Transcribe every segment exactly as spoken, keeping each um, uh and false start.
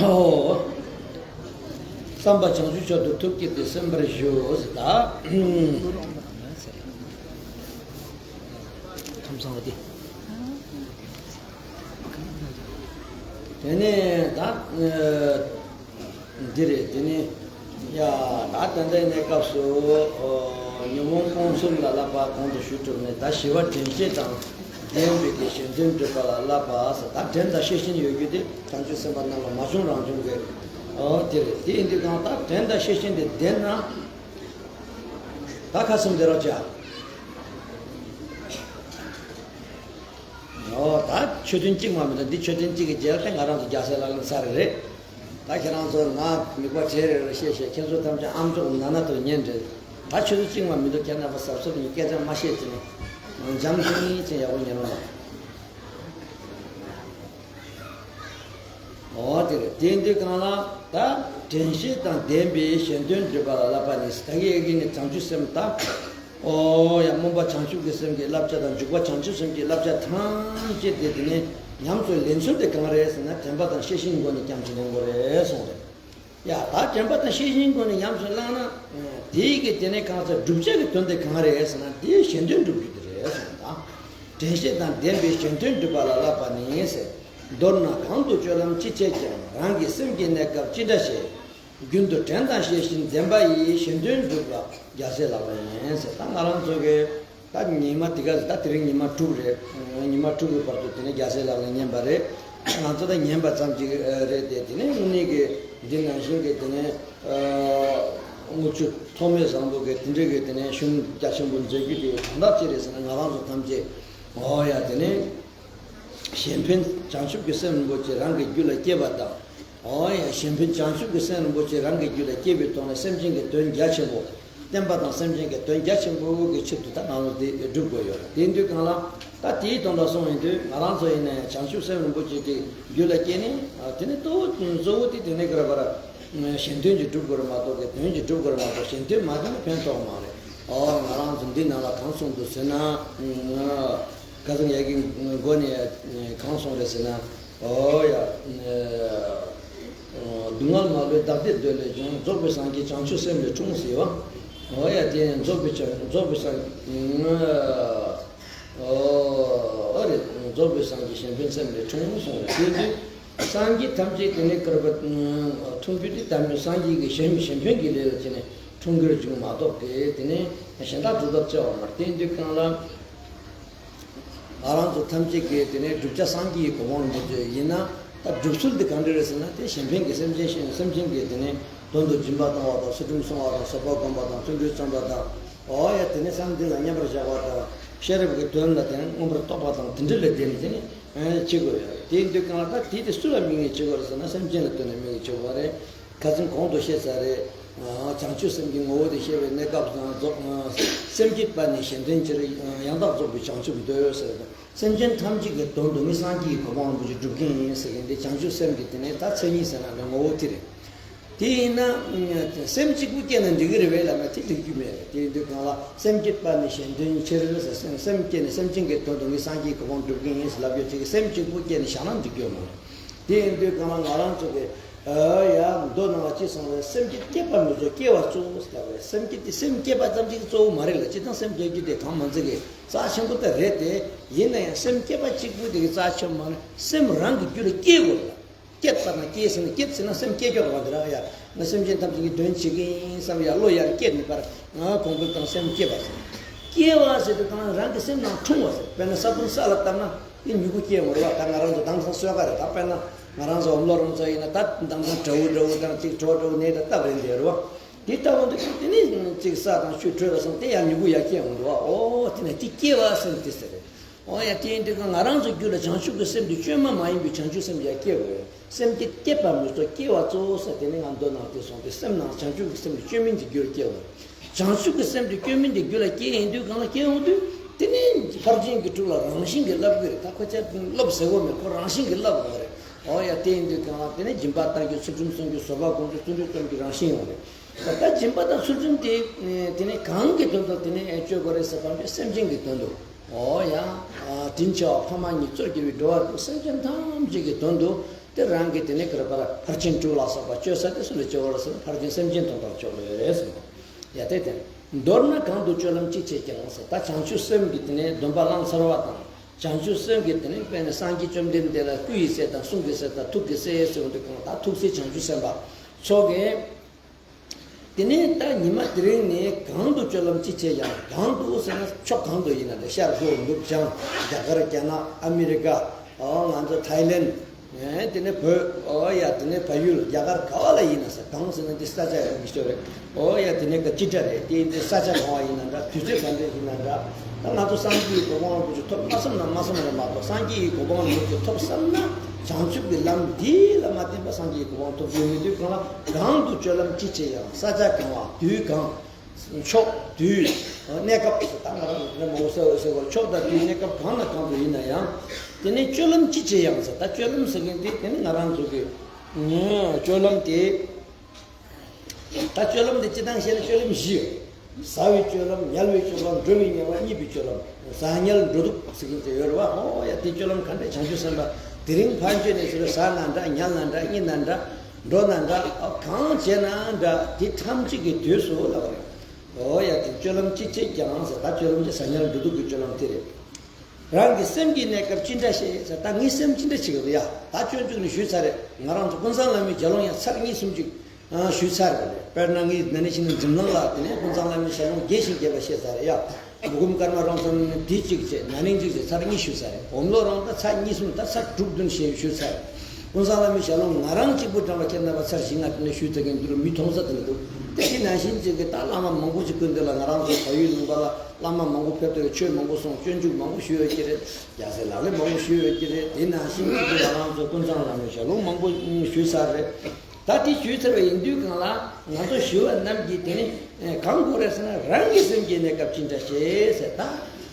ཨོ། བསམ་པ་བྱང་ཆུབ་མཆོག་ཏུ་ཐུགས་བསྐྱེད་དེ་གསན་པར་ཞུ་ཟེར་ད། ཁམས་བཟང་བ་དེ། དེ་ནས་ད། འདི་རེད། དེ་ནི། ཡ། ད་ད་ལྟའི་གནས་སྐབས་སུ། ཨོ། ཉོན་མོངས་སྤོང་གསུམ་ལ་བསླབ་པ་གོང་དུ་ཞུས་གྲུབ་ནས། ད་ཞི་བ་དྲན་ཤེས་དང་ལྡན་པའི་གི་གཞན་དོན་སྒྲུབ་པ་ལ་བསླབ་པ་ཟེར། ད་དྲན་དང་ཤེས་བཞིན་ཡོད་རྒྱུ་དེ་བྱང་ཆུབ་སེམས་དཔའ་རྣམས་ལ་མ་བྱུང་རང་བྱུང་གི། ཨོ། དེ་རེད། དེ་ཡིན་དུས་གང་ལྟར་དྲན་དང་ཤེས་བཞིན་དེ་ལྡན་ན། ད་ཁ་སེམས་བདེ་རོགས་བྱ། ཨོ། ད་མཆོད་རྟེན་གཅིག་མ་མི་འདུག་འདི་མཆོད་རྟེན་གཅིག་གི་རྗེས་ལ་ང་རང་ཚོ་རྒྱལ་སྲས་ལག་ལེན་ཚར་རེད། ད་ཁྱེད་རང་ཚོ་ང་མིག་པ་བྱེད་རེ་རེ་བཤད་བཤད། ཁྱེད་ཚོ་ཐམས་ཅད་ཨམ་ཅོག་ནང་ན་དུ་ཉན་རེད། ད་མཆོད་རྟེན་གཅིག་མ་མི་འདུག་ཁྱེད་རྣམ་པ་གཟབ་གཟབ་ཡིན། སྐད་ཆ་མ་བཤད་ཅིག་ནས་འཇམ་ཐིང་ཐིང་ཡག་པོ་ཉན་རོགས་གནང་། ཨོ་དེ་རེད། དེ་འདི་གང་ལ་ད་དྲན་ཤེས་དང་ལྡན་པའི་གཞན་དོན་སྒྲུབ་པ་ལ་བསླབ་པ་ནི། ད་གི་ཨེ་གི་ནི་བྱང་ཆུབ་སེམས་ད། ཨོ་ཡ། སྨོན་པ་བྱང་ཆུབ་ཀྱི་སེམས་ཀྱི་བསླབ་བྱ་དང་། འཇུག་པ་བྱང་ཆུབ་སེམས་ཀྱི་བསླབ་བྱ་ཐམས་ཅད་དེ་དེ་ནས་ཉམས་སུ་ལེན་ཚུལ་དེ་གང་རེད་ཟེར་ན། དྲན་པ་དང་ཤེས་བཞིན་སྒོ་ནས་ཉམས་སུ་ལེན་དགོས་རེད་གསུངས་རེད། ཡ། ད་དྲན་པ་དང་ཤེས་བཞིན་སྒོ་ནས་ཉམས་སུ་བླངས་ན། དེའི་གི་དེ་ནས་གང་ཟེར། བསྒྲུབ་བྱ་གི་དོན་དེ་གང་རེད་ཟེར་ན། དེའི་གཞན་དོན་སྒྲུབ་རྒྱུ་དེ་རེད་གསུངས་རེད། ད་དྲན་ཤེས་དང་ལྡན་པའི་གཞན་དོན་སྒྲུབ་པ་ལ་བསླབ་པ་ནི་ཟེར། མདོར་ན་གང་དུ་སྤྱོད་ལམ་ཅི་བྱེད་ཀྱང་། རང་གི་སེམས་ཀྱི་གནས་སྐབས་ཅི་འདྲ་བྱེད། རྒྱུན་དུ་དྲན་དང་ཤེས་བཞིན་ལྡན་པ་ཡིས། གཞན་དོན་སྒྲུབ་པ་རྒྱལ་སྲས་ལག་ལེན་ཡིན་ཟེར། ད་ང་རང་ཚོ་གི་ད་ཉི་མ་འདི་ག་ད་དེ་རིང་ཉི་མ་དྲུག་རེད། ཉི་མ་དྲུག་གི་བར་དུ་དེ་ནས་རྒྱལ་སྲས་ལག་ལེན་ཉན་པ་རེད། ང་ཚོ་ད་ཉན་པ་ཙམ་ཅིག་རེད་དེ། དེ་ནས་དངོས་གནས་ཀྱི་འདི་ནང་བཞིན་གྱི་དེ་ནས་དངུལ་ཆུ་ཐོགས་མེད་བཟང་པོ་གི་དེ་འདྲ་གི་དེ་ནས་གཞུང་རྒྱ་ཆེན་པོ་མཛད་རྒྱུ་དེ་གང་འདྲ་ཅིག་རེད་ཟེར་ན། ང་རང་ཚོ་ཐམས་ཅད། ཨོ་ཡ། དེ་ནས། གཞན་ཕན་བྱང་ཆུབ་ཀྱི་སེམས་རིན་པོ་ཆེ་རང་གི་རྒྱུད་ལ་སྐྱེས་པ་དང་། ཨོ་ཡ། གཞན་ཕན་བྱང་ཆུབ་ཀྱི་སེམས་རིན་པོ་ཆེ་རང་གི་རྒྱུད་ལ་སྐྱེས་པའི་ཐོག་ནས་སེམས་ཅན་གྱི་དོན་རྒྱ་ཆེན་པོ། བསྟན་པ་དང་སེམས་ཅན་གྱི་དོན་རྒྱ་ཆེན་པོ་གི་ཆེད་དུ་ད་ང་ཚོ་དེ་སྒྲུབ་དགོས་ཡོད་རེད། དེ་དུས་གང་ལ་ད་དེའི་དོན་དག་གསུངས་ཡོང་དུས། ང་རང་ཚོ་ཡིན་ན་ཡང་བྱང་ཆུབ་སེམས་རིན་པོ་ཆེ་དེ་རྒྱུད་ལ་སྐྱེས་ནས། དེ་ནས་གཙོ་བོ་གཙོ་བོ་དེ་དེ་ནས་ག་རེ་བར་གཞན་དོན་གྱི་སྒྲུབ་དགོས་རེད་མ་གཏོགས། གི་དོན་གྱི་སྒྲུབ་དགོས་རེད་མ་གཏོགས། གཞན་དོན་མ་བསྒྲུབས་ན་ཕན་ཐོགས་མ་རེད། ཨོ། ང་རང་ཚོ་འདི་ནང་ལ་གང་གསུངས་འདུག་ཟེར་ན། ཁ་སང་ཡ་གི་མགོ་ནས་གང་གསུངས་རེད་ཟེར་ན། ཨོ་ཡ། སྡུག་བསྔལ་མ་ལུས་བདག་བདེ་འདོད་ལས་བྱུང་། རྫོགས་པའི་སངས་རྒྱས་བྱང་ཆུབ་སེམས་ལས་འཁྲུངས་ཟེར་བ། ཨོ་ཡ། དེ་རྫོགས་པའི་བྱང་རྫོགས་པའི་སངས། ཨོ་རེད། རྫོགས་པའི་སངས་རྒྱས་གཞན་ཕན་སེམས་ལས་འཁྲུངས་གསུངས་རེད། དེ་དུས་སངས་རྒྱས་ཐམས་ཅད་དེ་ནས་ག་རེ་བར་འཁྲུངས་རྒྱུ་དེ། ད་མི་སངས་རྒྱས་ཀྱི་གཞན་གཞན་ཕན་གྱི་ལས་ལ་བྱས་ནས་འཁྲུངས་རྒྱུར་འཇུག་མ་གཏོགས། གི་དེ་ནས་གཞན་དག་སྒྲུབ་ཐབས་བྱ་བ་མ་རེད། དེ་དུས་གང་ལ། ང་རང་ཚོ་ཐམས་ཅད་ཀྱིས་དེ་ནས་བསྒྲུབ་བྱ་སངས་རྒྱས་ཀྱི་གོ་འཕང་རིན་པོ་ཆེ་ཡིན་ན། ད་སྒྲུབ་ཚུལ་འདི་གང་འདྲ་རེད་ཟེར་ན། དེ་གཞན་ཕན་གྱི་སེམས་ཅན་ཞིག་སེམས་ཅན་གྱི་དེ་ནས་དོན་དུ་སྦྱིན་པ་གཏོང་བ་དང་། ཚུལ་ཁྲིམས་སྲུང་བ་དང་། བཟོད་པ་སྒོམ་པ་དང་། བརྩོན་འགྲུས་བརྩམ་པ་དང་། ཨོ་ཡ། དེ་ནས་བསམ་གཏན་ལ་མཉམ་པར་བཞག་པ་དང་། ཤེས་རབ་ཀྱི་དོན་ལ་དེ་ནས་མངོན་པར་རྟོགས་པ་དང་། དེ་འདྲ་ལ་བརྟེན་ནས་དེ་ནས་བྱེད་དགོས་ཡོད་རེད། དེ་ཡིན་དུས་གང་ལ་ད་དེ་དེ་སུ་ལ་དམིགས་ནས་བྱེད་དགོས་རེད་ཟེར་ན། སེམས་ཅན་ལ་བརྟེན་ནས་དམིགས་ནས་བྱེད་དགོས་རེད། ཁ་སང་གོང་དུ་བཤད་ཚར་རེད། བྱང་ཆུབ་སེམས་ཀྱི་ངོ་བོ་དེ་བཤད་པའི་གནས་སྐབས་སུ། རྫོགས་སེམས་བསྐྱེད་པ་ནི་གཞན་དོན་ཕྱིར། ཡང་དག་རྫོགས་པའི་བྱང་ཆུབ་འདོད་ཟེར། སེམས་ཅན་ཐམས་ཅད་ཀྱི་དོན་དུ་ངས་སངས་རྒྱས་ཀྱི་གོ་འཕང་རིན་པོ་ཆེ་སྒྲུབ་ཀྱི་ཡིན་ཟེར་མཁན་དེ་བྱང་ཆུབ་སེམས་ཀྱི་དེ་ནས་ད་མཚན་ཉིད་ཟེར་ན་ནི་ངོ་བོ་དེ་རེད། དེ་ཡིན་ན་སེམས་གཅིག་པུ་བསྐྱེད་ན་འགྲིག་གི་རེད་པས་ལབ་ན། དེ་འགྲིག་རྒྱུ་མེད་རེད། དེ་ཡིན་དུས་གང་ལ་སེམས་བསྐྱེད་པ་ནི་གཞན་དོན་ཕྱིར་ཟེར། སེམས་བསྐྱེད་ནས་སེམས་ཅན་གྱི་དོན་དུ་ངས་སངས་རྒྱས་ཀྱི་གོ་འཕང་སྒྲུབ་ཀྱི་ཡིན་ཟེར་ལབ་ཡོད་ཅིག་སེམས་གཅིག་པུ་བསྐྱེད་ནས་བཞག་ན་འགྲིག་རྒྱུ་མ་རེད། དེ་ཡིན་དུས་གང་ལ་ང་རང་ཚོ་གི། ཨ་ཡ། མདོ་ནང་ལ་ཅི་གསུངས་རེད། སེམས་བསྐྱེད་བསྐྱེད་པ་མི་རྫོགས་སྐྱེ་བ་གཙོ་བོ་ཟེར་བ་རེད། སེམས་བསྐྱེད་དེ་སེམས་བསྐྱེད་པ་ཙམ་གཅིག་གཙོ་བོ་མ་རེད་ལ། སྤྱིར་བཏང་སེམས་བསྐྱེད་རྒྱུ་དེ་གང་མང་ཙམ་གྱི་རྩ་ཆེན་པོ་དེ་རེད་དེ། ཡིན་ན་ཡང་སེམས་བསྐྱེད་པ་གཅིག་པུ་དེ་གི་རྩ་ཆེན་པོ་མ་རེད། སེམས་རང་གི་རྒྱུད་ལ་སྐྱེ་དགོས་ལ། བསྐྱེད་པ་དང་སྐྱེ་ཟེར་ན། བསྐྱེད་ཟེར་ན་སེམས་བསྐྱེད་རྒྱུ་རེད་བ། དེ་རང་ཡ། ང་སེམས་ཅན་ཐམས་ཅད་ཀྱི་དོན་བྱེད་ཀྱི་ཡིན་བསམ་ཡ་བློ་ཡར་བསྐྱེད་ནས་པར་ང་གོང་འཕེལ་དང་སེམས་བསྐྱེད་པ་ཟེར། སྐྱེ་བ་ཟེར་དུས་གང་རང་གི་སེམས་ནང་འཁྲུངས་པ་ཟེར། དཔེར་ན་ས་བོན་ས་ལ་བཏབ་ན་དེ་མྱུ་གུ་སྐྱེ་འོང་རེད་བ། ད་ང་རང་ཚོ་དེང་སང་གསོལ་ཁ་རེད། ད་དཔེར་ན་ང་རང་ཚོ་འོམ་ལོ་རང་ཚོ་ཡིན་ན། ད་དེང་སང་དགྲ་བོ་དགྲ་བོ་དང་ཅིག་གྲོགས་དགྲ་བོ་ནས་ད་བཏབ་རེད་འདི་རེད་བ། དེ་ལྟ་བུ་འདི་དེ་ནི་ཅིག་ས་དང་ཆུ་དྲོད་ལ་སོང་དེ་ཡང་མྱུ་གུ་ཡར་སྐྱེ་འོང་འདུག་བ། ཨོ་དེ་ནས་དེ་སྐྱེ་བ་སེམས་དེ་ཟེར། ཨོ་ཡ་དེ་ཡིན་དུས་ཀྱང་ང་རང་ཚོ་རྒྱུད་ལ་བྱང་ཆུབ་ཀྱི་སེམས་དེ་བཅོས་མ་མ་ཡིན་པའི་བྱང་ཆུབ་སེམས་ཡར་སྐྱེ་དགོས། སེམས་བསྐྱེད་བསྐྱེད་པ་མི་གཙོ་སྐྱེ་བ་གཙོ་བོ་ཟེར་དེ་ནི་ང་མདོ་ནང་དེ་སོང་སྟེ་སེམས་ནང་བྱང་ཆུབ་ཀྱི་སེམས་དེ་བཅོས་མིན་གྱི་རྒྱུར་སྐྱེ་དགོས། བྱང་ཆུབ་ཀྱི་སེམས་དེ་བཅོས་མིན་གྱི་རྒྱུ་ལ་སྐྱེ་ཡིན་དུས་གང་ལ་སྐྱེ་ཡོང་དུས་དེ་ནི་ཕར་ཕྱིན་གྱི་དྲུག་ལ་རང་བཞིན་གྱིས་བསླབ་ཀྱི་རེད། ད་ཁོ་ཚོས་བསླབ་ཟེར་གོ་མེད། ཁོ་རང་བཞིན་གྱིས་བསླབ་དགོས་རེད། ཨོ་ཡ་དེ་ཡིན་དུས་གང་ལ་དེ་ནི་སྦྱིན་པ་གཏང་རྒྱུ་ཚུལ་ཁྲིམས་སྲུང་རྒྱུ་བཟོད་པ་སྒོམ་རྒྱུ་བརྩོན་འགྲུས་རྩོམ་གྱི་རང་བཞིན་ཡོང་རེད། ད་སྦྱིན་པ་དང་ཚུལ་ཁྲིམས་དེ་དེ་ནི་གང་གི་དོན་དུ་དེ་ནི་སྤྱོད་དགོས་རེད་ཟེར་བ་འདི་སེམས་ཅན་གྱི་དོན་དུ། ཨོ་ཡ། དྲིན་ཆེ་བ་ཕ་མ་གཉིས་གཙོར་གྱུར་པའི་འགྲོ་བ་རིགས་སེམས་ཅན་ཐམས་ཅད་ཀྱི་དོན་དུ་དེ་རང་གི་དེ་ནི་ག་རེ་ཕར་ཕར་ཕྱིན་དྲུག་ལ་སོགས་པ་སྤྱོད་ས་དེ་སུ་ལ་སྤྱོད་པར་ཟེར་ན་ཕར་ཕྱིན་སེམས་ཅན་དོན་དུ་སྤྱོད་ལོས་རེད་ཟེར་ནོ། ཡ་དེ་དེ། མདོར་ན་གང་དུ་སྤྱོད་ལམ་ཅི་བྱེད་ཀྱང་ཟེར། ད་བྱང་ཆུབ་སེམས་ཀྱི་དེ་ནི་སྡོམ་པ་བླངས་ཚར་བ་དང་། བྱང་ཆུབ་སེམས་ཀྱི་དེ་ནི་དཔེར་ན་སངས་རྒྱས་བཅོམ་ལྡན་འདས་ལ་སྐུ་ཡི་སྲས་དང་གསུང་གི་སྲས་དང་ཐུགས་ཀྱི་སྲས་ཟེར་བ་འདི་གང་ལ་ད་ཐུགས་སྲས་བྱང་ཆུབ་སེམས་དཔའ་མཆོག་གིས། དེ་ནས་ད་ཉི་མ་དེ་རིང་ནས་གང་དུ་སྤྱོད་ལམ་ཅི་བྱེད་ཀྱང་། གང་དུ་ཟེར་ན་ཕྱོགས་གང་དུ་ཡིན་ན་འདྲ། ཤར་ལྷོ་ནུབ་བྱང་རྒྱ་གར་རྒྱ་ནག་ཨ་མི་རི་ཀ། ཨོ་ང་ཚོ་ཐའི་ལེན། དེ་ནས་བོད། ཨོ་ཡ་དེ་ནས་བལ་ཡུལ་རྒྱ་གར་ག་བ་ལ་ཡིན་ན་ཟེར། གང་ཟེར་ན་འདི་ས་ཆ་ཡོད་མི་ཤོར་རེད། ཨོ་ཡ་དེ་ནས་ཀ་ཅི་འདྲ་རེད། དེ་འདི་ས་ཆ་གང་བ་ཡིན་ན་འདྲ། དུས་ཚོད་ག་འདྲ་ཡིན་ན་འདྲ། ད་ང་ཚོ་སངས་རྒྱས་ཀྱི་གོ་འཕང་རིན་པོ་ཆེ་ཐོབ་མ་བསམ་ན་མ་བསམ་རེད་མ་གཏོགས། སངས་རྒྱས་ཀྱི་གོ་འཕང་རིན་པོ་ཆེ་ཐོབ་བསམ་ན་བྱང་ཆུབ་ཀྱི་ལམ་འདི་ལ་མ་བརྟེན་པ་སངས་རྒྱས་ཀྱི་གོ་འཕང་ཐོབ་རྒྱུ་མེད་དུས་གང་ལ་གང་དུ་སྤྱོད་ལམ་ཅི་བྱེད་ཡང་། ས་ཆ་གང་བ་དུས་གང་། ཕྱོགས་དུས། གནས་སྐབས་སུ་ད་ང་རང་ནས་མང་པོ་ཟེར་བ་ཟེར་བ་ཕྱོགས་དང་དུས་གནས་སྐབས་གང་ན་གང་དུ་ཡིན་ན་ཡང་། དེ་ནས་སྤྱོད་ལམ་ཅི་བྱེད་ཡང་ཟེར། ད་སྤྱོད་ལམ་ཟེར་མཁན་དེ་དེ་ནི་ང་རང་ཚོ་གི་སྤྱོད་ལམ་དེ། ད་སྤྱོད་ལམ་དེ་སྤྱིར་བཏང་བཤད་ན་སྤྱོད་ལམ་བཞི་ཡོད། བཟའ་བའི་སྤྱོད་ལམ། ཉལ་བའི་སྤྱོད་ལམ། འགྲོ་བའི་ཉལ་བ་གཉིད་པའི་སྤྱོད་ལམ། བཟའ་ཉལ་འགྲོ་འདུག་ཟེར་མཁན་དེ་ཡོད་རེད་བ། ཨོ་ཡ་དེ་སྤྱོད་ལམ་ག་འདྲས་བྱང་ཆུབ་སེམས་དཔའ་དེ་རིང་ཕར་འགྱོ་ནས་ཟེར་བ། བཟའ་ན་འདྲ། ཉལ་ན་འདྲ། གཉིད་ན་འདྲ། འགྲོ་ན་འདྲ། ཨོ་གང་བྱས་ན་འདྲ། དེ་ཐམས་ཅད་ཀྱི་དུས་སུ་ལབ་པ་རེད། ཨོ་ཡ་དེ་སྤྱོད་ལམ་ཅི་བྱེད་ཀྱང་ཟེར། ད་སྤྱོད་ལམ་གྱི་བཟའ་ཉལ་འགྲོ་འདུག་གི་སྤྱོད་ལམ་དེ་རེད། རང་གི་སེམས་ཀྱི་གནས་སྐབས་ཅི་འདྲ་ཞིག་ཟེར། ད་ངའི་སེམས་ཅི་འདྲ་ཞིག་རེད་ཡ། ད་སྤྱོད་འཇུག་ནས་ཞུས་ཚར་རེད། ང་རང་ཚོ་ཀུན་བཟང་བླ་མའི་ཞལ་ལུང་ཡང་ཚར་གཉིས་གསུམ་ཅིག་ཨ་ཞུས་ཚར་རེད། དཔེར་ན་ངས་ན་ནིང་ཕྱི་ནང་འཛིན་བླང་ལ་དེ་ནས་ཀུན་བཟང་བླ་མའི་ཞལ་ལུང་རྒྱས་ཤིང་རྒྱས་པ་བཤད་ཚར་རེད་ཡ། མགུ་ཁུམ་ཀརྨ་རོང་ཚང་ནས་དེ་གཅིག་བྱས། ན་ནིང་གཅིག་བྱས། ཚར་གཉིས་ཞུས་ཚར་རེད། འོམ་ལོ་རོང་ད་ཚར་གཉིས་གསུམ། ད་ཚར་དྲུག་བདུན་ཞེས་ཞུས་ཚར་རེད། ཀུན་བཟང་བླ་མའི་ཞལ་ལུང་ང་རང་གཅིག་པུ་དྲངས་པ་ཁྱེད་རྣམ་པ་ཚར་བཞི་ལྔ་དེ་ནས་ཞུས་ཚར་མཁན་འདུག་རུང་མི་མཐོང་ས་དེ་འདུག་དེ་གི་ནང་བཞིན་གཅིག་གི་ད་བླ་མ་མང་པོ་ཅིག་སྐུ་མདུན་ལ་ང་རང་ཚོ་བལ་ཡུལ་ལུང་པ་ལ། བླ་མ་མང་པོ་ཕེབས་ཏེ་ཆོས་མང་པོ་གསུངས། སྤྱོད་འཇུག་མང་པོ་ཞུས་ཡོད་ཀྱི་རེད། རྒྱལ་སྲས་ལག་ལེན་མང་པོ་ཞུས་ཡོད་ཀྱི་རེད། དེ་ནང་བཞིན་གྱི་ང་རང་ཚོ་ཀུན་བཟང་བླ་མའི་ཞལ་ལུང་མང་པོ་ཞུས་ཚར་རེད། ད་དེ་ཞུས་ཚར་བ་ཡིན་དུས་གང་ལ་ང་ཚོ་ཞུ་བ་རྣམས་ཀྱིས་དེ་ནི་གང་དགོས་རེད་ཟེར་ན། རང་གི་སེམས་ཀྱི་གནས་སྐབས་ཅི་འདྲ་ཞིག་ཟེར། ད་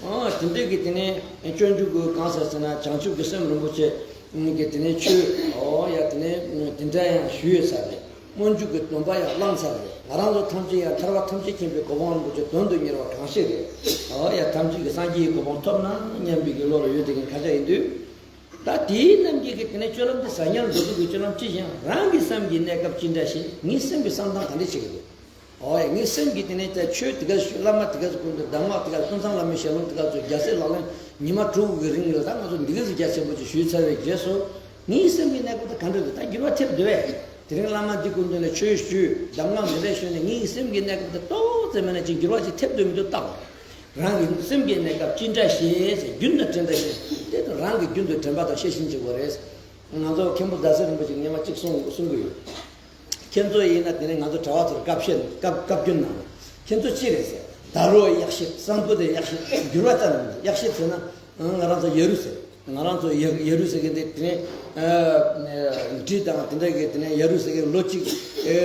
ཨོ་དེ་འདྲ་གི་དེ་ནི་སྤྱོད་འཇུག་གི་གང་ཟེར་ཟེར་ན། བྱང་ཆུབ་ཀྱི་སེམས་རིན་པོ་ཆེ་གི་དེ་ནི་ཆོས། ཨོ་ཡ་དེ་ནི་དེ་འདྲ་ཡང་ཞུས་ཡོད་ས་རེད། སྨོན་འཇུག་གི་སྡོམ་པ་ཡང་བླངས་ཚར་རེད། ང་རང་ཚོ་ཐམས་ཅད་ཡང་ཐར་པ་ཐམས་ཅད་མཁྱེན་པའི་གོ་འཕང་རིན་པོ་ཆེ་དོན་དུ་གཉེར་བ་གང་ཞིག་རེད། ཨོ་ཡ་ཐམས་ཅད་ཀྱིས་སངས་རྒྱས་ཀྱི་གོ་འཕང་ཐོབ་ན་སྙམ་པའི་གི་བློ་ལ་ཡོད་དེ་གིན་ཁ་ཆག་ཡིན་དུས། ད་དེའི་རྣམས་ཀྱིས་གི་དེ་ནས་སྤྱོད་ལམ་དེ་ཟ་ཉལ་འགྲོ་འདུག་གི་སྤྱོད་ལམ་ཅི་ཞིག་ཡང་། རང་གི་སེམས་ཀྱི་གནས་སྐབས་ཅི་འདྲ་ཞིག་ངའི་སེམས་ཀྱི་བསམ་སྟངས་ག་འདྲ་ཞིག་རེད། ཨོ་ཡ་ངའི་སེམས་ཀྱི་དེ་ནས་ད་ཆོས་དེ་ག་ཞུ། བླ་མ་དེ་ག་ཚོ་སྐུ་མདུན། གདམས་ངག་དེ་ག། ཀུན་བཟང་བླ་མའི་ཞལ་ལུང་དེ་ག་ཚོ་རྒྱལ་སྲས་ལག་ལེན་ཉི་མ་དྲུག་གི་རིང་ལ་ད་ང་ཚོ་འདི་ག་ཚོ་རྒྱ་ཆེན་པོ་ཅིག་ཞུས་ཚར་བའི་རྗེས་སུ། ངའི་སེམས་ཀྱི་གནས་སྐབས་དེ་ག་འདྲ་འདུག་ད་འགྱུར་བ་ཐེབས་འདུག་བས། དེ་རིང་བླ་མ་འདི་སྐུ་མདུན་ལ་ཆོས་ཞུས། གདམས་ངག་འདི་འདྲ་ཞུས་ནས་ངའི་སེམས་ཀྱི་གནས་སྐབས་དེ་ཏོག་ཙམ་མིན་ན་ཅིག་འགྱུར་བ་ཅིག་ཐེབས་འདུག་མི་འདུག་བལྟ་དགོས། རང་གི་སེམས་ཀྱི་གནས་སྐབས་ཅི་འདྲ་ཞིག་ཟེར། རྒྱུན་དུ་དྲན་པ་ཞིག་དེ་དང་རང་གི་རྒྱུན་དུ་དྲན་པ་དང་ཤེས་བཞིན་བྱེད་དགོས་རེད། ང་ཚོ་མཁན་པོ་ཟླ་ཟེར་རིན་པོ་ཆེས་སྔོན་མ་གཅིག་གསུང་གསུང་གི་ཡོད། ཁྱེད་ཚོ་ཡིན་ན་དེ་ནས་ང་ཚོ་གྲྭ་བ་ཚོར་བཀའ་བཤད། བཀའ་བཀའ་བཀྱོན་གནང་། ཁྱེད་ཚོ་ཅི་རེད་ཟེར། ད་རུང་ཡག་ཤེས། གསང་ཕུ་དེ་ཡག་ཤེས། འགྱུར་བ་རྩ་ནས་མི་འདུག་ཡག་ཤེས་ཟེར་ན་ང་རང་ཚོ་ཡ་རུ་ཟེར། ང་རང་ཚོ་ཡ་ཡ་རུ་ཟེར་མཁན་དེ་དེ་ནས་འབྲི་དང་དེ་འདྲ་གི་དེ་ནས་ཡ་རུ་ཟེར་མཁན། ལོ་གཅིག་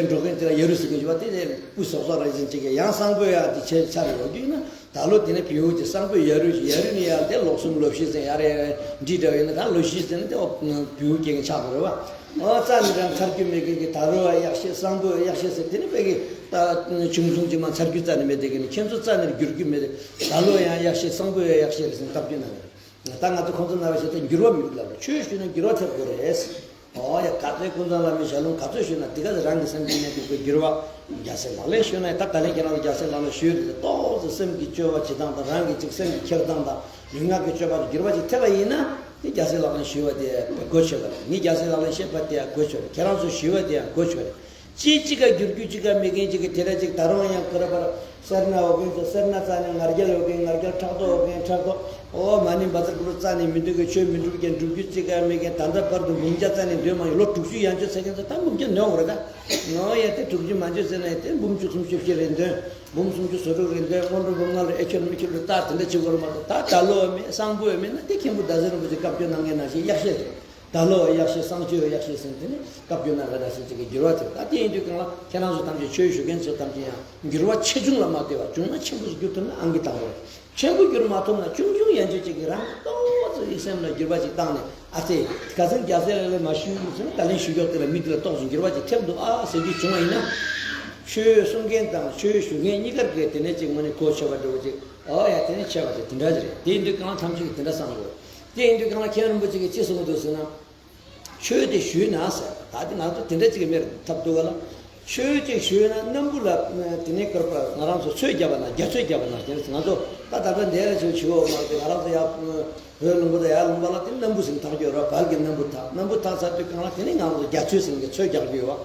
འགྲོ་མཁན་དེ་ལ་ཡ་རུ་ཟེར་མཁན་ཞུ་བ་དེ་ནས་སྤུ་སོག་སོག་རེ་བཞིན་ཅིག་གི་ཡང་གསང་ཕུ་ཡ་དེ་ཆེ་ཆ་རེ་ཡོད་རྒྱུ་ཡིན་ན། ད་ལོ་དེ་ནས་བེའུ་ཅིག་གསང་ཕུ་ཡ་རུ་ཅིག་ཡ་རུ་ནས་ཡར་དེ་ལོ་གསུམ་ལོ་བཞི་ཟིན་ཡར་ཡར་འདྲི་འདྲ་བ་ཡིན་ན། ད་ལོ་བཞི་ཟིན་ན་དེ་བེའུ་སྐྱེ་མཁན་ཆགས་དགོས་རེད་བ། ཨོ་རྩ་ནས་རང་ཚར་རྒྱུ་མེད་མཁན་གྱི་ད་རུང་ཡག་ཤེས། གསང་ཕུ་ཡག་ཤེས་ཟེར། དེ་ནི་བོད་ཀྱི་ད་ཆུང་ཆུང་ཅིག་མ་ཚར་རྒྱུ་རྩ་ནས་མེད་དེ་གི་ནི། ཁྱེད་ཚོ་རྩ་ནས་འགྱུར་རྒྱུ་མེད། ད་ལོ་ཡང་ཡག་ཤེས། གསང་ཕུ་ཡག་ཤེས་ཟེར་བཏབ་རྒྱུ་ན། ད་ང་ཚོ་ཁོང་ཚོ་ན་བ་ཞེ་དྲག་འགྱུར་བ་མི་འདུག་ལབ། ཆོས་ཞུས་ན་འགྱུར་བ་ཐེབས་དགོས་རེད། ཨོ་ཡ། ག་ཚོད་ཀུན་བཟང་བླ་མའི་ཞལ་ལུང་ག་ཚོད་ཞུས་ན་དེ་ག་ཚོད་རང་གི་སེམས་ཀྱི་གནས་སྐབས་ཀྱི་འགྱུར་བ། རྒྱལ་སྲས་ལག་ལེན་ཞུས་ན་ད་ག་ལེ་ཁྱེད་རང་ཚོ་རྒྱལ་སྲས་ལག་ལེན་ཞུས་རེད། ཏོག་ཙམ་སེམས་ཀྱི་སྤྱོད་པ་བྱེད་སྟངས་དང་། རང་གི་ཅིག་སེམས་ཀྱི་འཁྱེར་སྟངས་དང་། ལུས་ངག་གི་སྤྱོད་པ་དེ་འགྱུར་བ་ཅིག་ཐེབས་པ་ཡིན་ན་དེ་རྒྱལ་སྲས་ལག་ལེན་ཞུས་པ་དེ་གོ་ཆོད་པ་རེད། ངས་རྒྱལ་སྲས་ལག་ལེན་བཤད་པ་དེ་ཡང་གོ་ཆོད་རེད། ཁྱེད་རང་ཚོ་ཞུས་པ་དེ་ཡང་གོ་ཆོད་རེད། ཅིག་ཅིག་ག་འགྱུར་རྒྱུ་ཅིག་ག་མེད་མཁན་ཅིག་གི་དེ་འདྲ་ཅིག་ད་རུང་ཡང་ཁོ་ར་པར་ སེར་སྣ་འོ་མཁན་ཚོ་སེར་སྣ་རྩ་ནས། ང་རྒྱལ་འོ་མཁན་ང་རྒྱལ། ཕྲག་དོག་འོ་མཁན་ཕྲག་དོག། ཨོ་མ་ཎི་བཛྲ་གུ་རུ་རྩ་ནས་མི་འདོད་མཁན། ཆོས་མི་སྒྲུབ་མཁན། སྒྲུབ་རྒྱུ་ཅི་ག་མེད་མཁན། ད་ལྟ་བར་དུ་འབུམ་བརྒྱ་རྩ་ནས་འདོན་མ་མྱོང་། ལོ་དྲུག་ཅུ་ཡན་ཆོད་ཟེར་མཁན་ཚོ་ད་འབུམ་བརྒྱ་འདོན་དགོས་རེད་ད། ཨོ་ཡ་དེ་དྲུག་ཅུ་མ་འཇོན་ཟེར་ན་ཡ་དེ་འབུམ་བཅུ་གསུམ་བཅུ་བཞི་རེ་འདོན། འབུམ་སུམ་ཅུ་སོ་དྲུག་རེ་འདོན། སྔོན་འགྲོ་འབུམ་ལྔ་ལ་ཨེ་ཆོད་མི་ཆོད་ལ་ད་དེ་འདྲ་བྱེད་དགོས་རེད་མ་གཏོགས། ད་ད་ལོ་ཡོད་མེད་སང་ཕོད་ཡོད་མེད་ན་དེ་མཁན་པོ་ཟླ་ཟེར་རིན་པོ་ཆེ་བཀའ་བཀྱོན་གནང་མཁན་ནང་བཞིན་གཡག་བཤད་རེད། ད་ལོ་གཡག་བཤད་སང་ཕོད་གཡག་བཤད་ཟེར་དེ་ནི་བཀའ་བཀྱོན་གནང་མཁན་ནང་བཞིན་ཅིག་གི་འགྱུར་བ་ཐེབས། ད་དེ་ཡིན་དུས་གང་ལ་ཁྱེད་རང་ཚོ་ཐམས་ཅད་ཆོས་ཞུ་མཁན་ཚོ་ཐམས་ཅད་ཡང་འགྱུར་བ་ཆེ་ཆུང་ལ་མ་ལྟོས་པར་ཆུང་ན་ཆེན་པོ་ཞིག་འགྱུར་ཐུབ་ན་ཨང་ཀི་བཏང་དགོས། ཆེན་པོ་འགྱུར་མ་ཐུབ་ན་ཆུང་ཆུང་ཡན་ཆོད་ཅིག་གིས་རང་ཏོག་ཙམ་ཡིད་སེམས་ལ་འགྱུར་བ་ཅིག་བཏང་ནས། ཨ་ཙི། ཁ་སང་རྒྱལ་སྲས་ལག་ལེན་མ་ཞུས་ཡིན་ཟེར་ན་ད་ལན་ཞུ་ཕྱོགས་དེ་ལ་མི་དེ་ལ་ཏོག་ཙམ་འགྱུར་བ་ཅིག་ཐེབས་འདུག་ཨ་ཟེར་རྒྱུ་བྱུང་བ་ཡིན་ན། ཆོས་གསུང་མཁན་དང་ཆོས་ཞུ་མཁན་གཉིས་ཀར་གི་དེ་ནས་ཅིག་དངོས་གནས་གོ་ཆོད་པ་འདྲ་བོ་ཅིག་ཨོ་ཡ་དེ་ནས་ཆེ་བ་དེ་དེ་འདྲ་རེད། དེ་ཡིན་དུས་གང་ལ་ཐམས་ཅད་ཀྱིས་དེ་འདྲ་བསམ་དགོས། དེ་ཡིན་དུས་གང་ལ་མཁན་རིན་པོ་ཆེ་གིས་ཅི་གསུངས་འདུག་ཟེར་ན། ཆོས་དེ་ཞུས་ན་ཟེར། ད་དེ་ང་ཚོ་དེ་འདྲ་ཅིག་གི་མེར་ཐབས་འདུག་ག་ལ། ཆོས་ཅིག་ཞུས་ན་སྣམ་བུ་ལ་དེ་ནས་ཀར་པ་ང་རང་ཚོ་ཚོས་བརྒྱབ་པ་ན་རྒྱ་ཚོས་བརྒྱབ་པ་ན་དེ་ང་ཚོ་ད་ད་ལྟ་འདས་ལ་ཆོས་ཞུ་འོ་མ་དེ་ང་རང་ཚོ་ཡར་བོད་ལུང་པ་དང་ཡར་ལུང་པ་ལ་དེ་སྣམ་བུ་ཟིན་ཐག་གཅོད་ར་བལ་གྱི་སྣམ་བུ་ཐག་སྣམ་བུ་ཐག་ཚར་དུས་གང་ལ་དེ་ནས་ང་རང་ཚོ་རྒྱ་ཚོས་ཟིན་གྱི་ཚོས་རྒྱག་རྒྱུ་ཡོད་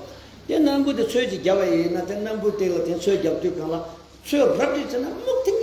བ། དེ་སྣམ་བུ་དེ་ཚོས་ཅིག་བརྒྱབ་པ་ཡིན་ན་དེ་སྣམ་བུ་དེ་ལ་དེ་ཚོས་རྒྱབ་དུས་གང་ལ། ཚོས་རབ་ཅིག་བྱས་ན་སྨུག་ཐིང་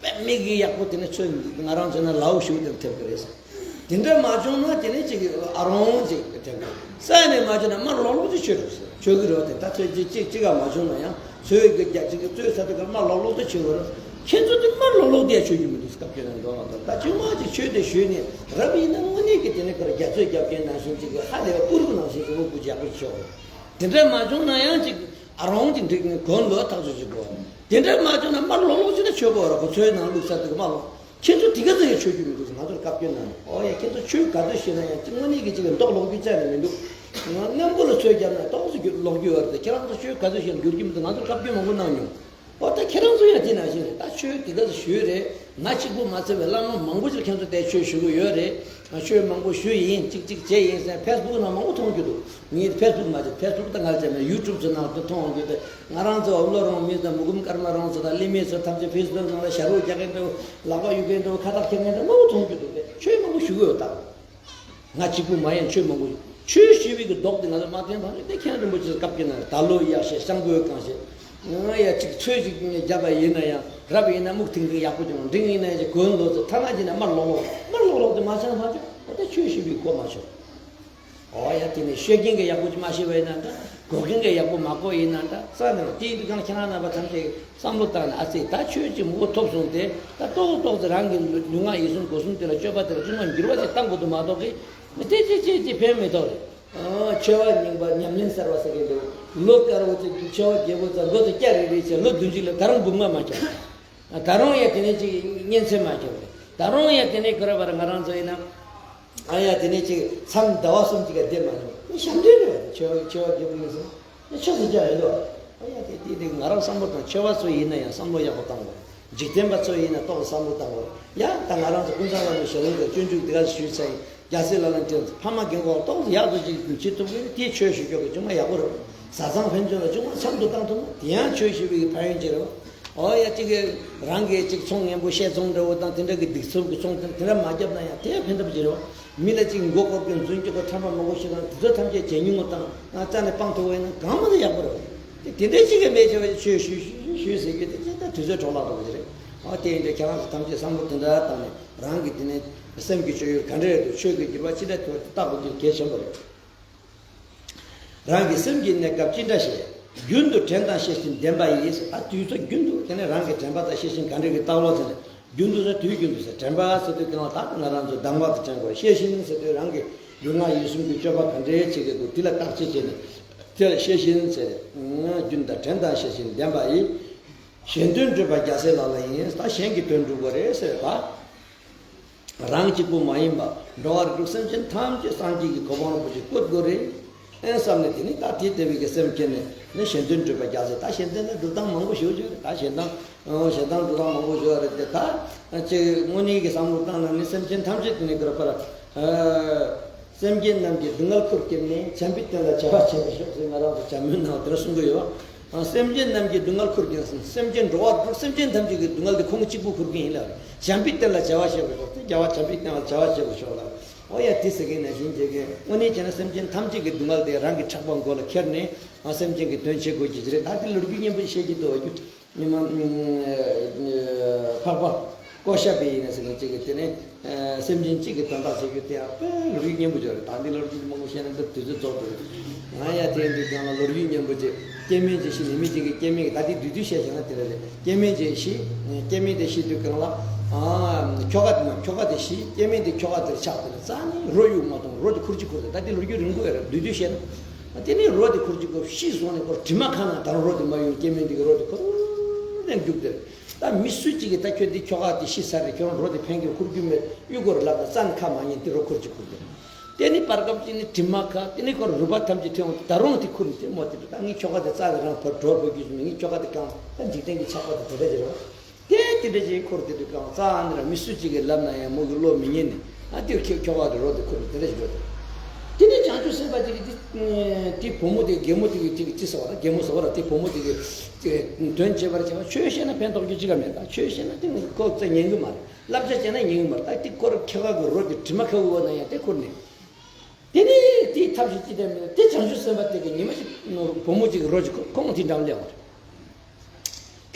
པའི་མིག་གི་ཡག་པོ་དེ་ནས་ཚོས་ང་རང་བྱས་ན་ལའོ་ཞུ་དེ་ཐེབས་ཀྱི་རེད་ཟེར། དེ་འདྲ་མ་བྱུང་ན་དེ་ནས་ཅིག་ཨ་རོང་ཅིག་ཐེབས་ཀྱི་རེད། ས་ནས་མ་བྱུང་ན་དམར་ལོག་ལོག་ཅིག་ཆོད་འགྲོ་ཟེར། ཆོད་ཀྱི་རེད་བ། དེ་ད་ཚོས་ཅིག་ཅིག་ཅིག་ག་མ་བྱུང་ན་ཡང་ཚོས་ཀྱི་རྒྱ་ཅིག་གི་ཚོས་ཚ་དུས་ཀ་དམར་ལོག་ལོག་ཏུ་ཆོད་ཀྱི་རེད། ཁྱེད་ཚོ་དེ་དམར་ལོག་ལོག་དེ་ཆོད་རྒྱུ་མི་འདུག་སྐབས་ཀྱི་ནང་འགྲོ་ལ་འགྲོ། ད་ཅི་མ་ཅིག་ཆོས་དེ་ཞུས་ནས་རབ་ཡིན་ན་དངོས་གནས་ཀྱི་དེ་ནས་ཁོ་ར་རྒྱ་ཚོས་རྒྱབ་མཁན་ནང་བཞིན་ཅིག་གི་ཧ་ལས་པ་ཕུར་བུ་ནང་བཞིན་ཅིག་མུ་གུ་རྒྱག་པོ་ཆོག་གི་རེད། དེ་འདྲ་མ་བྱུང་ན་ཡང་ཅིག་ཨ་རོང་གི་འགྲིག་ནས་གོན་ལོ་ཐག་ཆོད་ཅིག་དགོས། དེ་འདྲ་མ་བྱུང་ན་དམར་ལོག་ལོག་ཅིག་ན་ཆོད་དགོས་ར། ཁོ་ཚོའི་ནང་བླུགས་ས་དེ་ག་དམར་ལོག་ཁྱེད་ཚོ་དེ་ག་ཚོད་ཡང་ཆོད་རྒྱུ་མི་འདུག་ང་ཚོར་བཀའ་བཀྱོན་གནང་། ཨོ་ཡ་ཁྱེད་ཚོ་ཆོས་ག་ཚོད་ཤེས་ན་ཡང་ཅིག་དངོས་གནས་ཀྱི་ཅིག་ལ་མདོག་ལོག་རྒྱུ་རྩ་ནས་མི་འདུག་ང་སྣམ་བུ་ལ་ཚོས་བརྒྱབ་ན་ཏོག་ཙམ་ལོག་རྒྱུ་ཡོད་རེད་དེ། ཁྱེད་རང་ཚོ་ཆོས་ག་ཚོད་ཤེས་ན་འགྱུར་རྒྱུ་མི་འདུག་ང་ཚོར་བཀའ་བཀྱོན་མང་པོ་གནང་མྱོང་། ཨོ་ད་ཁྱེད་རང་ཚོ་ཡང་དེ་ནང་བཞིན་རེད། ད་ཆོས་དེ་ག་ཚོད་ཞུས་རེད། ང་གཅིག་པུ་མ་ཚད་པའི་བླ་མ་མང་པོ་ཅིག་ཁྱེད་ཚོ་དེ་ཆོས་ཞུ་གི་ཡོད་རེད། ཆོས་མང་པོ་ཞུས་ཡིན། གཅིག་གཅིག་བྱས་ཡིན་ཟེར་ཕེ་སི་བུག་ནང་མང་པོ་མཐོང་རྒྱུ་འདུག་ངས་ཕེ་སི་བུག་མ་བྱས། ཕེ་སི་བུག་ད་ང་ལ་བྱས་མེད། ཡུ་ཊུབ་ཚོ་ནང་དུ་མཐོང་རྒྱུ་དེ། ང་རང་ཚོ་ཨོ་བློ་རང་མི་དང་མུ་གུམ་ཀརྨ་རང་ཚོ་དང་ལི་མི་ཚོ་ཐམས་ཅད་ཕེ་སི་བུག་ནང་ལ་ཞྭ་རོ་རྒྱག་མཁན་འདྲ་བོ། ལག་པ་གཡུག་མཁན་འདྲ་བོ། ཁ་བཏགས་འཁྱེར་མཁན་འདྲ་མང་པོ་མཐོང་རྒྱུ་འདུག་གས། ཆོས་མང་པོ་ཞུ་གི་ཡོད་ད། ང་གཅིག་པུ་མ་ཡིན། ཆོས་མང་པོ། ཆོས་ཞུས་པའི་གི་མདོག་དེ་ང་ཚོ་མ་བསྟན་བར་དེ་མཁན་རིན་པོ་ཆེ་སྐབས་ཀྱི་ནང་ད་ལོ་གཡག་བཤད་སྤྱང་པོའི་གང་བཤད། ང་ཡ་གཅིག་ཚོས་གཅིག་བརྒྱབ་པ་ཡིན་ན་ཡང་རབ་ཡིན་ན་སྨུག་ཐིང་ཐིང་ཡག་པོ་བྱུང་། འབྲིང་ཡིན་ན་ཡང་གོན་ལོ་ཚོ་ཐ་མ་ཡིན་ན་དམར་ལོག་ལོག་དམར་ལོག་ལོག་དེ་མ་བྱུང་མ་བྱུང་། འོ་ད་ཆོས་ཞུས་པའི་གོ་མ་ཆོད། ཨོ་ཡ་དེ་ནས་ཤེས་མཁན་གྱིས་ཡག་པོ་ཅིག་མ་ཤེས་པ་ཡིན་ན་འདྲ། གོ་མཁན་གྱིས་ཡག་པོ་མ་གོ་ཡིན་ན་འདྲ། ས་ནས་དེ་ཡིན་དུས་གང་ཁྱེད་རང་རྣམ་པ་ཐམས་ཅད་བསམ་བློ་བཏང་ནས་ཨ་ཙི་ད་ཆོས་ཀྱི་མགོ་ཐོབ་སོང་སྟེ། ད་ཏོག་ཏོག་ཙི་རང་གི་ལུས་ངག་ཡིད་གསུམ་སྒོ་གསུམ་དེ་ལ་སྤྱོད་པ་དེ་ལ་ཅུང་མ་འགྱུར་བ་ཅིག་བཏང་དགོས་འདུག་མ་གཏོགས་ཀྱི་མི་དེ་ཅི་ཅི་ཅི་ཕན་མི་ཐོགས་རེད། ཨ་ཆེ་བ་རྙིང་པ་ཉམས་ལེན་གསར་བ་ཟེར་མཁན་འདུག་ལོ་དཀར་བོ་ཚོ་ཆེ་བ་རྒྱལ་པོ་ཚོ་མགོ་ཚོ་སྐྱ་རེ་རེ་བྱས་ལོ་བདུན་ཅུ་ལ་ད་རུང་འབུམ་ལྔ་མ་ཁྱབ། ད་རུང་ཡང་དེ་ནས་ཅིག་གཉན་ཚད་མ་ཁྱབ་རེད། ད་རུང་ཡང་དེ་ནས་ཁོ་ར་བར་ང་རང་ཚོ་ཡིན་ན། ཨ་ཡ་དེ་ནས་ཅིག་མཚམས་ཟླ་བ་གསུམ་ཅིག་ག་བསྡད་མ་ནུས། ཞབས་འདྲེན་རེད་བ། ཆེ་བ་ཆེ་བ་རྒྱལ་པོ་ཡིན་ཟེར། ཆོས་སུ་བྱ་ཡོད་དོ། ཨ་ཡ་དེ་དེ་དེ་ང་རང་བསམ་བློ་བཏང་། ཆེ་བ་ཚོ་ཡིན་ན་ཡང་བསམ་བློ་ཡག་པོ་བཏང་དགོས། འཇིག་རྟེན་པ་ཚོ་ཡིན་ན་ཏོག་བསམ་བློ་བཏང་དགོས། ཡ་ད་ང་རང་ཚོ་ཀུན་བཟང་བླ་མའི་ཞལ་ལུང་དུ་སྤྱོད་འཇུག་དེ་ག་ཞུས་ཚར་ཡིན། རྒྱལ་སྲས་ལག་ལེན་སྤྲད། ཕ་མ་རྒན་གོག་ཏོག་ཙམ་ཡག་ཏུ་ཅིག་བྱེད་ཐུབ་ཀྱི་རེད། དེའི་ཆོས་ཞུ་ཕྱོགས་ཀྱི་ཅུང་མ་ཡག་པོ་རེད། བཟའ་ཚང་ཕན་ཚུན་ལ་ཅུང་མ་འཆམ་དུ་བཏང་ཐུབ་ན་དེ་ཡང་ཆོས་ཞུ་བའི་ཕན་ཡོན་ཅིག་རེད་བ། ཨོ་ཡ་གཅིག་གིས་རང་གིས་གཅིག་ཚོང་ངན་པོ་བཤས་ཚོང་འདྲ་བོ་དང་དེ་འདྲ་གི་སྡིག་ཚོགས་ཀྱི་ཚོང་དེ་འདྲ་མ་བརྒྱབ་ན་ཡང་དེ་ཡང་ཕན་ཐབས་ཅིག་རེད་བ། མི་ལ་གཅིག་མགོ་སྐོར་གྱི་རྫུན་གྱི་གོ་ཁྲམ་པ་མང་པོ་ཞིག་དང་དེ་ཚོ་ཐམས་ཅད་ཇེ་ཉུང་ངུ་བཏང་། རྩ་ནས་སྤང་ཐུབ་པ་ཡིན་ན་གང་མ་ད་ཡག་པོ་རེད་བ། དེ་དེ་འདྲ་གཅིག་གིས་མེད་བྱས་པ་ཆོས་ཞུ་ཞུ་ཞུ་ཞུ་ཟེར་རྒྱུ་དེ་ཅི་ལྟར་དུས་ཚོད་འཕྲོ་བརླག་འགྲོ་གི་རེད། ཨོ་དེ་ཡིན་དུས་ཁྱེད་རང་ཚོ་ཐམས་ཅད་བསམ་བློ་དེ་འདྲ་བཏང་ནས་རང་གི་དེ་ནས་སེམས་ཀྱི་སྤྱོད་ཡུལ་ག་འདྲ་རེད་འདུག་ཆོས་ཀྱི་འགྱུར་བ་ཅི་འདྲ་ཐུབ་བརྟག་དགོས་རྒྱུ་གལ་ཆེན་པོ་རེད། རང་གི་སེམས་ཀྱི་གནས་སྐབས་ཅི་འདྲ་ཞིག་རྒྱུན་དུ་དྲན་དང་ཤེས་བཞིན་ལྡན་པ་ཡིས། ད་དུས་ཚོད་རྒྱུན་དུ་དེ་ནས་རང་གི་དྲན་པ་དང་ཤེས་བཞིན་ག་འདྲ་གི་ལྟ་བ་དེ་ནས་རྒྱུན་དུ་ཟེར་དུས་རྒྱུན་དུ་ཟེར། དྲན་པ་ཟེར་དུས་གང་ལ་ད་ང་རང་ཚོ་གདམས་ངག་ཏུ་དྲན་དགོས། ཤེས་བཞིན་ཟེར་དུས་རང་གི་ལུས་ངག་ཡིད་གསུམ་གྱི་སྤྱོད་པ་ག་འདྲའི་བྱེད་ཀྱི་འདུག་དེ་ལ་བརྟག་དཔྱད་བྱས་ནས་དེ་ལ་ཤེས་བཞིན་ཟེར། རྒྱུན་དུ་དྲན་དང་ཤེས་བཞིན་ལྡན་པ་ཡིས། གཞན་དོན་སྒྲུབ་པ་རྒྱལ་སྲས་ལག་ལེན་ཡིན། ད་གཞན་གྱི་དོན་སྒྲུབ་དགོས་རེད་ཟེར་བ། རང་གཅིག་པུ་མ་ཡིན་པ་འགྲོ་བ་རིགས་དྲུག་སེམས་ཅན་ཐམས་ཅད་སངས་རྒྱས་ཀྱི་གོ་འཕང་རིན་པོ་ཆེ་བཀོད་དགོས་རེད། ཨེ་བསམ་ནས་དེ་ནི་ད་དེ་ལྟ་བུའི་གི་སེམས་བསྐྱེད་ནས་ནི་གཞན་དོན་སྒྲུབ་པ་རྒྱལ་སྲས། ད་གཞན་དོན་ལ་སྒྲུབ་སྟངས་མང་པོ་ཞེ་པོ་ཅིག་རེད། ད་གཞན་དོན་གཞན་དོན་སྒྲུབ་སྟངས་མང་པོ་ཞེ་པོ་རེད་དེ། ད་ཅིག་དངོས་གནས་ཀྱི་བསམ་བློ་བཏང་ན་ནི་སེམས་ཅན་ཐམས་ཅད་དེ་ནི་དགོས་པར། སེམས་ཅན་རྣམས་ཀྱི་སྡུག་བསྔལ་ཁུར་བསྐྱེད་ནས། བྱམས་པའི་དོན་ལ་བྱ་བ་བྱེད་པར་ཤོག་ཟེར་ང་རང་ཚོ་བྱམས་མོལ་ནང་དེ་འདྲ་གསུང་གི་ཡོད། སེམས་ཅན་རྣམས་ཀྱི་སྡུག་བསྔལ་ཁུར་གྱིན། སེམས་ཅན་འགྲོ་བ་དྲུག་སེམས་ཅན་ཐམས་ཅད་ཀྱི་སྡུག་བསྔལ་དེ་ཁོང་གཅིག་པུ་ཁུར་གྱིན་ཡིན་ལ། བྱམས་པའི་དོན་ལ་བྱ་བ་བྱེད་པར་ཤོག་ཟེར། བྱ་བ་བྱམས་པའི་དོན་ལ་བྱ་བ་བྱེད་པར་ཤོག་ལ། ཨོ་ཡ་དེ་ཟེར་མཁན་ནང་བཞིན་བྱེད་མཁན་དངོས་གནས་བྱས་ན་སེམས་ཅན་ཐམས་ཅད་ཀྱི་སྡུག་བསྔལ་དེ་རང་གི་ཕྲག་པ་མགོ་ལ་ཁྱེར་ནས་སེམས་ཅན་གྱི་དོན་བྱེད་དགོས་ཀྱི་རེད། ད་དེ་ལོ་རྒྱུས་སྙན་པོ་ཞིག་བཤད་ཀྱི་འདུག་བ་རྒྱུ། ཉི་མ་འཕགས་པ་ཀོ་ཤ་པའི་ཡིན་ན་ཟེར་མཁན་གཅིག་གིས་དེ་ནས་སེམས་ཅན་གཅིག་གི་དོན་དག་བྱེད་རྒྱུ་དེ་ཡང་དཔེ་ལོ་རྒྱུས་སྙན་པོ་ཅིག་རེད། ད་འདི་ལོ་རྒྱུས་མང་པོ་བཤད་ན་འདིར་དུས་ཚོད་རྫོགས་འགྲོ་གི་འདུག་ང་ཡང་དེ་འདི་སྒང་ལ་ལོ་རྒྱུས་སྙན་པོ་ཅིག་སྐྱེ་དམན་གྱིས་ཤི། ནད་མེད་ཅན་གྱི་སྐྱེ་དམན་གྱིས། ད་འདི་བསྡུས་བསྡུས་བཤད་བྱས་ན་དེ་འདྲ་རེད། སྐྱེ་དམན་གྱིས་ཤི། སྐྱེ་དམན་དེ་ཤི་དུས་སྒང་ལ་ཁྱོ་ག་དེ་ན་ཁྱོ་ག་དེ་ཤི། སྐྱེ་དམན་དེ་ཁྱོ་ག་དེར་ཆགས། དེ་ནས་རྩ་ནས་རོ་གཡུག་མ་གཏོང་། རོ་དེ་ཁུར་གཅིག་ཁུར་ཏེ། ད་འདི་ལོ་རྒྱུས་རིང་པོ་ཡོད་རེད། བསྡུས་བསྡུས་བཤད་ན། དེ་ནས་རོ་དེ་ཁུར་གཅིག་ཁུར། ཤི་སོང་ནས་ཁོ་དྲི་མ་ཁ་ནང་ད་རུང་རོ་དེ་མ་གཡུག་ནས་སྐྱེ་དམན་དེ་གིས་རོ་དེ་ཁུར་ནས་རྒྱུགས་དེ་རེད། ད་མི་སུ་གཅིག་གིས་ད་ཁྱོད་འདི་ཁྱོ་ག་དེ་ཤི་ཚར་རེད། ཁྱོད་རང་རོ་དེ་ཕན་གྱི་ཁུར་རྒྱུ་མེད། གཡུག་དགོས་རེད་ལབ་ན་རྩ་ནས་ཁ་མ་ཉན་ཏེ་རོ་ཁུར་གཅིག་ཁུར་དེ་རེད། དེ་ནས་བར་སྐབས་ཅིག་ནས་དྲི་མ་ཁ། དེ་ནས་ཁོ་རུས་པ་ཐམས་ཅད་ཐོན་འོང་། ད་རུང་དེ་ཁུར་ནས་དེ་མོ་དེ་འདྲ། ད་ངའི་ཁྱོ་ག་དེ་རྩ་ནས་རང་ཕར་འགྲོ་དགོས་རྒྱུ་ཞིག་མེད། ངའི་ཁྱོ་ག་དེ་གང་ད་འཇིག་རྟེན་གྱི་ཆགས་པ་དེ་དེ་འདྲ་ཅིག་རེད་བ། དེ་དེ་འདྲ་ཅིག་ཁུར་དེ་དུས་གང་རྩ་ནས་ར་མི་སུ་གཅིག་གིས་ལབ་ན་ཡང་མོ་གི་བློ་མི་ཉན་ནས། ཨ་དེ་ཁྱོ་ཁྱོ་ག་དེ་རོ་དེ་ཁུར་ནས་དེ་འདྲ་ཅིག་འགྲོ་དེ། དེ་ནས་བྱང་ཆུབ་སེམས་དཔའ་དེ་གིས་དེ་དེ་བུ་མོ་དེ་རྒན་མོ་དེ་གིས་དེ་གིས་ཅི་ཟེར་བ་ད། རྒན་མོ་ཟེར་བ་ར། དེ་བུ་མོ་དེ་གིས་དེ་དོན་བྱེད་པར་བྱ་བ། ཆོས་བཤད་ན་ཕན་ཐོགས་རྒྱུ་ཅི་ག་མེད། ད་ཆོས་བཤད་ན་དེ་ཁོ་ཚོས་ཉན་གི་མ་རེད། བསླབ་བྱ་བྱས་ན་ཉན་གི་མ་རེད། ད་དེ་ཁོ་ར་ཁྱོ་ག་གི་རོ་དེ་དྲི་མ་ཁ་འུ་བ་ན་ཡང་དེ་ཁུར་ནས། དེ་ནས་དེའི་ཐབས་ཤེས་ཅི་ལྟར་མེད་ན། དེ་བྱང་ཆུབ་སེམས་དཔའ་དེ་གིས་ཉི་མ་ཞིག་བུ་མོ་གཅིག་གི་རོ་གཅིག་ཁོ་ཁོང་དེ་འགྲམ་སླེབས་པ་རེད།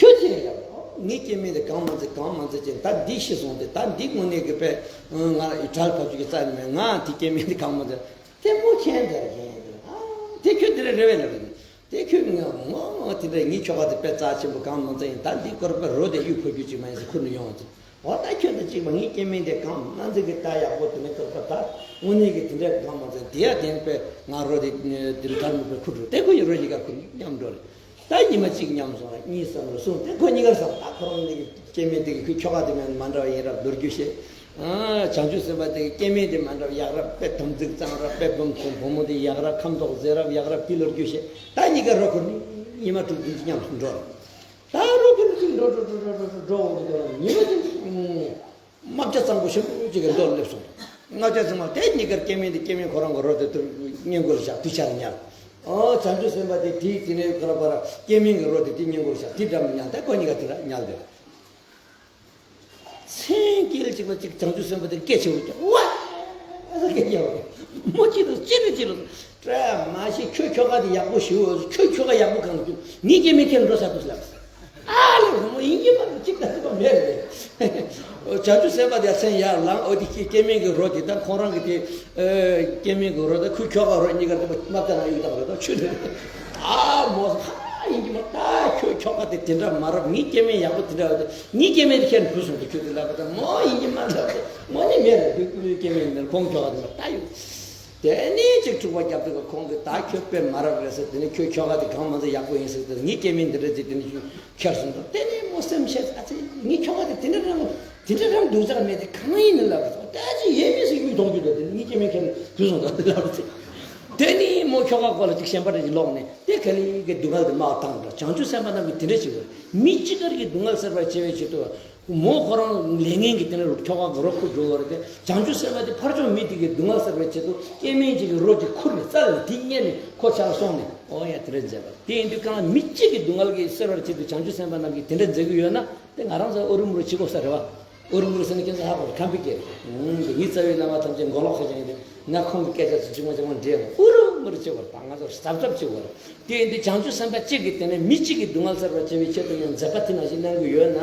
ཁྱོད་ཅི་ཡིན་ལབ། ངའི་སྐྱེ་དམན་དེ་གང་མ་མཛད་གང་མ་མཛད་ཅིང་། ད་འདི་ཤི་སོང་སྟེ་ད་འདི་དངོས་གནས་ཀྱི་དཔེ་ང་ལ་ཡི་གྲལ་ཕབ་རྒྱུ་གི་རྩ་ནས་མེད། ང་དེ་སྐྱེ་དམན་དེ་གང་མ་མཛད། དེ་མོ་ཁྱེད་འདིར་ཁྱེད་འདིར་ཨ་དེ་ཁྱོད་འདི་རེད་རེད་བས་ལབ་ནས། དེ་ཁྱོད་ངས་ངོ་ངོ་དེ་འདྲ་ངའི་ཁྱོ་ག་དེ་དཔེ་རྩ་ཆེན་པོ་གང་མ་མཛད་ཡིན། ད་འདི་སྐོར་དཔེ་རོ་དེ་གཡུག་ཕབ་རྒྱུ་ཅིག་མ་ཡིན་ཟེར་ཁུར་ནས་ཡོང་བ་ཅིག་འོ་ད་ཁྱོད་དང་གཅིག་པ་ངའི་སྐྱེ་དམན་དེ་གང་མ་མཛད་གི་ད་ཡག་པོ་དེ་ནས་སྐོར་པ་ད་དངོས་གནས་ཀྱི་དེ་འདྲ་གང་མ་མཛད། དེ་ཡ་དེ་ནས་དཔེ་ང་རོ་དེ་དེ་རུ་དར་མོ་དཔེ་ཁུར་འགྲོ། དེ་ཁོ་ཡི་རོ་གཉིས་ཀ་ཁུར་མཉམ་འགྲོ་རེད། ད་ཉི་མ་གཅིག་མཉམ་སོང་ར། གཉིས་སོང་ར། གསུམ། དེ་ཁོ་གཉིས་ཀར་སོང་། ད་ཁོ་རང་ནི་སྐྱེ་དམན་དེ་གི་ཁོའི་ཁྱོ་ག་དེ་མིན་མ་འདྲ་བ་ཡིན་རབས་མདོ་རྒྱུད་བཤད། ཨ་བྱང་ཆུབ་སེམས་དཔའ་དེ་གི་སྐྱེ་དམན་དེ་མ་འདྲ་བ་ཡག་རབས། དཔེ་དམ་ཚིག་གཙང་རབས། དཔེ་བུ་མོ་བུ་མོ་དེ་ཡག་རབས། ཁ་མདོག་མཛེས་རབས་ཡག་རབས། དེ་ལོ་རྒྱུས་བཤད། ད་གཉིས་ཀ་རོ་ཁུར་ནས་ཉི་མ་དྲུག་བདུན་གྱི་མཉམ་དུ་འགྲོ་ར། ད་རོ་ཁུར་ནས་ཅིག་འགྲོ་འགྲོ་འགྲོ་འགྲོ་འགྲོ་འགྲོ་འོང་དུས་ཉི་མ་དེ་རྨ་བྱ་གཙང་པོ་ཞིམ་པོ་ཅིག་གི་མདོ་ལ་སླེབས་སོང་། རྨ་བྱ་གཙང་མ་དེ་གཉིས་ཀར་སྐྱེ་དམན་དེ་སྐྱེ་དམན་ཁོ་རང་གི་རོ་དེ་དུར་སྔས་མགོ་ལ་བཞག་དེ་ཆ་ར་ཉལ། ཨོ་བྱང་ཆུབ་སེམས་དཔའ་དེ་དེའི་དེ་ནས་ཁོ་ར་པ་ར་སྐྱེ་དམན་གྱི་རོ་དེ་དེ་སྔས་མགོ་ལ་བཞག་དེ་འགྲམ་ལ་ཉལ། ད་ཁོ་གཉིས་ཀ་དེ་ར་ཉལ་བསྡད། མཚན་དཀྱིལ་གཅིག་ལ་གཅིག་བྱང་ཆུབ་སེམས་དཔའ་དེ་སྐད་ཆེ་བོ་ཀྱང་ཝ་ཨ་ཟེར་སྐད་རྒྱག་པ་རེད། མོ་གཅིག་ཏུ་ཅི་རེད་ཅི་རེད། བཀྲ་མ་ཤིས་ཁྱོད་ཁྱོ་ག་དེ་ཡག་པོ་ཞུ། ཁྱོད་ཁྱོ་ག་ཡག་པོ་གང་ལ་ཁྱོད་ངའི་སྐྱེ་དམན་ཁྱེར་འགྲོ་ས་དུས་ལབ། ཨ་ལེ་བུ་མོ་ཡིན་གྱི་མ་རེད། གཅིག་དང་གཅིག་པ་མེད་རེད། བྱང་ཆུབ་སེམས་དཔའ་དེ་མཚན་ཡར་ལངས། འོ་དེ་ཁྱེད་སྐྱེ་དམན་གྱི་རོ་དེ་དང་ཁོང་རང་གི་དེ་སྐྱེ་དམན་གྱི་རོ་དང་ཁོའི་ཁྱོ་ག་རོ་གཉིས་ཀ་དེ་མ་བལྟ་ན་གཡུག་བཏང་རེད་ད་ཆུ་དེ། ཨ་མོ་ཧ་ཡིན་གྱི་མ་ད་ཁྱོད་ཁྱོ་ག་དེ་དེ་འདྲ་མ་རབས། ངའི་སྐྱེ་དམན་ཡག་པོ་དེ་འདྲ་ཡོད་དེ་ངའི་སྐྱེ་དམན་དེ་ཁྱེར་བུད་སོང་དུས་ཁྱོད་དེ་ལབ་པ་དང་མོ་ཡིན་གྱི་མ་ལབ་དེ་མོ་ནི་མེད་རེད། དེ་ཁོའི་སྐྱེ་དམན་དེ་ཁོང་ཁྱོ་ག་དེ་མ་ད་ཡོད། དེ་ནས་ཅིག་འཁྲུག་པ་རྒྱབ་དུས་ཁོང་གིས་ད་ཁྱོད་དཔེ་མ་རབས་རེད་ཟེར། དེ་ནས་ཁྱོད་ཁྱོ་ག་དེ་གང་མ་ཚད་ཡག་པོ་ཡིན་ཟེར། དེ་ངའི་སྐྱེ་དམན་འདི་འདྲ་ཅིག་དེ་ནས་ཅིག་ཁྱེར་སོང་དང་། དེ་ནས་མོ་སེམས་ཤེས། ཨ་ཙི་ངའི་ཁྱོ་ག་དེ་དེ་འདྲ་རང་དེ་འདྲ་རང་སྡུག་ཅག་མེད་དེ་གང་ཡིན་ནི་ལབ་སོང་། ད་ཅི་ཡས་མས་སུ་གཡུག་གཏོང་རྒྱུ་དང་དེ་ནས་ངའི་སྐྱེ་དམན་ཁྱེར་ནས་བུད་སོང་དང་དེ་ལབ་ཚེ། དེ་ནས་མོ་ཁྱོ་ག་ཁོ་ལ་ཅིག་ཞེན་པ་འདྲ་ཅིག་ལོག་ནས་དེ་ག་ལེ་གི་སྡུག་བསྔལ་དེ་མར་བཏང་འདྲ། བྱང་ཆུབ་སེམས་དཔའ་རྣམས་ཀྱིས་དེ་འདྲ་བྱེད་དགོས། མི་གཅིག་གར་གྱི་སྡུག་བསྔལ་སེལ་བར་བྱེད་པའི་ཆེད་དུ། མོ་ཁོ་རང་ལས་ངན་གྱི་དེ་ནས་ཁྱོ་ག་གི་རོ་ཁུར་འགྲོ་བ་རེད་དེ། བྱང་ཆུབ་སེམས་དཔའ་དེ་ཕར་ཕྱོགས་མི་དེ་གི་སྡུག་བསྔལ་སེལ་བའི་ཆེད་དུ་སྐྱེ་དམན་གཅིག་གི་རོ་དེ་ཁུར་ནས་རྩ་ལ་དེ་རྙེད་ནས་ཁོ་ཆ་ལ་སོང་ནས་ཨོ་ཡ་དེ་འདྲ་མཛད་པ་རེད། དེ་ཡིན་དུས་གང་ལ་མི་གཅིག་གི་སྡུག་བསྔལ་གྱི་སེལ་བར་ཆེད་དུ་བྱང་ཆུབ་སེམས་དཔའ་རྣམས་ཀྱིས་དེ་འདྲ་མཛད་ཀྱི་ཡོད་ན་དེ་ང་རང་ཚོ་ཨུ་རུ་མུ་རུ་བྱེད་དགོས་ས་རེད་བ། ཨུ་རུ་མུ་རུ་ཟེར་ན་ཁྱེད་ཚོ་ཧ་གོ་ཁམས་པའི་སྐད་རེད། ངའི་རྩ་བའི་བླ་མ་ཐམས་ཅད་མགོ་ལོག་ཁ་ཅན་ཡིན་དུས་ང་ཁོང་གི་སྐད་ཆ་ཚོ་ཅུང་མ་ཅུང་མ་འདྲེས་ཨུ་རུ་མུ་རུ་བྱེད་དགོས་རེད། ད་ང་ཚོ་གཟབ་གཟབ་བྱེད་དགོས་རེད། དེ་ཡིན་དུས་བྱང་ཆུབ་སེམས་དཔའ་གཅིག་གིས་དེ་ནས་མི་གཅིག་གི་སྡུག་བསྔལ་སེལ་བར་བྱེད་པའི་ཆེད་དུ་ཡང་མཛད་པ་དེ་ནང་བཞིན་གནང་གི་ཡོད་ན་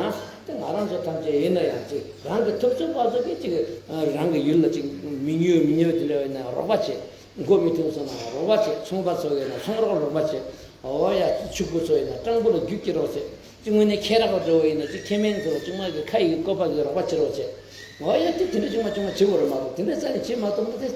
དེ་ང་རང་ཚོ་ཐམས་ཅད་ཡིན་ན་ཡང་ཅིག་རང་གི་ཐུབ་ཚོད་དཔག་ཚོད་ཀྱིས་ཅིག་རང་གི་ཡུལ་ལ་ཅིག་མི་ཉོ་མི་ཉོ་དེ་འདྲ་ཡོད་ན་རོགས་པ་བྱེད། མགོ་མི་ཐོན་སོང་ན་རོགས་པ་བྱེད། ཚོང་པ་ཚོ་ཡོད་ན་ཚོང་རོགས་རོགས་པ་བྱེད། འོ་ཡ་ཕྱུག་པོ་ཚོ་ཡོད་ན་སྤྲང་པོ་ལ་རྒྱུག་ཀྱི་རོགས་བྱེད། ཅིག་དངོས་གནས་ཁྱེད་རག་པ་འགྲོ་བ་ཡིན་ན་ཅིག་ཁྱེད་མིན་ཚོ་ཅིག་མ་གི་ཁ་ཡི་བཀོད་པ་གི་རོགས་པ་བྱེད་རོགས་བྱེད། འོ་ཡ་དེ་དེ་འདྲ་ཅིག་མ་ཅིག་མ་བྱེད་དགོས་རེད་མ་གཏོགས་དེ་འདྲ་རྩ་ནས་བྱེད་མ་ཐུབ་ན་དེ་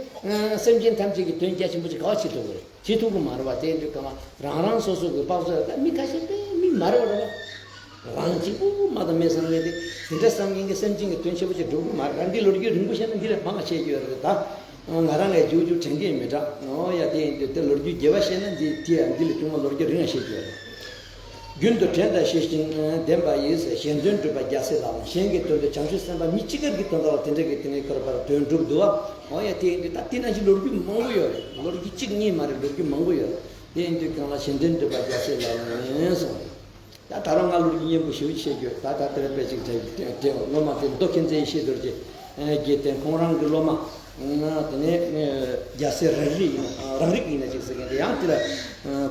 སེམས་ཅན་ཐམས་ཅད་ཀྱི་དོན་རྒྱ་ཆེན་པོ་ཅིག་ག་བ་བྱེད་ཐུབ་དགོས་རེད། བྱེད་ཐུབ་ཀྱི་མ་རེད་བ། དེ་འདྲ་གང་ལ་རང་རང་སོ་སོ་གི་དཔག་ཚོད་ད་མི་ཁ་ཤས་དཔེ་མི་མ་རེད་བ་རེད་བ། རང་གཅིག་པུ་མ་གཏོགས་མེད་བསམ་མཁན་དེ་དེ་འདྲ་བསམ་མཁན་གྱི་སེམས་ཅན་གྱི་དོན་ཆེན་པོ་ཅིག་སྒྲུབ་ཀྱི་མ་རེད། རང་འདི་ལོ་རྒྱུས་རིང་པོ་བཤད་ན་འདི་ལས་མང་བ་བཤད་རྒྱུ་ཡོད་རེད་ད། ང་རང་ལས་རྒྱུག་རྒྱུག་དྲན་གྱི་མི་དྲག་ཨོ་ཡ་དེ་ཡིན་དུས་དེ་ལོ་རྒྱུས་རྒྱས་པ་བཤད་ན་འདི་དེ་ཡང་འདི་ལས་ཅུང་མ་ལོ་རྒྱུས་རིང་བ་བཤད་རྒྱུ་ཡོད་རེད། རྒྱུན་དུ་དྲན་དང་ཤེས་བཞིན་ལྡན་པ་ཡིས། གཞན་དོན་སྒྲུབ་པ་རྒྱལ་སྲས་ལག་ལེན། གཞན་གྱི་དོན་དུ་བྱང་ཆུབ་སེམས་དཔའ་མི་གཅིག་གར་གྱི་དོན་དག་ལ་དེ་འདྲ་གི་དེ་ནས་ཁོ་ར་པར་དོན་གྲུབ་འདུག་བ། ཨོ་ཡ་དེ་ཡིན་དུས་ད་དེ་ནང་བཞིན་ལོ་རྒྱུས་མང་པོ་ཡོད་རེད། ལོ་རྒྱུས་གཅིག་གཉིས་མ་རེད། ལོ་རྒྱུས་མང་པོ་ཡོད་རེད། དེ་ཡིན་དུས་གང་ལ་གཞན་དོན་སྒྲུབ་པ་རྒྱལ་སྲས་ལག་ལེན་གསུངས་རེད། ད་ད་རུང་ང་ལོ་རྒྱུས་སྙན་པོ་ཞེ་པོ་ཅིག་བཤད་རྒྱུ་ཡོད། ད་ད་དེ་རིང་དཔེ་ཅིག་དྲན་དྲན་སློབ་མ་དེ་མདོ་མཁྱེན་བརྩེ་ཡེ་ཤེས་རྡོ་རྗེ་རྗེ་བསྟེན། ཁོང་རང་གི་སློབ་མ་དེ་ནས་རྒྱལ་སྲས་རང་རིག་ཡིན་རང་རིག་ཡིན་ན་ཅིག་ཟེར་མཁན། ཡང་དེ་ལ་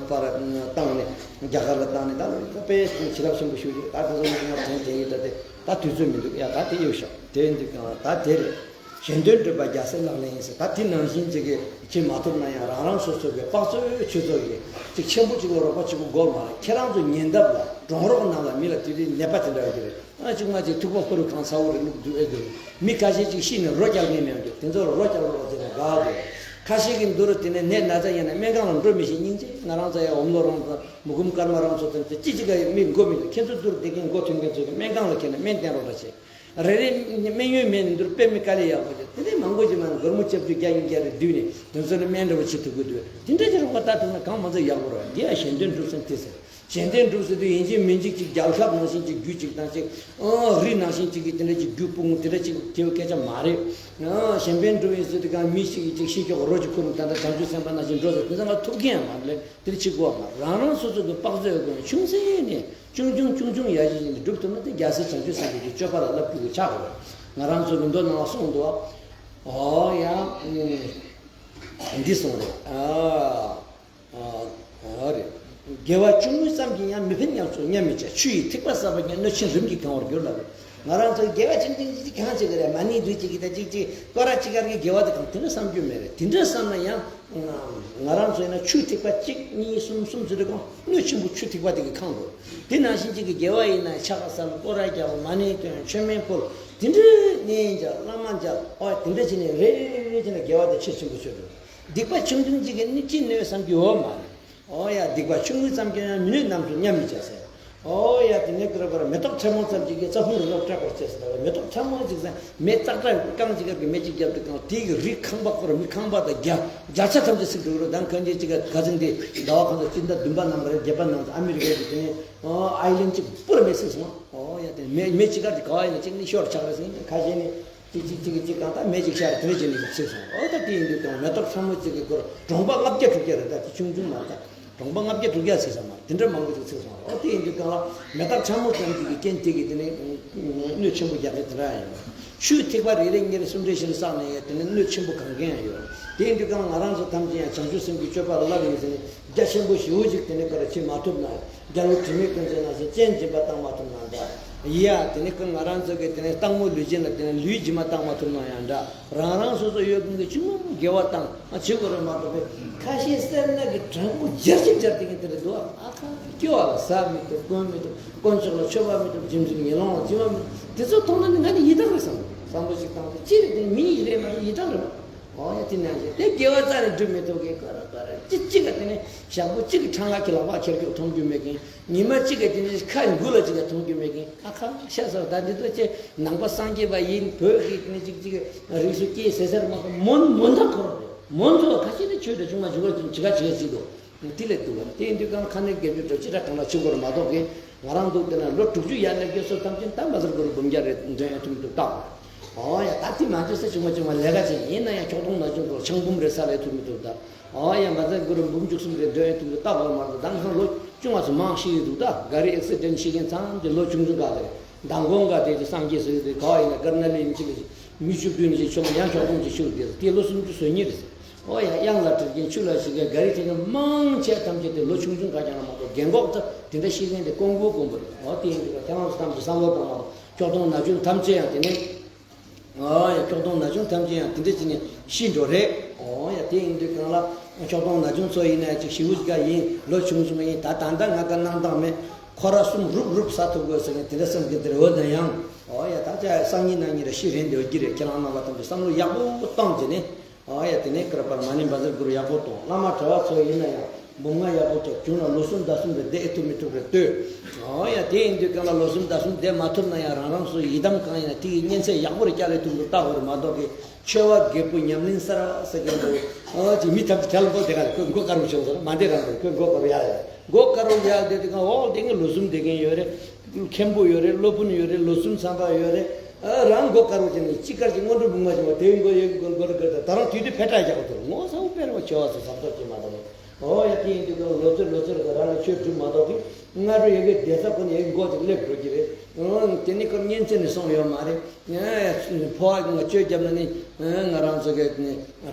པར་བཏང་ནས་རྒྱ་གར་ལ་བཏང་ནས། ད་ལོ་དཔེ་བྱིན་རླབས་ཆེན་པོ་ཞུ་རྒྱུ། ད་དེ་ཚོ་ང་དྲན་དྲན་ཡོད། ད་དེ་ད་དུས་ཚོད་མི་འདུག་ཡ། ད་དེ་ཡོད་ཤག། དེ་འདི་གང་ད་དེ་རེད། གཞན་དོན་སྒྲུབ་པ་རྒྱལ་སྲས་ལག་ལེན་ཡིན་ཟེར། ད་དེ་ནང་བཞིན་ཅིག་གིས་བྱེད་མ་ཐུབ་ན་ཡང་། རང་རང་སོ་སོ་གི་དཔག་ཚོད་ཆུད་ཚོད་ཀྱིས་ཅིག་ཆེན་པོ་ཅིག་ལ་རོགས་པ་བྱེད་དགོས་དགོས་མ་རེད། ཁྱེད་རང་ཚོ་ཉེ་འདབས་ལ་གྲོང་རོགས་ནང་ལ་མི་ལ་དེ་རིགས་ནད་པ་དེ་འདྲ་ཡོད་ཀྱི་རེད། ཨ་གཅིག་མ་གཅིག་ཐུག་པ་ཁོ་རུ་གང་ཚ་བོ་རེད་བླུགས་འདུག་ཨེ་འདུག། མི་ཁ་ཤས་ཅིག་ཤི་ནས་རོ་རྒྱག་མཁན་མེད་འདུག། དེ་ཚོར་རོ་རྒྱག་རོགས་བྱས་ནས་དགའ་འདུག། ཁ་ཤས་ཀྱིས་འདུག་རུ་དེ་ནས་ནད་ན་ཚ་ཡིན་ན་སྨན་ཁང་ལ་འགྲོ་མི་ཤེས། སྙིང་རྗེ། ང་རང་ཚོ་ཡང་འོམ་ལོ་རང་དང་མུ་གུམ་སྐར་མ་རང་ཚོ་དང་དེ་ཅི་ཅི་ག་མི་མགོ་མི་འདུག། ཁྱེད་ཚོ་འདུག་རུ་དེ་གིན་མགོ་ཐོན་མཁན་ཚོ་གི་སྨན་ཁང་ལ་ཁྱེར་ནས་སྨན་བསྟེན་རོགས་བྱས། རེ་རེ་སྨན་ཡོན་མེད་ནས་འདུག་རུ་དཔེ་མི་དཀའ་ལས་ཡག་པོ་རེད། དེ་ནས་མང་པོ་ཅིག་མ་སྒོར་མོ་སྐྱབས་བཅོལ་རྒྱ་ཡིན་རྒྱ་རེད་བསྡུས་ནས་དེ་ཚོ་ནས་སྨན་འདྲ་བོ་བྱེད་ཐུབ་ཀྱི་འདུག། དེ་འདྲ་ཅིག་རོགས་པ་ལྟ་ཐུབ་ན་གང་མ་ཚད་ཡག་པོ་རེད། འདི་ཡང་གཞན་དོན་སྒྲུབ་ས་དེ་ཟེར། གཞན་དོན་སྒྲུབ་ཟེར་དུས་ཡིན་གཅིག་མིན་གཅིག་ཅིག་རྒྱལ་ཁབ་ནང་བཞིན་ཅིག་རྒྱུ་ཅིག་དང་ཅིག་ཨང་རི་ནང་བཞིན་ཅིག་གི་དེ་འདྲ་ཅིག་རྒྱུ་སྤུངས་དེ་འདྲ་ཅིག་དེ་བའི་སྐད་ཆ་མ་རེད། ཨང་གཞན་ཕན་སྒྲུབ་ཡིན་ཟེར་དུས་གང་མི་ཞིག་གིས་ཅིག་ཤི་ཆོག་རོ་ཅིག་ཁུར་ནས་ད་ལྟ་བྱང་ཆུབ་སེམས་དཔའ་ནང་བཞིན་འགྲོ་ཟེར་དེ་ཚང་མ་ཐུབ་མཁན་ཡང་མ་རེད། དེ་འདྲ་བྱེད་དགོས་པ་མ་རེད། རང་རང་སོ་སོ་གི་དཔག་ཚོད་དགོས་ཆུང་ཟད་ནས་ཆུང་ཆུང་ཆུང་ཆུང་ཡར་ཞིག་ཡིན་ཏེ་སྒྲུབ་ཐུབ་ན་དེ་རྒྱལ་སྲས་བྱང་ཆུབ་སེམས་དཔའི་གི་སྤྱོད་པ་ལ་བསླབ་རྒྱུ་གི་ཆགས་དགོས། ང་རང་ཚོ་གི་མདོ་ནང་ལ་གསུངས་འདུག། ཨ་ཨོ་ཡ་འདི་གསུངས་རེད། ཨ། ཨ་རེད། དགེ་བ་ཆུང་ངུ་ཙམ་གྱིས་ཡང་མི་ཕན་སྙམ་སོང་སྙམ་མི་བྱ། ཆུ་ཡི་ཐིགས་པ་བསགས་པ་ཀྱང་། སྣོད་ཆེན་རིམ་གྱིས་གང་བར་འགྱུར་ལ། ང་རང་ཚོ་དགེ་བ་ཆུང་ཆུང་ཅིག་གང་བྱེད་ཀྱི་རེད། མ་ཎི་འདུས་ཅིག་གིས་ད་ཅིག་ཅིག་སྐོར་ར་ཅིག་གར་གྱི་དགེ་བ་དེ་གང་དེ་འདྲ་བསམ་རྒྱུ་མེད་རེད། དེ་འདྲ་བསམ་ན་ཡང་ང་རང་ཚོ་ཡིན་ན་ཆུ་ཐིགས་པ་གཅིག་གཉིས་གསུམ་གསུམ་ཟེར་དུས་གང་སྣོད་ཆེན་པོ་ཆུ་ཐིགས་པ་དེ་གིས་གང་འགྲོ། དེ་ནང་བཞིན་ཅིག་གི་དགེ་བ་ཡིན་ན་ཕྱག་འཚལ་སྐོར་ར་རྒྱག་མ་ཎི་འདོན་མཆོད་མེ་ཕུལ་དེ་འདྲའི་གནས་མཇལ་བླ་མ་མཇལ་ཨོ་དེ་འདྲ་བྱས་ནས་རེ་རེ་རེ་བྱས་ནས་དགེ་བ་དེ་ཆེ་ཆེན་པོ་ཆོད་འགྲོ། སྡིག་པ་ཆུང་ཆུང་གཅིག་གིས་ནི་ཅི་གནོད་བསམ་རྒྱུ་ཡོད་མ་རེད། ཨོ་ཡ་སྡིག་པ་ཆུང་ངུ་ཙམ་གྱིས་ཡང་མི་གནོད་རྣམས་སུ་སྙམ་མི་བྱ་ཟེར། ཨོ་ཡ་དེ་ནས་ཀུ་རེ་ཀུ་རེ་མེ་ཏོག་ཕྲ་མོ་ཙམ་གཅིག་གིས་རྩྭ་ཕུང་རི་རབ་བཀྲ་བར་བྱེད་ཟེར། ད་མེ་ཏོག་ཕྲ་མོ་གཅིག་ཟེར་མེ་ཙག་ཙག་རྐང་གཅིག་གིས་མེ་གཅིག་བརྒྱབ་དུས་གང་དེ་གི་རི་ཁང་པ་ཁོ་ར་མི་ཁང་པ་དང་བརྒྱ་བརྒྱ་ཆ་ཐམས་ཅད་བསྲེགས་འགྲོ་རུ་དང་གང་ཅི་གཅིག་ག་ག་ཚོད་འདི་ཟླ་བ་གང་ཚོད་སྤྱི་ཟླ་བདུན་པ་ནང་ག་རེ་བརྒྱད་པ་ནང་ཨ་མི་རི་ཀའི་གི་དེ་ནས་ཨ་ཨའི་ལན་གཅིག་པུ་ར་མེ་བསྲེགས་སོང་། ཨོ་ཡ་དེ་མེ་མེ་གཅིག་ག་དེ་ག་བ་ཡིན་ན་གཅིག་ནི་ཤོར་ཆག་རེད་ཟེར་ཁ་ཤས་ནི། གཅིག་གཅིག་གཅིག་གཅིག་གང་ལྟར་མེ་གཅིག་ཤར་དེ་འདྲ་བྱས་ནས་ཚིག་སོང་། ཨོ་ད་དེ་ཡིན་དུས་གང་མེ་ཏོག་ཕྲ་མོ་གཅིག་གི་སྐོར་གྲོང་པ་ལྔ་བརྒྱ་དྲུག་བརྒྱ་རེད། ད་དེ་ཆུང་ཆུང་མ་རེད། ད་གྲོང་པ་ལྔ་བརྒྱ་དྲུག་བརྒྱ་ཚིག་ས་མ་རེད། དེ་འདྲ་མང་པོ་ཅིག་ཚིག་སོང་། ཨོ་དེ་ཡིན་དུས་གང་ལ་མེ་ཏོག་ཕྲ་མོ་ཙམ་གཅིག་གི་རྐྱེན་དེ་གིས་དེ་ནས་གནོད་ཆེན་པོ་རྒྱག་མཁན་དེ་འདྲ་ཡང་ཡོད། ཆུའི་ཐིགས་པ་རེ་རེ་གཉིས་རེ་གསུམ་རེ་བཞི་རེ་བསགས་ནས་ཡང་དེ་ནས་གནོད་ཆེན་པོ་གང་མཁན་ཡང་ཡོད། དེ་ཡིན་དུས་གང་ང་རང་ཚོ་ཐམས་ཅད་ཡང་བྱང་ཆུབ་སེམས་ཀྱི་སྤྱོད་པ་ལ་བསླབ་ཡིན་ཟེར་ནས་རྒྱ་ཆེན་པོ་ཞེ་པོ་ཅིག་དེ་ནས་ག་རེ་བྱེད་མ་ཐུབ་ན། རྒྱལ་བ་དྲི་མེད་ཀུན་བྱེད་ནང་བཞིན་སྤྱན་འབྱིན་པ་བཏང་མ་ཐུབ་ན་འདྲ། ཡ་དེ་ནི་ཁོ་ང་རང་ཚོ་གི་དེ་ནི་སྟག་མོ་ལུས་སྦྱིན་ལ་དེ་ནི་ལུས་སྦྱིན་མ་བཏང་མ་ཐུབ་ན་ཡང་འདྲ། རང་རང་སོ་སོ་ཡོད་མཁན་གྱི་ཆུང་ངུ་དགེ་བ་བཏང་ཨ་བྱེད་དགོས་རེད་མ་གཏོགས་པའི་ཁ་ཤས་སེར་སྣ་གི་དྲང་པོ་འབྱར་ཅིག་འབྱར་དེ་གི་དེ་རེད་འདུག་ཨ། ཁ་སྐྱོ་བ་ལ་ཟ་མི་ཐུབ་གོན་མི་ཐུབ་དཀོན་མཆོག་ལ་མཆོད་པ་མི་ཐུབ་རྗེ་བཙུན་ཉེ་ལོང་ལ་བྱིན་པ་མི་ཐུབ་དེ་ཚོ་མཐོང་ན་ནི་ང་ནི་ཡི་དྭགས་རེད་བསམ་བསམ་བློ་ཞིག་བཏང་སྟེ་ཅི་རེད་དེ་མི་ཡི་རེད་མ་རེད་ཡི་དྭགས་རེད་བ། ཨོ་ཡ་དེ་ནང་བཞིན་དེ་དགེ་བ་རྩ་ནས་སྒྲུབ་མི་ཐུབ་མཁན་ཀ་ར་ཀ་ར་ཅི་གཅིག་ག་དེ་ནས་ཞག་པོ་གཅིག་གི་འཕྲང་ལ་གི་ལག་པ་ཁྱེར་རྒྱུ་མཐོང་རྒྱུ་མེད་མཁན། ཉི་མ་གཅིག་ག་དེ་ནས་ཁ་འགུལ་ལ་གཅིག་ག་མཐོང་རྒྱུ་མེད་མཁན། ཨ་ཁ་ཤ་ཟ་ད་འདི་ཚོ་ཅེ་ནང་པ་སངས་རྒྱས་པ་ཡིན་བོད་ཀྱི་དེ་ནས་གཅིག་གཅིག་རིགས་སུ་སྐྱེས་ཟེར་ཟེར་མ་གཏོགས་མོན་མོན་ཐང་ཁོ་རང་རེད། མོན་ཐོ་ཁ་ཤས་ནི་ཆོས་དང་ཆུང་མ་བྱུང་བ་ཅིག་ག་བྱེད་སྲིད་དོ། དེ་ལས་འདུག་བ། དེ་ཡིན་དུས་གང་ཁ་ནས་དགེ་བཅུ་གྲོགས་ཅི་དྲག་གང་ལ་ཆུ་འགོར་མ་གཏོགས་ཀི། ང་རང་འདུག་དེ་ན་ལོ་དྲུག་ཅུ་ཡར་ལ་སྐྱེས་སོ་ཐམས་ཅད་ད་མ་ཟེར་གུ་རུ་འབུམ་རྒྱ་རེ་འདོན་ཡ་ཐུབ་མི་འདུག་ད། ཨོ་ཡ་ད་དེ་མ་བྱེད་ས་ཆུང་མ་ཆུང་མ་ལས་ཀ་བྱེད་ཡིན་ན་ཡང་ཁྱོག་ཐོང་ན་ཆུང་གོ་ཆང་འབུམ་རེ་ས་ལས་ཐུབ་མི་འདུག་ད། ཨོ་ཡ་མ་ཟེར་གུ་རུ་འབུམ་བཅུ་གསུམ་རེ་འདོན་ཡ་ཐུབ་མི་འདུག་ད་གོ་མ་འདུག་ད་ང་ལོ་ཆུང་བ་སུ་མང་ཤི་ཡི་འདུག་ད་ག་རེ་ཨེག་སི་ཌེན་ཤི་མཁན་ཚང་དེ་ལོ་ཆུང་ཆུང་ག་རེ། མདང་དགོང་ག་དེ་དེ་སངས་རྒྱས་སུ་ཡོད་དེ་ག་ཡིན་ན་དཀར་ནག་ལས་ཡིན་ཅི་ལས་མི་བཅུ་བདུན་ནས་ཆུང་མ་ཡང་ཁྱོག་ཐོང་གི་ཤུགས་དེ་དེ་ལོ་སུམ་ཅུ་སོ་གཉིས་རེད། ཨོ་ཡ་གཡང་ལ་བྲིས་མཁན་ཆུ་ལ་ཞིག་ག་ག་རི་དེ་ནི་མང་ཆེ་ཐམས་ཅད་དེ་ལོ་ཆུང་ཆུང་ག་ཀྱང་ལ་མ་གཏོགས་རྒན་གོག་ད་དེ་འདྲ་ཤི་མཁན་དེ་ཀོང་པོ་ཀོང་པོ་རེད། ཨོ་དེ་ཡིན་དུས་ཁྱེད་རང་ཚོ་ཐམས་ཅད་བསམ་བློ་བཏང་བ་དང་ཁྱོག་ཐོང་ན་ཆུང་ཐམས་ཅད་ཡང་དེ་ནི། ཨོ་ཡ་ཁྱོག་ཐོང་ན་ཆུང་ཐམས་ཅད་ཡང་དེ་འདྲ་བྱས་ནས་ཤི་འགྲོ་རེད། ཨོ་ཡ་དེ་ཡིན་དུས་གང་ལ་ཁྱོག་ཐོང་ན་ཆུང་ཚོ་ཡིན་ན་ཅིག་ཤི་བོ་ཅིག་ག་ཡིན་ལོ་ཆུང་ཆུང་ཡིན་ད་ད་ལྟ་ང་ག་གནང་སྟངས་མེད་ཁོ་ར་གསུམ་རུབ་རུབ་ཟ་ཐུབ་དགོས་ཟེར་ནས་དེ་འདྲ་བསམ་གི་འདིར་འོ་ན་ཡང་ཨོ་ཡ་ད་ཅག་སང་ཉིན་གནངས་ཉིན་ར་ཤི་རན་དེ་འོ་གི་རེད། ཁྱེད་རང་རྣམ་པ་ཐམས་ཅད་བསམ་བློ་ཡག་པོ་བཏང་བྱས་ནས། ཨོ་ཡ་དེ་ནས་ཀར་པར་མ་ཎི་བཛྲ་གུ་རུ་ཡག་པོ་གཏོང་། བླ་མ་གྲྭ་བ་ཚོ་ཡིན་ན་ཡང་འབུམ་ལྔ་ཡག་པོ་རྒྱབ་བྱུང་ན་ལོ་གསུམ་ཟླ་གསུམ་རེ་བསྡད་ཨེ་ཐུབ་མི་ཐུབ་རེ་ལྟོས། ཨོ་ཡ་དེ་ཡིན་དུས་གང་ལ་ལོ་གསུམ་ཟླ་གསུམ་བསྡད་མ་ཐུབ་ན་ཡང་རང་རང་སོའི་ཡི་དམ་གང་ཡིན་ན་དེ་ཡི་གཉན་ཚད་ཡག་པོ་རེ་བསྐྱལ་ཨེ་ཐུབ་མི་ཐུབ་ལྟ་དགོས་རེད་མ་གཏོགས་ཀི། ཆོས་པ་རྒད་པོ་ཉམས་ལེན་གསར་བ་ཟེར་མཁན་འདུག། ཨོ་ཅིག་མི་ཐམས་ཅད་དྲན་པོ་དེ་ག་ལ་ཁོས་མགོ་དཀར་པོ་བྱུང་སོང་མ་བསྡད་རང་དུ་ཁོས་མགོ་དཀར་པོ་ཡག་ཡག་མགོ་དཀར་པོ་ཡག་བསྡད་དུས་གང་ཨོ་དེ་ངས་ལོ་གསུམ་བསྡད་མཁན་ཡོད་རེད། མཁན་པོ་ཡོད་རེད། སློབ་དཔོན་ཡོད་རེད། ལོ་གསུམ་ཚང་པ་ཡོད་རེད། ཨ་རང་མགོ་དཀར་པོ་བྱས་ནས་ཅི་དཀར་གྱི་སྔོན་འགྲོ་བུང་བ་བྱུང་བ་དེའི་མགོ་ཡོད་ཀྱི་མགོ་མགོ་ལ་དཀར་དང་ད་རང་དུས་དུས་ཕེ་ཏྲ་རྒྱག་པ་དེར་ངོ་ཚ་བོ་དཔེ་ར་བ་ཆེ་བ་ཚོ་ཟབ་ཟབ་ཀྱི་མ་གཏོགས་ཨོ་ཡ་དེ་ཡིན་དུས་ཀྱང་ལོ་ཚོད་ལོ་ཚོད་ལ་རང་ལ་ཆོས་སྒྲུབ་མ་གཏོགས་ཀྱི་སྔ་དྲོ་ཡོད་ཀྱི་བསྡད་ས་ཁོ་ན་ཡོད་ཀྱི་མགོ་ཅིག་སླེབས་འགྲོ་གི་རེད། ཨང་དེ་ནི་ཁོ་གཉན་ཚད་ནས་སོང་ཡོད་མ་རེད། ཕོ་བ་ང་ཆོས་བརྒྱབ་ན་ནི་ ང་རང་ཚོ་གི་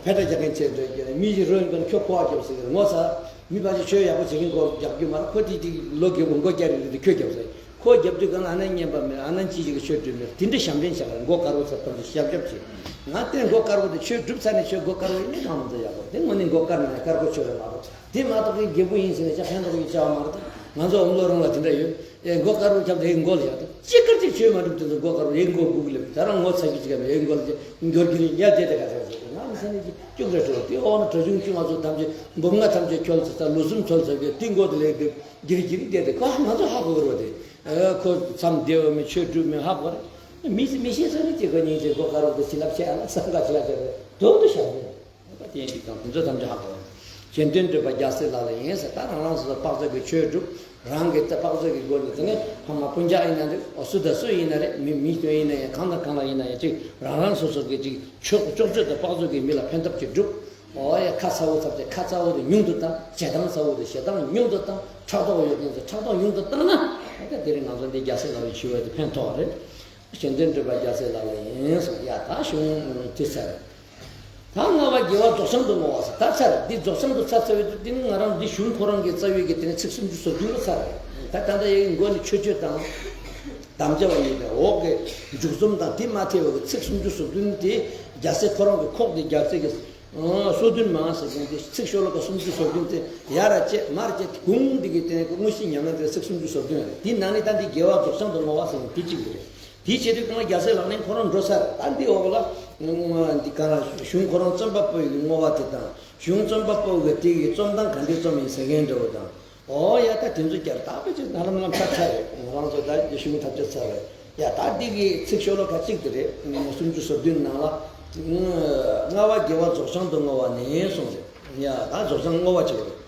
ཕེ་ཏྲ་རྒྱག་མཁན་ཆེ་འདྲ་གི་མི་ཞིག་རོལ་མཁན་ཁྱོད་ཁོ་བ་རྒྱབ་ཟེར་གི་ངོ་ཚ། མི་ཕལ་ཆེར་ཆོས་ཡག་པོ་བྱེད་མཁན་ཁོ་རྒྱབ་རྒྱུ་མ་རེད། ཁོ་དེ་དེ་ལོ་རྒྱབ་མགོ་རྒྱག་རེད་དེ་ཁྱོད་རྒྱབ་ཟེར། ཁོ་རྒྱབ་དུས་གང་ལ་ཨ་ན་བསྙེན་པ་མེད། ཨ་ན་ཅི་ཞིག་གི་ཆོས་སྒྲུབ་མེད། དེ་འདྲ་ཞབས་འདྲེན་བྱ་ག་རེད། མགོ་དཀར་པོ་ཚ་ཐམས་ཅད་ཞབས་ཞབས་བྱེད། ང་དེ་མགོ་དཀར་པོ་དེ་ཆོས་སྒྲུབ་ཚར་ནས་ཆོས་མགོ་དཀར་པོ་ཡིན་ནི་གང་མ་ཚོ་ཡག་པོ་དེ་དངོས་གནས་མགོ་དཀར་ན་ཡང་དཀར་པོ་ཆོས་རེད་མ་གཏོགས། དེ་མ་གཏོགས་ཀྱི་རྒྱལ་པོ་ཡིན་ཟེར་ནས་ཅག་ཕན་ཐོགས་ཀྱི་བྱ་བ་མ་རེད། ང་ཚོ་འོང་ལོ་རང་ལ་དེ་འདྲ་ཡོད། ཨེ་མགོ་དཀར་པོ་ཁྱབ་དེ་མགོ་ལ་ཡག་དང་ཅི་དཀར་ཅིག་ཆོས་མ་སྒྲུབ་དེ་ཚོ་མགོ་དཀར་པོ་ཡིན་མགོ་སྒུག་ལེབ་ད་རང་ངོ་ཚ་གི་ཅིག་གམ་ཡིན་མགོ་ལ་མགོ་རྒྱུ་ཡ་དེ་དེ་ག་ཚ་ཚ་ང་མི་ཚེ་ནས་ཅིག་སྐྱུག་རེ་འགྲོ་དེ་འོག་ན་གྲྭ་ཆུང་ཆུང་ང་ཚོ་ཐམས་ཅད་འབུམ་ལྔ་ཐམས་ཅད་འཁྱོལ་ཚེ་ད་ལོ་གསུམ་འཚོལ་ཚར་གི་དེ་མགོ་དེ་ལས་དེ་གྱིར་གྱིར་བསྡད་དེ་ཁོ་ང་ཚོ་ཧ་གོ་གི་རེད་པ་དེ། ཨེ་ཁོ་མཚམས་བསྡད་པ་མིན་ཆོས་སྒྲུབ་མིན་ཧ་གོ་རེད། མི་མི་ཤེས་ས་ནི་ཅིག་ག་ཉིན་ཅིག་མགོ་དཀར་པོ་དེ་བྱིན་རླབས་ཆེ་ཨ་ལ་བསམ་ག་ཅི་ལ་ཅི་རེད་དོག་ཏུ་བཞག་རེད། ད་དེ་འདི་དང་དེ་ཚོ་ཐམས་ཅད་ཧ་གོ། གཞན་དོན་སྒྲུབ་པ་རྒྱལ་སྲས་ལག་ལེན་ཡིན་ཟེར། ད་རང་རང་སོ་སོ་དཔག་ཚད་ཀྱི་ཆོས་སྒྲུབ། རང་གི་ད་དཔག་ཚད་ཀྱི་སྒོ་ནས་དེ་ནས་ཕ་མ་སྤུན་ཀྱག་ཡིན་ན་རེད། འོ་སུ་དང་སུ་ཡིན་ན་རེད། མི་མི་དོན་ཡིན་ན་ཡང་གང་དང་གང་ལ་ཡིན་ན་ཡང་ཅིག་རང་རང་སོ་སོ་གི་ཅིག་ཕྱོགས་ཕྱོགས་ཆོས་དང་དཔག་ཚད་ཀྱི་མི་ལ་ཕན་ཐོགས་ཀྱི་སྒྲུབ། འོ་ཡ་ཁ་ཚ་བོ་ཚབ་ཚེ་ཁ་ཚ་བོ་དེ་ཉུང་དུ་བཏང་། ཞེ་སྡང་ཚ་བོ་དེ་ཞེ་སྡང་ཉུང་དུ་བཏང་། ཕྲག་དོག་ཡོད་མཁན་ཚོ་ཕྲག་དོག་ཉུང་དུ་བཏང་ན་ད་དེ་རིང་ང་ཚོ་འདི་རྒྱལ་སྲས་ལག་ལེན་ཞུ་བ་དེ་ཕན་ཐོགས་རེད། གཞན་དོན་སྒྲུབ་པ་རྒྱལ་སྲས་ལག་ལེན་ཡིན་གསུངས། ཡ་ད་གཞུང་དེ་ཚར། ད་ལྔ་པ་དགེ་བ་རྫོགས་བྱང་དུ་བསྔོ་བ་ཟེར། ད་ཚར་འདི་རྫོགས་བྱང་དུ་ཚར་ཚར་བའི་དུས་འདི་ནི་ང་རང་འདི་གཞུང་ཁོ་རང་གི་རྩ་བའི་གི་དེ་ནི་ཚིག་སུམ་ཅུ་སོ་བདུན་ལ་ཚར་རེད། ད་ད་ལྟ་ཡའི་མགོ་ནི་མཆོད་བརྗོད་དང་། དམ་བཅའ་བ་ཡིན་པས་འོག་གི་མཇུག་རྩོམ་དང་དེ་མ་ཐེ་བའི་གི་ཚིག་སུམ་ཅུ་སོ་བདུན་དེ་རྒྱལ་སྲས་ཁོ་རང་གི་ཁོག་དེ་རྒྱལ་སྲས་ཀྱི་སོ་བདུན་མ་ཟེར་མཁན་དེ་ཚིག་ཤོ་ལོ་ཀ་སུམ་ཅུ་སོ་བདུན་དེ་ཡར་བཅད་མར་བཅད་དེ་གུང་འདི་གི་དེ་ནི་དངོས་གཞི་ཉམས་ལེན་དེ་ཚིག་སུམ་ཅུ་སོ་བདུན་རེད། དེ་ནང་ནས་ད་འདི་དགེ་བ་རྫོགས་བྱང་དུ་བསྔོ་བ་ཟེར་མཁན་དེ་གཅིག་རེད། དེའི་ཆེད་དུ་གང་ལ་རྒྱལ་སྲས་ལག་ལེན་ཁོ་རང་འགྲོ་ས་རེད། ད་འདི་འོག་ལ་འདི་གང་ལ་གཞུང་ཁོ་རང་རྩོམ་པ་པོ་ཡི་བསྔོ་བ་དེ་དང་གཞུང་རྩོམ་པ་པོ་གི་དེ་ཡི་རྩོམ་སྟངས་ག་འདྲའི་རྩོམ་ཡིན་ཟེར་མཁན་འདྲ་བོ་དང་། ཨོ་ཡ་ད་དེ་ཚོ་བསྐྱར་དག་པོ་ཅིག་ཧ་ལམ་ལམ་ཁ་ཚར་རེད། ང་རང་ཚོ་ད་གཞུང་ཐབས་ཆག་ཚར་རེད། ཡ་ད་འདི་གི་ཚིག་ཤོ་ལོ་ཀ་གཅིག་དེ་རེད། སུམ་ཅུ་སོ་བདུན་ནང་ལ་ལྔ་པ་དགེ་བ་རྫོགས་བྱང་དུ་བསྔོ་བ་ནི་གསུངས་རེད། ཡ་ད་རྫོགས་བྱང་བསྔོ་བ་ཅིག་རེད།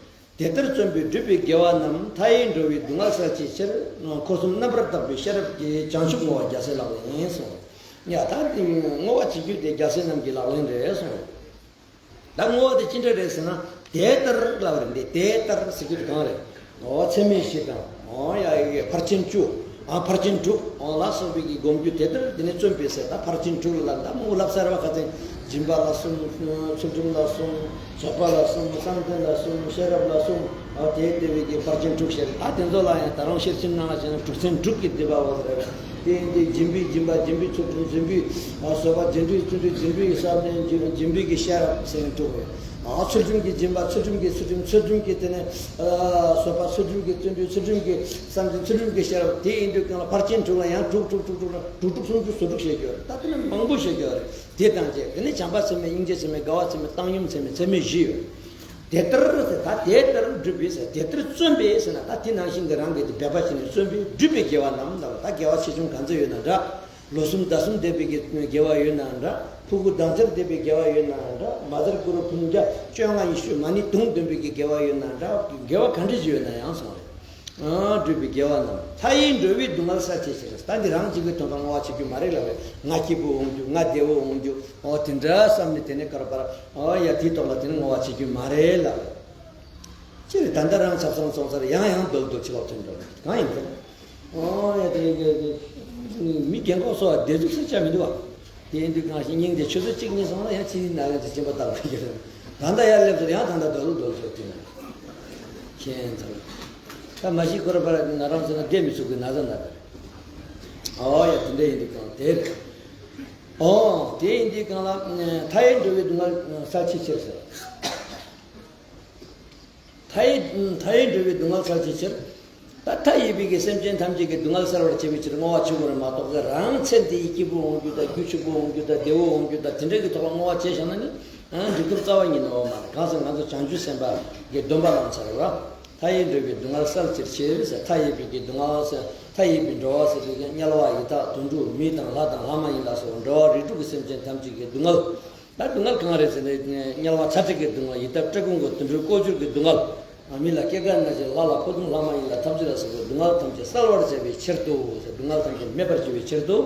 དེ་ལྟར་བརྩོན་པས་བསྒྲུབས་པའི་དགེ་བ་རྣམས། མཐའ་ཡས་འགྲོ་བའི་སྡུག་བསྔལ་བསལ་བྱའི་ཕྱིར། འཁོར་གསུམ་རྣམ་པར་དག་པའི་ཤེས་རབ་ཀྱིས། བྱང་ཆུབ་བསྔོ་བ་རྒྱལ་སྲས་ལག་ལེན་ཡིན་གསུངས། ཡ་ད་བསྔོ་བ་བྱེད་རྒྱུ་དེ་རྒྱལ་སྲས་རྣམས་ཀྱི་ལག་ལེན་རེད་གསུངས། ད་བསྔོ་བ་དེ་ཅི་འདྲ་རེད་ཟེར་ན། དེ་ལྟར་ལབ་རེད་འདི། དེ་ལྟར་ཟེར་རྒྱུ་དེ་གང་རེད། འོ་ཚད་མེད་བཞི་དང་། འོ་ཡ་ཡ་ཕར་ཕྱིན་བཅུ། ཨ་ཕར་ཕྱིན་དྲུག་འོ་ལ་སོགས་པའི་གི་སྒོམ་རྒྱུ་དེ་ལྟར་དེ་ནས་བརྩོན་པས་ཟེར། ད་ཕར་ཕྱིན་དྲུག་ལ་ད་མང་པོ་ལབ་ཚར་བ། ཁ་སང་སྦྱིན་པ་ལ་གསུམ། ཚུལ་ཁྲིམས་ལ་གསུམ། བཟོད་པ་ལ་གསུམ། བསམ་གཏན་ལ་གསུམ། ཤེས་རབ་ལ་གསུམ། འོ་དེ་ལྟ་བུའི་གི་ཕར་ཕྱིན་དྲུག་བཤད། ད་དེ་ཚོ་ལ་ཡང་ད་རུང་ཤེར་ཕྱིན་ནང་ལ་བྱས་ན་དྲུག་ཚན་དྲུག་གི་སྡེ་པ་འོ་ཟེར། དེ་ཡིན་དུས་སྦྱིན་པའི་སྦྱིན་པ། སྦྱིན་པའི་ཚུལ་ཁྲིམས། སྦྱིན་པའི་ཨ་བཟོད་པ། རྗེས་འབྲང་ཚུལ་ཁྲིམས། རྗེས་འབྲང་གི་བསམ་གཏན། རྗེས་འབྲང་གི་ཤེས་རབ་ཟེར་ནས་དྲུག་རེད། ཨ་ཚུལ་ཁྲིམས་ཀྱི་སྦྱིན་པ། ཚུལ་ཁྲིམས་ཀྱི་ཚུལ་ཁྲིམས། ཚུལ་ཁྲིམས་ཀྱི་དེ་ནས་ཨ་བཟོད་པ། ཚུལ་ཁྲིམས་ཀྱི་བརྩོན་འགྲུས། ཚུལ་ཁྲིམས་ཀྱི་བསམ་གཏན། ཚུལ་ཁྲིམས་ཀྱི་ཤེས་རབ། དེ་ཡིན་དུས་གང་ལ་ཕར་ཕྱིན་དྲུག་ལ་ཡང་དྲུག་དྲུག་དྲུག་དྲུག་ལ་དྲུག་དྲུག་སུམ་ཅུ་སོ་དྲུག་བཤད་རྒྱུ་རེད། ད་དེ་ནས་མང་པོ་བཤད་རྒྱུ་རེད། དེ་དང་བཅས་དེ་ནས་བྱམས་པ་ཚད་མེད། སྙིང་རྗེ་ཚད་མེད། དགའ་བ་ཚད་མེད། བཏང་སྙོམས་ཚད་མེད། ཚད་མེད་བཞི་ཡོད། དེ་ལྟར་ཟེར། ད་དེ་ལྟར་བསྒྲུབས་པས་ཟེར། དེ་ལྟར་བརྩོན་པས་ཟེར་ན་ད་དེ་ནང་བཞིན་གྱི་རང་གིས་དེ་འབད་པ་བྱས་ནས་བརྩོན་པས་བསྒྲུབས་པའི་དགེ་བ་རྣམས་ལ། ད་དགེ་བ་ཆེ་ཆུང་གང་ཚད་ཡོད་ན་འདྲ། ལོ་གསུམ་ཟླ་གསུམ་བསྡད་པའི་གི་དགེ་བ་ཡོད་ན་འདྲ། ཕྲུ་གུ་ཟླ་མཚར་བསྡད་པའི་དགེ་བ་ཡོད་ན་འདྲ། མ་དར་གུ་རུ་འབུམ་བརྒྱ་བཅོ་ལྔ་ཉི་ཤུ་མ་ཎི་དུང་འདོན་པའི་གི་དགེ་བ་ཡོད་ན་འདྲ། དགེ་བ་ག་འདྲ་ཅིག་ཡོད་ན་ཡང་གསུངས་རེད། ཨ་བསྒྲུབས་པའི་དགེ་བ་རྣམས། མཐའ་ཡས་འགྲོ་བའི་སྡུག་བསྔལ་བསལ་བྱའི་ཕྱིར། ད་འདི་རང་གཅིག་པུའི་དོན་དུ་བསྔོ་བ་བྱེད་རྒྱུ་མ་རེད་ལབ་པས། ང་སྐྱིད་པོ་འོང་རྒྱུ། ང་བདེ་པོ་འོང་རྒྱུ། འོ་དེ་འདྲ་བསམ་ནས་དེ་ནས་ཀར་པར་འོ་ཡ་དེའི་ཐོག་ལ་དེ་ནས་བསྔོ་བ་བྱེད་རྒྱུ་མ་རེད་ལབ། ཅི་རེད། ད་ལྟ་རང་ཆབ་གསང་སོང་ཚར། ཡང་ཡང་རྡོལ་རྡོལ་བྱེད་པ་ཐོན་འགྲོ་གང་ཡིན་ཟེར། འོ་ཡ་དེ་གི་མི་རྒན་གོག་སོགས་བདེ་སྡུག་ཟེར་བྱ་མི་འདུག་བ། དེ་ཡིན་དུས་གང་ཞིག་སྙིང་རྗེ་ཆུ་ཚོད་གཅིག་གཉིས་སོང་ན་ཡང་ཕྱི་ནང་ལ་དེ་སྦྱིན་པ་བཏང་གི་རེད། ད་ལྟ་ཡར་སླེབས་ཚར། ཡང་ད་ལྟ་རྡོལ་རྡོལ་བྱེད་ཀྱི་ན། མཁྱེན་ཚར། ད་མ་གཞི་ཁོ་ར་པར་ང་རང་ཚོ་ན་བསྡད་མི་ཚུགས་ཀྱི་ན་ཚ་ན་ཚ་རེད། འོ་ཡ་དེ་འདྲ་ཡིན་དུས་གང་དེ་རེད། ཨོ། དེ་ཡིན་དུས་གང་ལ། མཐའ་ཡས་འགྲོ་བའི་སྡུག་བསྔལ་བསལ་བྱའི་ཕྱིར་ཟེར། མཐའ་ཡས་མཐའ་ཡས་འགྲོ་བའི་སྡུག་བསྔལ་བསལ་བྱའི་ཕྱིར། ད་མཐའ་ཡས་པའི་གི་སེམས་ཅན་ཐམས་ཅད་ཀྱི་སྡུག་བསྔལ་བསལ་བར་བྱེད་པའི་ཕྱིར་བསྔོ་བ་བྱེད་དགོས་རེད་མ་གཏོགས། རང་མཚན་དེ་ཡི་སྐྱིད་པོ་འོང་རྒྱུ་དང་། རྒྱུ་ཕྱུག་པོ་འོང་རྒྱུ་དང་། བདེ་བོ་འོང་རྒྱུ་དང་། དེ་འདྲ་གི་ཐོག་ལ་བསྔོ་བ་བྱས་བཞག་ན་ནི་འགྲིག་ཐུབ་རྩ་བ་ཉིད་ནས་ཡོད་མ་རེད། གང་ཟེར་ང་ཚོ་བྱང་ཆུབ་སེམས་དཔའ་གི་སྡོམ་པ་བླངས་ཚར་བ། མཐའ་ཡས་འགྲོ་བའི་སྡུག་བསྔལ་བསལ་བྱའི་ཕྱིར་ཟེར། མཐའ་ཡས་པའི་གི་སྡུག་བསྔལ་ཟེར། མཐའ་ཡས་པའི་འགྲོ་བ་ཟེར་དུས་ཀྱང་དམྱལ་བ་ཡི་དྭགས་དུད་འགྲོ་མི་དང་ལྷ་དང་ལྷ་མ་ཡིན་ལ་སོགས་འགྲོ་བ་རིགས་དྲུག་གི་སེམས་ཅན་ཐམས་ཅད་ཀྱི་སྡུག་བསྔལ། ད་སྡུག་བསྔལ་གང་རེད་ཟེར་ན། དམྱལ་བ་ཚ་དྲེག་གི་སྡུག་བསྔལ། ཡི་དྭགས་བཀྲེས་སྐོམ་གྱི་དུད་འགྲོའི་ལྐོག་གྱུར་གྱི་སྡུག་བསྔལ། མི་ལ་སྐྱེ་རྒ་ན་འཆི། ལྷ་ལ་འཕོ་ལྟུང་། ལྷ་མ་ཡིན་ལ་ཐམས་ཅད་ལ་སོགས་པའི་སྡུག་བསྔལ་ཐམས་ཅད་བསལ་བར་བྱ་བའི་ཕྱིར་དུ་ཟེར། སྡུག་བསྔལ་ཐམས་ཅད་མེད་པར་བྱ་བའི་ཕྱིར་དུ།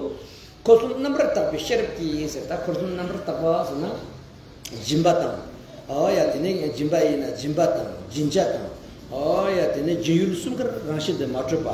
འཁོར་གསུམ་རྣམ་པར་དག་པའི་ཤེས་རབ་ཀྱིས་ཟེར། ད་འཁོར་གསུམ་རྣམ་པར་དག་པ་ཟེར་ན། སྦྱིན་པ་དང་། ཨོ་ཡ་དེ་ནས་སྦྱིན་པ་ཡིན་ན་སྦྱིན་པ་དང་སྦྱིན་བྱ་དང་། ཨོ་ཡ་དེ་ནས་སྦྱིན་ཡུལ་གསུམ་ཀར་རང་བཞིན་དུ་མ་གྲུབ་པ།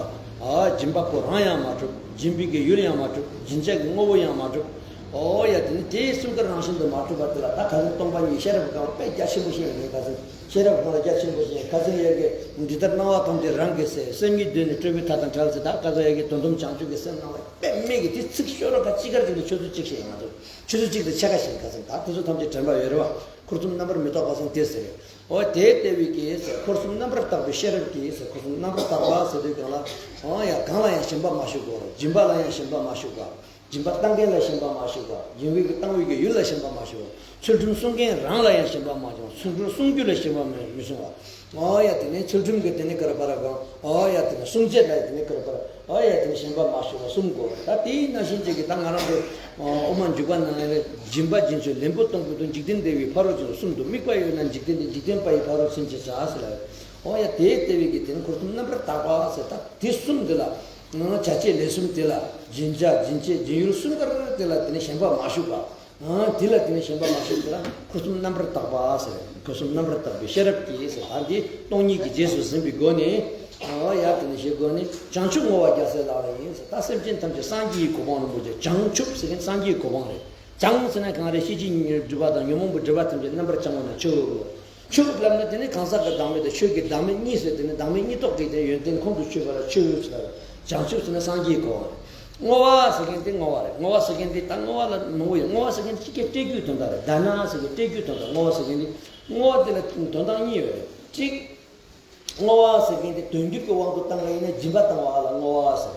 ཨོ་སྦྱིན་པ་པོ་རང་ཡང་མ་གྲུབ། སྦྱིན་པའི་གི་ཡུལ་ཡང་མ་གྲུབ། སྦྱིན་བྱ་གི་དངོས་པོ་ཡང་མ་གྲུབ། ཨོ་ཡ། དེ་ནི་དེའི་གསུམ་ཀ་རང་བཞིན་དུ་མ་གྲུབ་པ་དེ་ལ། ད་ཁ་སང་སྟོང་པ་ཉིད་ཤེས་རབ་གང་དཔེ་རྒྱ་ཆེན་པོ་ཞིག་ཡིན། ཁ་སང་ཤེས་རབ་གང་ལ་རྒྱ་ཆེན་པོ་ཞིག་ཡིན། ཁ་སང་ཡ་གི་འདི་ལྟར་སྣང་བ་ཐམས་ཅད་རང་གི་སེམས། སེམས་ཉིད་གདོད་ནས་སྤྲོས་པའི་མཐའ་དང་བྲལ་ཟེར། ད་ཁ་སང་ཡ་གི་དོན་དམ་བྱང་ཆུབ་ཀྱི་སེམས་སྣང་བ་དཔེ་མེད་ཀྱི་དེ་ཚིག་ཤོ་རོ་ཁ་ཅི་གར་ཅིག་ལ་ཆུ་ཚོད་གཅིག་ཞིག་ཡིན། ང་ཚོ་ཆུ་ཚོད་གཅིག་དང་ཕྱེད་ཀ་ཞིག་ཁ་སང་ད་དེ་ཚོ་ཐམས་ཅད་དྲན་པ་ཡོད་རེད་བ། འཁོར་གསུམ་རྣམ་པར་མི་རྟོག་པ་སོང་དེ་ཟེར། འོ་དེ་ལྟ་བུའི་གི་ཟེར། འཁོར་གསུམ་རྣམ་པར་དག་པའི་ཤེས་རབ་ཀྱིས་ཟེར། འཁོར་གསུམ་རྣམ་པར་དག་པ་ཟེར་དུས་གང་ལ། འོ་ཡ། གང་ལ་ཡང་ཞེན་པ་མ་ཞུགས་པར། སྦྱིན་པ་ལ་ཡང་ཞེན་པ་མ་ཞུགས་པར། སྦྱིན་པ་བཏང་མཁན་ལ་ཞེན་པ་མ་ཞུགས་པར། སྦྱིན་པའི་གི་བཏང་བའི་གི་ཡུལ་ལ་ཞེན་པ་མ་ཞུགས་པར། ཚུལ་ཁྲིམས་སྲུང་མཁན་རང་ལ་ཡང་ཞེན་པ་མ་བྱུང་། ཚུལ་ཁྲིམས་སྲུང་རྒྱུ་ལ་ཞེན་པ་མི་མི་སྲུང་བར། འོ་ཡ། དེ་ནས་ཚུལ་ཁྲིམས་ཀྱི་དེ་ནས་ཀ་ར་པ་ར་གང་། འོ་ཡ། དེ་ནས་སྲུང་བྱེད་ལ་དེ་ནས་ཀ་ར་པ་ར། འོ་ཡ། དེ་ནས་ཞེན་པ་མ་ཞུགས་པར་གསུམ་དགོས། ད་དེའི་ནང་བཞིན་བྱེད་ཀྱི་ད་ང་རང་ཚོ་དབུ་མ་འཇུག་པ་ནང་ལ་སྦྱིན་པ་སྦྱིན་ཆོས་ལེན་པོ་གཏོང་པོ་དང་། འཇིག་རྟེན་འདས་པའི་ཕ་རོལ་ཕྱིན་གསུམ་དུ། དམིགས་པ་ཡོད་ན་འཇིག་རྟེན་འདས། འཇིག་རྟེན་པ་ཡི་ཕ་རོལ་ཕྱིན་ཕྱིར་བྱ་ཟེར་ལ། འོ་ཡ། དེ་ལྟ་བུའི་གི་དེ་ནི་འཁོར་གསུམ་རྣམ་པར་དག་པ་ཟེར། ད་དེ་གསུམ་དེ་ལ། བྱ་བྱེད་ལས་གསུམ་དེ་ལ། སྦྱིན་བྱ་སྦྱིན་བྱེད་སྦྱིན་ཡུལ་གསུམ་ཀ་ར་དེ་ལ་དེ་ནི་ཞེན་པ་མ་ཞུགས་པ། དེ་ལ་དེ་ནི་ཞེན་པ་མ་ཞུགས་པ་ལ་འཁོར་གསུམ་རྣམ་པར་དག་པ་ཟེར། འཁོར་གསུམ་རྣམ་པར་དག་པའི་ཤེས་རབ་ཀྱིས་ཟེར། ད་འདི་སྟོང་ཉིད་ཀྱི་རྗེས་སུ་ཟིན་པའི་སྒོ་ནས། ཨོ་ཡ། དེ་ནི་ཞེས་སྒོ་ནས་བྱང་ཆུབ་བསྔོ་བ་རྒྱལ་སྲས་ལག་ལེན་ཡིན་ཟེར། ད་སེམས་ཅན་ཐམས་ཅད་སངས་རྒྱས་ཀྱི་གོ་འཕང་ལ་འགོད་ཀྱི། བྱང་ཆུབ་ཟེར་མཁན་སངས་རྒྱས་ཀྱི་གོ་འཕང་རེད། བྱང་ཟེར་ན་གང་རེད། ཤེས་བྱའི་སྒྲིབ་པ་དང་ཉོན་མོངས་པའི་སྒྲིབ་པ་ཐམས་ཅད་རྣམ་པར་བྱང་བ་ན་ཆུབ། ཆུབ་ལབ་ན་དེ་ནི་གང་ཟག་གི་བདག་མེད་དང་ཆོས་ཀྱི་བདག་མེད་གཉིས་ཟེར། དེ་ནི་བདག་མེད་གཉིས་རྟོགས་ཀྱི་དེ་ཡོན་ཏན་ཁོང་དུ་ཆུད་པ་ལ་ཆུབ་ཟེར། བྱང་ཆུབ་ཟེར་ན་སངས་རྒྱས་གོ་བ་རེད། བསྔོ་བ་ཟེར་མཁན་དེ་བསྔོ་བ་རེད། བསྔོ་བ་ཟེར་མཁན་དེ་ད་བསྔོ་བ་ལ་མང་པོ་ཡོད། བསྔོ་བ་ཟེར་མཁན་དེ་གཅིག་གི་སྤྲད་རྒྱུའི་དོན་དག་རེད། དཱ་ན་ཟེར་མཁན་སྤྲད་རྒྱུའི་དོན་དག་བསྔོ་བ་ཟེར་མཁན་དེ། བསྔོ་བ་དེ་ལ་དོན་དག་གཉིས་ཡོད་རེད། གཅིག་བསྔོ་བ་ཟེར་མཁན་དེ་དོན་བསྒྱུར་གྱི་དབང་དུ་བཏང་བ་ཡིན་ན་སྦྱིན་པ་བཏང་བ་ལ་བསྔོ་བ་ཟེར།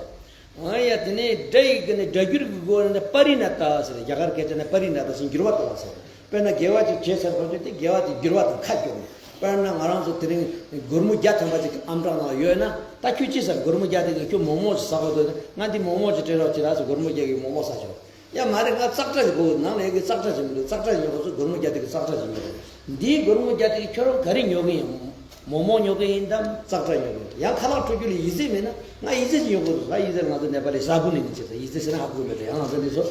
ཨ་ཡ། དེ་ནས་སྒྲ་ཡི་གི་ནི་སྒྲ་བསྒྱུར་གྱི་སྒོ་ནས་པ་རི་ཎ་ཏ་ཟེར། རྒྱ་གར་སྐད་ཆ་ནས་པ་རི་ཎ་ཏ་ཟེར་འགྱུར་བ་བཏང་བ་ཟེར། དཔེར་ན་དགེ་བ་ཅིག་བྱས་ཚར་བ་དེ་དགེ་བ་དེ་འགྱུར་བ་དང་ཁ་འགྱུར་ནས། དཔེར་ན་ང་རང་ཚོ་དེ་རིང་སྒོར་མོ་བརྒྱ་ཐམ་པ་ཅིག་ཨམ་ཊྲག་ནང་ལ་ཡོད་ན། ད་ཁྱོད་ཅི་ཟེར། སྒོར་མོ་བརྒྱ་དེ་གི་ཁྱོད་མོག་མོག་ཅིག་ཟ་དགོས་འདུག་ང་འདི་མོག་མོག་ཅིག་སྤྲད་རོགས་བྱེད་ར་ཟེར། སྒོར་མོ་བརྒྱ་གི་མོག་མོག་ཟ་ཆོག་ཡ་མ་རེད། ང་ཙག་སྒྲ་ཞིག་དགོས། ནང་ལ་ཡ་གི་ཙག་སྒྲ་ཞིག་མི་འདུག་ཙག་སྒྲ་ཞིག་ཉོ་དགོས་ཚོ། སྒོར་མོ་བརྒྱ་དེ་གི་ཙག་སྒྲ་ཞིག་ཉོ་དགོས། འདིའི་སྒོར་མོ་བརྒྱ་དེ་གི་ཁྱོད་རང་ག་རེ་ཉོ་གི་ཡིན། མོག་མོག་ཉོ་གི་ཡིན་དམ་ཙག་སྒྲ་ཉོ་གི་ཡིན། ཡང་ཁ་ལག་འཕྲོད་རྒྱུ་ལ་ཡིད་ཆེས་མེད་ན་ང་ཡིད་ཆེས་ཅིག་ཉོ་དགོས་འདུག་ད་ཡིད་ཆེས་ང་ཚོ་ནེ་པ་ལི་ས་བོན་ནས་ཡིད་ཆེས་ས། ཡིད་ཆེས་ཟེར་ན་ཧ་གོ་མེད་དོ། ཡང་ང་ཚོ་འདི་ཚོ།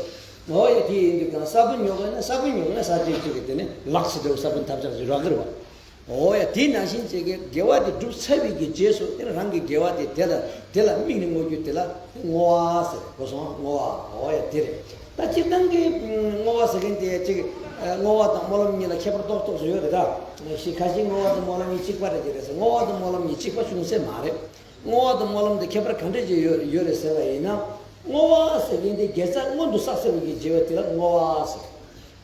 འོ་ཡ། དེ་ཡིན་དུས་ཀྱང་ས་བོན་ཉོ་གི་ཡིན་ན་ས་བོན་ཉོ་གི་ཡིན་ན་ས་ཆེན་གཅིག་གི་དེ་ནས་ལག་ཆེ་འདྲ་བོ་ས་བོན་ཐབས་ཆག་ཅིག་རག་གི་རེད་བ། འོ་ཡ། དེ་ནང་བཞིན་བྱས་ཀྱི་དགེ་བ་དེ་བསྒྲུབས་ཚར་བའི་གི་རྗེས་སུ་དེ་རང་གི་དགེ་བ་དེ་དེ་ལ་དེ་ལ་དམིགས་ནས་བསྔོ་རྒྱུ་དེ་ལ་བསྔོ་བ་ཟེར། གོ་སོང་། བསྔོ་བ། འོ་ཡ། དེ་རེད། ད་སྤྱིར་བཏང་གི་བསྔོ་བ་ཟེར་མཁན་དེ་ཅིག་བསྔོ་བ་དང་སྨོན་ལམ་གཉིས་ལ་ཁྱད་པར་ཏོག་ཏོག་ཙམ་ཡོད་རེད། ད་ཞིག་ཁ་ཤས་བསྔོ་བ་དང་སྨོན་ལམ་གཉིས་གཅིག་པ་རེད་ཅེས་རེད་ཟེར། བསྔོ་བ་དང་སྨོན་ལམ་གཉིས་གཅིག་པ་ཅུང་ཟད་མ་རེད། བསྔོ་བ་དང་སྨོན་ལམ་དེ་ཁྱད་པར་ག་འདྲ་ཅིག་ཡོད་ཡོད་རེད་ཟེར་བ་ཡིན་ན། བསྔོ་བ་ཟེར་མཁན་དེ་དགེ་རྩ་སྔོན་དུ་བསགས་ཚར་བའི་གི་བྱས་པ་དེ་ལ་བསྔོ་བ་ཟེར།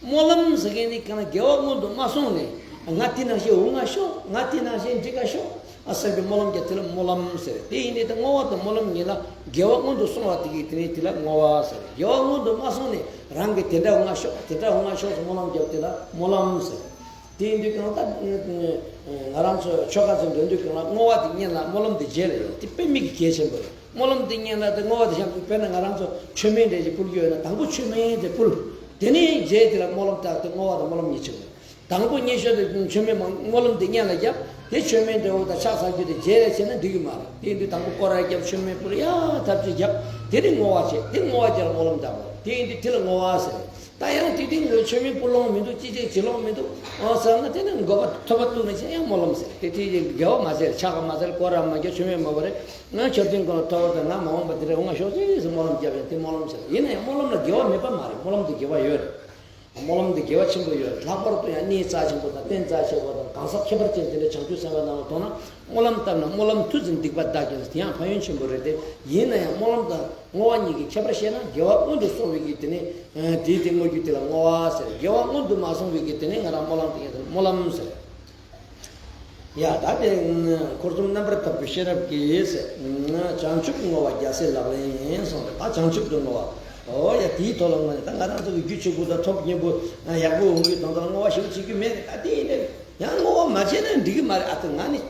སྨོན་ལམ་ཟེར་མཁན་དེ་གང་ལ་དགེ་བ་སྔོན་དུ་མ་སོང་ནས་ང་དེ་ནང་བཞིན་འོང་ང་ཤོག་ང་དེ་ནང་བཞིན་འགྲིག་ག་ཤོག་ཨ་ཟེར་བའི་སྨོན་ལམ་རྒྱབ་དེ་ལ་སྨོན་ལམ་ཟེར། དེ་ཡིན་དུས་ད་བསྔོ་བ་དང་སྨོན་ལམ་གཉིས་ལ་དགེ་བ་སྔོན་དུ་སོང་བ་དེ་གིས་དེ་ནས་དེ་ལ་བསྔོ་བ་ཟེར། དགེ་བ་སྔོན་དུ་མ་སོང་ནས་རང་གི་དེ་འདྲ་འོང་ང་ཤོག་དེ་འདྲ་འོང་ང་ཤོག་ཟེར་སྨོན་ལམ་རྒྱབ་དེ་ལ་སྨོན་ལམ་ཟེར། དེ་ཡིན་དུས་གང་ལྟར་ང་རང་ཚོ་ཆོ་ག་ཚོ་འདོན་དུས་གང་ལ་བསྔོ་བ་དེ་སྔོན་ལ་སྨོན་ལམ་དེ་རྗེས་ལ་ཡོད། དེ་དཔེ་མི་སྲིད་གལ་ཆེན་པོ་རེད། སྨོན་ལམ་དེ་སྔོན་ལ་དེ་བསྔོ་བ་དེ་བཤམས། དཔེར་ན་ང་རང་ཚོ་མཆོད་མེ་འདྲ་ཞིག་ཕུལ་རྒྱུ་ཡོད་ན་དང་པོ་མཆོད་མེ་དེ་ཕུལ། དེ་ནས་རྗེས་དེ་ལ་སྨོན་ལམ་བཏབ་སྟེ་བསྔོ་བ་དང་སྨོན་ལམ་གཉིས་བྱེད་དགོས། དང་པོ་སྔོན་ཆད་དེ་མཆོད་མེ་མ་སྨོན་ལམ་དེ་སྔོན་ལ་བརྒྱབ། དེ་མཆོད་མེ་འདྲ་བོ་དང་ཕྱག་འཚལ་རྒྱུ་དེ་རྗེས་ལ་བྱས་ན་འགྲིག་གི་མ་རེད། དེ་ཡིན་དུས་དང་པོ་སྐོར་ར་བརྒྱབ། མཆོད་མེ་ཕུལ། ཡ་ཐབས་ཅིག་བརྒྱབ། དེ་ནས་བསྔོ་བ་བྱེད། དེ་བསྔོ་བ་རྗེས་ལ་སྨོན་ལམ་བཏབ་དགོས། དེ་ཡིན་དུས་དེ་ལ་བསྔོ་བ་ཟེར། ད་ཡང་དེ་དུས་ངོས་མཆོད་མེ་ཕུལ་ལོང་མི་འདུག་ཅི་བྱེད་བྱེད་ལོང་མི་འདུག་ཨང་ཟེར་ན། དེ་ནས་དགོས་པ་ཐོབ་པ་ཐུག་ན་བྱས་ཡང་སྨོན་ལམ་ཟེར། དེ་དུས་དགེ་བ་མ་བྱས། ཕྱག་མ་འཚལ། སྐོར་ར་མ་བརྒྱབ། མཆོད་མེ་མ་ཕུལ་རེད། ང་མཆོད་རྟེན་སྐོར་ཐོབ་དང་ང་མ་འོངས་པ་དེ་འདྲ་འོང་ང་ཤོག་ཅེས་སྨོན་ལམ་བརྒྱབ་ཡང་དེ་སྨོན་ལམ་ཟེར། ཡིན་ན་ཡང་སྨོན་ལམ་ལ་དགེ་བ་མེད་པ་མ་རེད། སྨོན་ལམ་དེ་དགེ་བ་ཡོད་རེད། སྨོན་ལམ་དེ་དགེ་བ་ཆེན་པོ་ཡོད་རེད། ལྷག་པར་དུ་ཡང་གནས་རྩ་ཆེན་པོ་དང་རྟེན་རྩ་ཆེ་བ་དང་གང་ཟག་ཁྱད་པར་ཅན་དེ་འདྲ་བྱང་ཆུབ་སེམས་དཔའ་རྣམས་ལ་མདོར་ན་སྨོན་ལམ་བཏབ་ན་སྨོན་ལམ་མཐུ་ཟིན་སྡིག་པ་འདག་ཀྱང་ཟེར། དེ་ཡང་ཕན་ཡོན་ཆེན་པོ་རེད་དེ། ཡིན་ན་ཡང་སྨོན་ལམ་དང་བསྔོ་བ་གཉིས་ཀྱི་ཁྱད་པར་བཤད་ན། དགེ་བ་སྔོན་དུ་སོང་བའི་གི་དེ་ནས་དེའི་དེ་བསྔོ་རྒྱུ་དེ་ལ་བསྔོ་བ་ཟེར། དགེ་བ་སྔོན་དུ་མ་སོང་བའི་གི་དེ་ནས་ང་རང་སྨོན་ལམ་དེ་ཡིན་དུས་སྨོན་ལམ་ཟེར། ཡ་ད་དེ་འཁོར་གསུམ་རྣམ་པར་དག་པའི་ཤེས་རབ་ཀྱིས་ཟེར། བྱང་ཆུབ་བསྔོ་བ་རྒྱལ་སྲས་ལག་ལེན་ཡིན་གསུངས་ཏེ། ད་བྱང་ཆུབ་ཏུ་བསྔོ་བ། ཨོ་ཡ། དེའི་ཐོག་ལ་བསྔོ་ནས་ད་ང་རང་ཚོ་གི་རྒྱུ་ཆེ་པོ་དང་ཐོབ་སྙིང་པོ་ཡག་པོ་འོང་གི་དོན་དག་ལ་བསྔོ་བ་ཞིག་བྱེད་རྒྱུ་མེད། ད་དེ་ཡིན་ནའི་ཡང་བསྔོ་བ་མ་བྱས་ན་འགྲིག་གི་མ་རེད། ཨ་ཏི་ང་ནི་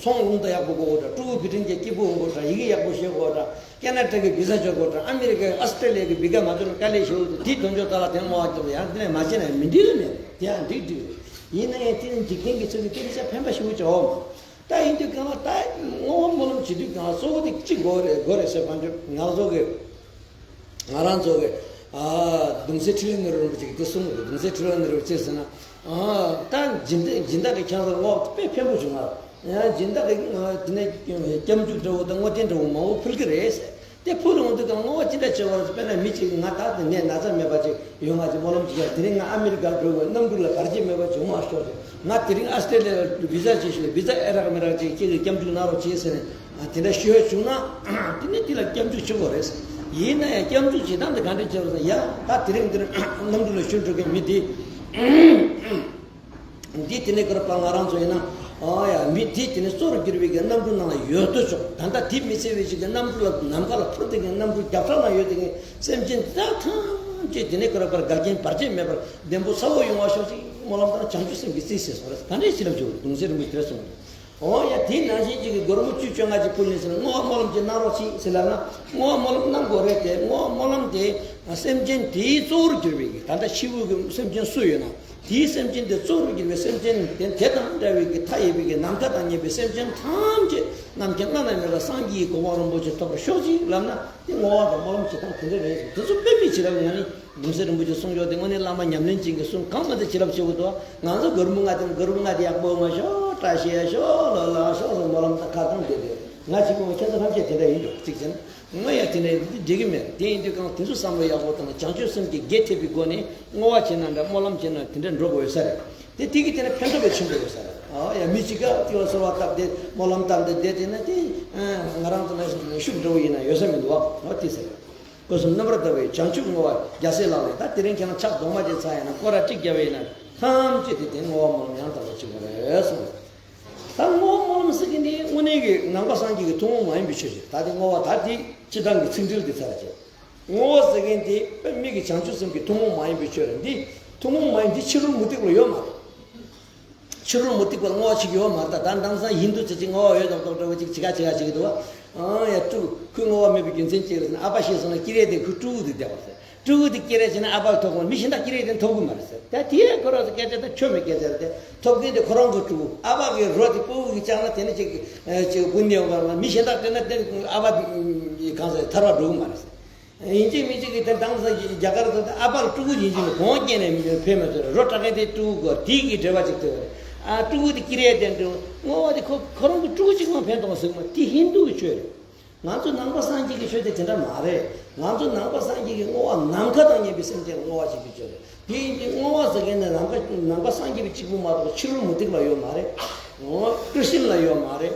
ཚོང་ལུང་དང་ཡག་པོ་དགོས་འོ་འདྲ། ཕྲུ་གུ་བུ་ཕྲུག་གི་སྐྱིད་པོ་འོང་དགོས་འདྲ། ཡི་གེ་ཡག་པོ་ཤེས་དགོས་འདྲ། ཁེ་ན་ཌ་གི་བི་ས་འབྱོར་དགོས་འདྲ། ཨ་མི་རི་ཀའི་ཨོ་སི་ཀྲེ་ལི་ཡ་གི་བི་ཀ་མ་འབྱོར་ན་དཀའ་ལས་ཞེ་པོ་འདུག་དེའི་དོན་ཆོག་ད་ལ་དེ་མོ་བ་སྐྱོབ་ཡང་དེ་ནས་མ་བྱས་ན་མི་འགྲིག་གི་མེད། དེ་ཡང་འགྲིག་འགྲིག་རེད། ཡིན་ན་ཡང་དེ་ནི་འཇིག་རྟེན་གྱི་ཚུལ་གྱི་དེ་ནི་ཆ་ཕན་པ་ཞེ་པོ་ཅིག་འོང་། ད་ཡིན་དུས་གང་ལ་ད་བསྔོ་བ་སྨོན་ལམ་བྱེད་དུས་གང་ལ་གཙོ་བོ་དེ་གཅིག་དགོས་རེད་དགོས་རེད་ཟེར་བ་འདྲ། ང་ཚོ་གི་ང་རང་ཚོ་གི་ཨ་གདུང་སྲས་འཕྲིན་ལས་ནོར་བུ་རིན་པོ་ཆེ་གིས་དེ་གསུངས་འདུག་གདུང་སྲས་འཕྲིན་ལས་ནོར་བུ་ཅེས་ཟེར་ན། ཨ་ད་སྦྱིན་བདག་སྦྱིན་བདག་གིས་ཁྱེད་ཚོར་བསྔོ་བ་དཔེ་ཕན་པོ་བྱུང་ང་། ཡང་སྦྱིན་བདག་གིས་དེ་ནས་སྐྱབས་འཇུག་འདྲ་བོ་དང་བསྔོ་རྟེན་འདྲ་བོ་མང་པོ་ཕུལ་གི་རེད་ཟེར། དེ་ཕུལ་འོང་དུས་ཀྱང་བསྔོ་བ་ཅི་འདྲ་བྱེད་དགོས་རེད། དཔེར་ན་མི་གཅིག་གིས་ང་ད་དེ་ནས་ན་ཚ་མེད་པ་ཅིག་ཡོང་བ་ཅིག་སྨོན་ལམ་ཅིག་ཡ། དེ་རིང་ང་ཨ་མི་རི་ཀར་འགྲོ་དགོས། གནམ་གྲུ་ལ་བར་ཆད་མེད་པ་ཅིག་འོང་བ་ཤོག་ཅིག་ང་དེ་རིང་ཨ་སི་ཏྲེ་ལི་ཡ་ལ་བི་ཟ་ཅིག་ཞུ་ལ་བི་ཟ་ཨེ་རག་མི་རག་ཅིག་ཁྱེད་ཀྱིས་སྐྱབས་འཇུག་གནང་རོགས་བྱེད་ཟེར་ནས་དེ་འདྲ་ཞུ་ཡ་བྱུང་ན། དེ་ནས་དེ་ལ་སྐྱབས་འཇུག་བྱེད་དགོས་རེད། ཡིན་ན་ཡང་སྐྱབས་འཇུག་བྱེད་སྟངས་དེ་ག་འདྲ་བྱེད་དགོས་ཟེར་ན། ཡ་ད་དེ་རིང་འདིར་གནམ་གྲུ་ལ་ཞོན་འགྲོ་མཁན་མི་དེ། འདི་དེ་ནས་ཁོ་རང་པ་ང་རང་ཚོ་ཡིན་ན། ཨ་ཡ་མི་དེ་དེ་ནས་གཙོ་བོར་གྱུར་པའི་གི་གནམ་གྲུ་ནང་ལ་ཡོད་དོ་ཅོག་ད་ལྟ་དེ་མི་ཚེ་བའི་ཞིག་གི་གནམ་གྲུ་ལ་ནམ་མཁའ་ལ་འཕུར་དེ་གི་གནམ་གྲུ་རྒྱབ་ཐག་ན་ཡོད་དེ་གི་སེམས་ཅན་དེ་དག་ཐམས་ཅད་དེ་ནས་ཁོ་རང་པར་འགལ་རྐྱེན་བར་ཆད་མེད་པར་བདེ་པོ་ཚ་བོ་ཡོང་བ་ཤོག་ཅིག་སྨོན་ལམ་དང་བྱང་ཆུབ་སེམས་ཀྱིས་རྩིས་ཟེར་སོང་རེད། ད་འདྲའི་བྱིན་རླབས་ཆེ་བོ་གདུང་སྲས་རིན་པོ་ཆེ་དེ་སོང་རེད། འོ་ཡ་དེ་ནང་བཞིན་གཅིག་གི་སྒོར་མོ་བཅུ་བཅོ་ལྔ་ཅིག་ཕུལ་ནས་ཟེར་ན་བསྔོ་བ་སྨོན་ལམ་ཅིག་གནང་རོགས་གྱིས་ཟེར་ལབ་ན། བསྔོ་བ་སྨོན་ལམ་གནང་དགོས་རེད་དེ། བསྔོ་བ་སྨོན་ལམ་དེ་སེམས་ཅན་དེའི་གཙོ་བོར་གྱུར་པའི་གི་ད་ལྟ་ཕྱི་དབུགས་ཀྱི་སེམས་ཅན་སུ་ཡོད་ན། དེའི་སེམས་ཅན་དེ་གཙོ་བོར་གྱུར་པའི་སེམས་ཅན་དེ་དེ་དང་འདྲ་བའི་གི་མཐའ་ཡས་པའི་གི་ནམ་མཁའ་དང་མཉམ་པའི་སེམས་ཅན་ཐམས་ཅད་རྣམ་མཁྱེན་བླ་ན་མེད་པ་སངས་རྒྱས་ཀྱི་གོ་འཕང་རིན་པོ་ཆེ་ཐོབ་པར་ཤོག་ཅིག་ལབ་ན། དེ་བསྔོ་བ་དང་སྨོན་ལམ་བྱེད་སྟངས་དེ་འདྲ་རེད། དེ་ཚོ་དཔེ་མི་བྱེད་རབས་ཡང་ནི། གདུང་སྲས་རིན་པོ་ཆེ་གསུངས་ཡོད་དེ། དངོས་གནས་བླ་མ་ཉམས་ལེན་ཅན་གྱི་གསུང་གང་མ་དེ་བྱེད་རབས་བྱེད་དགོས་འདུག་ང་ཚོ་སྒོར་མོ་ལྔ་དེ་སྒོར་མོ་ལྔ་དེ་ཡག་པོ་མ་ཤོག་བཀྲ་ཤིས་ཤོག་ལོ་ལ་ཤོག་ཟེར་སྨོན་ལམ་དང་ཁ་བཏང་དེ་དེ་ང་ཅིག་གོང་ཁྱེད་ཚོ་ཐམས་ཅད་དེ་འདྲ་ཡིན་འདུག་གཅིག་བྱས་ན་ང་ཡང་དེ་འདྲ་ཡིན་དུས་འགྲིག་གི་མེད། དེ་ཡིན་དུས་གང་དེ་ཚོ་བསམ་བློ་ཡག་པོ་བཏང་ན་བྱང་ཆུབ་སེམས་ཀྱི་རྒྱས་ཐེབས་པའི་སྒོ་ནས་བསྔོ་བ་བྱེད་ན་འདྲ་སྨོན་ལམ་བྱེད་ན་དེ་འདྲ་འགྲོ་དགོས་ཡོད་ས་རེད། དེ་དེ་གི་དེ་ནས་ཕན་ཐོགས་པའི་ཆེན་པོ་ཡོད་ས་རེད། ཨ་ཡ་མི་གཅིག་ག་དེ་བ་གསོལ་བ་བཏབ་སྟེ་སྨོན་ལམ་བཏབ་སྟེ་བསྡད་དེ་ན་དེ་ང་རང་ཚོ་ལ་ཤུགས་འགྲོ་བ་ཡིན་ན་ཡོད་ས་མི་འདུག་བ། འོ་དེ་ཟེར། སྐུ་གསུམ་རྣམ་པར་དག་པའི་བྱང་ཆུབ་བསྔོ་བ་རྒྱལ་སྲས་ལག་ལེན། ད་དེ་རིང་ཁྱེད་རང་ཕྱག་རྡོག་མ་ཅིག་ཚར་ཡིན་ན་སྐོར་ར་གཅིག་བརྒྱབ་པ་ཡིན་ན་ཐམས་ཅད་དེ་དེ་བསྔོ་བ་སྨོན་ལམ་ཡང་དག་པར་བྱེད་དགོས་རེད་གསུངས། ད་བསྔོ་བ་སྨོན་ལམ་ཟེར་མཁན་དེ་དངོས་གནས་ཀྱི་ནང་པ་སངས་རྒྱས་ཀྱི་ཐུན་མོང་མ་ཡིན་པའི་ཆོས་ཅིག་ད་དེ་བསྔོ་བ་ད་དེ་སྤྱི་བཏང་གི་ཚིག་འགྲེལ་དེ་ཚར་བྱས། བསྔོ་བ་ཟེར་མཁན་དེ་དཔེ་མི་གི་བྱང་ཆུབ་སེམས་ཀྱི་ཐུན་མོང་མ་ཡིན་པའི་ཆོས་རེད། འདི་ཐུན་མོང་མ་ཡིན་འདི་ཕྱི་རོལ་མུ་སྟེགས་ལ་ཡོད་མ་རེད། ཕྱི་རོལ་མུ་སྟེགས་པ་བསྔོ་བ་བྱེད་ཀྱི་ཡོད་མ་རེད། ད་ད་དེང་སང་ཧིན་དུ་ཚོ་ཅིག་བསྔོ་བ་ཡོད་མདོག་མདོག་འདྲ་བོ་ཅིག་བྱེད་ཀ་བྱེད་ཀ་བྱེད་ཀྱི་འདུག་བ། ཨང་ཡ་སྤྲུལ་ཁོས་བསྔོ་བ་མེད་པའི་རྒྱུ་མཚན་ཅི་རེད་ཟེར་ན། ཨ་ཕ་ཤི་སོང་ན་ཀི་རེ་དེ་ཁོའི་སྤྲུལ་སྐུ་དེ་བསྡད་པ་རེད། སྤྲུལ་སྐུ་དེ་ཀི་རེ་བྱས་ན་ཨ་ཕ་ལ་ཐོབ་ཀྱི་མ་རེད། མི་གཞན་དག་ཀི་རེ་དེ་ཐོབ་ཀྱི་མ་རེད་ཟེར། ད་དེ་ཁོ་རང་ཚོ་སྐད་ཆ་ད་ཆོ་མེད་སྐད་ཆ་རེད་དེ། ཐོབ་མཁན་དེ་ཁོ་རང་གི་སྤྲུལ་སྐུ། ཨ་ཕ་གི་རོ་དེ་སྤྲུལ་སྐུ་གིས་བཅག་ན་དེ་ནི་ཅིག་ཅིག་སྐུ་མདུན་ཡོང་ག་ལ། མི་གཞན་དག་དེ་ན་དེ་ཨ་ཕ་གང་ཟེར་ཐར་བ་འགྲོ་གི་མ་རེད་ཟེར། ཡིན་གཅིག་མིན་གཅིག་གིས་དེ་དེང་སང་རྒྱ་གར་དུ་ཨ་ཕ་ལ་སྤྲུལ་སྐུ་ཡིན་གཅིག་ནས་གོང་བཀལ་ནས་ཕེབས་མ་ཐུབ། རོ་སྤྲད་མཁན་དེ་སྤྲུལ་སྐུ་དགོས། དེ་གི་འབྲེལ་བ་ཅིག་ཐུབ་པ་རེད། ཨ་སྤྲུལ་སྐུ་དེ་ཀི་རེ་དེ་འགྲོ་བསྔོ་བ་དེ་ཁོ་ཁོ་རང་གི་སྤྲུལ་སྐུ་གཅིག་མ་ཕན་ཐོགས་ཟེར་གི་མ། དེ་ཧིན་དུ་གི་ཆོས་རེད། ང་ཚོ་ནང་པ་སངས་རྒྱས་ཀྱི་ཆོས་དེ་དེ་འདྲ་མ་རེད། ང་ཚོ་ནང་པ་སངས་རྒྱས་ཀྱི་བསྔོ་བ་ནམ་མཁའ་དང་མཉམ་པའི་སེམས་ཅན་ལ་བསྔོ་བ་བྱེད་པའི་ཆོས་རེད། དེ་ཡིན་དུས་བསྔོ་བ་ཟེར་མཁན་ནི་ནམ་མཁའ་ནང་པ་སངས་རྒྱས་པའི་གཅིག་པུ་མ་གཏོགས་ཕྱི་རོལ་མུ་སྟེགས་ལ་ཡོད་མ་རེད། ཨོ་ཀྲི་ཤིན་ལ་ཡོད་མ་རེད།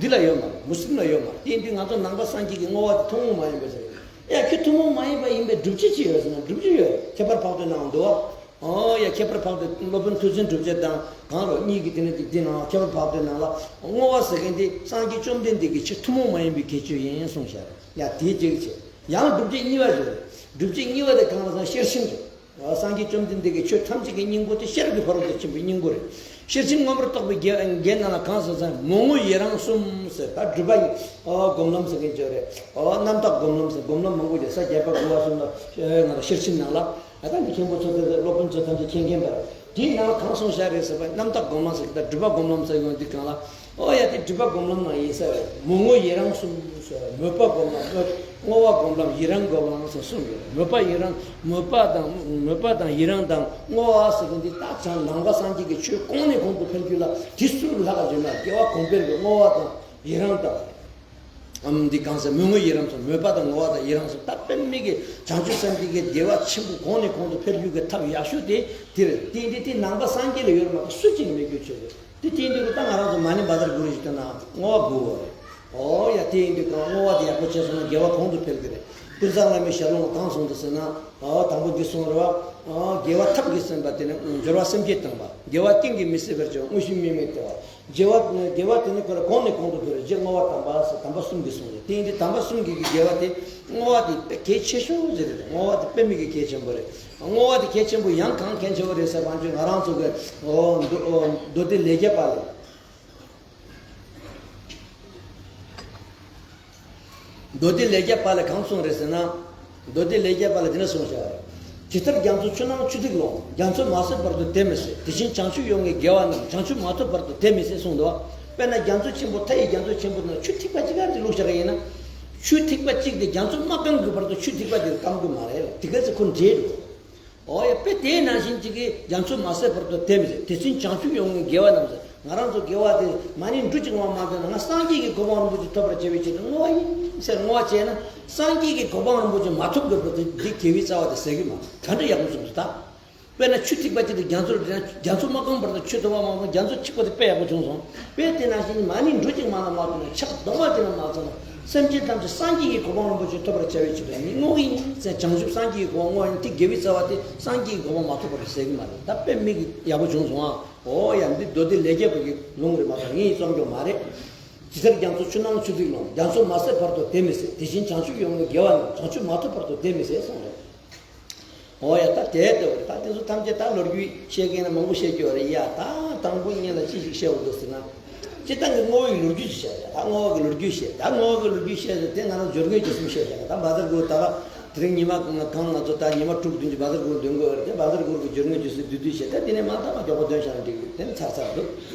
འདི་ལ་ཡོད་མ་རེད། མུ་སི་ལིམ་ལ་ཡོད་མ་རེད། དེ་ཡིན་དུས་ང་ཚོ་ནང་པ་སངས་རྒྱས་ཀྱི་བསྔོ་བ་དེ་ཐུན་མོང་མ་ཡིན་པའི་ཟེར། ཡ་ཁྱོད་ཐུན་མོང་མ་ཡིན་པ་ཡིན་པའི་སྒྲུབ་བྱེད་ཅི་ཡོད་ཟེར་ན། སྒྲུབ་བྱེད་ཡོད། ཁྱད་པར་འཕགས་བསྟོད་ནང་འདུག་བ། ཨོ་ཡ་ཁྱད་པར་འཕགས་བསྟོད། སློབ་དཔོན་མཐོ་བཙུན་སྒྲུབ་བྱེད་དང་གང་རོ་གཉིས་ཀྱི་དེ་ནི་འདི་ནང་ཁྱད་པར་འཕགས་བསྟོད་ནང་ལ་བསྔོ་བ་ཟེར་མཁན་དེ་སངས་རྒྱས་བཅོམ་ལྡན་འདས་ཀྱི་ཆོས་ཐུན་མོང་མ་ཡིན་པའི་ཁྱད་ཆོས་ཡིན་གསུངས་བཞག་རེད། ཡ་དེའི་རྗེས་ཀྱི་ཡང་སྒྲུབ་བྱེད་གཉིས་པ་རེད། སྒྲུབ་བྱེད་གཉིས་པ་དེ་གང་ལ་ཟེར་ན་ཤེར་ཕྱིན་རེད། སངས་རྒྱས་བཅོམ་ལྡན་འདས་ཀྱི་ཆོས་ཐམས་ཅད་ཀྱི་སྙིང་པོ་དེ་ཤེར་གྱི་ཕ་རོལ་ཏུ་ཕྱིན་པའི་སྙིང་པོ་རེད། ཤེར་ཕྱིན་མངོན་པར་རྟོགས་པའི་རྒྱན་རྒྱན་ནང་ལ་གང་ཟེར་ཟེར་ན་མོས་བསྔོ་ཡི་རང་གསུམ་ཟེར། ད་སྒྲུབ་པ་ཡི་སྒོམ་ལམ་ཟེར་མཁན་ཅིག་རེད། རྣམ་དག་སྒོམ་ལམ་ཟེར། སྒོམ་ལམ་མང་པོ་ཡོད་ས། རྒྱས་པ་དགུ་པ་གསུམ་ལ་ང་ཚོ་ཤེར་ཕྱིན་ནང་ལ། ད་ལྟ་འདི་མཁན་པོ་ཚོ་དེ་སློབ་དཔོན་ཚོ་ཐམས་ཅད་མཁྱེན་མཁན་པ་རེད། དེའི་ནང་ལ་གང་གསུངས་བཞག་རེད་ཟེར་བ། རྣམ་དག་སྒོམ་ལམ་ཟེར་གི། ད་སྒྲུབ་པ་སྒོམ་ལམ་ཟེར་ཡོང་དུས་གང་ལ། ཨོ་ཡ་དེ་སྒྲུབ་པ་སྒོམ་ལམ་ནང་ཡིན་ས་རེད། མོས་བསྔོ་ཡི་རང་གསུམ་ཟེར། མོས་པ་སྒོམ་ལམ། བསྔོ་བ་སྒོམ་ལམ། ཡི་རང་སྒོམ་ལམ་ཟེར་གསུམ་ཡོད། མོས་པ་ཡི་རང་། མོས་པ་དང་མོས་པ་དང་ཡི་རང་དང་བསྔོ་བ་ཟེར་གི་འདི་ད་བྱང་ནང་པ་སངས་རྒྱས་ཀྱི་ཆོས་གོང་ནས་གོང་དུ་འཕེལ་རྒྱུ་ལ་དེ་སུ་ལྷག་ག་བརྗོད་ན། རྒྱལ་བ་གོང་འཕེལ་གྱི་བསྔོ་བ་དང་ཡི་རང་དང་། ཨམ་འདི་གང་ཟེར། མོས་བསྔོ་ཡི་རང་གསུམ། མོས་པ་དང་བསྔོ་བ་དང་ཡི་རང་གསུམ། ད་དཔེ་མི་གི་བྱང་ཆུབ་སེམས་དེ་གི་བདེ་བ་ཆེན་པོ་གོང་ནས་གོང་དུ་འཕེལ་རྒྱུ་གི་ཐབས་ཡག་ཤོས་དེ་དེ་རེད། དེ་འདི་དེ་ནང་པ་སངས་རྒྱས་ལ་ཡོད་མ་གཏོགས་སུ་གཅིག་མེད་རྒྱུ་ཆོས་རེད། དེ་དེ་འདི་གི་ད་ང་རང་ཚོ་མ་ཎི་བཛྲ་གུ་རུ་ཞིག་བཏོན་ན་བསྔོ་བ་དགོས་པ་རེད། ཨོ་ཡ་དེ་ཡིན་དུས་གང་བསྔོ་བ་དེ་ཡག་པོ་བྱས་སོང་ན་དགེ་བ་གོང་དུ་འཕེལ་གི་རེད། ཀུན་བཟང་བླ་མའི་ཞལ་ལུང་གང་གསུངས་འདུག་ཟེར་ན། ཨོ་དང་པོ་འདི་གསུངས་རེད་བ། ཨོ་དགེ་བ་ཐབས་ཀྱིས་སེམས་པ་དེ་ནི་སྦྱོར་བ་སེམས་བསྐྱེད་དམ་པ། དགེ་བ་གཏིང་གིས་མི་ཟད་པར་བྱ་བ། དངོས་གཞི་དམིགས་མེད་ལྟ་བ། དགེ་བ་དགེ་བ་དེ་ནི་ཁོ་ལ་གོང་ནས་གོང་དུ་འཕེལ་བའི་རྗེས་བསྔོ་བ་དམ་པ་ཟེར། དམ་པ་གསུམ་གྱིས་གསུངས་ཏེ། དེ་ཡིན་དུས་དམ་པ་གསུམ་གྱི་དགེ་བ་དེ་བསྔོ་བ་དེ་དཔེ་གལ་ཆེ་ཤོས་ཅིག་རེད། བསྔོ་བ་དེ་དཔེ་མི་གི་གལ་ཆེན་པོ་རེད། བསྔོ་བ་དེ་གལ་ཆེན་པོ་ཡང་གང་གལ་ཆེ་བ་རེད་ཟེར་བ་ཅིག་ང་རང་ཚོ་གི་ཨོ་མདོ་ཨོ་མདོ་སྡེ་ལས་རྒྱ་པ་ལས། མདོ་སྡེ་ལས་རྒྱ་པ་ལས་གང་གསུངས་རེད་ཟེར་ན། མདོ་སྡེ་ལས་རྒྱ་པ་ལས་འདི་འདྲ་གསུངས་བཞག་རེད། ཇི་ལྟར་རྒྱ་མཚོ་ཆུ་ནང་ཆུ་ཐིགས་ལོང་། རྒྱ་མཚོ་མ་ཟད་བར་དུ་དེ་མི་ཟད། དེ་བཞིན་བྱང་ཆུབ་ཡོངས་ཀྱི་དགེ་བ་རྣམས། བྱང་ཆུབ་མ་ཐོབ་བར་དུ་དེ་མི་ཟད་གསུངས་འདུག་དཔེར་ན་རྒྱ་མཚོ་ཆེན་པོ་མཐའ་ཡི་རྒྱ་མཚོ་ཆེན་པོ་ནང་ཆུ་ཐིགས་པ་གཅིག་ག་རེ་བླུགས་བཞག་ཡིན་ན། ཆུ་ཐིགས་པ་གཅིག་དེ་རྒྱ་མཚོ་མ་སྐམ་གི་བར་དུ་ཆུ་ཐིགས་པ་དེ་སྐམ་གི་མ་རེད། དེ་ག་ཚོད་ཁོ་འདྲེས་འགྲོ། ཨོ་ཡ་དཔེ་དེ་ནང་བཞིན་གཅིག་གིས་རྒྱ་མཚོ་མ་ཟད་བར་དུ་དེ་མི་ཟད། དེ་བཞིན་བྱང་ཆུབ་ཡོངས་ཀྱི་དགེ་བ་རྣམས་ཟེར། ང་རང་ཚོ་དགེ་བ་དེ་མ་ཎི་འབྲུ་གཅིག་མ་མ་བཏོན་ན། ང་སངས་རྒྱས་ཀྱི་གོ་འཕང་རིན་པོ་ཆེ་ཐོབ་པར་བྱ་བའི་ཆེད་དུ་བསྔོ་བ་ཡིན་ཟེར་བསྔོ་བ་བྱས་ན། སངས་རྒྱས་ཀྱི་གོ་འཕང་རིན་པོ་ཆེ་མ་ཐོབ་དགོས་པ་དེ་འདི་དགེ་བའི་རྩ་བ་དེ་ཟད་ཀྱི་མ་རེད། ག་འདྲ་ཡག་པོ་བྱུང་སོང་ད། དཔེར་ན་ཆུ་ཐིགས་པ་གཅིག་དེ་རྒྱ་མཚོར་འདྲེན་ན། རྒྱ་མཚོ་མ་གང་བར་དུ་ཆུ་དོ་བ་མ་གང་། རྒྱ་མཚོ་ཐིགས་པ་དེ་དཔེ་ཡག་པོ་བྱུང་སོང་། དཔེ་དེ་ནང་བཞིན་མ་ཎི་འབྲུ་གཅིག་མ་ལ་མ་བཏོན་ན། ཕྱག་རྡོག་མ་དེ་ལ་མ་བཏོན་ན། སེམས་ཅན་ཐམས་ཅད་སངས་རྒྱས་ཀྱི་གོ་འཕང་རིན་པོ་ཆེ་ཐོབ་པར་བྱ་བའི་ཆེད་དུ་ནི་བསྔོ་གི་ཡིན་ཟེར། བྱང་ཆུབ་སངས་རྒྱས་ཀྱི་གོ་འཕང་བསྔོ་ཡིན། དེ་དགེ་བའི་རྩ་བ་དེ་སངས་རྒྱས་ཀྱི་གོ་འཕང་མ་ཐོབ་པར་ཟད་ཀྱི་མ་རེད། ད་དཔེ་མིག་གི་ཡག་པོ་བྱུང་སོང་ཨ། ཨོ་ཡ། འདི་མདོ་སྡེ་ལས་རྒྱས་པ་གི་ལུང་རེད་མ་གཏོགས་ངའི་རྩོམ་སྐྱོར་མ་རེད། ཇི་ལྟར་རྒྱ་མཚོ་ཆུ་ནང་ཆུ་ཐིགས་ལོང་། རྒྱ་མཚོ་མ་ཟད་བར་དུ་དེ་མི་ཟད། དེ་བཞིན་བྱང་ཆུབ་ཡོངས་ཀྱི་དགེ་བ་རྣམས། བྱང་ཆུབ་མ་ཐོབ་བར་དུ་དེ་མི་ཟད་གསུངས་རེད། ཨོ་ཡ། ད་དེ་ལྟ་བུ་རེད། ད་དེ་ཚོ་ཐམས་ཅད་ད་ལོ་རྒྱུས་བཤད་མཁན་ལ་མང་པོ་བཤད་རྒྱུ་རེད་ཡ། ད་དང་པོ་ཉིད་ལ་ཅི་ཞིག་བཤད་འོ་འདུག་ཟེར་ན། སྤྱིར་བཏང་གི་བསྔོ་བའི་ལོ་རྒྱུས་ཅིག་བཤད་རེད། ད་བསྔོ་བ་གི་ལོ་རྒྱུས་བཤད། ད་བསྔོ་བ་གི་ལོ་རྒྱུས་བཤད་ཟེར་དེ་ང་རང་སྦྱོར་དངོས་ཀྱི་སེམས་བཤད་བྱས་ན། ད་བཛྲ་གུ་རུ་ད་ག་དེ་རིང་ཉི་མ་གང་ང་ཚོ་ད་ཉི་མ་དྲུག་བདུན་གྱི་བཛྲ་གུ་རུ་འདོན་དགོས་རེད། དེ་བཛྲ་གུ་རུ་གི་སྦྱོར་དངོས་ཀྱི་སེམས་བསྡུས་བསྡུས་བཤད། ད་དེ་ནས་མ་ད་མ་མགྱོགས་པོ་འདོན་བྱས་ན་འགྲིག་གི་རེད། དེ་ནས་ཚར་ཚར་འདུག་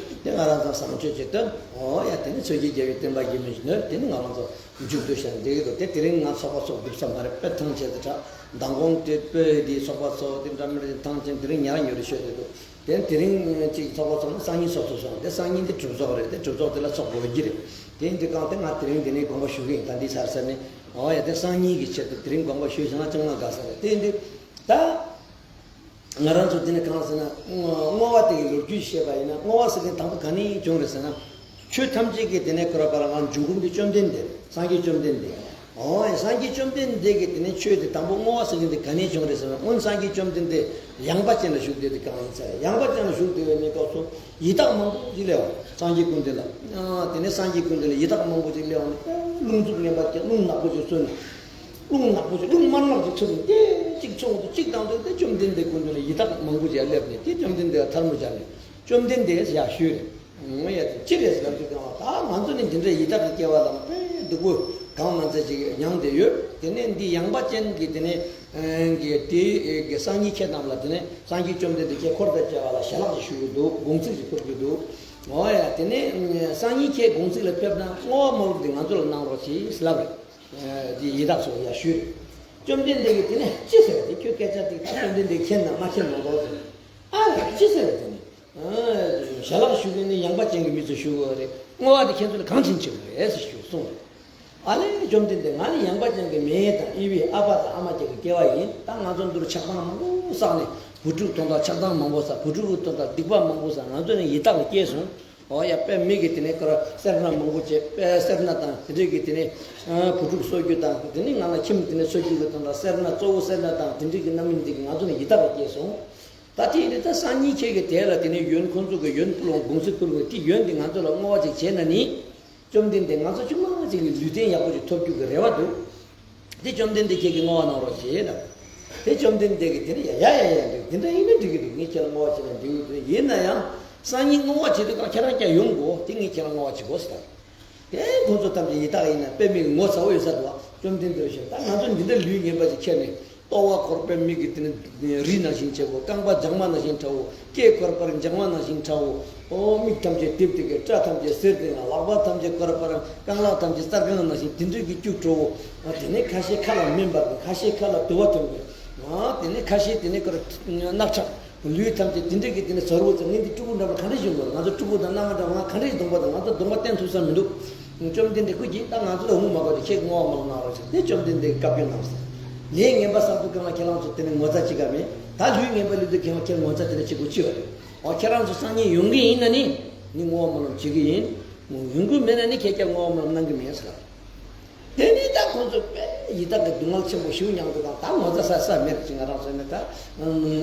དེ་ང་རང་ཚོ་བཟང་སྤྱོད་ཅིག་བཏོན། ཨོ་ཡ། དེ་ནས་མཚོ་སྐྱེས་རྒྱལ་བའི་བསྟན་པ་རྒྱས་མིན་ཞིག་ནོར། དེ་ནས་ང་རང་ཚོ་མཇུག་བསྡུ་བྱས་ན་འགྲིག་གི་འདུག་དེ་དེ་རིང་ང་ཚོགས་པ་ཚོགས་སྒྲུབ་ས་མ་རེད། དཔེ་ཐང་ཆད་དུ་གྲགས། མདང་དགོང་དེ་དཔེ་དེ་ཚོགས་པ་ཚོགས་དེ་འདྲ་མི་རེད། ཐང་ཆད། དེ་རིང་ཉལ་ཉོ་རེ་ཤོད་དེ་འདུག་དེ་དེ་རིང་ཅིག་ཚོགས་པ་ཚོགས་ན་སང་ཉིན་ཚོགས་ཐུབ་སོང་། དེ་སང་ཉིན་དེ་གྲོས་ཚོགས་རེད། དེ་གྲོས་ཚོགས་དེ་ལ་ཚོགས་དགོས་ཀྱི་རེད། དེ་ཡིན་དུས་གང་དེ་ང་དེ་རིང་དེ་ནས་དགོངས་པ་ཞུ་གི་ཡིན། ད་འདི་ཚར་ཚར་ནས། ཨོ་ཡ། དེ་སང་ཉིན་གྱི་ཆེད་དུ་དེ་རིང་དགོངས་པ་ཞུས་བྱུང་ན་ཅང་ང་དགའ་ས་རེད། དེ་ཡིན་དུས་ད། ང་རང་ཚོ་འདི་ནས་གང་ཟེར་ན། བསྔོ་བ་དེ་གི་ལོ་རྒྱུས་བཤད་པ་ཡིན་ན། བསྔོ་བ་ཟེར་མཁན་དང་པོ་ག་ནས་བྱུང་རེད་ཟེར་ན། ཆོས་ཐམས་ཅད་ཀྱི་དེ་ནས་ཁོ་ར་པ་ར་ང་འབྱུང་ཁུངས་དེ་བཅོམ་ལྡན་འདས། སངས་རྒྱས་བཅོམ་ལྡན་འདས། ཨོ་ཡ། སངས་རྒྱས་བཅོམ་ལྡན་འདས་ཀྱི་དེ་ནས་ཆོས་དེ་དང་པོ་བསྔོ་བ་ཟེར་མཁན་དེ་ག་ནས་བྱུང་རེད་ཟེར་ན། སྔོན་སངས་རྒྱས་བཅོམ་ལྡན་འདས་ཡངས་པ་ཅན་ལ་བཞུགས་བསྡད་དུས་གང་ཡིན་ས་རེད། ཡངས་པ་ཅན་ལ་བཞུགས་བསྡད་པའི་གནས་སྐབས་སུ་ཡི་དྭགས་མང་པོ་ཅིག་སླེབས་པ། སངས་རྒྱས་སྐུ་མདུན་ལ། དེ་ནས་སངས་རྒྱས་སྐུ་མདུན་ལ་ཡི་དྭགས་མང་པོ་ཅིག་སླེབས་པ་ནི། རླུང་འཚུབ་ངན་པ་ཅན། རླུང་ནག་པོ་ཅིག་ཚུར་ནས། རླུང་ནག་པོ་ཅིག་རླུང་དམར་ནག་ཅིག་ཚུར་ནས་དེ་གཅིག་ཚུར་འོང་དུས་གཅིག་བཏང་དུས་དེ་བཅོམ་ལྡན་འདས་སྐུ་མདུན་ལ་ཡི་དྭགས་མང་པོ་ཅིག་སླེབས་ནས། དེ་བཅོམ་ལྡན་འདས་ལ་ཐལ་མོ་སྦྱར་ནས། བཅོམ་ལྡན་འདས་ཡར་ཞུས་རེད། ངོ་ཡ་དེ་ཅི་རེད་ཟེར་ན། དུས་གང་ལ་ད་ང་ཚོ་ནི་འདི་འདྲའི་ཡི་དྭགས་ཀྱི་སྐྱེ་བ་དང་དཔེ་སྡུག་པོ་གང་མ་ཚད་ཅིག་མྱངས་བསྡད་ཡོད། དེ་ནས་འདི་ཡངས་པ་ཅན་གྱི་དེ་ནས་གི་དེ་གི་སང་ཉིན་ཁྱེད་རྣམས་ལ། དེ་ནས་སངས་རྒྱས་བཅོམ་ལྡན་འདས་ཁྱེད་འཁོར་དང་བཅས་པ་ལ་ཞལ་ལག་ཅིག་ཞུ་གི་འདུག་དགོངས་ཚིག་ཅིག་ཕུལ་གྱི་འདུག་ངོ་ཡ། དེ་ནས་སང་ཉིན་ཁྱེད་དགོངས་ཚིག་ལ་ཕེབས་ན་བསྔོ་བ་མ་ལུས་འདི་ང་ཚོ་ལ་གནང་རོགས་གྱིས་ལབ་རེད། དེ་ཡི་དྭགས་ཚོ་ཡར་ཞུས་རེད། བཅོམ་ལྡན་འདས་ཀྱིས་དེ་ནས་ཅི་ཟེར་བ་དེ། ཁྱོད་སྐད་ཆ་དེ་ད་བཅོམ་ལྡན་འདས་མཁྱེན་ན་མ་མཁྱེན་མ་གཏོགས་ཟེར། ཨ་ལ་ཅི་ཟེར་བ་དེ་ནི། ཞལ་ལག་ཞུ་མཁན་ནི་ཡངས་པ་ཅན་གྱི་མི་ཚོས་ཞུ་དགོས་རེད། བསྔོ་བ་དེ་ཁྱེད་ཚོ་ལ་གང་བྱིན་ཆེ་བ་རེད་ཟེར་ཞུ་གསུངས་རེད། ཨ་ལས། བཅོམ་ལྡན་འདས། ང་ནི་ཡངས་པ་ཅན་གྱི་མེས་དང་དབྱེ་བའི་ཨ་ཕ་དང་ཨ་མ་ཅན་གྱི་སྐྱེ་བ་ཡིན། ད་ང་ཚོ་འདི་རུ་ཆགས་སྡང་མང་པོ་བསགས་ནས། བུ་ཕྲུག་དོན་དག་ཆགས་སྡང་མང་པོ་བསགས། བུ་ཕྲུག་གི་དོན་དག་སྡིག་པ་མང་པོ་བསགས། ང་ཚོ་ནི་ཡི་དྭགས་ལ་སྐྱེས་སོང་། ཨོ་ཡ། དཔེ་མི་གི་དེ་ནས་ཁོ་ར་སེར་སྣ་མང་པོ་བྱས། དཔེ་སེར་སྣ་དང་དེ་འདྲས་ཀྱི་དེ་ནས་བུ་ཕྲུག་གསོ་རྒྱུ་དང་། དེ་ནས་ང་ལ་ཁྱིམ་དེ་ནས་འཚོ་རྒྱུ་གི་དོན་དག་སེར་སྣ། གཙོ་བོ་སེར་སྣ་དང་དེ་འདྲས་ཀྱི་རྣམ་སྨིན་འདི་གིས་ང་ཚོ་ནི་ཡི་དྭགས་ལ་སྐྱེས་སོང་། ད་དེ་ཡིན་དུས་ད་སང་ཉིན་ཁྱེད་ཀྱིས་དེ་ལ་དེ་ནས་ཡོན་ཕུལ་འོང་། དགོངས་ཚུལ་ཕུལ་འོང་། དེ་ཡོན་དེ་ང་ཚོ་ལ་བསྔོ་བ་ཅིག་བྱས་ན་ནི། བཅོམ་ལྡན་འདས་ང་ཚོ་ཅུང་མ་ཅིག་གི་ལུས་རྟེན་ཡག་པོ་ཅིག་ཐོབ་རྒྱུ་གི་རེ་བ་འདུག་དེ་བཅོམ་ལྡན་འདས་ཁྱེད་ཀྱིས་བསྔོ་བ་གནང་རོགས་ཞེས་ལབ། དེ་བཅོམ་ལྡན་འདས་ཀྱིས་དེ་ནས་ཡ་ཡ་ཡ་ཡ། འགྲིག་དེ་འདྲ་ཡིན་ན་འགྲིག་གི་འདུག་ངས་ཁྱེད་ལ་བསྔོ་བ་བྱས་ན་འགྲིག་གི་འདུག་ཡིན་ན་ཡང་སང་ཉིན་བསྔོ་བ་བྱེད་དུས་གང་ཁྱེད་རང་ཀྱང་ཡོང་དགོས། དེ་ངས་ཁྱེད་ལ་བསྔོ་བ་བྱེད་དགོས་ཟེར། དེ་ཁོང་ཚོ་ཐམས་ཅད་ཡི་དྭགས་ཡིན་ན་དཔེ་མི་ངོ་ཚ་བོ་ཡོད་ས་འདུག་བ། བཅོམ་ལྡན་འདས་ཞེས་ད་ང་ཚོ་འདི་འདྲ་ལུས་ངན་པ་ཞིག་ཁྱེར་ནས། ལྟོ་བ་ཁོ་ར་དཔེ་མི་གི་དེ་ནི་རི་ནང་བཞིན་ཆེ་བོ། རྐང་པ་ལྗང་མ་ནང་བཞིན་ཕྲ་བོ། སྐེ་ཁོ་ར་པར་ལྗང་མ་ནང་བཞིན་ཕྲ་བོ། ཨོ་མིག་ཐམས་ཅད་རྡིབ་སྟེ་གི། སྐྲ་ཐམས་ཅད་སེར་ཏེ་ང་། ལག་པ་ཐམས་ཅད་ཁོ་ར་པར་རྐང་ལག་ཐམས་ཅད་གསར་རྐང་ནང་བཞིན་དེ་འདྲ་གི་སྐྱུག་བྲོ་བོ། དེ་ནས་ཁ་ཤས་ཁ་ལ་སྨན་འབར་གི། ཁ་ཤས་ཁ་ལ་དུ་བ་ཐོན་གི། དེ་ནས་ཁ་ཤས་དེ་ནས་ཁོ་ར་རྣག་ཁྲག་ལུས་ཐམས་ཅད་དེ་འདྲ་གི་དེ་ནས་ཟོར་བོ་ཚོ། ངས་འདི་ཕྲུ་གུ་འདྲ་པོ་ག་འདྲ་བྱུང་དགོས། ང་ཚོ་ཕྲུ་གུ་དང་མནའ་མ་འདྲ་བོ་ང་ག་འདྲ་ཞིག་གདོང་པ་དང་། ང་ཚོ་གདོང་པ་བསྟན་ཐུབ་ས་མི་འདུག་བཅོམ་ལྡན་འདས་སྐུ་མཁྱེན། ད་ང་ཚོ་ལ་འུ་མ་གོ་དེ་ཁྱེད་བསྔོ་བ་མ་གནང་རོགས་ཞེས་དེ་བཅོམ་ལྡན་འདས་ཀྱིས་བཀའ་བཀྱོན་གནང་སོང་། ལས་ངན་པ་བསགས་དུས་གང་ལ་ཁྱེད་རང་ཚོ་དེ་ནས་ངོ་ཚ་ཅི་ག་མེད། ད་ལུས་ངན་པ་ལུས་དུས་ཁྱེད་རང་ཁྱེད་ངོ་ཚ་དེ་ནས་བྱེད་དགོས་ཅི་ཡོད་རེད། འོ་ཁྱེད་རང་ཚོ་སང་ཉིན་ཡོང་གི་ཡིན་ན་ནི་ངས་བསྔོ་བ་སྨོན་ལམ་བྱེད་ཀྱི་ཡིན། ཡོང་གི་མེད་ན་ནི་ཁྱེད་ཀྱིས་བསྔོ་བ་སྨོན་ལམ་གནང་གི་མེད་ཟེར། དེ་ནས་ད་ཁོང་ཚོ་དཔེ་ཡི་དྭགས་ཀྱི་སྡུག་བསྔལ་ཆེན་པོ་ཞེ་པོ་མྱངས་འདུག་ག་ད་ངོ་ཚ་ས་ས་མེད་ཅིག་ང་རང་ཚོ་ནི་ད་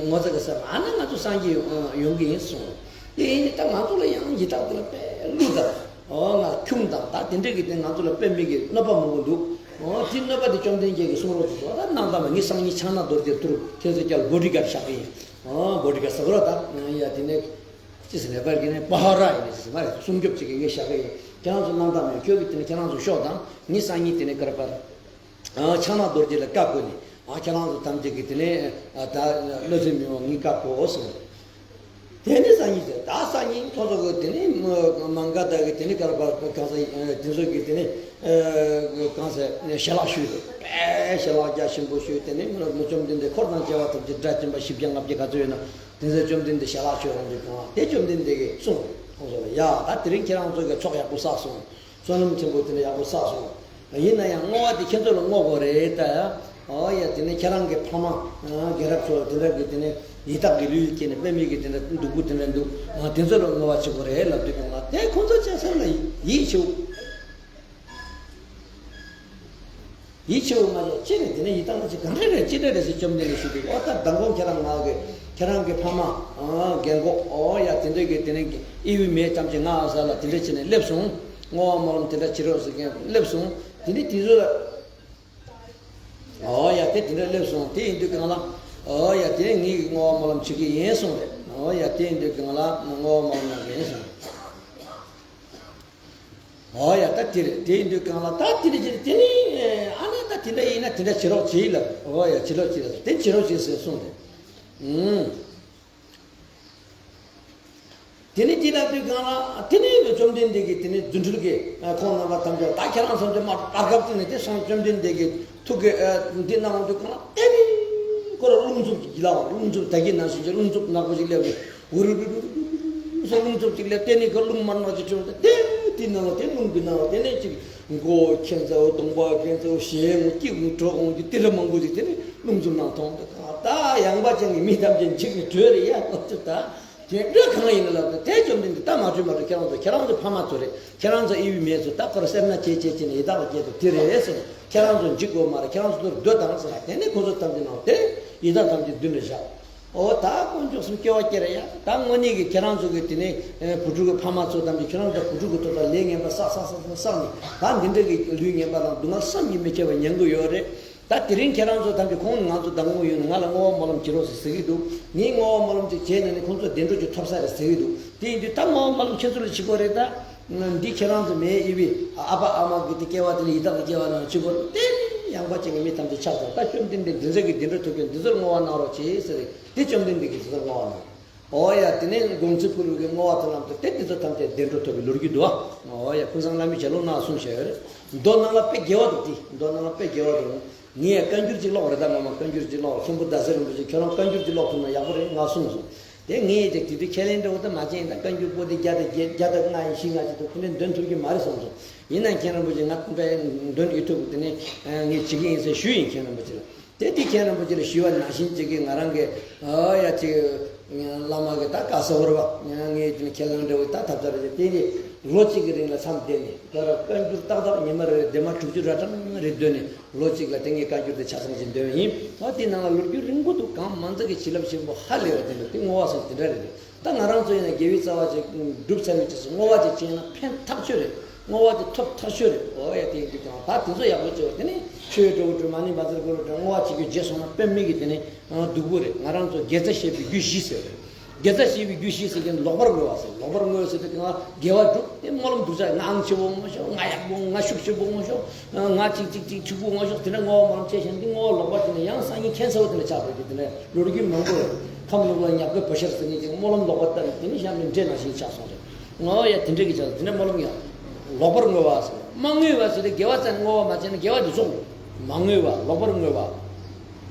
ངོ་ཚ་གི་ས་མ་ན་ང་ཚོ་སངས་རྒྱས་ཡོང་གི་ཡིན་གསུངས། དེ་ཡིན་ནི་ད་ང་ཚོ་ལ་ཡང་ཡི་དྭགས་དེ་ལ་དཔེ་གླུ་དང་། ཨོ་ང་ཁྱུང་དང་ད་དེ་འདྲ་གི་དེ་ང་ཚོ་ལ་དཔེ་མི་གི་གནོད་པ་མང་པོ་འདུག་ཨོ་དེ་གནོད་པ་དེ་བཅོམ་ལྡན་འདས་ཀྱིས་གསུང་རོགས་ཞུ་སོང་། ད་གནང་དང་མ། ངས་སང་ཉིན་ཕྱག་ན་རྡོ་རྗེ་ཐུར་ཁྱེད་ཚོ་ཀྱང་བྷོ་ཌི་གཱཌ་བཞག་གི་ཡིན། ཨོ་བྷོ་ཌི་གཱཌ་ཟེར་རོགས་ད་ཡ། དེ་ནས་ཅི་ཟེར་ནས་པར་གི་ནས་པ་ཧ་ར་ཡིན་ནས་ཅི་ཟེར་མ་རེད། སྲུང་སྐྱོབ་བྱེད་ཀྱི་ངས་བཞག་གི་ཡིན། ཁྱེད་རང་ཚོ་གནང་དང་མ། ཁྱོད་ཀྱིས་དེ་ནས་ཁྱེད་རང་ཚོ་ཤོག་དང་། ངས་སང་ཉིན་དེ་ནས་ཀར་པར། ཨ་ཕྱག་ན་རྡོ་རྗེ་ལ་བཀའ་བསྒོ་ནས། ཨ་ཁྱེད་རང་ཚོ་ཐམས་ཅད་ཀྱིས་དེ་ནས་ཨ་ད་བློ་ཚིམ་མི་དབང་ངའི་བཀའ་བསྒོ་ཟེར། དེ་ནས་སང་ཉིན་ཟེར། ད་སང་ཉིན་ཁོ་ཚོ་གིས་དེ་ནས་མ་མ་ག་དྷ་གིས་དེ་ནས་ཀར་པར་གང་ཟེར། དེ་ཚོ་གིས་དེ་ནས་གང་ཟེར་ཞལ་ལག་ཞུས་ཏེ། དཔེ་ཞལ་ལག་རྒྱ་ཆེན་པོ་ཞུས། དེ་ནས་མི་བཅོམ་ལྡན་འདས་འཁོར་དང་བཅས་པ་ཐམས་ཅད་སྒྲ་འབྱིན་པ་བཞི་བརྒྱ་ལྔ་བརྒྱ་ག་ཚོད་ཡོད་ན། དེ་ཚེ་བཅོམ་ལྡན་འདས་ཞལ་ལག་མཆོད་འོང་དུས་གང་ལ་དེ་བཅོམ་ལྡན་འདས་ཀྱིས་གསུངས། ཁོང་ཚོ་ལ་ཡ་ད་དེ་རིང་ཁྱེད་རང་ཚོ་གི་ཚོགས་ཡག་པོ་བསགས་སོང་། བསོད་ནམས་ཆེན་པོ་དེ་འདྲ་ཡག་པོ་བསགས་སོང་། ཡིན་ན་ཡང་བསྔོ་བ་དེ་ཁྱེད་ཚོ་ལ་བསྔོ་དགོས་རེད་ད། ཨོ་ཡ་དེ་ནས་ཁྱེད་རང་གི་ཕ་མ་རྒན་རབས་ཚོ་དེ་འདྲ་གི་དེ་ནས་ཡི་དྭགས་ཀྱི་ལུས་སྐྱེས་ནས་པད་མའི་གི་དེ་འདྲ་སྡུག་པོ་དེ་འདྲ་འདུག་དེ་ཚོ་ལ་བསྔོ་བ་བྱེད་དགོས་རེད་ལབ་དུས་གང་ལ་དེ་ཁོང་ཚོ་བྱས་ཚར་ན་ཡིད་ཆེས། ཡིད་ཆེས་མ་བྱས་ཅི་རེད། དེ་ནས་ཡི་དྭགས་ལ་ཅི་གང་འདྲ་རེད་ཅི་འདྲ་རེད་ཟེར་བཅོམ་ལྡན་འདས་ཞུས་དུས་ཨོ་ད་མདང་དགོང་ཁྱེད་རང་ང་གི་ཁྱེད་རང་གི་ཕ་མ་རྒན་གོག་ཨོ་ཡ་དེ་འདྲ་གི་དེ་ནས་གི་ཨི་བི་མེད་ཙམ་གྱི་ང་ཨ་ས་ལ་དེ་འདྲ་བྱས་ནས་སླེབས་སོང་། བསྔོ་བ་སྨོན་ལམ་དེ་འདྲ་བྱེད་རོགས་ཟེར་མཁན་སླེབས་སོང་། དེ་ནས་དེ་ཚོ་ལ། ཨོ་ཡ་དེ་དེ་འདྲ་སླེབས་སོང་། དེ་ཡིན་དུས་གང་ལ། ཨོ་ཡ་དེ་ངེད་ཀྱི་བསྔོ་བ་སྨོན་ལམ་བྱེད་ཀྱི་ཡིན་གསུངས་རེད། ཨོ་ཡ་དེ་ཡིན་དུས་གང་ལ་བསྔོ་བ་སྨོན་ལམ་ཡིན་གསུངས། ཨོ་ཡ་ད་དེ་རེད། དེ་ཡིན་དུས་གང་ལ་ད་དེ་འདྲ་བྱེད་དེ་ནི་ཨ་ནི་ད་དེ་འདྲ་ཡིན་ན་དེ་འདྲ་བྱེད་རོགས་བྱེད་ལ། ཨོ་ཡ་བྱེད་རོགས་བྱེད་ལ་དེ་བྱེད་རོགས་བྱེད་ཟེར་གསུངས་རེད། ཨུམ། དེ་ནས་དེ་ལ་དུས་གང་ལ་དེ་ནས་བཅོམ་ལྡན་འདས་ཀྱིས་དེ་ནས་རྫུ་འཕྲུལ་གྱིས་ཁོང་རྣམ་པ་ཐམས་ཅད་ད་ཁྱེད་རང་ཚོ་འདི་མ་བར་སྐབས་དེ་ནས་དེ་སོང་བཅོམ་ལྡན་འདས་ཀྱི་ཐུགས་ཀྱི་འདི་གནང་དུས་གང་ལ་དེ་ནས་ཁོ་ར་རླུང་འཚུབ་ཀྱི་ལ་རླུང་འཚུབ་ད་གིན་ནང་བཞིན་གྱི་རླུང་འཚུབ་ནག་པོ་ཞིག་སླེབས་ནས་འུ་རུ་རུ་རུ་རུ་རུ་རུ་རུ་རླུང་འཚུབ་ཅིག་སླེབས། དེ་ནས་ཁོ་རླུང་དམར་དམར་ཅིག་འཕྲོས་ཏེ་དེ་དེ་ནང་ལ་དེ་རླུང་གི་ནང་ལ་དེ་ནས་ཅིག་མགོ་མཁྱེན་ཚ་བོ་གདོང་པ་མཁྱེན་ཚ་བོ་ཞལ་ངོ་སྐྱིད་ངོ་གྲོགས་ངོ་གི་དེ་འདྲ་མང་པོ་ཅིག་དེ་ནས་རླུང་འཚུབ་ནང་མཐོང་དུས་གང་ལ་ད་ཡངས་པ་ཅན་གྱི་མི་ཐམས་ཅད་འཇིགས་ནས་བྲོས་རེད་ཡ། ང་ཚོ་ད། དེ་འདྲ་གང་ཡིན་ལབ་ད་དེ་བཅོམ་ལྡན་འདས་ད་མ་བྲོས་མ་བྲོས་ཁྱེད་རང་ཚོ་ཁྱེད་རང་ཚོ་ཕ་མ་ཚོ་རེད། ཁྱེད་རང་ཚོ་ཨི་བི་མེད་ཚོ་ད་ཁོ་ར་སེར་སྣ་བྱེད་བྱེད་བྱེད་ནས་ཡི་དྭགས་ལ་སྐྱེས་ཚོ་དེ་རེད་ཟེར། ཁྱེད་རང་ཚོ་འཇིགས་དགོས་མ་རེད། ཁྱེད་རང་ཚོ་ཚུར་སྡོད་དང་ཟེར་ལ་དེ་ནས་ཁོ་ཚོ་ཐམས་ཅད་ནང་དེ་ཡི་དྭགས་ཐམས་ཅད་མདུན་ལ་བཞག་ཨོ་ད་དཀོན་མཆོག་གསུམ་སྐྱེ་བ་སྐྱེ་རེད་ཡ། ད་དངོས་གནས་ཀྱི་ཁྱེད་རང་ཚོ་གི་དེ་ནས་བུ་ཕྲུག་གི་ཕ་མ་ཚོ་ཐམས་ཅད་ཁྱེད་རང་ཚོ་བུ་ཕྲུག་གི་ཐོག་ལ་ལས་ངན་པ་བསགས་བསགས་བསགས་བསགས་ནས་ད་འདི་འདྲ་གི་ལུས་ངན་པ་དང་སྡུག་བསྔལ་བསམ་གྱིས་མི་ཁྱབ་པ་མྱང་གི་ཡོད་རེད། ད་དེ་རིང་ཁྱེད་རང་ཚོ་ཐམས་ཅད་ཁོང་ང་ཚོ་བདག་མོ་ཡོད་ནས་ང་ལ་བསྔོ་བ་སྨོན་ལམ་བྱེད་རོགས་ཟེར་ཟེར་གྱི་འདུག་ངས་བསྔོ་བ་སྨོན་ལམ་ཅིག་བྱས་ན་ནི་ཁོང་ཚོ་བདེ་འགྲོ་ཅིག་ཐོབ་ས་རེད་ཟེར་གྱི་འདུག་དེ་ཡིན་དུས་ད་བསྔོ་བ་སྨོན་ལམ་ཁྱེད་ཚོ་ལ་བྱེད་དགོས་རེད་ད། འདི་ཁྱེད་རང་ཚོ་མེད་ཨི་བི་ཨ་ཕ་ཨ་མ་གི་དེ་སྐྱེ་བ་དེ་ལ་ཡི་དྭགས་ཀྱི་སྐྱེ་བ་ནང་བྱེད་དགོས་རེད། དེ་ནི་ཡངས་པ་ཅན་གྱི་མི་ཐམས་ཅད་ཆགས་ཚར། ད་བཅོམ་ལྡན་འདས་འདི་ཚོ་གི་བདེ་འགྲོ་ཐོབ་མཁན་འདི་ཚོར་བསྔོ་བ་གནང་རོགས་བྱེད་ཟེར་རེད། དེ་བཅོམ་ལྡན་འདས་ཀྱིས་འདི་ཚོར་བསྔོ་བ་གནང་། ཨོ་ཡ་དེ་ནས་དགོངས་ཚུལ་ཕུལ་བའི་བསྔོ་བ་དེ་ལམ་དུ་དེ་དེ་ཚོ་ཐམས་ཅད་བདེ་འགྲོ་ཐོབ་པའི་ལོ་རྒྱུས་འདུག་ཨ། ཨོ་ཡ་ཀུན་བཟང་བླ་མའི་ཞལ་སློབ་ནང་གསུངས་བཞག་ཡོད་རེད། མདོ་ནང་ལ་དཔེ་དགེ་བ་འདུག་དེ་མདོ་ནང་ལ་དཔེ་དགེ་བ་འདུག་ངས་བཀའ་འགྱུར་ཅིག་ཀློག་རེད། ད་ངོ་མ་བཀའ་འགྱུར་ཅིག་ཀློག་མཁན་པོ་ཟླ་ཟེར་རིན་པོ་ཆེ་ཁྱོད་རང་བཀའ་འགྱུར་ཅིག་ཀློག་ཐུབ་ན་ཡག་པོ་རེད་ང་གསུངས་སོང་། དེ་ངས་ཅིག་དེ་དུས་ཁས་ལེན་འདྲ་བོ་ད་མ་བྱས་ཡིན། ད་བཀའ་འགྱུར་པོ་ཏི་བརྒྱ་དང་བརྒྱད་བརྒྱ་དང་ལྔ་ཡིན་བཞི་ལྔ་ཅིག་འདུག་དེ་འདྲ་འདོན་ཐུབ་ཀྱི་མ་རེད་བསམ་སོང་། ཡིན་ན་མཁྱེན་རིན་པོ་ཆེ་ང་ད་འདོན་ཡོད་ཐུབ་དེ་ནས་ངས་བྱེད་ཀྱི་ཡིན་ཟེར་ཞུས་ཡིན་མཁྱེན་རིན་པོ་ཆེ་ལ། དེ་དེ་མཁན་རིན་པོ་ཆེ་ལ་ཞུས་པ་ནང་བཞིན་བྱེད་ཀྱི་ང་རང་གི་ཨ་ཡ་ཅིག་བླ་མ་གི་ད་བཀའ་སྩལ་བ་ངས་དེ་ནི་ཁས་བླངས་འདྲ་བོ་ད་ཐབས་ཚར་རེད། དེ་ནི་ལོ་གཅིག་གི་རིང་ལ་མཚམས་བསྡད་ནས་ད་ར་བཀའ་འགྱུར་ཏག་ཏག་ཉི་མ་རེ་རེ་ལྡེབ་མ་དྲུག་ཅུ་ར་གྲངས་རེ་བཏོན་ནས་ལོ་གཅིག་ལ་དེ་ངས་བཀའ་འགྱུར་དེ་ཆ་ཚང་ཞིག་འདོན་ཡིན། ཨ་དེ་ནང་ལ་ལོ་རྒྱུས་རིང་པོ་འདུག་གང་མང་ཙམ་གྱི་བྱིན་རླབས་ཆེན་པོ་ཧ་ལས་པ་དེ་འདུག་དེ་བསྔོ་བ་སོགས་དེ་འདྲ་རེད། ད་ང་རང་ཚོ་ཡིན་ན་དགེ་བའི་རྩ་བ་ཅིག་སྒྲུབ་ཚར་བའི་རྗེས་སུ་བསྔོ་བ་ཅིག་བྱས་ན་ཕན་ཐག་ཆོད་རེད། བསྔོ་བ་དེ་ཐོབ་ཐག་ཆོད་རེད། འོ་ཡ་དེ་ཡིན་དུས་ཀྱང་ད་དེ་ཚོ་ཡག་པོ་བྱས་པ་དེ་ནི་ཆོས་འགྲོ་དགོས་འགྲོ་མ་ཎི་བཛྲ་གུ་རུ་བཛྲ་བསྔོ་བ་བྱེད་རྒྱུ་བརྗེད་སོང་ན་དཔེ་མི་གི་དེ་ནི་སྡུག་པོ་རེད། ང་རང་ཚོ་དགེ་རྩ་བཤད་པའི་རྒྱུ་བཞི་ཟེར་རེད། དགེ་རྩ་བཤད་པའི་རྒྱུ་བཞི་ཟེར་གྱི་ལོག་པར་བསྔོ་བ་ཟེར། ལོག་པར་བསྔོ་བ་ཟེར་དུས་ཀྱང་དགེ་བ་སྒྲུབ་དེ་སྨོན་ལམ་སྒྲུབ་ཚར། ང་ཨང་ཆེ་བོ་བསྔོ་ཤོག་ང་ཡག་པོ་ང་ཤུགས་ཆེ་བོ་བསྔོ་ཤོག་ང་གཅིག་གཅིག་གཅིག་ཕྱུག་པོ་བསྔོ་ཤོག་དེ་འདྲ་བསྔོ་བ་མང་ཆེ་ཞིང་འདི་བསྔོ་བ་ལོག་པ་དེ་ནི་ཡང་སང་ཉིན་མཁྱེན་ཚ་བོ་དེ་འདྲ་ཆགས་པའི་གི་དེ་ནི་ལོ་རྒྱུས་མང་པོ་ཡོད། ཁམས་ལུག་ལ་ཉག་པའི་བུ་ཤར་ཟེར་མཁན་ཅིག་སྨོན་ལམ་ལོག་པ་བཏབ་ནས་དེ་ནི་གཤམ་ནས་འདྲེ་ནང་བཞིན་ཆགས་སོང་རེད། ང་ཡ་དེ་འདྲ་གི་ཆགས་སོང་། དེ་འདྲ་སྨོན་ལམ་ཡང་ལོག་པར་བསྔོ་བ་ཟེར། མ་བསྔོས་པ་ཟེར་ཏེ་དགེ་བ་ཙམ་བསྔོ་བ་མ་བྱས་ན་དགེ་བ་དེ་རྫོགས་འགྲོ། མ་བསྔོས་པ་ལོག་པར་བསྔོ་བ།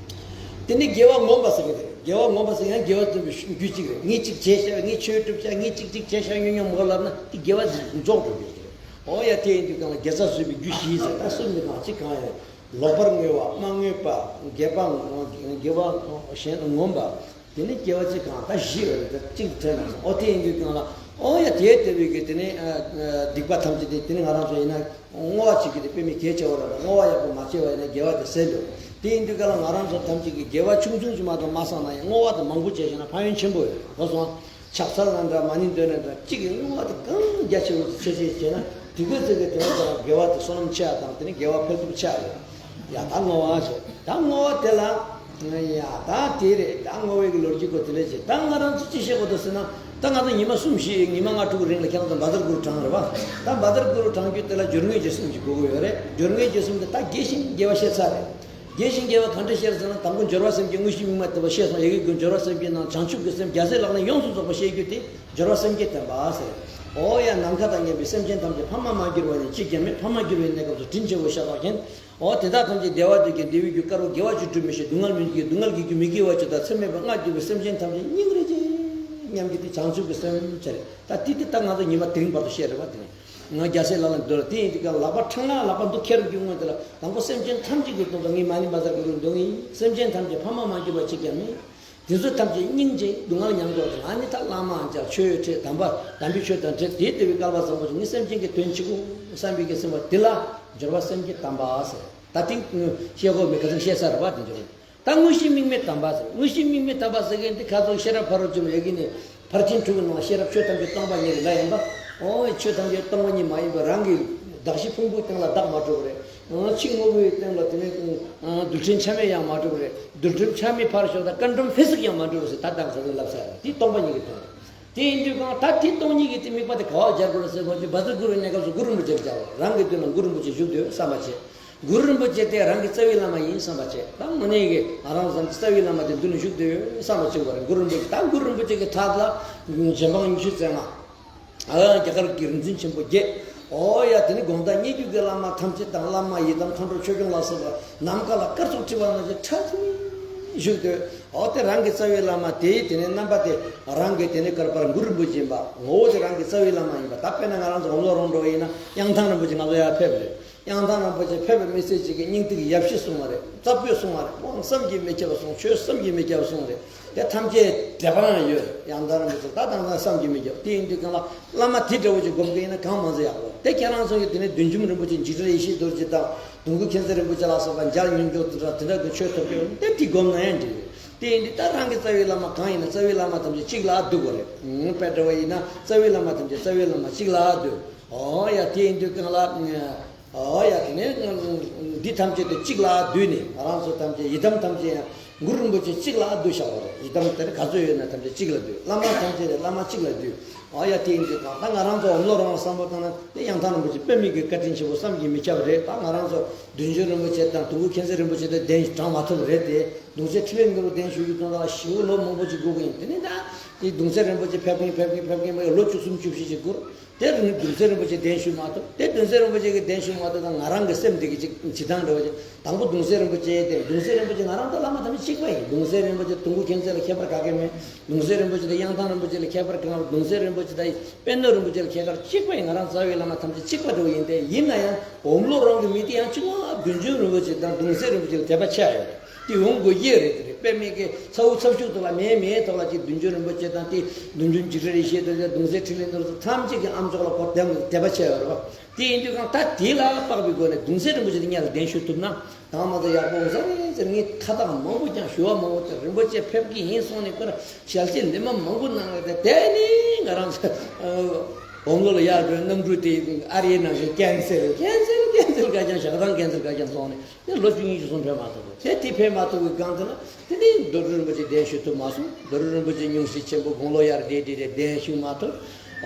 དེ་ནི་དགེ་བ་ངོམས་པ་ཟེར་གི་རེད། དགེ་བ་ངོམས་པ་ཟེར་ཡང་དགེ་བ་སྟོན་པའི་རྒྱུ་གཅིག་རེད། ངས་གཅིག་བྱས་ཤག་ངས་ཆོས་སྒྲུབ་ཤག་ངས་གཅིག་གཅིག་བྱས་ཤག་ཉོ་ཉོ་མོ་ལབ་ན་དེ་དགེ་བ་རྫོགས་འགྲོ་གི་རེད། འོ་ཡ་དེ་ཡིན་དུས་གང་ལ་དགེ་རྩ་བཟོད་པའི་རྒྱུ་བཞི་ཟེར། ད་གསུམ་ནི་གང་གཅིག་གང་ཡོད། ལོག་པར་བསྔོ་བ། མ་བསྔོས་པ། དགེ་བ་དགེ་བ་གཞན་ངོམས་པ། དེ་ནི་དགེ་བ་གཅིག་གང་ད་བཞི་ཡོད་རེད། ད་གཅིག་དྲན་ན་སོང་། ཨོ་དེ་ཡིན་དུས་གང་ལ་ཨོ་ཡ་དེ་ལྟ་བུའི་གི་དེ་ནི་སྡིག་པ་ཐམས་ཅད་དེ་དེ་ནི་ང་རང་ཚོ་ཡིན་ན་བསྔོ་བ་བྱེད་ཀྱི་དེ་དཔེ་མི་གལ་ཆེ་བ་རེད། བསྔོ་བ་ཡག་པོ་མ་བྱས་པ་ཡིན་ན་དགེ་བ་དེ་ཟད་འགྲོ། དེ་ཡིན་དུས་གང་ལ་ང་རང་ཚོ་ཐམས་ཅད་ཀྱི་དགེ་བ་ཆུང་ཆུང་ཅིག་མ་གཏོགས་མ་བསགས་ན་ཡང་བསྔོ་བ་དེ་མང་པོ་བྱས་ཤེ་ན་ཕན་ཡོན་ཆེན་པོ་ཡོད་རེད། གོ་སོང་། ཕྱག་འཚལ་ན་འདྲ་མ་ཎི་འདོན་ན་འདྲ་གཅིག་གི་བསྔོ་བ་དེ་གང་རྒྱ་ཆེ་བོ་ཆེ་ཆེ་བྱས་ན་དེ་གོས་ཚེ་གི་དེ་ལ་དགེ་བ་དེ་བསོད་ནམས་ཆེ་བ་དང་དེ་ནི་དགེ་བ་འཕེལ་ཐུབ་ཆེ་བ་ཡོད། ཡ་ད་བསྔོ་བ་བྱས་ད་བསྔོ་བ་དེ་ལ་ཡ་ད་དེ་རེད། ད་བསྔོ་བའི་གི་ལོ་རྒྱུས་གོ་དེ་ལས་ཆེ། ད་ང་རང་ཚོ་ཅི་བཤད་དགོས་འདུག་ཟེར་ན་ད་ང་ཚོ་ཉི་མ་གསུམ་བཞི་ཉི་མ་ལྔ་དྲུག་རིང་ལ་ཁྱེད་རང་ཚོ་བཛྲ་གུ་རུ་བགྲང་རེད་བ། ད་བཛྲ་གུ་རུ་བགྲང་རྒྱུ་དེ་ལ་སྦྱོར་དངོས་རྗེས་གསུམ་གྱི་དགོས་ཀྱི་ཡོད་རེད། སྦྱོར་དངོས་རྗེས་གསུམ་དེ་ད་དགེ་ཞིང་དགེ་བ་བཤད་ཚར་རེད། དགེ་ཞིང་དགེ་བ་གང་འདྲ་བཤད་ཟེར་ན་དང་པོ་སྦྱོར་བ་སེམས་བསྐྱེད་དངོས་གཞི་དམིགས་མ་དེ་བ་བཤད་སོང་། ཡ་གི་ཀུན་སྦྱོར་བ་སེམས་བསྐྱེད་ནང་བྱང་ཆུབ་ཀྱི་སེམས་རྒྱལ་སྲས་ལག་ལེན་ཡོངས་སུ་རྫོགས་པ་བཤད་རྒྱུ་དེ་སྦྱོར་བ་སེམས་བསྐྱེད་བསྟན་པ་ཟེར། ཨོ་ཡ་ནམ་མཁའ་དང་མཉམ་པའི་སེམས་ཅན་ཐམས་ཅད་ཕ་མ་མ་གྱུར་བ་ནས་ཅི་ཀྱང་མེད། ཕ་མ་གྱུར་བའི་གནས་སྐབས་སུ་དྲིན་ཆེ་བའི་ཤ་ཁྲག་གཞན། ཨོ་དེ་དག་ཐམས་ཅད་བདེ་བ་འདོད་ཀྱང་བདེ་བའི་རྒྱུ་དཀར་པོ་དགེ་བ་ཅིག་སྒྲུབ་མི་ཤེས། སྡུག་བསྔལ་མི་འདོད་ཀྱང་སྡུག་བསྔལ་གྱི་རྒྱུ་མི་དགེ་བ་ཅིག་དང་ཚེ་སྨད་པའི་སྔར་གྱུར་པའི་སེམས་ཅན་ཐམས་ཅད་སྙིང་རེ་རྗེ། སྙམ་གྱི་དེ་བྱང་ཆུབ་ཀྱི་སེམས་བྱ་རེད། ད་དེ་དེ་ད་ང་ཚོ་ཉི་མ་དེ་རིང་བར་དུ་བཤད་རེད་བ། དེ་ནི་ང་རྒྱལ་སྲས་ལ་ལ་འདོད་ལ་དེ་ཡིན་དུས་ཀྱང་ལག་པ་འཕྲང་ལ་ལག་པ་འདུག་ཁྱེར་རྒྱུ་སྔོན་དེ་ལ་དང་པོ་སེམས་ཅན་ཐམས་ཅད་ཀྱི་དོན་དུ་ངས་མ་ཎི་བཛྲ་གུ་རུ་འདོན་ངེས། སེམས་ཅན་ཐམས་ཅད་ཕ་མ་མ་གྱུར་པ་གཅིག་ཀྱང་མེད། དེ་ཚོ་ཐམས་ཅད་སྙིང་རྗེ་སྡུག་བསྔལ་མྱང་དགོས་ཀྱང་ཨ་ནི་ད་བླ་མ་ཨང་ཅག་ཆོས་ཁྲིད་དམ་པ་དམ་པའི་ཆོས་དང་འབྲེལ་དེ་དེ་བའི་བསྐལ་པ་བཟང་པོ་ཅིག་ངས་སེམས་ཅན་གྱི་དོན་བྱེད་དགོས་བསམ་པའི་གི་སེམས་པ་དེ་ལ་སྦྱོར་བ་སེམས་བསྐྱེད་དམ་པ་ཟེར། ད་ཐེངས་བཤད་དགོས་མེད་ག་ཚོད་བཤད་ཚར་བ་དེ་འབྱོར། ད་དངོས་གཞི་དམིགས་མེད་དམ་པ་ཟེར། དངོས་གཞི་དམིགས་མེད་དམ་པ་ཟེར་མཁན་དེ་ཁ་ཚོ་ཤེས་རབ་ཕ་རོལ་ཏུ་ཕྱིན་པ་ཡོད་ཀྱི་ནི་ཕར་ཕྱིན་དྲུག་གི་ནང་ཤེས་རབ་ཆོས་ཐམས་ཅད་སྟོང་པ་ཉིད་རེད་ལ་ཡིན་པ། ཨོ་ཆོས་ཐམས་ཅད་སྟོང་པ་ཉིད་མ་ཡིན་པ་རང་གི་གདགས་གཞི་ཕུང་པོའི་སྟེང་ལ་བདག་མ་གྲུབ་པ་རེད། ཨོ་ཕྱི་དངོས་པོའི་སྟེང་ལ་དེ་ནས་ཨོ་རྡུལ་ཕྲན་ཆ་མེད་ཡང་མ་གྲུབ་པ་རེད། རྡུལ་ཕྲན་ཆ་མེད་ཕར་ཞོག་ད་ཀ་འགྲོམ་ཧྥེ་སིག་ཡང་མ་གྲུབ་པ་ཟེར། ད་དང་ས་ལ་ལབ་ས་རེད། དེ་སྟོང་པ་ཉིད་ཀྱི་དོན་རེད། དེ་ཡིན་དུས་གང་ད་དེ་སྟོང་ཉིད་ཀྱི་དེ་དམིགས་པ་དེ་ག་བ་སྦྱར་དགོས་ཟེར་བ་ཅིག་བཛྲ་གུ་རུ་གནས་སྐབས་སུ་གུ་རུ་རིན་པོ་ཆེར་སྦྱར་བ་རང་གི་མདུན་ལ་གུ་རུ་རིན་པོ་ཆེ་བཞུགས་འདུག་བསམ་པ་བྱེད། གུ་རུ་རིན་པོ་ཆེ་དེ་རང་གི་རྩ་བའི་བླ་མ་ཡིན་བསམ་པ་བྱས། ད་དངོས་གནས་ཀྱི་ང་རང་ཚོ་རྩ་བའི་བླ་མ་དེ་མདུན་ལ་བཞུགས་བསྡད་ཡོད་བསམ་པ་བྱེད་དགོས་རེད། གུ་རུ་རིན་པོ་ཆེ་ད་གུ་རུ་རིན་པོ་ཆེ་གི་ཐད་ལ་རྗེ་འབངས་ཉི་ཤུ་རྩ་ལྔ། ཨ་རྒྱ་གར་གྱི་རིག་འཛིན་ཆེན་པོ་བརྒྱད། ཨོ་ཡ་དེ་ནི་དགོངས་དག་རྙེད་བརྒྱུད་ཀྱི་བླ་མ་ཐམས་ཅད་དང་བླ་མ་ཡི་དམ་མཁའ་འགྲོ་ཆོས་སྐྱོང་ལ་སོགས་པ་ནམ་མཁའ་ལ་སྐར་ཚོགས་འཁྲིགས་པ་ནང་བཞིན་ཁྲ་ཐིང་བཞུགས་ཏེ། ཨོ་དེ་རང་གི་རྩ་བའི་བླ་མ་དེའི་དེ་ནི་རྣམ་པ་དེ་རང་གི་དེ་ནི་བསྐལ་པར་གུ་རུ་རིན་པོ་ཆེ་ཡིན་པ། ངོ་བོ་དེ་རང་གི་རྩ་བའི་བླ་མ་ཡིན་པ། ད་དཔེར་ན་ང་རང་ཚོ་འོམ་ལོ་རོང་འགྲོ་བ་ཡིན་ན་གཡང་ཐང་རིན་པོ་ཆེ་ང་ཚོ་ཡར་ཕེབས་རེད། གཡང་ཐང་རིན་པོ་ཆེ་ཕེབས་པའི་མི་ཚེ་གཅིག་གི་སྙིང་ཐིག་ཡབ་གཞིས་གསུངས་པ་རེད། རྩ་བོད་གསུངས་པ་རེད། དབང་བསམ་གྱིས་མི་ཁྱབ་པ་གསུངས། ཆོས་བསམ་གྱིས་མི་ཁྱབ་པ་གསུངས་རེད། དེ་ཐམས་ཅད་དད་པ་ཡང་ཡོད་རེད། གཡང་ཐང་རིན་པོ་ཆེ་ད་དང་ཐང་བསམ་གྱིས་མི་ཁྱབ། དེ་ཡིན་དུས་གང་ལ་བླ་མ་དེ་འདྲ་བོ་ཅིག་སྒོམ་གྱི་ཡིན་ན་གང་མང་ཚོད་ཡག་པོ། དེ་ཁྱེད་རང་ཚོ་ཡི་དེ་ནས་བདུད་འཇོམས་རིན་པོ་ཆེ་འཇིགས་བྲལ་ཡེ་ཤེས་རྡོ་རྗེ་དང་དུང་སྐུ་མཁྱེན་བརྩེ་རིན་པོ་ཆེ་ལ་སོགས་པ་འཇའ་སྙོམས་འཇོག་དེ་འདྲ་དེ་འདྲ་གི་ཆོས་ཐོབ་ཀྱི་ཡོད། དེ་དེ་སྒོམ་ན་ཡང་འགྲིག་རེད། དེ་ཡིན་དུས་ད་རང་གི་རྩ་བའི་བླ་མ་གང་ཡིན་ན་རྩ་བའི་བླ་མ་ཐམས་ཅད་གཅིག་ལ་འདུ་དགོས་རེད། དཔེ་འདྲ་བ་ཡིན་ན་རྩ་བའི་བླ་མ་ཐམས་ཅད་རྩ་བའི་བླ་མ་གཅིག་ལ་འདུ། ཨོ་ཡ་དེ་ཡིན་དུས་གང་ལ། ཨོ་ཡ་དེ་ནས་འདི་ཐམས་ཅད་དེ་གཅིག་ལ་བསྡུས་ནས་ང་རང་ཚོ་ཐམས་ཅད་ཡི་དམ་ཐམས་ཅད་ཡང་གུ་རུ་རིན་པོ་ཆེ་གཅིག་ལ་བསྡུ་བཞག་པ་རེད། ཡི་དམ་དེ་ནི་ག་ཚོད་ཡོད་ན་ཐམས་ཅད་གཅིག་ལ་བསྡུས། བླ་མ་ཐམས་ཅད་དེ་བླ་མ་གཅིག་ལ་བསྡུས། ཨོ་ཡ་དེ་ཡིན་དུས་གང་ད་ང་རང་ཚོ་འོམ་ལོ་རོང་ལ་བསམ་བློ་བཏང་ན་དེ་གཡང་ཐང་རིན་པོ་ཆེ་དཔེ་མེད་ཀྱི་བཀའ་དྲིན་ཆེན་པོ་བསམ་གྱིས་མི་ཁྱབ་པ་རེད། ད་ང་རང་ཚོ་བདུད་འཇོམས་རིན་པོ་ཆེ་དང་དུང་སྐུ་མཁྱེན་བརྩེ་རིན་པོ་ཆེ་དེ་གདན་དྲངས་མ་ཐུབ་པ་རེད་དེ། གདུང་སྲས་འཕྲིན་ལས་རྣམ་གྲོལ་གདན་ཞུ་རྒྱུ་དང་ལ་ཞེ་པོ་ལོ་མང་པོ་ཅིག་སྒུག་གི་ཡིན། དེ་ནས་ད་དེ་གདུང་སྲས་རིན་པོ་ཆེ་ཕེབས་མཁན་ཕེབས་མཁན་ཕེབས་མཁན་མ་ལོ་བཅུ་གསུམ་བཅུ་བཞི་ཅིག་འགོར། དེར་ནི་གདུང་སྲས་རིན་པོ་ཆེ་གདན་ཞུས་མ་ཐུབ། དེ་གདུང་སྲས་རིན་པོ་ཆེ་གི་གདན་ཞུས་མ་ཐུབ་ད་ང་རང་གི་སེམས་འདི་གི་ཅིག་བྱེད་སྟངས་འདྲ་བོ་ཅིག་དང་པོ་གདུང་སྲས་རིན་པོ་ཆེ་དེ་གདུང་སྲས་རིན་པོ་ཆེ་ང་རང་ད་བླ་མ་ཐམས་ཅད་གཅིག་པ་ཡིན། གདུང་སྲས་རིན་པོ་ཆེ་དུང་སྐུ་མཁྱེན་བརྩེ་ལ་ཁྱད་པར་ག་གེ་མེད། གདུང་སྲས་རིན་པོ་ཆེ་དང་གཡང་ཐང་རིན་པོ་ཆེ་ལ་ཁྱད་པར་གང་། གདུང་སྲས་རིན་པོ་ཆེ་དང་དཔལ་ནོར་རིན་པོ་ཆེ་ལ་ཁྱད་པར་གཅིག་པ་ཡིན། ང་རང་རྩ་བའི་བླ་མ་ཐམས་ཅད་གཅིག་པ་འདྲ་བོ་ཡིན་ཏེ། ཡིན་ན་ཡང་འོམ་ལོ་རོང་གི་མི་དེ་ཡང་གཅིག་པ་བདུད་འཇོམས་རིན་པོ་ཆེ་དང་གདུང་སྲས་རིན་པོ་ཆེ་ལ་དད་པ་ཆེ་ཡོད་རེད། དེ་ཡོང་དགོས་ཀྱི་རེད། དེ་རེད། དཔེ་མེད་ཀྱི་ཚ་བོ་ཚབ་ཤུགས་དུ་ལ་མེད་མེད་ཐོག་ལ་ཅིག་བདུད་འཇོམས་རིན་པོ་ཆེ་དང་དེ་བདུད་འཇོམས་འཇིགས་བྲལ་ཡེ་ཤེས་དང་གདུང་སྲས་འཕྲིན་ལས་རྣམ་གྲོལ་ཐམས་ཅད་ཀྱི་ཨ་མཆོག་ལ་གོ་དེ་དད་པ་ཆེ་ཡོད་རེད་བ། དེ་ཡིན་དུས་གང་ད་དེ་ལ་དཔག་པའི་སྒོ་ནས་གདུང་སྲས་རིན་པོ་ཆེ་དེ་སྔོན་ལ་གདན་ཞུ་ཐུབ་ན་དང་མ་ད་ཡག་པོ་འོང་ས་རེད་ཟེར། ངས་ཁ་བཏགས་མང་པོ་ཀྱང་ཞུ་བ་མང་པོ་དང་རིན་པོ་ཆེ་ཕེབས་ཀྱི་ཡིན་གསུངས་ནས་ཁོ་ར་ཞལ་ཆད་ལན་མ་མང་པོ་གནང་བ་དེ་དེ་ནི་ང་རང་ཚོ་འོམ་ལོ་ལ་ཡར་འགྲོའི་གནམ་གྲུ་དེ་ཨ་རིའི་ནང་བཞིན་ཀན་སེལ་ཀན་སེལ་ཀན་སེལ་ག་ཀྱང་ཞག་དང་ཀན་སེལ་ག་ཀྱང་སོང་ནས། དེ་ལོ་བཅུ་གཉིས་བཅུ་གསུམ་ཕེབས་མ་ཐུབ། དེ་དེ་ཕེབས་མ་ཐུབ་པའི་སྒང་དེ་ལ་དེ་ནས་རྡོ་རྗེ་རིན་པོ་ཆེ་གདན་ཞུ་ཐུབ་མ་སོང་། རྡོ་རྗེ་རིན་པོ་ཆེ་སྙུང་གཞི་ཆེན་པོ་དགུང་ལོ་ཡར་བསྡད་དེ་རེད། གདན་ཞུ་མ་ཐུབ།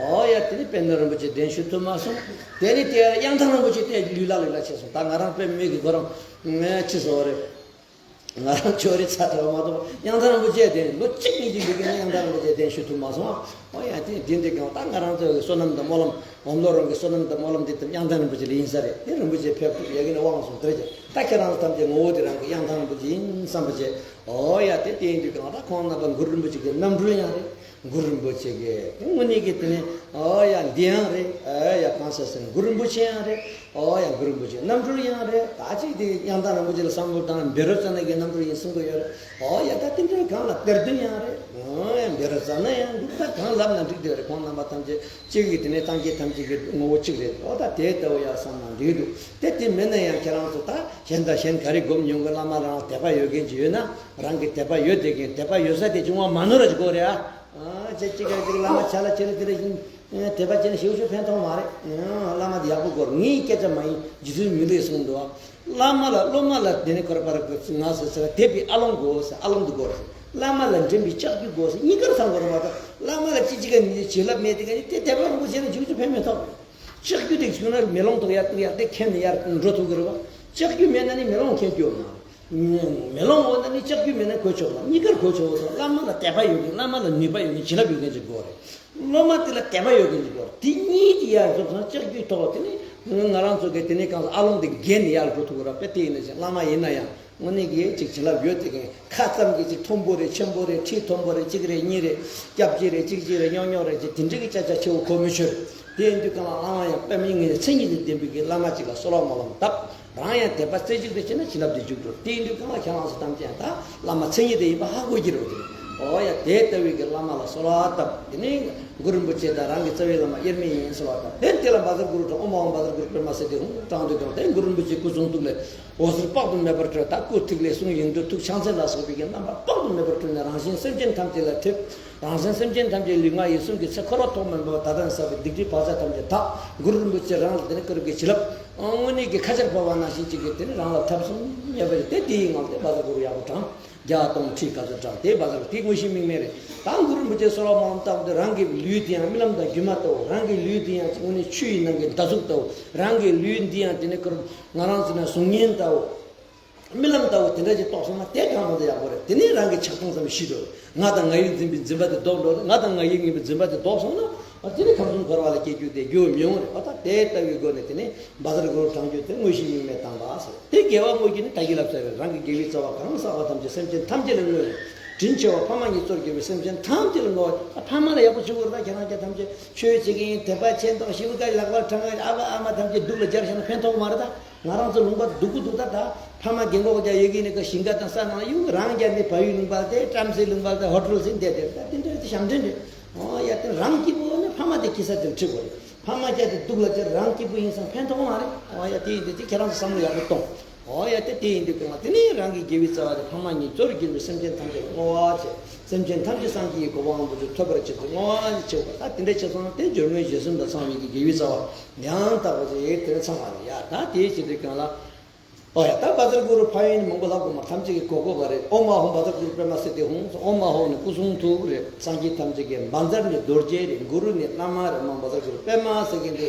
ཨོ་ཡ་དེ་ནས་དཔལ་ནོར་རིན་པོ་ཆེ་གདན་ཞུ་ཐུབ་མ་སོང་། དེ་ནས་དེ་གཡང་ཐང་རིན་པོ་ཆེ་དེ་ལུས་ལ་ལུས་ལ་ཆེ་སོང་། ད་ང་རང་དཔེ་མེད་ཀྱི་ཁོ་རང་ངས་ཅི་ཟེར་བ་རེད། ང་རང་ཆོས་རེ་ཚ་ཐལ་བ་མ་གཏོགས་གཡང་ཐང་རིན་པོ་ཆེ་དེ་ལོ་གཅིག་གཉིས་ཀྱི་ལུས་ཀྱི་ནས་གཡང་ཐང་རིན་པོ་ཆེ་གདན་ཞུ་ཐུབ་མ་སོང་། ཨོ་ཡ་དེ་དེ་འདྲ་གང་ད་ང་རང་ཚོའི་བསོད་ནམས་དང་སྨོན་ལམ། འོམ་ལོ་རང་གི་བསོད་ནམས་དང་སྨོན་ལམ་འདི་ལྟར་གཡང་ཐང་རིན་པོ་ཆེ་ལ་ཡིན་ས་རེད། དེ་རིན་པོ་ཆེ་ཕེབས་ཐུབ་ཡ་གི་ནས་དབང་སོང་དེར་ཀྱང་ད་ཁྱེད་རང་ཚོ་ཐམས་ཅད་ངོ་བོ་དེ་རང་གི་གཡང་ཐང་རིན་པོ་ཆེ་ཡིན་བསམ་པ་བྱས། ཨོ་ཡ་དེ་དེ་ཡིན་དུས་གང་ལྟར་ཁོང་རྣམ་པ་གུ་རུ་རིན་པོ་ཆེ་གི་རྣམ་སྤྲུལ་ཡང་རེད། གུ་རུ་རིན་པོ་ཆེ་གི་དེ་དངོས་གནས་ཀྱི་དེ་ནས་ཨོ་ཡ་འདི་ཡང་རེད། ཨོ་ཡ་གང་ཟེར་ཟེར་ན་གུ་རུ་རིན་པོ་ཆེ་ཡང་རེད། ཨོ་ཡ་གུ་རུ་རིན་པོ་ཆེ་རྣམ་སྤྲུལ་ཡང་རེད། ད་ཅིག་དེ་གཡང་ཐང་རིན་པོ་ཆེ་ལ་བསམ་བློ་བཏང་ན་བཻ་རོ་ཙ་ན་གི་རྣམ་སྤྲུལ་ཡིན་གསུང་གི་ཡོད་རེད། ཨོ་ཡ་ད་དེ་འདྲའི་གང་ལ་གཏེར་སྟོན་ཡང་རེད། ཨོ་ཡ་བཻ་རོ་ཙ་ན་ཡང་འདུག་ད་གང་ལབ་ན་འགྲིག་དེ་རེད། ཁོང་རྣམ་པ་ཐམས་ཅད་གཅིག་གི་དེ་ནས་སངས་རྒྱས་ཐམས་ཅད་ཀྱི་ངོ་བོ་གཅིག་རེད། ཨོ་ད་དེ་ལྟ་བུ་ཡ་བསམ་ན་འགྲིག་འདུག་དེ་དེ་མིན་ན་ཡང་ཁྱེད་རང་ཚོ་ད་གཞན་དང་གཞན་ག་རེ་སྒོམ་མྱོང་གི། བླ་མ་རང་དད་པ་ཡོད་མཁན་ཅིག་ཡོད་ན་རང་གི་དད་པ་ཡོད་དེ་གིན་དད་པ་ཡོད་ས་དེ་བྱུང་བ་མ་ནོར་ར་ཅིག་དགོས་རེད་ཨ། ཨ་ཅེ་གཅིག་ག་ཅིག་བླ་མ་ཆ་ལ་ཁྱེད་རེ་དེ་རེ་བཞིན་དད་པ་བྱས་ན་ཞེ་པོ་ཞིག་ཕན་ཐོགས་མ་རེད། བླ་མ་དེ་ཡག་པོ་དགོས་རེད། ངའི་སྐད་ཆ་མ་ཡིན། རྗེ་བཙུན་མི་ལས་གསུངས་འདུག་ཨ། བླ་མ་ལ་སློབ་མ་ལ་དེ་ནས་ཁོ་ར་པར་ང་ཟེར་ཟེར་དད་པའི་ཨ་ལོང་དགོས་ཟེར། ཨ་ལོང་དུ་དགོས་ཟེར། བླ་མ་ལ་འདྲེན་པའི་ལྕགས་ཀྱུ་དགོས་ཟེར། གཉིས་ཀར་ཚང་དགོས་རེད་མ་གཏོགས་བླ་མ་ལ་ཅི་ཅི་ག་ནི་བྱིན་རླབས་མེད་དེ་ག་ནི་དེ་དད་པ་རིན་པོ་ཆེ་ལ་འཇུག་རྒྱུ་ཕན་མེད་ཐོག་རེད། ལྕགས་ཀྱུ་དེ་བྱུང་ན་མེ་ལོང་ཐོག་ཡར་ཡར་དེ་ཁྱེར་ནས་ཡར་འགྲོ་ཐུབ་ཀྱི་རེད་བ། ལྕགས་ཀྱུ་མེད་ན་ནི་མེ་ལོང་ཁྱེར་རྒྱུ་མ་རེད། མེ་ལོང་འོ་ན་ནི་ལྕགས་ཀྱུ་མེད་ན་གོ་ཆོག་ལ་གཉིས་ཀར་གོ་ཆོག་སོང་། བླ་མ་ལ་དད་པ་ཡོད་མཁན། བླ་མ་ལ་ནུས་པ་ཡོད་མཁན། བྱིན་རླབས་ཡོད་མཁན་ཅིག་དགོས་རེད། སློབ་མ་དེ་ལ་དད་པ་ཡོད་མཁན་ཅིག་དགོས་རེད། དེ་གཉིས་དེ་ཡར་འཛོམས་སོང་ན་ལྕགས་ཀྱུའི་ཐོག་དེ་ནི་ང་རང་ཚོ་གི་དེ་ནི་གང་ཟག་ཨ་ལོང་དེ་འགེལ་ནས་ཡར་འགྲོ་ཐུབ་ཀྱི་རེད་པས། དེ་ཡིན་ན་ཅིག་བླ་མ་ཡིན་ན་ཡང་ དངོས་གནས་ཀྱི་ཅིག་བྱིན་རླབས་ཡོད་དེ་གིན་ཁ་ཙམ་གྱི་ཅིག་མཐོན་པོ་རེད་ཆེན་པོ་རེད་ཁྲི་མཐོན་པོ་རེད་གཅིག་རེད་གཉིས་རེད་སྐྱབས་རྗེ་རེད་གཅིག་གཅིག་རེད་རྙོག་རྙོག་རེད་ཅིག་དེ་འདྲ་གི་ཅག་ཅག་ཆེ་བོ་གོ་མི་ཆོད། དེ་ཡིན་དུས་གང་ལ་བླ་མ་ཡང་དཔེ་མི་སྲིད་ཀྱི་མཚན་ཉིད་དང་ལྡན་པའི་གི་བླ་མ་ཅིག་ལ་གསོལ་བ་སྨོན་ལམ་བཏབ། རང་ཡང་དད་པ་རྩེ་གཅིག་ཏུ་བྱས་ན་བྱིན་རླབས་དེ་འཇུག་འགྲོ། དེ་ཡིན་དུས་གང་ལ་ཁྱེད་རང་ཚོ་ཐམས་ཅད་ཡང་ད་བླ་མ་མཚན་ཉིད་དེ་ཡིན་པ་ཧ་གོ་གི་རེད་དེ། ཨོ་ཡ་དེ་ལྟ་བུའི་གི་བླ་མ་ལ་གསོལ་བ་བཏབ། དེ་ནས་གུ་རུ་རིན་པོ་ཆེ་དང་རང་གི་རྩ་བའི་བླ་མ་དབྱེར་མེད་ཡིན་གསོལ་བ་བཏབ། དེ་དེ་ལ་བཛྲ་གུ་རུ་དང་ཨོཾ་ཨཱཿཧཱུྃ་བཛྲ་གུ་རུ་པདྨ་སིདྡྷི་ཧཱུྃ་བགྲངས་དུས་གང་དེ་གུ་རུ་རིན་པོ་ཆེའི་སྐུ་གསུང་ཐུགས་ལས། འོད་ཟེར་དཔག་ཏུ་མེད་པར་སྤྲོས། ད་སྐུ་ཐིག་ལེ་གསུང་ཡིག་འབྲུ་ཐུགས་ཕྱག་མཚན་ལ་སོགས་པའི་གི་རྣམ་པ་དཔག་ཏུ་མེད་པར་སྤྲོས་ནས་རང་བཞིན་སེམས་ཅན་ཐམས་ཅད་ལ་ཐིམ། རང་བཞིན་སེམས་ཅན་ཐམས་ཅད་ལུས་ངག་ཡིད་གསུམ་གྱི་ཚེ་འཁོར་བ་ཐོག་མེད་པ་ད་ལྟ་ནས་བསགས་པའི་སྡིག་སྒྲིབ་བག་ཆགས་ཐམས་ཅད་དག། གུ་རུ་རིན་པོ་ཆེ་རང་ལ་དེ་ནས་གུ་རུ་གི་བྱིན་རླབས་དངོས་གནས་ཀྱི་ཁ་ཆར་བབས་པ་ནང་བཞིན་གཅིག་གིས་དེ་ནི་རང་ལ་ཐོབ་སོང་ཉེ་བ་རེད་དེ། དེའི་ངང་དེ་བཛྲ་གུ་རུ་ཡག་པོ་བགྲངས། བརྒྱ་སྟོང་ཁྲི་ག་ཚོད་བགྲངས་དེ་བཛྲ་གུ་རུ་དེ་དངོས་གཞི་དམིགས་མེད་རེད། ད་གུ་རུ་རིན་པོ་ཆེ་གསོལ་བ་སྨོན་ལམ་བཏབ་སྟེ་རང་གི་ལུས་དེ་ཡང་རྨི་ལམ་དང་སྒྱུ་མ་ལྟ་བུ། རང་གི་ལུས་དེ་ཡང་དངོས་གནས་ཆུ་ཡི་ནང་གི་མདའ་ཟུག་ལྟ་བུ། རང་གི་ལུས་འདི་ཡང་དེ་ནི་གུ་རུ་ང་རང་ཚོ་ན་གཟུགས་བརྙན་ལྟ་བུ། རྨི་ལམ་ལྟ་བུ་དེ་འདྲ་ཞིག་རྟོགས་སོང་ན་དེ་གང་མང་དུ་ཡག་པོ་རེད། དེ་ནས་རང་གི་ཆགས་སྡང་ཙམ་ཞི་འགྲོ་རེད། ང་དང་ང་ཡིར་འཛིན་པའི་འཛིན་པ་དེ་ལྡོག་འགྲོ་རེད། ང་དང་ང་ཡིར་ངེས་པའི་འཛིན་པ་དེ་ལྡོག་སོང་ན་ཨ་དེ་ནི་ཁམས་གསུམ་འཁོར་བ་ལ་སྐྱེ་རྒྱུ་དེ་རྒྱུ་མི་ཡོང་རེད། ཨ་ད་དེ་ལྟ་བུའི་སྒོ་ནས་དེ་ནས་བཛྲ་གུ་རུ་བགྲང་རྒྱུ་དེ་དངོས་གཞི་དམིགས་མེད་བཏང་བ་ཟེར། དེ་དགེ་བ་བསྔོ་རྒྱུ་ནི་ད་གིན་ལབ་ཚར་བའི་རང་གི་དགེ་བའི་རྩ་བ་གང་བསགས་པ་ཐམས་ཅད་སེམས་ཅན་ཐམས་ཅད་ལ་བསྔོས་ནས། དྲིན་ཆེ་བ་ཕ་མ་ཉིད་གཙོར་གྱུར་པའི་སེམས་ཅན་ཐམས་ཅད་ལ་བསྔོ་བ། ཨ་ཕ་མ་ལ་ཡག་པོ་བྱེད་དགོས་རེད། ད་ཁྱེད་རང་ཅག་ཐམས་ཅད་ཆོས་བྱེད་ཀྱི་ཡིན་དད་པ་ཆེ་མདོག་ཞེ་པོ་དཀར་ལག་པར་འཕྲང་ཨ་ཕ་ཨ་མ་ཐམས་ཅད་སྡུག་ལ་སྦྱར་བཞག་ན་ཕན་ཐོགས་མ་རེད་ད། ང་རང་ཚོ་ལུང་པ་སྡུག་གི་འདུག་ད། ད་ཕ་མ་རྒན་གོག་ཅག་ཡོད་ཀྱི་ནི་ཀ་ཞིང་ཁ་དང་ས་ནང་ཡོད། རང་རྒྱ་ནི་བལ་ཡུལ་ལུང་པ་དེ་བྲམ་ཟེ་ལུང་པ་དེ་ཧོ་ཊེལ་ཟིན་བསྡད་དེ་ད་དེ་འདྲ་དེ་ཞབས་འདྲེན་རེད། ཨོ་ཡ་དེ་རང་སྐྱིད་པོ་ནི་ཕ་མ་དེ་སྐྱིད་ས་དེ་འཁྲི་དགོས་རེད། ཕ་མ་ཅག་དེ་སྡུག་ལ་སྦྱར་རང་སྐྱིད་པོ་ཡིན་ཙང་ཕན་ཐོགས་མ་རེད། ཨོ་ཡ་དེ་ཡིན་དུས་དེ་ཁྱེད་རང་ཚོ་བསམ་བློ་ཡག་པོ་གཏོང་། ཨོ་ཡ་དེ་དེ་ཡིན་དུས་གང་ལ་དེ་ནས་རང་གི་དགེ་བའི་རྩ་བ་དེ་ཕ་མ་ཉིད་གཙོར་གྱུར་པའི་སེམས་ཅན་ཐམས་ཅད་ལ་བསྔོ་བ་བྱས། སེམས་ཅན་ཐམས་ཅད་སངས་རྒྱས་ཀྱི་གོ་འཕང་དབང་པོ་ཚོ་ཐོབ་པར་བྱེད་དུ་བསྔོ་བ་ཞིག་བྱེད་པ། ད་དེ་འདྲ་བྱས་སོང་ན་དེ་སྦྱོར་དངོས་རྗེས་གསུམ་དང་ཚང་བའི་གི་དགེ་བའི་རྩ་བ་ཡང་དག་པ་ཞིག་དེ་ཚང་བ་རེད་ཡ། ད་དེའི་ཕྱིར་དུ་གང་ལ། ཨོ་ཡ་ད་བཛྲ་གུ་རུ་ཕན་ཡོན་མང་པོ་ལབ་དགོས་མ། ཐམས་ཅད་ཀྱིས་གོ་གོ་བ་རེད། ཨོཾ་ཨཱཿཧཱུྃ་བཛྲ་གུ་རུ་པདྨ་སིདྡྷི་ཧཱུྃ། ཨོཾ་ཨཱཿཧཱུྃ་ནི་སྐུ་གསུང་ཐུགས་རེད། སངས་རྒྱས་ཐམས་ཅད་ཀྱི་བཛྲ་ནི་རྡོ་རྗེ་རེད། གུ་རུ་ནི་བླ་མ་རེད། མ་བཛྲ་གུ་རུ་པདྨ་ཟེར་མཁན་དེ་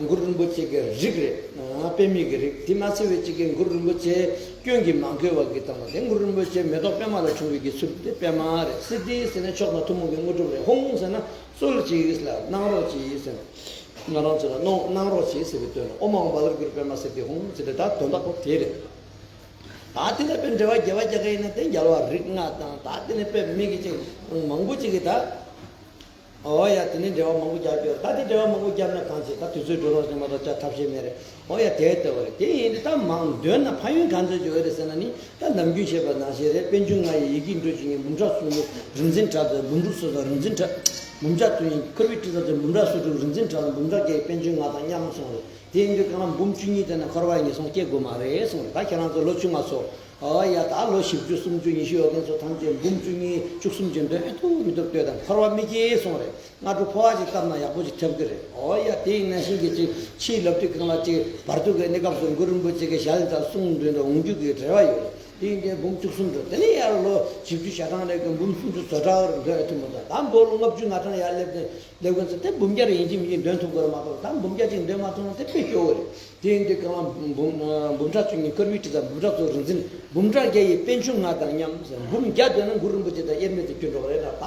གུ་རུ་རིན་པོ་ཆེ་གི་རིགས་རེད། ཨ་པདྨའི་གི་རིགས་དེ་མ་ཚད་པའི་གཅིག་གི་གུ་རུ་རིན་པོ་ཆེ་སྐྱོན་གྱིས་མ་གོས་པ་གི་སྟེང་ལ་དེ་གུ་རུ་རིན་པོ་ཆེ་མེ་ཏོག་པདྨ་ལ་འཁྲུངས་པའི་གི་ཚུལ་དེ་པདྨ་རེད། སིདྡྷི་ཟེར་ནས་མཆོག་དང་ཐུན་མོང་གི་དངོས་གྲུབ་རེད། ཧཱུྃ་ཟེར་ན་གསོལ་ཅིག་ལ་གནང་རོགས་ཅིག་ཟེར་ན། ང་རང་ཚོ་ལ་གནང་གནང་རོགས་བྱེད་ཟེར་བའི་དོན་ལ་ཨོཾ་ཨཱཿཧཱུྃ་བཛྲ་གུ་རུ་པདྨ་སིདྡྷི་ཧཱུྃ་ཟེར་ཏེ་ད་དོན་དག་པོ་དེ་རེད། ད་དེ་ལ་དཔེ་འགྲེལ་བ་རྒྱས་པ་རྒྱག་གི་ཡིན་ན་དེ་རྒྱལ་བ་རིགས་ལྔ་དང་ད་དེ་ནས་དཔེ་མི་གི་ཅིག་མང་པོ་ཅིག་གིས་ད། ཨོ་ཡ་དེ་ནས་འགྲེལ་བ་མང་པོ་རྒྱག་རྒྱུ་ཡོད། ད་དེ་འགྲེལ་བ་མང་པོ་བརྒྱབ་ན་གང་བྱེད། ད་དུས་ཚོད་འགྲོ་རོགས་ཟིན་མ་གཏོགས་ཅག་ཐབས་ཤེས་མེད་རེད། ཨོ་ཡ་དེ་ལྟ་བ་རེད། དེ་ཡིན་དུས་ད་མང་འདོན་ན་ཕན་ཡོན་གང་ཚོད་ཅིག་ཡོད་རེད་ཟེར་ན་ནི། ད་ནམ་རྒྱུན་བཤད་པ་ནང་བཞིན་རེད། པཎ་ཆེན་ལྔ་ཡི་ཡི་གེ་འབྲུ་བཅུ་གཉིས། འབུམ་ཕྲག་སུམ་ཅུ་རིག་འཛིན་དྲུག་དང་། འབུམ་ཕྲག་སོ་དང་རིག་འཛིན་ཕྲག་འབུམ་ཕྲག་བཅུ་གཉིས། འཁོར་བའི་སྤྲུལ་ཚོགས་ཀྱི་འབུམ་ཕྲག་སོ་དྲུག་རིག་འཛིན་ཕྲག་དང་འབུམ་ཕྲག་བརྒྱད་པཎ་ཆེན་ལྔ་དང་མཉམ་གསུངས་རེད། དེ་ཡིན་དུས་གང་ལ་འབུམ་བཅུ་གཉིས་དེ་ན་འཁོར་བ་ངན་སོང་སྐྱེ་དགོས་མ་རེད་གསུངས་རེད། ད་ཁྱེད་རང་ཚོ་ལོ་བཅོ་ལྔ་ཚོ། ཨོ་ཡ་ད་ལོ་བཞི་བཅུ་སུམ་ཅུ་ཉི་ཤུ་ཡོད་མཁན་ཚོ་ཐམས་ཅད་འབུམ་བཅུ་གཉིས་བཅུ་གསུམ་ཅན་འདོན་ཐུབ་མི་ཐུབ་ལྟོས་དང་། འཁོར་བ་མི་སྐྱེ་གསུངས་རེད། སྔ་དྲོ་ཕོ་བ་ཅིག་བཏབ་ན་ཡག་པོ་ཅིག་ཐེབས་ཀྱི་རེད། ཨོ་ཡ་དེ་ཡིན་ན་ཤིང་གི་ཅིག་ཕྱིའི་ལབ་དུས་གང་ལ་ཅིག་བར་དུ་གི་གནས་སྐབས་སུ་གུ་རུ་རིན་པོ་ཆེ་གི་ཞལ་དང་གསུང་འདོན་དང་འོང་རྒྱུ་གི་རེ་བ་ཡོད་རེད། དེ་ཡིན་དུས་འབུམ་བཅུ་གསུམ་འགྲོ། དེ་ནས་ཡར་ལོ་བཞི་བཅུ་ཞེ་གྲངས་ལས་ཀྱི་འབུམ་སུམ་ཅུ་སོ་གྲངས་འདོན་ཐུབ་མི་འདུག་ད་འབོ་ལོ་ལྔ་བཅུ་ང་གྲངས་ཡར་སླེབས་ནས་སླེབས་མཁན་ཚོ་དེ་འབུམ་བརྒྱ་རེ་ཡིན་གཅིག་མིན་གཅིག་འདོན་ཐུབ་དགོས་རེད་མ་གཏོགས། ད་འབུམ་བརྒྱ་གཅིག་འདོན་མ་ཐུབ་ན་དེ་དཔེ་སྐྱོ་བོ་རེད། དེ་ཡིན་དུས་གང་ལ་འབུམ་འབུམ་ཕྲག་བཅུ་གཉིས། འཁོར་བའི་སྤྲུལ་ཚོགས་འབུམ་ཕྲག་སོ་དྲུག་རིག་འཛིན། འབུམ་ཕྲག་བརྒྱ་ཡི་པཎ་ཆེན་ལྔ་དང་མཉམ་ཟེར། འབུམ་བརྒྱ་འདོན་ན་གུ་རུ་རིན་པོ་ཆེ་དང་དབྱེར་མེད་དུ་གྱུར་འགྲོ་བ་རེད་ལ། ད་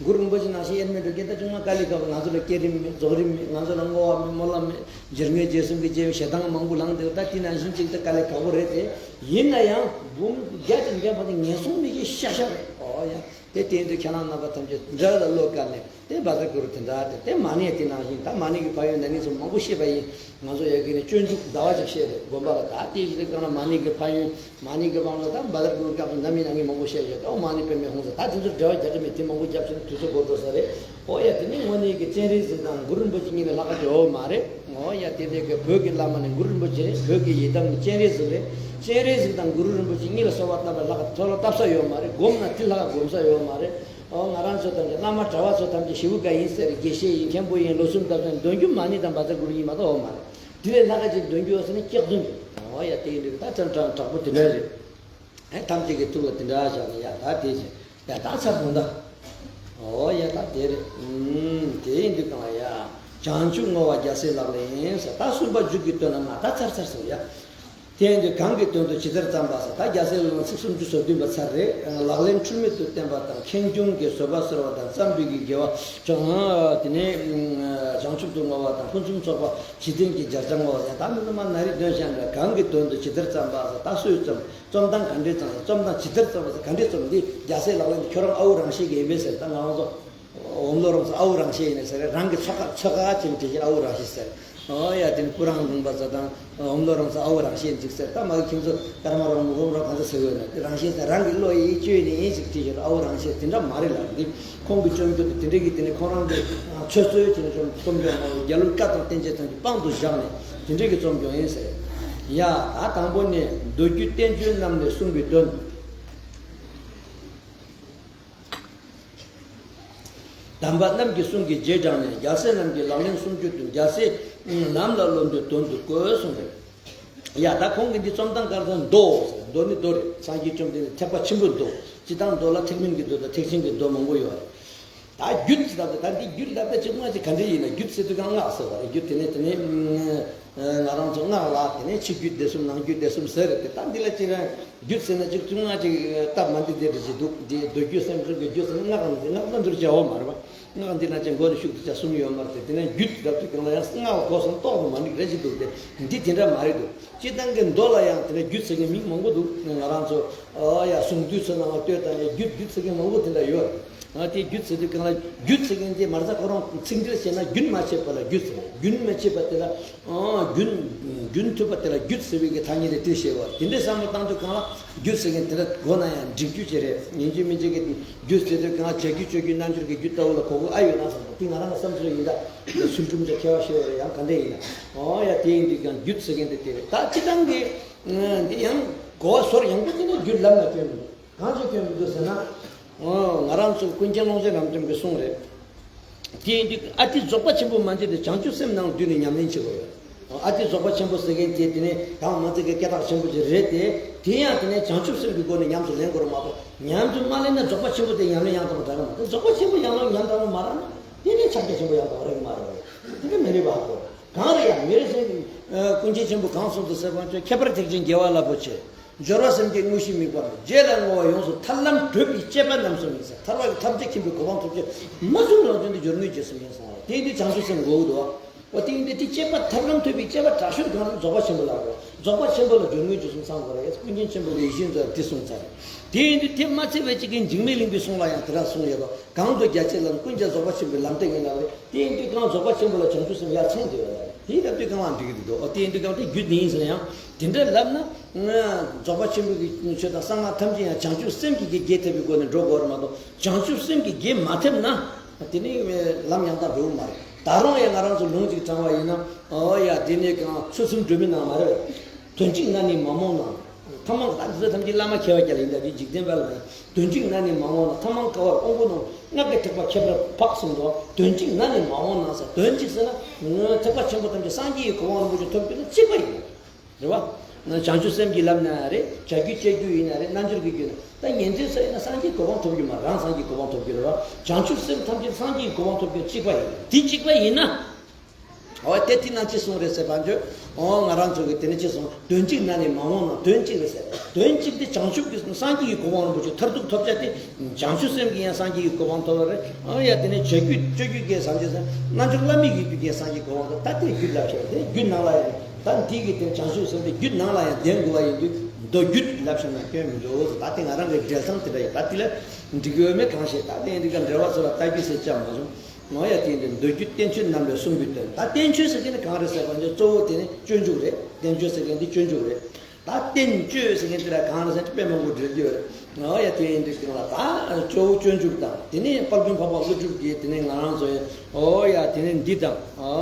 གུ་རུ་རིན་པོ་ཆེ་ནང་བཞིན་དབྱེར་མེད་འགྲོ་མཁན་ད་ཅུང་མ་དཀའ་ལས་ཁག་པོ། ང་ཚོ་ལ་བསྐྱེད་རིམ་མེད། རྫོགས་རིམ་མེད། ང་ཚོ་ལ་བསྔོ་བ་མེད། སྨོན་ལམ་མེད། སྦྱོར་དངོས་རྗེས་གསུམ་གྱི་རྗེས་ཞེ་སྡང་མང་པོ་ལངས་འདུག་ད་དེ་ནང་བཞིན་ཅིག་ད་དཀའ་ལས་ཁག་པོ་རེད་དེ། ཡིན་ན་ཡང་འབུམ་བརྒྱ་ཅིག་འདོན་པ་དེ་ངན་སོང་མི་གི་ཤ་ཤ་རེད། ཨོ་ཡ། དེ་བསྟན་དུས་ཁྱེད་རང་རྣམ་པ་ཐམས་ཅད་འདྲ་ལ་བློ་དཀར་ནས་དེ་བཛྲ་གུ་རུ་དེ་འདྲ་དེ་དེ་མ་ཎི་དེ་ནང་བཞིན། ད་མ་ཎི་གི་ཕན་ཡོན་ན་ནིང་ཚོ་མང་པོ་བཤད་པ་ཡིན། ང་ཚོ་ཡ་གི་ནས་སྤྱོད་འཇུག་ཟླ་བ་ཅིག་བཤད་རེད་དགོན་པ་ལ། ད་དེ་ཞིག་དེ་གང་ལ་མ་ཎི་གི་ཕན་ཡོན། མ་ཎི་གི་དབང་ལ་ད་བཛྲ་གུ་རུ་སྐབས་སུ་ན་མི་ན་ངས་མང་པོ་བཤད་ཡོད། ད་མ་ཎི་པདྨའི་ཧཱུྃ་ཟེར། ད་དེ་ཚོ་འབྲེལ་བ་རྒྱག་གི་མེད། དེ་མང་པོ་རྒྱབ་ཕྱིན་དུས་ཚོད་འགོར་འགྲོ་ས་རེད། ཨོ་ཡ་དེ་ནི་དངོས་གནས་ཀྱི་སྤྱན་རས་གཟིགས་དང་གུ་རུ་རིན་པོ་ཆེ་གཉིས་ལས་ལྷག་ག་ཅིག་ཡོད་མ་རེད། ཨོ་ཡ་དེ་འདྲའི་གི་བོད་ཀྱི་བླ་མ་ནི་གུ་རུ་རིན་པོ་ཆེ་རེད། བོད་ཀྱི་ཡི་དམ་ནི་སྤྱན་རས་གཟིགས་རེད། སྤྱན་རས་གཟིགས་དང་གུ་རུ་རིན་པོ་ཆེ་གཉིས་ལ་གསོལ་བ་བཏབ་པའི་ལྷག་ག་གསོལ་བ་བཏབ་ས་ཡོད་མ་རེད། སྒོམ་ན་དེ་ལྷག་ག་སྒོམ་ས་ཡོད་མ་རེད། ཨོ་ང་རང་ཚོ་ཐམས་ཅད་བླ་མ་གྲྭ་བ་ཚོ་ཐམས་ཅད་ཞེ་པོ་དགའ་ཡིན་ཟེར། དགེ་བཤེས་ཡིན། མཁན་པོ་ཡིན། ལོ་གསུམ་བཏབ་ས་འདོན་རྒྱུ་མ་ཎི་དང་བཛྲ་གུ་རུ་གཉིས་མ་གཏོགས་ཡོད་མ་རེད། དེ་ལས་ལྷག་ག་ཅིག་འདོན་རྒྱུ་ཡོད་ཟེར་ན་སྐྱག་རྫུན་རེད། ཨོ་ཡ་དེ་ཡིན་དུས་ད་ཅང་ཅང་དྲག་པོ་དེ་འདྲ་རེད། ཨེ་ཐམས་ཅད་ཀྱི་ཐུགས་ལ་དེ་འདྲ་བཞག་ནས་ཡ་ད་དེ་བྱས་ཡ་ད་ཚར་སོང་ད། ཨོ་ཡ་ད་དེ་རེད། ཨུམ་དེ་ཡིན་དུས་གང་ལ་ཡ། བྱང་ཆུབ་བསྔོ་བ་རྒྱལ་སྲས་ལག་ལེན་ཟེར། ད་གསུམ་པ་མཇུག་གི་དོན་ལ་ང་ད་ཚར་ཚར་སོང་ཡ། དེ་ཡིན་དུས་གང་གི་དོན་དུ་ཇི་ལྟར་བརྩམས་པ་ཟེར། ད་རྒྱལ་སྲས་ལག་ལེན་ཚིག་སུམ་ཅུ་སོ་བདུན་པ་ཚར་རེད། ལག་ལེན་འཁྲུལ་མེད་དུ་བསྟན་པ་དང་ཁེངས་སྐྱུང་གི་བཟོད་པ་གསོལ་བ་དང་བརྩམས་པའི་གི་དགེ་བ་བྱང་། དེ་ནས་ བྱང་ཆུབ་ཏུ་བསྔོ་བ་དང་ཕུན་སུམ་ཚོགས་པ་ཇི་ལྟར་གྱི་རྒྱ་ཆེར་བསྔོ་བ་ཡང་དག་མིན་ནོ་མ་ན་རེ་འདོན་བྱ་འདྲ་གང་གི་དོན་དུ་ཇི་ལྟར་བརྩམས་པ་ཟེར་ད་སུས་བརྩམས་རྩོམ་སྟངས་ག་འདྲས་བརྩམས་རྩོམ་སྟངས་ཇི་ལྟར་བརྩམས་པ་ཟེར་ག་འདྲས་རྩོམ་འདི་རྒྱལ་སྲས་ལག་ལེན་འདི་ཁྱོད་རང་ཨ་ཝུ་རང་བཞིན་གྱི་ཡིན་པས་ཟེར་ད་ང་རང་ཚོ། འོམ་ལོ་རང་ཚོ་ཨ་ཝུ་རང་བཞིན་ཡིན་ནས་ཟེར་རང་གི་ཚོ་ཁ་ཚོ་ཁ་ཅན་དེ་བཞིན་ཨ་ཝུ་རང་བཞིན་ཟེར། ཨོ་ཡ་དེ་ནི་སྤུ་རང་ལུང་པ་ཚོ་དང་འོམ་ལོ་རང་ཚོ་ཨ་ཝུ་རང་བཞིན་འཇིག་ཟེར་ད་མ་གི་ཁྱིམ་ཚོ་ཀརྨ་རང་མུ་ཧོམ་རང་གང་ཚོ་ཟེར་དགོས་ན་དེ་རང་བཞིན་ཟེར་རང་གི་བློ་ཡིས་བཅོས་ནས་ཡིན་ཞིག་དེ་བཞིན་ཨ་ཝུ་རང་བཞིན་དེ་འདྲ་མ་རེད་ལ་འདི་ཁོང་གི་སྤྱོད་འཇུག་དེ་དེ་འདྲ་གི་དེ་ནི་ཁོང་རང་གི་ཆོས་ཚོའི་ཅན་ཅན་རྩོམ་སྦྱོང་རྒྱལ་བློན་བཀའ་དང་བསྟན་བཅོས་ཐམས་ཅད་དཔང་དུ་བཞག་ནས་དེ་འདྲ་གི་རྩོམ་སྦྱོང་ཡིན་ཟེར། ཡ་ད་དང་པོ་ནི་མདོ་རྒྱུད་བསྟན་བཅོས་རྣམས་ལས་གསུངས་པའི་དོན། དམ་པ་རྣམས་ཀྱི་གསུང་གི་རྗེས་འབྲངས་ནས་རྒྱལ་སྲས་རྣམས་ཀྱི་ལག་ལེན་གསུང་རྒྱུ་དང་རྒྱལ་སྲས་ལམ་ལ་སློབ་འདོད་དོན་དུ་བཀོད་གསུངས་པས། ཡ་ད་ཁོང་གིས་འདི་རྩོམ་སྟངས་ག་རེ་མདོ་ཟེར་མདོ་ནི་མདོ་རེད། སངས་རྒྱས་བཅོམ་ལྡན་འདས་ཐེག་པ་ཆེན་པོའི་མདོ་སྤྱི་དང་མདོ་ལ་ཐེག་དམན་གྱི་མདོ་དང་ཐེག་ཆེན་གྱི་མདོ་མང་པོ་ཡོད་རེད། ད་རྒྱུད་ཟེར་ད་ད་འདི་རྒྱུད་ལབ་ད་ཅིག་མ་ཅིག་ག་འདྲ་ཡིན་ན་རྒྱུད་ཟེར་དུས་གང་སྔགས་ཟེར་བ་རེད། རྒྱུད་དེ་ནས་དེ་ནས་ང་རང་ཚོ་སྔགས་ལ་དེ་ནས་ཕྱི་རྒྱུད་སྡེ་གསུམ་ནང་རྒྱུད་སྡེ་གསུམ་ཟེར་རེད་དེ་ད་འདི་ལ་ཅིག་རང་། རྒྱུད་ཟེར་ན་ཅིག་ཅུང་ང་ཅིག་སྟབས་མ་འདི་དེ་རེ་ཅིག་འདུག་དེ་མདོ་རྒྱུད་སེམས་ཚོགས་ཀྱི་རྒྱུད་ཟེར་ན་སྔགས་ནང་དེ་སྔགས་ལ་འདུར་བྱའོ་མ་རེད་པ། སྔགས་འདི་ན་ཅིག་མགོ་ནས་ཤུགས་དུ་བྱ་གསུམ་ཡོད་མ་རེད་དེ་དེ་ན་རྒྱུད་ལབ་དུས་གང་ལ་ཡང་སྔགས་གོ་སོང་ཏོག་ཏུ་མ་འགྲིག་རེ་ཅིག་འདུག་དེ་འདི་དེ་འདྲ་མ་རེད་འདུག་སྤྱི་བཏང་གི་མདོ་ལ་ཡང་དེ་ན་རྒྱུད་ཟེར་མཁན་མིང་མང་པོ་འདུག་ང་རང་ཚོ་ཨ་ཡ་གསུང་དུས་ཚོ་ནང་ལ་ལྟོས་དང་ཡ་རྒྱུད་རྒྱུད་ཟེར་མཁན་མང་པོ་དེ་འདྲ་ཡོད། ང་དེ་རྒྱུད་ཟེར་དུས་གང་ལ་རྒྱུད་ཟེར་མཁན་དེ་མ་རྩ་ཁོ་རང་ཚིག་འགྲེལ་བྱས་ན་རྒྱུན་མ་ཆད་པ་ལ་རྒྱུད་ཟེར་རྒྱུན་མ་ཆད་པ་དེ་ལ། རྒྱུན་རྒྱུན་མཐུད་པ་དེ་ལ་རྒྱུད་ཟེར་བའི་གི་ཐ་སྙད་དེ་དེ་བཤད་པ་དེ་འདྲའི་བསམ་བློ་བཏང་དུས་གང་ལ་རྒྱུད་ཟེར་མཁན་དེ་འདྲ་གོ་ན་ཡང་འགྲིག་རྒྱུ་ཅི་རེད་ཡིན་གཅིག་མིན་གཅིག་གི་རྒྱུད་ཟེར་དུས་གང་བྱ་རྒྱུད་སྤྱོད་རྒྱུད་རྣལ་འབྱོར་གྱི་རྒྱུད་ལྟ་བུ་ལ་གོ་དགོས་ཨ་ཡོད་ན་བསམ་པ་དེ་ང་རང་གི་བསམ་ཚུལ་ཡིན་ད་ཚུལ་ཁྲིམས་ཀྱི་མཁས་པ་ཤེས་པ་རེད་ཡང་ག་འདྲ་ཡིན་ན་ཨོ་ཡ་དེ་ཡིན་དུས་ཀྱང་རྒྱུད་ཟེར་མཁན་དེ་དེ་རེད་ད་སྤྱི་བཏང་གི་འདི་ཡང་གོ་བ་ཟོར་ཡང་པོ་དེ་ནི་རྒྱུད་ལམ་ལ་བསྟན་མི་འདུག་གང་ཞིག་སྐྱོན་མི་འདུག་ཟེར་ན། ང་རང་ཚོ་ཀུན་མཁྱེན་ཀློང་ཆེན་རབ་འབྱམས་ཀྱི་གསུང་རེད། དེ་ཡིན་དུས་ཨ་ཏི་རྫོགས་པ་ཆེན་པོ་མ་འདྲེས་ཏེ་བྱང་ཆུབ་སེམས་ནང་བསྡུས་ནས་ཉམས་ལེན་བྱེད་དགོས་ཡོད། ཨ་ཏི་རྫོགས་པ་ཆེན་པོ་ཟེར་མཁན་དེ་དེ་ནས་དང་མ་ཚིག་གི་སྐད་གྲགས་ཆེན་པོ་ཅིག་རེད་དེ། དེ་ཡང་དེ་ནས་བྱང་ཆུབ་སེམས་ཀྱི་སྒོ་ནས་ཉམས་སུ་ལེན་དགོས་རེད་མ་གཏོགས་ཉམས་སུ་མ་ལེན་ན་རྫོགས་པ་ཆེན་པོ་དེ་ཉམས་ལེན་ཡང་དག་པ་འདྲ་གི་མ་རེད། རྫོགས་པ་ཆེན་པོ་ཡང་ལོ་ཉམས་དག་པ་མ་རག་ན་དེ་ནས་ཕྱག་རྒྱ་ཆེན་པོ་ཡང་དག་པ་རེད་གི་མ་རེད། དེ་འདྲ་མི་རེད་པ་ཧ་གོ། གང་རེད་ཡ་མི་རེད་ཟེར། ཀུན་མཁྱེན་ཆེན་པོས་གང་གསུངས་འདུག་ཟེར་བ་ཚོས་ཁྱད་པར་ཐེག་ཆེན་དགེ་བ་རླབས་པོ་ཆེ། སྦྱོར་བ་སེམས་བསྐྱེད་དངོས་གཞི་དམིགས་པ་རྣམས་རྗེས་ལ་བསྔོ་བ་ཡོངས་སུ་ཐར་ལམ་བགྲོད་པའི་དཔྱད་པ་རྣམ་གསུམ་ཡིན་ཟེར། ཐར་པ་གི་ཐབས་མཆོག་མཁྱེན་པའི་གོ་འཕང་ཐོབ་ཕྱིར་མ་བཟུང་རང་བྱོན་དུ་སྦྱོར་དངོས་རྗེས་གསུམ་ཡིན་གསུངས་པ་དེ་འདི་བྱང་ཆུབ་སེམས་དགོས་ཀྱི་འདུག་བ། འོ་དེ་ཡིན་དུས་དེ་དཔྱད་པ་ཐར་ལམ་ཐོབ་པའི་དཔྱད་པ་དྲག་ཤོས་གང་རེད། རྫོགས་པ་ཆེན་པོ་ལ་རེད། རྫོགས་པ་ཆེན་པོ་ལ་སྦྱོར་དངོས་རྗེས་གསུམ་ཚང་དགོས་རེད། ཀུན་མཁྱེན་ཆེན་པོ་གི་ཡིད་བཞིན་དུ་དེ་གསུངས་ཚར་རེད། དེ་ཡིན་དུས་དེ་མ་ཚད་པའི་གཅིག་གི་འཇིགས་མེད་གླིང་པའི་གསུང་ལ་ཡང་དེ་འདྲ་གསུངས་ཡོད་པ། གང་དུ་རྒྱ་ཆེ་ལམ་ཀུན་ཀྱང་རྫོགས་པ་ཆེན་པོའི་ལམ་སྟེགས་ཡིན་ལ་རེད། དེ་ཡིན་དུས་གང་རྫོགས་པ་ཆེན་པོ་ལ་བྱང་ཆུབ་སེམས་ཡར་ཚང་དེ་ཡོད་ལ་རེད། དེ་ལྟ་དུས་གང་ལ་འགྲིག་གི་འདུག་འོ་དེ་ཡིན་དུས་གང་དེ་རྒྱུད་འདི་ཡིན་ཟེར་ན་ཡང་དེ་འདྲ་ལབ་ན། རྫོགས་པ་ཆེན་པོའི་གི་ཆོས་དང་གསང་སྔགས་ཐམས་ཅད་ཡང་བྱང་ཆུབ་སེམས་ཀྱི་གི་རྒྱས་ཐེབས་པའི་སྒོ་ནས་འགྲོ་དགོས་རེད་མ་གཏོགས་བྱང་ཆུབ་སེམས་ཀྱི་རྒྱས་མ་ཐེབས་ན་དེ་ནི་ལམ་ཡང་དག་འགྲོ་གི་མ་རེད། ད་རུང་ཡང་ང་རང་ཚོ་ལུང་ཅིག་དྲངས་པ་ཡིན་ན་ཨོ་ཡ་དེ་ནི་གང་ཚུལ་ཁྲིམས་སྒྲོན་མེ་ནང་མ་རེད། དོན་གཅིག་ན་ནི་མ་རྨོངས་ན། ཐ་མ་ད་འདི་ཚོ་ཐམས་ཅད་བླ་མ་མཁས་པ་རྒྱལ་ཡིན་ད་འདི་འཇིག་རྟེན་པ་ལ་ཡིན། དོན་གཅིག་ན་ནི་མ་རྨོངས་ན། ཐ་མ་དཀའ་བར་དབང་པོ་རྣམས། སྔགས་ཀྱི་ཐེག་པ་ཁྱད་པར་འཕགས་གསུངས་འདུག་དོན་གཅིག་ན་ནི་མ་རྨོངས་ན་ཟེར། དོན་གཅིག་ཟེར་ན། ཐེག་པ་ཆེན་པོ་ཐམས་ཅད་སངས་རྒྱས་ཀྱི་གོ་འཕང་རིན་པོ་ཆེ་ཐོབ་རྒྱུ་ན་གཅིག་པ་ཡིན། རེད་བ། བྱང་ཆུབ་སེམས་ཀྱི་ལམ་ན་རེད། བྱ་རྒྱུད་སྤྱོད་རྒྱུད་ཡིན་ན་རེད། རྣལ་འབྱོར་གྱི་རྒྱུད་ན། ད་ཉན་ཐོས་ཚོ་ཡིན་ན་སངས་རྒྱས་གོ་འཕང་ཐོབ་རྒྱུ་མ་རེད། རང་སངས་རྒྱས་གོ་འཕང་ཐོབ་རྒྱུ་རེད་བ། བྱང་ཆུབ་སེམས་ཐམས་ཅད་སངས་རྒྱས་ཀྱི་གོ་འཕང་ཐོབ་རྒྱུ་གཅིག་པ་ཡིན། དེ་གཅིག་པ་ཡིན་ན། འོ་དེ་དེ་ན་ཅི་གསུངས་རེད་ཟེར་བ་འཇོ། འོ་ང་རང་ཚོ་གི་དེ་ནི་ཅི་གསུངས། དོན་གཅིག་ན་ནི་མ་རྨོངས་ན། དོན་གཅིག་རེད་ཟེར། དོན་གཅིག་དེ་བྱང་ཆུབ་ཀྱི་སངས་རྒྱས་ཀྱི་གོ་འཕང་རིན་པོ་ཆེ་མཐར་ཐུག་ཐོབ་བྱ་དེ། བྱང་ཆུབ་སེམས་ཀྱིས་ཡང་སངས་རྒྱས་ཀྱི་གོ་འཕང་ཐོབ་པ་རེད། འོ་ཡ་དེ་ནི་བྱ་རྒྱུད་སྤྱོད་རྒྱུད་ཀྱི་སངས་རྒྱས་སེམས། རྣལ་འབྱོར་བླ་མེད་ཀྱི་རྒྱུད་ཀྱི་སངས་རྒྱས་གོ་འཕང་ཐོབ། ད་དེ་རྒྱུད་ལ་བྱས་དེ་རྒྱུད་ནང་ལ་ཡང་། ད་འདི་གི་དེ་བྱང་ཆུབ་སེམས་དེ་རྒྱུད་ནང་ལ་ཡང་ལྡན་དགོས་པ་ཡིན་དུས་མདོ་རྒྱུད་ལབ་བྱས་ན་སྐྱོན་མི་འདུག་ད་དེ་ང་རང་གི་འགྲེལ་སྟངས་དེ་འདྲ་ཡོད། ད་དེ་ལ་འགྲིག་གི་ཡོད་མེད་གང་ཤེས། ད་དེ་འདི་ག་འགྲེལ་བ་ཚོ་ལ་ལྟ་རྒྱུ་ཟེར་ཅང་མ་བྱུང་། ངོ་ཡ་དེ་འདི་མདོ་རྒྱུད་བསྟན་བཅོས་རྣམས་ལས་གསུངས་པའི་དོན། ད་བསྟན་བཅོས་ཟེར་མཁན་ནི་གང་རེད་ཟེར་བ་འདི་གཙོ་བོ་དེ་ནི་སྤྱོད་འཇུག་རེད། བསྟན་བཅོས་ཟེར་མཁན་འདི་སྤྱོད་འཇུག་རེད། ད་བསྟན་བཅོས་ཟེར་མཁན་དེ་ལ་གང་རེད་ཟེར་ན་དཔེ་མང་པོ་འགྲེལ་རྒྱུ་ཡོད་རེད། ངོ་ཡ་དེ་འདི་སྟེང་ལ་ད་གཙོ་བོ་སྤྱོད་འཇུག་དང་དེ་ནས་དཔལ་མགོན་འཕགས་པ་ཀླུ་སྒྲུབ་ཀྱི་དེ་ནས་ང་རང་ཚོ་ཡང་འོ་ཡ་དེ་ནས་འདི་དང་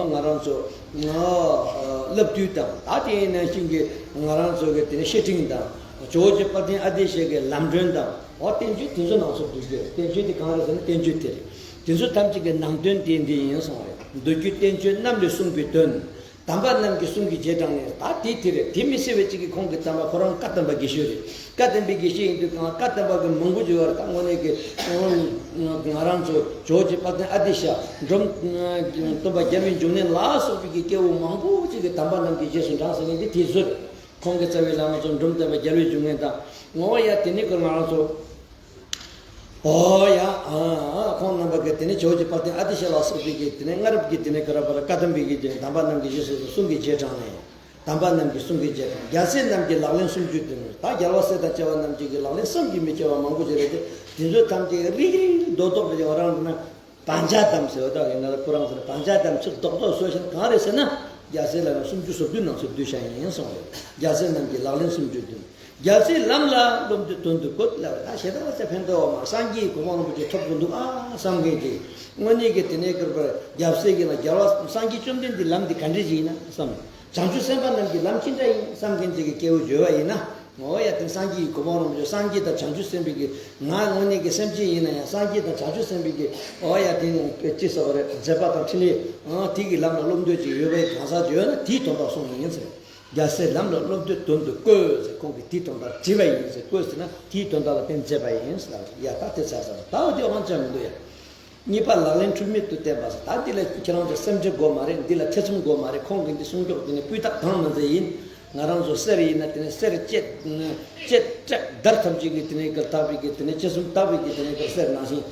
ང་རང་ཚོ་བསླབ་བཏུས་དང་ད་དེ་ནང་བཞིན་གྱི་ང་རང་ཚོ་གི་དེ་ནས་བཤེས་སྤྲིང་དང་ཇོ་བོ་རྗེ་དཔལ་ལྡན་ཨ་ཏི་ཤ་གི་ལམ་སྒྲོན་དང་འོ་བསྟན་བཅོས་དེ་ཚོ་ནང་སོར་འདུས་རྒྱུ་རེད། བསྟན་བཅོས་དེ་གང་རེད་ཟེར་ན་བསྟན་བཅོས་དེ་རེད། དེ་ཚོ་ཐམས་ཅད་ཀྱི་ནང་དོན་དེ་འདི་ཡིན་གསུངས་པ་རེད། མདོ་རྒྱུད་བསྟན་བཅོས་རྣམས་ལས་གསུངས་པའི་དོན། དམ་པ་རྣམས་ཀྱི་གསུང་གི་རྗེས་འབྲངས་ནས་ད་དེ་དེ་རེད། དེ་མི་སྲིད་པའི་གཅིག་གི་ཁོང་གི་དམ་པ་ཁོ་རང་བཀའ་གདམས་པ་དགེ་བཤེས་རེད། བཀའ་གདམས་པའི་དགེ་བཤེས་ཡིན་དུས་གང་བཀའ་གདམས་པ་གི་མང་པོ་བརྗོད་པ་རེད། ད་དངོས་གནས་ཀྱི་ང་རང་ཚོ་ཇོ་བོ་རྗེ་དཔལ་ལྡན་ཨ་ཏི་ཤ་འབྲོམ་སྟོན་པ་རྒྱལ་བའི་འབྱུང་གནས་ལ་སོགས་པའི་གི་སྐྱེ་བོ་མང་པོ་གཅིག་གི་དམ་པ་རྣམས་ཀྱི་རྗེས་སུ་འབྲངས་ཟེར་མཁན་དེ་དེ་ཚོ་རེད། ཁོང་གི་རྩ་བའི་བླ་མ་ཚོ་འབྲོམ་སྟོན་པ་རྒྱལ་བའི་འབྱུང་གནས་དང་ངོ་བོ་ཡ་དེ་ནི་ཁོ་ང་རང་ཚོ། ཨོ་ཡ། ཨ་ཨ། ཁོང་རྣམ་པ་གིས་དེ་ནས་ཇོ་བོ་རྗེ་དཔལ་ལྡན་ཨ་ཏི་ཤ་ལ་སོགས་པའི་གི་དེ་ནས་སྔ་རབས་ཀྱི་དེ་ནས་ག་ར་བ་ར་བཀའ་གདམས་པའི་གི་དེ་ནས་དམ་པ་རྣམས་ཀྱི་རྗེས་སུ་གསུང་གི་རྗེས་འབྲང་ནས། དམ་པ་རྣམས་ཀྱི་གསུང་གི་རྗེས་འབྲང་། རྒྱལ་སྲས་རྣམས་ཀྱི་ལག་ལེན་སུམ་ཅུ་བདུན། ད་རྒྱལ་བ་སྲས་དང་བཅས་པ་རྣམས་ཀྱི་གི་ལག་ལེན་བསམ་གྱིས་མི་ཁྱབ་པ་མང་པོ་ཞིག་རེད་དེ། དེ་ཚོ་ཐམས་ཅད་རིག་རིག་རྡོག་རྡོག་རེད། རང་རེད་ན། བང་ཆ་དམ་ཟེར་བ་དག་ཡིན་ན་ལ་ཁོ་རང་ཚོ་ནི་བང་ཆ་དམ་ཚིག་རྡོག་རྡོག་བཟོས་ཤིང་གང་རེད་ཟེར་ན། རྒྱལ་སྲས་ལ་ཡང་སུམ་ཅུ་སོ་བདུན་ནང་ཚུད་བསྡུས་བཞག་ཡིན་གསུངས་རེད། རྒྱལ་སྲས་རྣམས་ཀྱི་ལག་ལེན་སུམ་ཅུ་བདུན། རྒྱལ་སྲས་ལམ་ལ་སློབ་འདོད་དོན་དུ་བཀོད་ལབ་པ་ད་ཞེ་དྲག་ལ་ཚེ་ཕན་ཐོགས་མ་སངས་རྒྱས་གོ་འཕང་རིན་པོ་ཆེ་ཐོབ་དགོས་འདུག་ཨ་བསམ་མཁན་གྱི། དངོས་གནས་ཀྱི་དེ་ནས་བསྐུར་བར་རྒྱལ་སྲས་ཀྱི་ལ་རྒྱལ་བ་སངས་རྒྱས་བཅོམ་ལྡན་འདས་ལམ་འདི་ག་འདྲ་ཞིག་ཡིན་ན་བསམ། བྱང་ཆུབ་སེམས་དཔའ་རྣམས་ཀྱི་ལམ་ཅི་འདྲ་ཡིན་བསམ་མཁན་ཅིག་གི་སྐྱེ་བོ་བརྗོད་པ་ཡིན་ན། འོ་ཡ། དེ་སངས་རྒྱས་ཀྱི་གོ་འཕང་རིན་པོ་ཆེ། སངས་རྒྱས་དང་བྱང་ཆུབ་སེམས་དཔའི་གི། ང་དངོས་གནས་ཀྱི་སེམས་ཅན་ཡིན་ན་ཡང་སངས་རྒྱས་དང་བྱང་ཆུབ་སེམས་དཔའི་གི། འོ་ཡ། དེ་ནི་ཅི་ཟེར་བ་རེད། མཛད་པ་དང་ཕྲིན་ལས། ཨང་། དེ་གི་ལམ་ལ་སློབ་འདོད་ཅིག་ཡོད་པའི་གང་ཟག་ཅིག་ཡོད་ན་དེའི་དོན་དག་གསུངས་ཡིན་ཟེར། རྒྱལ་སྲས་ལམ་ལ་སློབ་འདོད་དོན་དུ་བཀོད་ཟེར། ཁོང་གིས་དེའི་དོན་དག་བྲིས་པ་ཡིན་ཟེར། བཀོད་ཟེར་ན་དེའི་དོན་དག་ལ་བརྟེན་མཛད་པ་ཡིན་ཟེར། ཡ། ད་དེ་ཚར་ཚར། ད་འོ་དེ་དབང་ཆ་མི་འདུག་ཡ། གཉིས་པ་ལག་ལེན་འཁྲུལ་མེད་དུ་བསྟན་པ་ཟེར། ད་འདི་ལ་ཁྱེད་རང་ཚོ་སེམས་ཁྲལ་དགོས་མ་རེད། འདི་ལ་ཐེ་ཚོམ་དགོས་མ་རེད། ཁོང་གིས་འདི་གསུང་ཀྱོག་དེ་ནས་སྤུས་དག་གང་མ་མཛད་ཡིན། ང་རང་ཚོ་གསེར་ཡིན་ན་དེ་ནས་གསེར་བཅད་བཅད་བཀྲག་བརྡར་ཐམས་ཅད་ཀྱི་དེ་ནས་ཀྱི་བཏགས་པའི་གི་དེ་ནས་ཅི་གསུང་བཏགས་པའི་གི་དེ་ནས་ཀྱི་གསེར་ནང་བཞིན་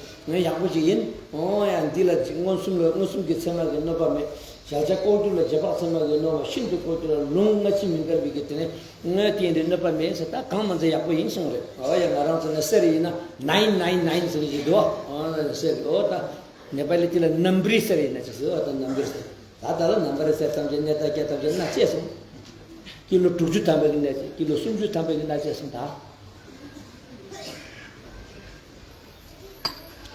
ཡག་པོ་ཅིག་ཡིན། འོ་ཡ། འདི་ལ་ཅིག་མངོན་སུམ་ལ་མངོན་སུམ་གྱི་ཚད་མ་གི་གནོད་པ་མེད། གཞལ་བྱ་ལྐོག་གྱུར་ལ་རྗེས་དཔག་ཚད་མ་གི་གནོད་པ་ཤིན་ཏུ་ལྐོག་གྱུར་ལ་ལུང་སྔ་ཕྱི་མི་འགལ་བའི་གི་དེ་ནས། ངས་དེ་འདྲའི་གནོད་པ་མེད་ཟེར། ད་གང་མ་མཛད་ཡག་པོ་ཡིན་གསུངས་རེད། འོ་ཡ། ང་རང་ཚོ་ནས་གསེར་ཡིན་ན་ནའིན་ནའིན་ནའིན་ཟེར་གྱི་འདུག་འོ་གསེར་འོ་ད་ནེ་པ་ལི་དེ་ལ་ནམ་བི་རི་གསེར་ཡིན་ན་ཅི་ཟེར། འོ་ད་ནམ་བི་རི་གསེར། ད་ད་ལ་ནམ་བི་རི་གསེར་ཐམས་ཅད་གནས་བདག་སྐྱེ་ཐམས་ཅད་སྣ་བཅད་སོང་། ཀི་ལོ་དྲུག་ཅུ་ཐམ་པའི་གི་སྣ་བཅད། ཀི་ལོ་སུམ་ཅུ་ཐམ་པའི་གི་སྣ་བཅད་སོང་ད།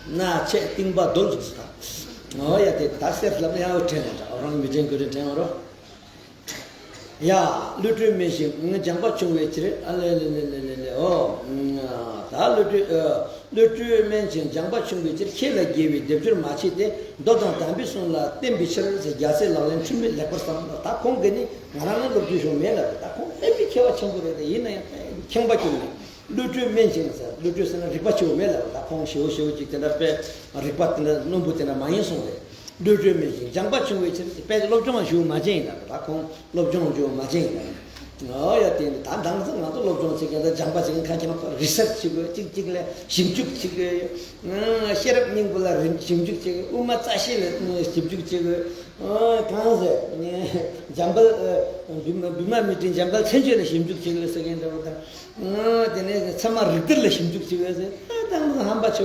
སྣ་བཅད་རྟིང་པ་རྡོལ་ཟེར་ད། འོ་ཡ། དེ་ད་གསེར་ལབ་ན་ཡང་དྲན་ཡང་འདྲ། རང་མི་དྲན་དགོས་དྲན་དྲན་འོ་རོ། ཡ། བློ་གྲོས་དམན་ཞིང་སྦྱངས་པ་ཆུང་བའི་ཕྱིར། ཨ་ལེ་ལེ་ལེ་ལེ་ལེ་ལེ། ཨོ། ད་བློ་གྲོས། ཨ། བློ་གྲོས་དམན་ཞིང་སྦྱངས་པ་ཆུང་བའི་ཕྱིར། ཁྱེད་ལ་དགེ་བའི་སྡེབ་སྦྱོར་མ་བྱས་ཏེ། མདོ་དང་དམ་པའི་གསུང་ལ་བརྟེན་པའི་ཕྱིར་ཟེར། རྒྱལ་སྲས་ལག་ལེན་འཁྲུལ་མེད་ལེགས་པར་བསམ། ད་ཁོང་གིས་ནི་ང་རང་ལ་སློབ་ཁྲིད་ཞུ་མེད་ལབ། ད་ཁོང་དཔེ་མི་མཁས་པ་ཆེན་པོ་རེད་དེ། ཡིན་ན་ཡང་དཔེ་ཁེངས་པ་སྐྱུར་ནས། བློ་གྲོས་དམན་ཞིང་ཟེར། བློ་གྲོས་ཟེར་ན་རིག་པ་ཆེ་བོ་མེད་ལབ། ད་ཁོང་ཞེ་བོ་ཞེ་བོ་ཅིག་དེ་འདྲ་དཔེ་རིག་པ་དེ་འདྲ་རྣོན་པོ་དེ་འདྲ་མ་ཡིན་གསུངས་རེད། བློ་གྲོས་དམན་ཞིང་སྦྱངས་པ་ཆུང་བའི་ཕྱིར། དཔེ་སློབ་སྦྱོང་ཞུ་མ་བྱེད་ཡིན་ལབ། ད་ཁོང་སློབ་སྦྱོང་ཞུ་མ་བྱེད་ཡིན་ལབ། འོ་ཡ། དེ་ནི་ད་དེང་སང་ང་ཚོ་སློབ་སྦྱོང་བྱེད་མཁན་ད་སྦྱངས་པ་བྱེད་མཁན་ཁ་ཁྱེད་རང་ཚོ་རི་སར་ཆི་བྱེད་དགོས། གཅིག་གཅིག་ལ་ཞིབ་འཇུག་བྱེད་དགོས། ཤེས་རབ་སྙིང་པོ་ལ་རིམ་ཞིབ་འཇུག་བྱེད་དགོས། དབུ་མ་རྩ་ཤེ་ལ་ཞིབ་འཇུག་བྱེད་དགོས། གང་ཟེར། འཇམ་དཔལ། བི་མ་བི་མ་མི་ཏྲའི་འཇམ་དཔལ་མཚན་བརྗོད་ལ་ཞིབ་འཇུག་བྱེད་དགོས་ཟེར་མཁན་འདྲ་བོ་དང་། དེ་ནས་ཚད་མ་རིགས་གཏེར་ལ་ཞིབ་འཇུག་བྱེད་དགོས་ཟེར། ད་དེང་སང་ཧམ་པ་ཆེ་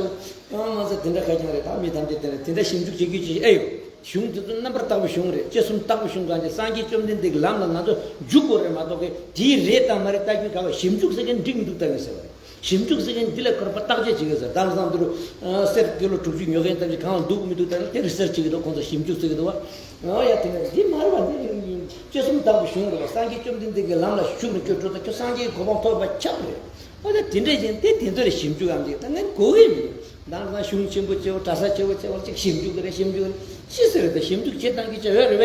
བོ། ཨ་མ་ཟེར་དེ་འདྲ་ཁ་རྐྱང་རེད། ད་མི་ཐམས་ཅད་དེ་འདྲ་དེ་འདྲ་ཞིབ་འཇུག་བྱེད་རྒྱུ་ཅིག་ཨེ་ཡོད། གཞུང་དེ་ཚོ་རྣམ་པར་དག་པའི་གཞུང་རེད། དཔྱད་གསུམ་དག་པའི་གཞུང་གང་ཅི། སངས་རྒྱས་བཅོམ་ལྡན་འདས་ཀྱི་ལམ་ལ་ང་ཚོ་འཇུག་དགོས་རེད་མ་གཏོགས་གི་དེའི་རེད་དང་མ་རེད་ལྟ་རྒྱུ་ག་བ་ཞིབ་འཇུག་ཟེར་མཁན་འགྲིག་མི་འདུག་ལྟ་གི་ཟེར་བ་རེད། ཞིབ་འཇུག་ཟེར་མཁན་འདི་ལ་ཁོ་རང་པ་བརྟག་དཔྱད་བྱེད་དགོས་ཟེར། དེང་སང་འདི་རུ་གསེར་ཀི་ལོ་དྲུག་ཅུ་ཉོ་མཁན་ཐམས་ཅད་གང་ལ་འདུག་མི་འདུག་ལྟ་ན་དེ་རི་སར་ཆི་བྱེད་ཀྱི་འདུག་ཁོང་ཚོ་ཞིབ་འཇུག་བྱེད་ཀྱི་འདུག་བ། ཨོ་ཡ། དེ་ནས་འདི་མ་རེད་བ། འདི་དཔྱད་གསུམ་དག་པའི་གཞུང་རེད་བ། སངས་རྒྱས་བཅོམ་ལྡན་འདས་ཀྱི་ལམ་ལ་ཞུགས་ནས་ཁྱོད་འགྲོ་ད་ཁྱོད་སངས་རྒྱས་ཀྱི་གོ་འཕང་ཐོབ་པ་ཁྱབ་རེད། ཨོ་ད་དེ་འདྲ་ཡིན་དེ་དེ་ཚོ་ལ་ཞིབ་འཇུག་ཨམ་ཅིག་ད་ངས་གོ་གི་མི་འདུག་དེང་སང་གཞུང་ཆེན་པོ་ཆེ་བོ་གྲྭ་ས་ཆེ་བོ་ཆེ་བོ་ཅིག་ཞིབ་འཇུག་གི་རེད། ཞིབ་འཇུག་གི་རེད། ཅི་ཟེར་རེད། ད་ཞིབ་འཇུག་བྱེད་སྟངས་ཀྱི་ཆ་ཡོད་རེད་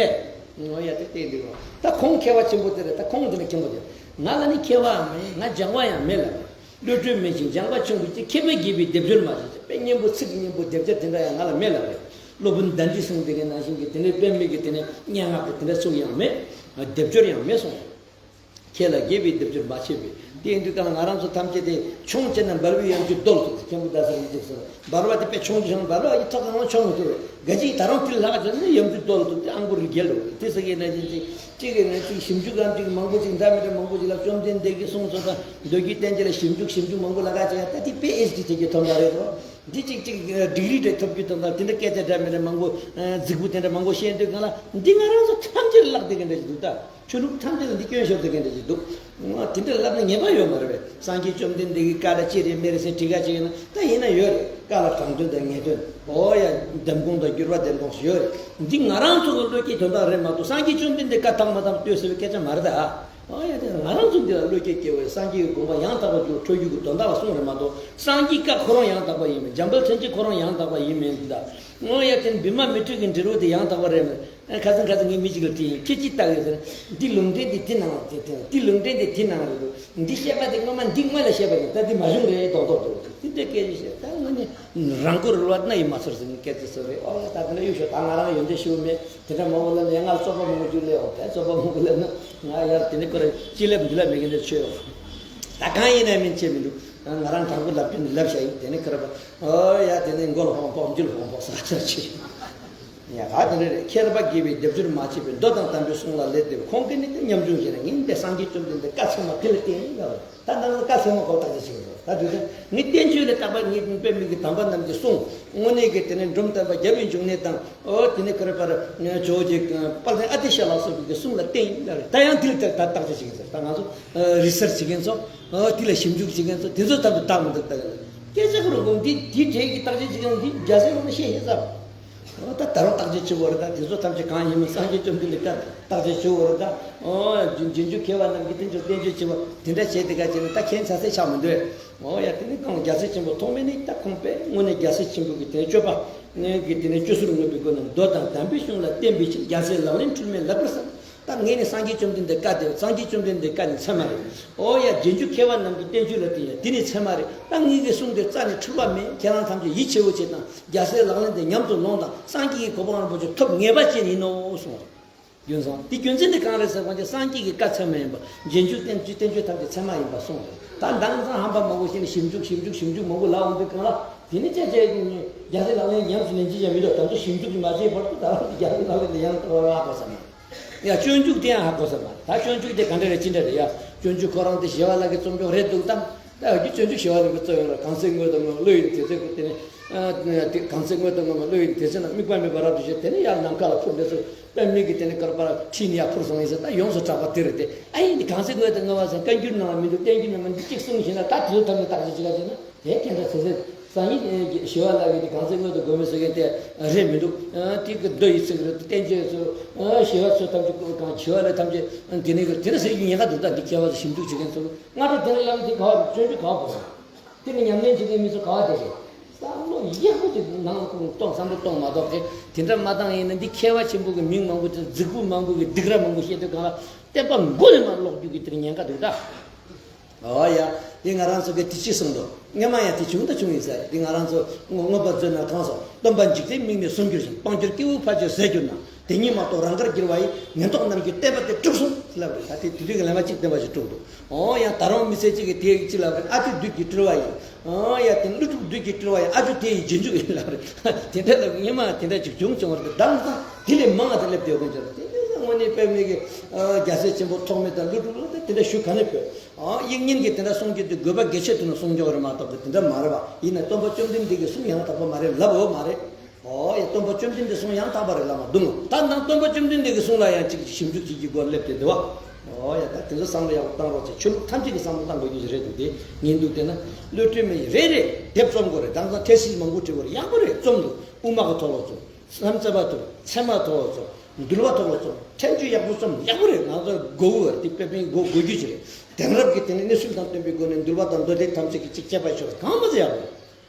བས། ཨོ་ཡ། དེ་བལྟས་འདུག་ད་ཁོང་མཁས་པ་ཆེན་པོ་དེ་རེད། ད་ཁོང་དེ་ནས་མཁན་པོ་དེ། ང་ལ་ནི་མཁས་པའང་མེད། ང་སྦྱང་བ་ཡང་མེད་ལབ། བློ་གྲོས་དམན་ཞིང་སྦྱངས་པ་ཆུང་བའི་ཕྱིར། མཁས་པས་དགེ་བའི་སྡེབ་སྦྱོར་མ་བྱེད། དཔེ་སྙན་པོ་ཚིག་གི་སྙན་པོ་སྡེབ་སྦྱོར་དེ་འདྲ་ཡང་ང་ལ་མེད་ལབ་རེད། སློབ་དཔོན་དཎྜི་སེང་གེ་གི་ནང་བཞིན་གྱི་དེ་འདྲའི་དཔེ་མེད་ཀྱི་དེ་ནས་སྙན་ངག་གི་དེ་འདྲ་ཚུགས་ཡང་མེད། སྡེབ་སྦྱོར་ཡང་མེད་གསུངས། ཁྱེད་ལ་དགེ་བའི་སྡེབ་སྦྱོར་མ་བྱེད་པས། དེ་ཡིན་དུས་ཀྱང་ང་རང་ཚོ་ཐམས་ཅད་དེ་ཆུང་བྱས་ན་འབར་བའི་ཡང་རྒྱུ་རྡོལ་ཟེར། མཁན་པོ་ཟླ་ཟེར་མི་འདུག་ཟེར། འབར་བ་དེ་དཔེ་ཆུང་ཆུང་འབར་བ་ཡི་ཐག་ངང་ཆུང་མི་ཐུབ་རེད། ག་ཅིག་ད་རུང་དེ་ལ་ལྷག་བྱས་ན་ཡང་རྒྱུ་རྡོལ་དུ་དེ་ཨང་གུར་གྱི་རྒྱལ་རུ་དེ་ཟེར་གྱི་ན་ཅིག་ཅིག་ཅིག་གི་ན་ཅིག་ཞིབ་འཇུག་གམ་ཅིག་མང་པོ་ཅིག་འདྲ་མི་འདྲ་མང་པོ་ཅིག་ལ་བཅོམ་ལྡན་འདས་ཀྱིས་གསུངས་ཚོད་དང་མདོ་རྒྱུད་བསྟན་བཅོས་ལ་ཞིབ་འཇུག་ཞིབ་འཇུག་མང་པོ་ལ་ཁ་ཅིག་ཡང་ད་དེ་པི་ཨེཆ་ཌི་བྱེད་ཀྱི་ཐོབ་འདྲ་རེད་དོ། འདི་ཅིག་ཅིག་ཌིག་རི་འདྲ་ཐོབ་རྒྱུ་དང་ད་དེ་འདྲ་སྐད་ཆ་འདྲ་མི་འདྲ་མང་པོ་རྫིག་པོ་དེ་འདྲ་མང་པོ་བཤད་འདོད་གང་ལ་འདི་ང་རང་ཚོ་ཐམས་ཅད་ལ་བརླག་བསྡད་མཁན་འདྲ་ཞིག་འདུག་ད། ཆོས་ལུགས་ཐམས་ཅད་ལ་འདི་སྐྱོན་ཤོར་བསྡད་མཁན་འདྲ་ཞིག་འདུག་དེ་འདྲ་ལབ་ན་ངེས་པ་ཡོད་མ་རེད་པས། སངས་རྒྱས་བཅོམ་ལྡན་འདས་ཀྱི་བཀའ་ལ་ཅི་རེད་མི་རེད་ཟེར་དྲི་ག་བྱེད་ཡིན་ན་ད་ཡིན་ན་ཡོད་རེད། བཀའ་ལ་དྲང་དོན་དང་ངེས་དོན། ཨོ་ཡ། འདེམས་ཁོངས་དང་བསྒྱུར་བ་འདེམས་ཁོངས་སུ་ཡོད་རེད། འདི་ང་རང་ཚོ་གི་བློ་སྐྱེད་དོན་དག་རེད་མ་གཏོགས་སངས་རྒྱས་བཅོམ་ལྡན་འདས་བཀའ་དག་མ་དག་ལྟོས་ཟེར་བའི་སྐད་ཆ་མ་རེད་ད། ཨོ་ཡ། དེ་ང་རང་ཚོ་འདི་ལ་བློ་སྐྱེད་སྐྱེ་བའི་སངས་རྒྱས་ཀྱི་དགོངས་པ་ཡང་དག་པར་འགྲོ་འགྲོ་རྒྱུ་གི་དོན་དག་ལ་གསུངས་རེད་མ་གཏོགས་སངས་རྒྱས་བཀའ་ཁོ་རང་ཡང་དག་པ་ཡིན་མིན། འཇམ་དཔལ་མཚན་བརྗོད་ཁོ་རང་ཡང་དག་པ་ཡིན་མིན་འདི་ད། ཨོ་ཡ། དེ་བི་མ་མི་ཏྲ་གི་འབྲི་རུ་དེ་ཡང་དག་པ་རེད་མིན། ཁ་སང་ཁ་སང་ངས་མི་གཅིག་ལ་དྲིས་ཡིན། ཁྱེད་ཅི་ལྟ་གི་ཟེར། འདི་ལུང་འདྲེན་འདི་དེ་ནང་ལ་དེ་དེ་འདི་ལུང་འདྲེན་འདི་དེ་ནང་ལ་འདུག་འདི་བཤད་པ་དེ་སྔོན་མ་འདི་སྔོན་ལ་བཤད་པ་ཡིན། ད་འདི་མ་བྱུང་རེད་མདོག་མདོག་འདུག་དེ་འདྲའི་སྐད་ཆ་བཤད། ད་ང་ནི་རང་མགོ་རུལ་བ་སྣ་ཡིས་མ་ཚོར་ཟེར་ནས་སྐད་ཆ་ཟེར་རེད། ཨོ་ད་དེ་འདྲ་གཡུག་ཤོག་ད་ང་རང་ཡོན་ཏན་ཞུ་མེད། དེ་འདྲ་མང་པོ་ལབ་ནས་ང་རྩོད་པ་མང་པོ་བརྒྱུད་ལས་འོང་། ད་རྩོད་པ་མང་པོ་ལབ་ན་ང་ཡར་དེ་ནས་ཁོ་ར་ཅི་ལབ་འདི་ལབ་མེད་མཁན་དེ་ཆོས་འོང་། ད་གང་ཡིན་ན་མིན་བྱེད་མི་འདུག་ང་རང་དྲང་པོ་ལབ་རྒྱུ་ནི་ལབ་བྱ་ཡིན། དེ་ནི་ཁེར་བ། ཨོ་ཡ། དེ་ནི་མགོ་ལ་ཧོང་ཕོག་མཇུག་ལ་ཧོང་ཕོག་ས་ཆ་ཆེ། ཡ་ག་དེ་ནི་རེད། མཁས་པ་དགེ་བའི་སྡེབ་སྦྱོར་མ་བྱས་པའི་མདོ་དང་དམ་པའི་གསུང་ལ་ལད་དེ་ཁོང་གིས་ནི་ཉམ་ཆུང་བྱས་ན་ངས་འདི་སངས་རྒྱས་བཅོམ་ལྡན་འདས་བཀའ་ཚང་མ་དེ་ལ་བརྟེན་ཡིན་ལབ། ད་ནང་ལ་བཀའ་ཚང་མ་ཁོ་བརྟག་དཔྱད་བྱེད་ཀྱི་འདུག་ད་དུས་ཚོད་ངས་བསྟན་བཅོས་ལས་བརྟག་པ་ངས་དཔེ་མི་གི་དམ་པ་རྣམས་ཀྱི་གསུང་དངོས་གནས་ཀྱི་དེ་ནི་འབྲོམ་སྟོན་པ་རྒྱལ་བའི་འབྱུང་གནས་དང་། ཨོ་དེ་ནི་ཁེར་བ་ཇོ་བོ་རྗེ་དཔལ་ལྡན་ཨ་ཏི་ཤ་ལ་སོགས་པའི་གི་གསུང་ལ་བརྟེན་ཡིན་ལབ་རེད། ད་ཡང་དེ་ལ་ད་བརྟག་དཔྱད་བྱེད་ཀྱི་འདུག་ད་ང་ཚོ་རི་སར་བྱེད་མཁན་ཚོ། ཨོ་དེ་ལ་ཞིབ་འཇུག་བྱེད་མཁན་ཚོ་དེ་ཚོ་ལྟ་མི་འདུག་ད་སྐད་ཆ་ཁོ་རང་གོང་འདི་འདི་གྲས་ཀྱི་བརྟག་དཔྱད་བྱེད་མཁན་འདི་རྒྱལ་སྲས་ལུང་ན་ཤེས་ཤེས་ཚར། ཨོ་ད་ད་རུང་བརྟག་དཔྱད་བྱེད་དགོས་རེད། ད་དེ་ཚོ་ཐམས་ཅད་གང་ཡིན་མིན་སངས་རྒྱས་བཅོམ་ལྡན་འདས་ཀྱིས་བརྟག་དཔྱད་བྱེད་དགོས་རེད། ད་ཨོ་རྗེས་འཇུག་མཁས་པ་རྣམས་ཀྱིས་དེ་ཚོ་བསྟན་བཅོས་བྱེད་པ་དེ་འདྲ་བྱས་དེ་ག་བྱས་ན་ད་ཁྱད་མཚར་ས་ཆགས་མི་འདུག་ཨོ་ཡ། དེ་ནི་གང་རྒྱལ་སྲས་ཆེན་པོ་ཐོགས་མེད་ནི་ད་ཁོང་པས་དངོས་གནས་རྒྱལ་སྲས་ཆེན་པོ་གི་དེ་ནི་སྤྱོད་པ་ངས་ཀྱི་དེ་ནི་སྤྱོད་ཚུལ་མངོན་པའི་སྒོ་ནས་མདོ་དང་དམ་པའི་གཞུང་ལ་བརྟེན་པའི་ཕྱིར་རྒྱལ་སྲས་ལག་ལེན་འཁྲུལ་མེད་ལག་པར་བསམ། ད་ངས་ནི་སངས་རྒྱས་བཅོམ་ལྡན་འདས་བཀའ་དེ་སངས་རྒྱས་བཅོམ་ལྡན་འདས་བཀའ་ནི་ཚད་མ་རེད། ཨོ་ཡ། རྗེས་འཇུག་མཁས་པ་རྣམས་ཀྱི་བསྟན་བཅོས་ལ་བརྟེན་ཡ་དེ་ནི་ཚད་མ་རེད། ད་ངས་ཀྱི་གསུང་དེ་རྩ་ནས་འཁྲུལ་པ་མེད། ཁྱེད་རང་ཐམས་ཅད་ཡིད་ཆེས་པོ་བྱེད་དང་། རྒྱལ་སྲས་ལག་ལེན་དེ་ཉམས་སུ་ལོངས་དང་། སངས་རྒྱས་ཀྱི་གོ་འཕང་རིན་པོ་ཆེ་ཐོབ་ངེས་པ་ཅན་ཡིན་ནོ་གསུངས་པ་རེད། རྒྱུ་མཚན་དེ་རྒྱུ་མཚན་དེ་གང་རེད་ཟེར་བ་ཅིག་སངས་རྒྱས་ཀྱི་བཀའ་ཚད་མ་ཡིན་པ། རྗེས་འཇུག་བསྟན་བཅོས་བསྟན་བཅོས་ཐམས་ཅད་ཚད་མ་ཡིན་པ་གསུངས་རེད། ད་མདང་ཙང་ཧམ་པ་མང་པོ་བཤད་ནས་ཞིབ་འཇུག་ཞིབ་འཇུག་ཞིབ་འཇུག་མང་པོ་ལབ་འོང་དུས་གང་ལ་དེ་ནི་ཅེ་ཅེ་རྒྱལ་སྲས་ལག་ལེན་ཉམས་སུ་ལེན་ཅི་ཡང་མི་འདུག་ད་ཚོ་ཞིབ་འཇུག་གི་མ་བྱས་བར་དུ་ད་རང་གི་རྒྱལ་སྲས་ལག་ལེན་དེ་ཡང་དོར་བ་གོ་ས་མ་ཡ་སྤྱོད་འཇུག་དེ་ཡང་ཧ་གོ་ས་མ་རེད། ད་སྤྱོད་འཇུག་དེ་ག་འདྲ་རེད་ཅི་འདྲ་རེད། ཡ་སྤྱོད་འཇུག་ཁོ་རང་དེ་ཞི་བ་ལྷ་གི་རྩོམ་སྐྱོང་རེད་འདུག་དམ། ད་ཡ་གི་སྤྱོད་འཇུག་ཞི་བ་ལྷ་གི་རྩོམ་ཡོང་ལ་གང་ཚེ་དངོས་དང་དངོས་བློ་ཡི་དེ་ཚེ་ཁུར་དེ་ནི། ཨ་དེ་གང་ཚེ་དངོས་དང་དངོས་མ་བློ་ཡི་དེ་ཚེ་ན་དམིགས་པ་མེད་པར་རབ་ཏུ་བྱེད། དེ་ནི་ཡར་ནམ་མཁའ་ལ་འཕུར་འདི་ཚོ་དཔེ་མི་གི་དེ་ནི་དཀར་པར་ཁྲིད་ནི་ཡར་འཕུར་སོང་ཡིན་ཟེར། ད་ཡོངས་སུ་གྲགས་པ་དེ་རེད་དེ། ཨ་ཡིན་དེ་གང་ཚེ་དངོས་དང་དངོས་མ་ཟེར་བཀའ་འགྱུར་ནང་ལ་མི་འདུག་བསྟན་འགྱུར་ནང་མི་འདུག་གཅིག་གསུངས་ཤིང་ན་ད་དེ་ཚོ་ཐམས་ཅད་བརྟག་དཔྱད་བྱེད་ག་བྱེད་ན་དེ་དེ་འདྲ་ཚེ་ཚེ་སང་ཉིན་ཞི་བ་ལྷ་གི་དེ་གང་ཚེ་དངོས་དང་དགོས་མེད་ཟེར་མཁན་དེ་རེད་མི་འདུག་ཨ་དེ་གི་མདོ་ཡི་ཚིག་རེད། བསྟན་བཅོས་ཚོ་ཨ་ཞི་བ་ཚོ་ཐམས་ཅད་གང་ཞི་བ་ལྷ་ཐམས་ཅད་དེ་ནི་གི་དེ་འདྲ་ཟེར་རྒྱུ་ཉེན་ཁ་འདུག་ད་འདི་མཁས་པ་ཚོ་ཞིབ་འཇུག་བྱེད་མཁན་ཚོ་སྔ་དྲོ་དེ་འདྲ་ལབ་དེ་ག་བ་རེད། སྤྱོད་འཇུག་ག་བ་རེད། དེ་ནི་ཉམས་ལེན་བྱེད་མཁན་མི་ཚོ་ག་བ་དེ་རེད། བསམ་བློ་ཡག་པོ་ཅིག་ནང་ལ་ཁུངས་གཏོང་བསམ་བློ་གཏོང་མ་གཏོགས་དེ་དེ་འདྲ་མ་བཏང་ཡིན་ན་འདི་མཁས་པ་ཆེན་པོ་གི་མིང་མང་པོ་དེ་རྫིག་པོ་མང་པོ་གི་སྡིག་ར་མང་པོ་བཤད་དུས་གང་ལ་བསྟན་པ་མགོ་ནས་མར་ལོག་རྒྱུ་གི་དེར་ཉེན་ཁ་འདུག་ད། ཨོ་ཡ། འདི་ང་རང་ཚོ་གི་དེ་ཅི་གསུངས་འདུག་སྔོན་མ་ཡང་དེ་བྱུང་ད་བྱུང་ཡིན་ས་རེད། འདི་ང་རང་ཚོ་མངོན་པ་མཛོད་ན་གང་སོགས་སྟོན་པ་འཇིག་རྟེན་དམིགས་མེད་སུ་འགྱུར་ཞིང་། སྤང་གྱུར་སྐྱེ་བོའི་ཕ་ཆོས་ཟད་གྱུར་ན། དེ་ཉིད་མ་གཏོགས་རང་དགར་འགྱུར་བ་ཡི། ངན་རྟོག་རྣམས་ཀྱི་བསྟན་པ་དེ་དཀྲུགས་སོང་ལབ་རེད། ད་དེ་དེ་དུས་ཀྱི་ལན་མ་གཅིག་བསྟན་པ་ཞིག་དཀྲུགས་འདུག་ཨོ་ཡང་ད་རུང་མི་ཚེ་གཅིག་གི་དེ་གཅིག་ལབ་རེད། ཨ་ཅོ་བདུད་ཀྱི་སྤྲུལ་བ་ཡིན། ཨོ་ཡ་དེ་ཀླུ་སྒྲུབ་བདུད་ཀྱི་སྤྲུལ་བ་ཡིན། ཨ་ཅོ་དེ་ཡི་རྗེས་འཇུག་ཡིན་ལབ་རེད། དེ་འདྲ་ལབ་སྔོན་མ་དེ་འདྲ་ཅིག་བྱུང་བྱུང་བ་རེད། ད་ལྟ་དེ་ལས་མང་བ་དེ་སླེབས་བསྡད་ཡོད་མཁན་ཅིག་རེད། དེ་ནི་དངོས་གནས་དཔེ་མེད་ཀྱི་རྒྱལ་སྲས་ཆེན་པོ་ཐོགས་མེད་དང་ཀླུ་སྒྲུབ་ལ་དེ་འདྲ་ཞུ་ག་ནས་ཕོད། ཨོ་དབྱིག་གཉེན་གྱིས་དེ་འདྲ་གསུང་རྒྱུ་དེ་དགོས་པ་གལ་ཆེ་དུ་ན་གསུང་རྒྱུ་རེད་མ་གཏོགས་དེ་འདྲ་མ་རེད་པ། ཡིན་ན་སྟོན་པ་བཅོམ་ལྡན་འདས་ཀྱིས་གསུང་ཡང་དག་པ་མ་རེད་ལབ་འོ་མ་རེད། ཨོ་ཡ་སྟོན་པ་བཅོམ་ལྡན་འདས་གསུང་ཡང་དག་པ་རེད་ལབ་མ་འདུག་ད་ནང་སྟོན་པ་བཅོམ་ལྡན་འདས་ཀྱི་གསུང་ལ་ཡང་ཅིག་ཞིབ་འཇུག་བྱེད་ཀྱི་སྒོ་སླེབས་ཏེ་འདུག་བ། ཨོ་ཡ་ད་དེ་ཚོ་བསམ་བློ་ཡག་པོ་བཏང་རོགས་བྱེད། ཆོས་ལུགས་ཐམས་ཅད་ཀྱི་བསམ་བློ་བཏང་དགོས་རྒྱུ་ཞིག་རེད་འདུག་དེ་ཉིན་འདུག་དེ་ན་བློ་གྲོས་མེད་རེ་རེ་དེབ་རྩོམ་དགོས་རེད། དེང་སང་ཐེ་སིས་མང་པོ་བྲིས་པ་རེད། ཡག་པོ་རེད། རྩོམ་འདུག་དབུ་མ་གི་ཐོག་ལ་རྩོམ། བསམ་རྩེ་བ་ཐོག་ཚད་མ་ཐོག་ལ་རྩོམ། འདུལ་བ་ཐོག་ལ་རྩོམ། ཕྲན་བཅས་ཡག་པོ་རྩོམ། ཡག་པོ་རེད། ང་ཚོ་དགོས་རེད། དེ་དཔེ་མིན་དགོས་དགོས་རྒྱུ་ཞིག་རེད། དེང་རབས་ཀྱི་དེ་ནི་གནས་ཚུལ་དང་བསྟུན་པའི་སྒོ་ནས་འདུལ་བ་དང་མདོ་སྡེ་ཐམས་ཅད་ཀྱི་ཅིག་དཔྱད་པ་ཤོར་གང་མ་ཚད་ཡག་པོ་རེད།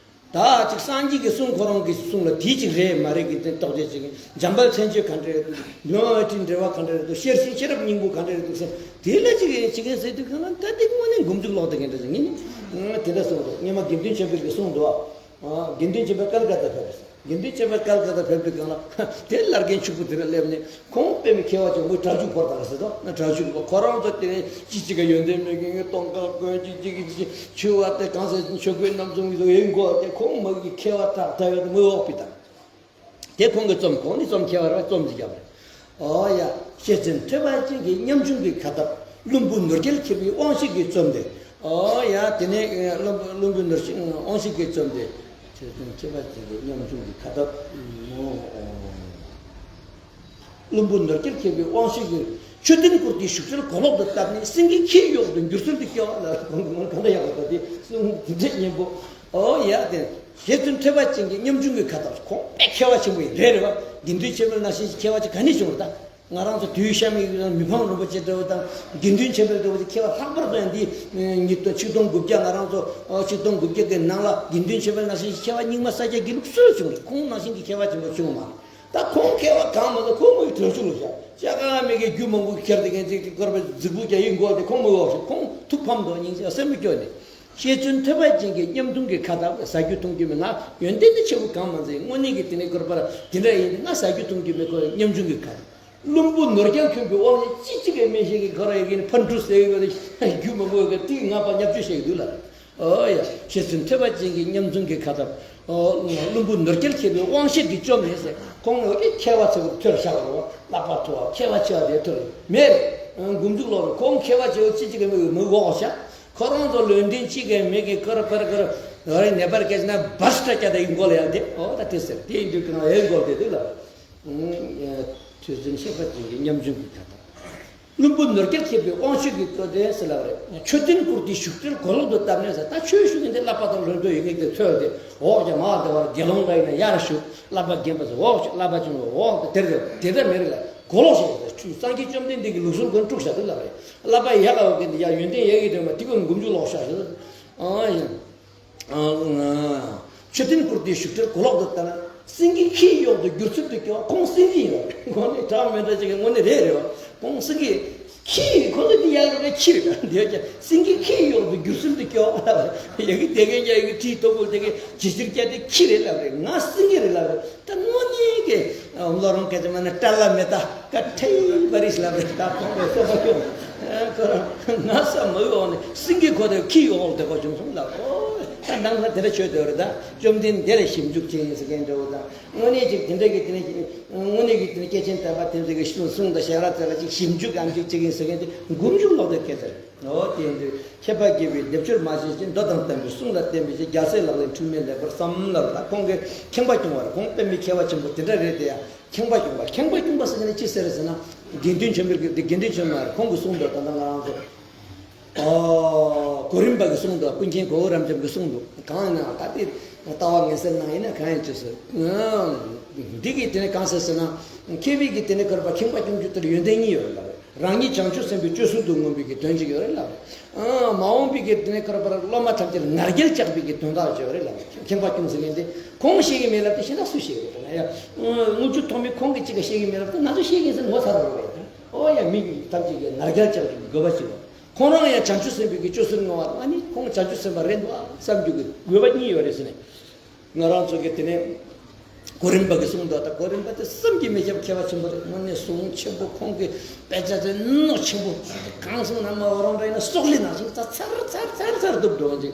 ད་ཅིག་སངས་རྒྱས་ཀྱི་གསུང་ཁོ་རང་གི་གསུང་ལ་དེ་ཅིག་རེད་མ་རེད་ཀྱི་དེ་རྟོག་དཔྱད་བྱེད་མཁན། འཇམ་དཔལ་མཚན་བརྗོད་ག་འདྲ་རེད་འདུག་ལུང་ཨ་ཏིའི་འགྲེལ་བ་ག་འདྲ་རེད་འདུག་ཤེར་ཕྱིན་ཤེས་རབ་སྙིང་པོ་ག་འདྲ་རེད་འདུག་ཟེར་དེ་ལ་ཅིག་བྱེད་མཁན་ཟེར་དུས་གང་ལ་ད་དེ་དངོས་གནས་འགོ་འཛུགས་ལོག་བསྡད་མཁན་འདྲ་ཟེར། ངས་ནི་དེ་འདྲ་གསུངས་འདུག་སྔོན་མ་དགེ་འདུན་ཆོས་འཕེལ་གྱིས་གསུངས་འདུག་དགེ་འདུན་ཆོས་འཕེལ་ཀལ་ཀ་ཏ་ཕེབས་པ་རེད། དགེ་འདུན་ཆོས་འཕེལ་ཀལ་ཀ་ཏ་ཕེབས་དུས་གང་ལ་དེ་བླ་རྒན་ཕྱུག་པོ་དེ་ར་སླེབས་ནས་ཁོང་དཔེ་མི་མཁས་པ་ཅིག་མོའི་གྲྭ་ཆུང་བོར་དང་ཟེར་དོ་ན། གྲྭ་ཆུང་བོ་ཁོ་རང་ཚོ་དེ་ནས་ཅི་ཅི་ག་ཡོན་ཏན་མེད་མཁན་གྱི་སྟོང་ཀ་གོན་ཅི་ཅི་གི་ཅི་ཆུ་བ་དེ་གང་ཟེར་ཆོས་གོས་རྣམ་གསུམ་གྱི་ཡོད་མགོ་དེ་ཁོང་མོ་གི་མཁས་པ་དྲག་དྲག་ཡོད་དེ་མོའི་འོག་པི་དང་། དེ་ཁོང་གི་རྩོམ་ཁོང་ནི་རྩོམ་མཁས་པ་ར་རྩོམ་ཅིག་བརྒྱབ་རེད། ཨོ་ཡ། ཤེར་ཕྱིན་ཐོས་པ་ཅན་གྱི་ཉམ་ཆུང་གི་ཁ་བཏབ། བླུན་པོ་ནོར་རྒྱལ་མཁས་པའི་དབང་ཤེས་ཀྱིས་རྩོམ་སྟེ། ཨོ་ཡ། དེ་ནས་ཨ་བླུན་པོ་བླུན་པོ་ནོར་ཤེས་དབང་ཤེས་ཀྱིས་རྩོམ་སྟེ། ཤེར་ཕྱིན་ཐོས་པ་ཅན་གྱི་ཉམ་ཆུང་གི་ཁ་བཏབ། བླུན་པོ་ནོར་རྒྱལ་མཁས་པའི་དབང་ཤེས་ཀྱིས། མཆོད་རྟེན་བསྐུར་ཏེ་བཞུགས་གསོལ་གོ་ལོག་ཏུ་བཏབ་ནས། སེང་གེའི་ཁྱིའི་འོག་ཏུ་འགྱུར་སྲོལ་དུ་སྐྱེ་བ་ལ། གང་གང་གང་འདྲ་ཡག་པ་དེ་གསུང་དེ་འདྲ་སྙན་པོ། ཨོ་ཡ། དེ་ཤེར་ཕྱིན་ཐོས་པ་ཅན་གྱི་ཉམ་ཆུང་གི་ཁ་བཏབ། ཁོང་དཔེ་མཁས་པ་ཆེན་པོ་ཡིན། རེད་རེད་བ། དགེ་འདུན་ཆོས་འཕེལ་ནང་བཞིན་མཁས་པ་ཅིག་ག་ནས་བྱུང་རེད་ད། ང་རང་ཚོ་དུས་ཤ་མི་ཡི་མི་ཕམ་རིན་པོ་ཆེ་འདྲ་བོ་དང་དགེ་འདུན་ཆོས་འཕེལ་འདྲ་བོ་དེ་མཁས་པ་ལྷག་པར་དུ་ཡང་འདི་ཉིས་སྟོང་ཆིག་སྟོང་དགུ་བརྒྱ། ང་རང་ཚོ་ཆིག་སྟོང་དགུ་བརྒྱ་གི་ནང་ལ་དགེ་འདུན་ཆོས་འཕེལ་ནང་བཞིན་མཁས་པ་རྙིང་མ་ས་སྐྱ་དགེ་ལུགས་སུ་བྱུང་རེད། ཁོང་ནང་བཞིན་གྱི་མཁས་པ་ཆེན་པོ་བྱུང་མ་རེད། ད་ཁོང་མཁས་པ་གང་མ་གཏོགས་ཁོང་མོའི་གྲོས་ཆོད་ལ་བཞག་ཅག་ག་མེད་ཀྱི་རྒྱུ་མང་པོ་ཁྱེར་དེ་མཁན་ཅིག་གི་སྐོར་བ་རྫིག་པོ་རྒྱ་ཡིག་མགོ་དེ་ཁོང་མོའི་འོག་ཞིག་ཁོང་ཐུགས་ཕམ་དོ་སྙིང་རྗེ་སེམས་མི་སྐྱོ་ནས། ཤེར་ཕྱིན་ཐོས་པ་ཅན་གྱི་ཉམ་ཆུང་གི་ཁ་བཏབ། ཟ་རྒྱུ་འཐུང་རྒྱུ་མེད། ང་ཡོན་ཏན་ནི་ཆེ་བོ་གང་མ་མཛད། དངོས་གནས་ཀྱི་དེ་ནས་སྐོར་བ་དེ་འདྲ་ཡིན་ཏེ་ང་ཟ་རྒྱུ་འཐུང་རྒྱུ་མེད། ཁོ་ཉམ་ཆུང་གི་ཁ་བཏབ། བླུན་པོ་ནོར་རྒྱལ་མཁས་པའི་དབང་ཤེས་ཅི་ཅི་གའི་མི་ཤེས་ཀྱི་ཁོ་ར་ཡི་གེ་ནི་ཕར་འགྲོ་ཟེར་ཡོད་པ་དེ་རྒྱུ་མང་པོ་ཡོད་ཀྱི་དེ་ང་ཕར་བརྙས་བཅོས་བྱེད་ཀྱི་འདུག་ལ། ཨོ་ཡ། ཆོས་སྲིད་ཐོས་པ་ཅན་གྱི་ཉམ་ཆུང་གི་ཁ་ཐབས། ཨོ། བླུན་པོ་ནོར་སྐལ་མཁས་པའི་དབང་ཤེད་ཀྱིས་བཅོམ་ནས་ཟེར། ཁོང་ངོ་གི་མཁས་པ་ཚོ་ཐོས་བཞག་རོ། བསླབ་པ་མཐོ་བ་མཁས་པ་ཆེ་བ་དེ་ཐོས་མེད། མགོ་མཇུག་ལོག་རེད། ཁོང་མཁས་པ་ཆེ་བ་ཅི་ཅི་གི་མི་མི་འགོག་བྱ། ཁོ་རང་ཚོ་ལོན་ཏིན་གཅིག་གི་མི་གི་ཀར་པར་ཀར་རེ་ནེ་པར་སྐད་ན་བར་སྐྲ་སྐྱ་དང་ཡིན་གོ་ལ་ཡང་དེ་ཨོ་ད་དེ་ཟེར་དེ་ཡིན་དུས་ཀྱང་ཨེ་གོ་དེ་དེ་ལ། ཐོས་སྲིད་ཤེས་པ་ཅན་གྱི་ཉམ་ཆུང་གི་ཁ་ཐབས། བླུན་པོ་ནོར་སྐལ་མཁས་པའི་དབང་ཤེད་ཀྱིས་བཅོམ་ནས་ཟེར་ལབ་རེད། མཆོད་རྟེན་བཀུར་སྟིའི་བཞུགས་གྲལ་གོ་ལོག་ཏུ་བཏབ་ནས་ཟེར། ད་ཆོས་ཞུ་མཁན་དེ་བསླབ་པ་དང་ལྷུན་གྲུབ་ཡོད་མཁན་དེ་ཚོས་ཏེ་འོག་ཀྱང་མར་བདེ་བར་དགེ་སློང་འདྲ་ཡིན་ན་ཡར་བཞུགས། བསླབ་པ་རྒན་པ་ཚོ་འོག་བཞུགས། བསླབ་པ་ཆུང་བ་འོག་ཏུ་དེར་དེར་དེ་འདྲ་མེད་རེད་ལ། གོ་ལོག་བྱས་ཟེར། ཆོས་སངས་རྒྱས་བཅོམ་ལྡན་འདས་ཀྱི་ལུགས་སྲོལ་ཀུན་དཀྲུགས་བཞག་དེ་ལབ་རེད། བསླབ་པ་ཡག་ག་འོག་གི་འདི་ཡ་ཡོན་ཏན་ཡག་གི་དོན་མ་དེ་ཀུན་མགོ་མཇུག་ལོག་བཞག་ཞེས། ཨ་ཡིན། མཆོད་རྟེན་བཀུར་སྟིའི་བཞུགས་གྲལ་གོ་ལོག་ཏུ་བཏབ་ན། སེང་གེ་ཁྱིའི་གཡོག་ཏུ་འགྱུར་ཚུལ་དུ་སྐྱོ། ཁོང་སེང་གེ་ཡིན་རེད། དངོས་གནས་གྲགས་མི་འདྲ་ཅིག་གི་དངོས་གནས་རེད་རེད་བ། ཁོང་སེང་གེ་ཁྱི་ཁོ་ཚོ་དེ་ཡག་རེད། ཁྱི་རེད། འདི་ཡོད་ཀྱང་སེང་གེ་ཁྱིའི་གཡོག་ཏུ་འགྱུར་ཚུལ་དུ་སྐྱོ། ཡ་གི་དེ་གའི་ཡ་གི་ཁྲིའི་ཐོག་གུར་དེ་གའི་ཇི་ཕྱིར་བསྐྱལ་ཏེ་ཁྱི་རེད་ལབ་རེད། ང་སེང་གེ་རེད་ལབ་རེད། ད་དངོས་གནས་ཀྱི་བློ་རང་སྐད་ཆ་མ་ན་ཀྲ་ལ་མེ་ཏ་ཀ་ཁྲེ་བ་རིས་ལབ་རེད། ད་ཁོང་གི་སེམས་པ་སྐྱོ། ཁོ་རང་ང་ས་མ་འོག་ནས་སེང་གེ་ཁོ་དེ་ཁྱི་འོག་དེ་ཁོ་བྱུང་སོང་ལབ། ཨོ་ད་ནང་ལ་དེ་འདྲ་ཆོས་དེ་རེད། ད་བཅོམ་ལྡན་འདས་ལ་ཞིབ་འཇུག་བྱེད་ཡིན་ཟེར་མཁན་འདྲ་བོ་དང་། དངོས་གནས་ཅིག་དེ་འདྲ་གི་དེ་ནས་དངོས་གནས་ཀྱི་དེ་ནས་སྐྱེས་ཆེན་དམ་པ་དེ་ཚོ་གི་གསུང་གསུང་དང་ཞལ་རག་རྩ་ལ་ཅིག་ཞིབ་འཇུག་ཨམ་ཅིག་བྱེད་ཀྱིན་ཟེར་མཁན་དེ་མགོ་མཇུག་ལོག་དེ་སྐད་ཆ་རེད། ཨོ་དེ་ཡིན་དུས་མཁས་པ་དགྱེས་པའི་སྡེབ་སྦྱོར་མ་བྱས་ཤིང་མདོ་དང་དམ་པའི་གསུང་ལ་བརྟེན་པའི་ཕྱིར། རྒྱལ་སྲས་ལག་ལེན་འཁྲུལ་མེད་ལེགས་པར་བསམ་ལབ་ལ། ཁོང་གིས་ཁེངས་པ་སྐྱུང་བ་རེད། ཁོང་དཔེ་མི་མཁས་པ་ཆེན་པོ་དེ་འདྲ་རེད་དེ་ཡ། ཁེངས་པ་སྐྱུང་བ། ཁེངས་པ་སྐྱུང་བ་ཟེར་ནས་ཅི་ཟེར་ཟེར་ན། དགེ་འདུན་ཆོས་འཕེལ་གྱི་དགེ་འདུན་ཆོས་སྨྲ་རེད། ཁོང་གི་གསུང་དུ་ད་ལྟ་ང་རང་ཚོ། ཨོ། གོ་རིམ་པ་གི་གསུང་དུ་ཀུན་མཁྱེན་གོ་བོ་རབ་འབྱམས་ཀྱི་གསུང་དུ་གང་ཡིན་ན་ད་དེ་ལྟ་བ་ངན་སེལ་ནང་ཡིན་ན་གང་ཡིན་ཅི་ཟེར། འདི་གི་དེ་ནས་གང་ཟེར་ཟེར་ན། མཁས་པའི་གི་དེ་ནས་ཁར་པ་ཁེངས་པ་སྐྱུང་རྒྱུ་དེར་ཡོན་ཏན་གཉིས་ཡོད་རེད་ལབ་རེད། རང་ཉིད་བྱང་ཆུབ་སེམས་དཔའི་སྤྱོད་ཚུལ་དུ་མངོན་པའི་གི་དོན་གཅིག་ཡོད་རེད་ལབ་རེད། མ་འོངས་པའི་གི་དེ་ནས་ཁར་པར་སློབ་མ་ཐམས་ཅད་ང་རྒྱལ་བཅག་པའི་གི་དོན་དག་ཅིག་ཡོད་རེད་ལབ་རེད། ཁེངས་པ་སྐྱུང་ཟེར་མཁན་དེ་ཁོང་ཤེས་ཀྱི་མེད་ལབ་དེ་ཤེས་ན་སུ་ཤེས་ཀྱི་རེད་ན་ཡ། དངུལ་ཆུ་ཐོགས་མེད་ཁོང་གི་གཅིག་ག་ཤེས་ཀྱི་མེད་ལབ་དེ་ང་ཚོ་ཤེས་ཀྱི་ཟེར་ངོ་ཚ་རོགས་རེད། ཨོ་ཡ་མི་གི་ཐམས་ཅད་ཀྱི་ང་རྒྱལ་བཅག་པའི་དགོས་པ་ཅིག་ཡོད། ཁོང་རང་ཡང་བྱང་ཆུབ་སེམས་དཔའི་གི་སྤྱོད་ཚུལ་མངའ་བ་དང་ཨ་ནི་ཁོང་བྱང་ཆུབ་སེམས་དཔའ་རེད་འདུག་ཨ་བསམ་རྒྱུ་གི་དགོས་པ་གཉིས་ཡོད་རེད་ཟེར་ནས། ང་རང་ཚོ་གི་དེ་ནས་གོ་རིམ་པ་གི་གསུང་དུ་ད་གོ་རིམ་པ་དེ་བསམ་གྱིས་མི་ཁྱབ་མཁས་པ་ཆེན་པོ་རེད། དངོས་གནས་གསུང་ཆེན་པོ་ཁོང་གི་དཔེ་ཆ་དེ་ནོ་ཆེན་པོ་གང་གསུང་ན་མ་འོ་རང་འདྲ་ཡིན་ན་སྲོག་ལི་ནང་བཞིན་ཚར་ཚར་ཚར་ཚར་ཚར་སྡུག་འགྲོ་འཇིག་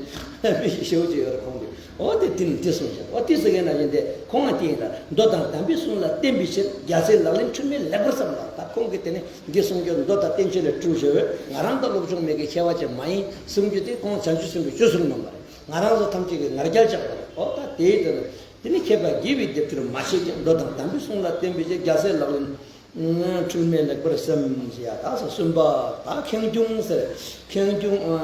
མི་ཞེ་པོ་ཅིག་ཡོད་རེད་ཁོང་གི། འོ་དེ་དེ་ནི་དེ་གསུང་བྱ་འོ་དེ་ཟེར་མཁན་ན་བཞིན་དེ་ཁོང་ང་དེ་ཡིན་ལ་མདོ་དང་དམ་པའི་གསུང་ལ་བརྟེན་པའི་ཕྱིར་རྒྱལ་སྲས་ལག་ལེན་འཁྲུལ་མེད་ལེགས་པར་བསམ་ལ། ད་ཁོང་གི་དེ་ནས་འདི་གསུང་རྒྱུ་མདོ་དང་བསྟན་བཅོས་ལས་སྤྲུལ་བྱ་བས་ང་རང་དང་སློབ་སྦྱོང་མེད་ཀྱི་མཁས་པ་ཅན་མ་ཡིན་གསུང་རྒྱུ་དེ་ཁོང་བྱང་ཆུབ་སེམས་དཔའི་སྤྱོད་ཚུལ་ངོ་མ་རེད། ང་རང་ཚོ་ཐམས་ཅད་ཀྱིས་ང་རྒྱལ་བཅག་པ་རེད། ཨོ་ད་དེའི་དོན་དེ་ནི་མཁས་པ་དགྱེས་པའི་སྡེབ་སྦྱོར་མ་བྱས་ཀྱང་མདོ་དང་དམ་པའི་གསུང་ལ་བརྟེན་པའི་ཕྱིར་རྒྱལ་སྲས་ལག་ལེན་འཁྲུལ་མེད་ལེགས་པར་བསམ་ཞེས་ཡ། ད་ས་གསུམ་པ་ད་ཁེངས་སྐྱུང་ཟེར། ཁེངས་སྐྱུང་ཨ་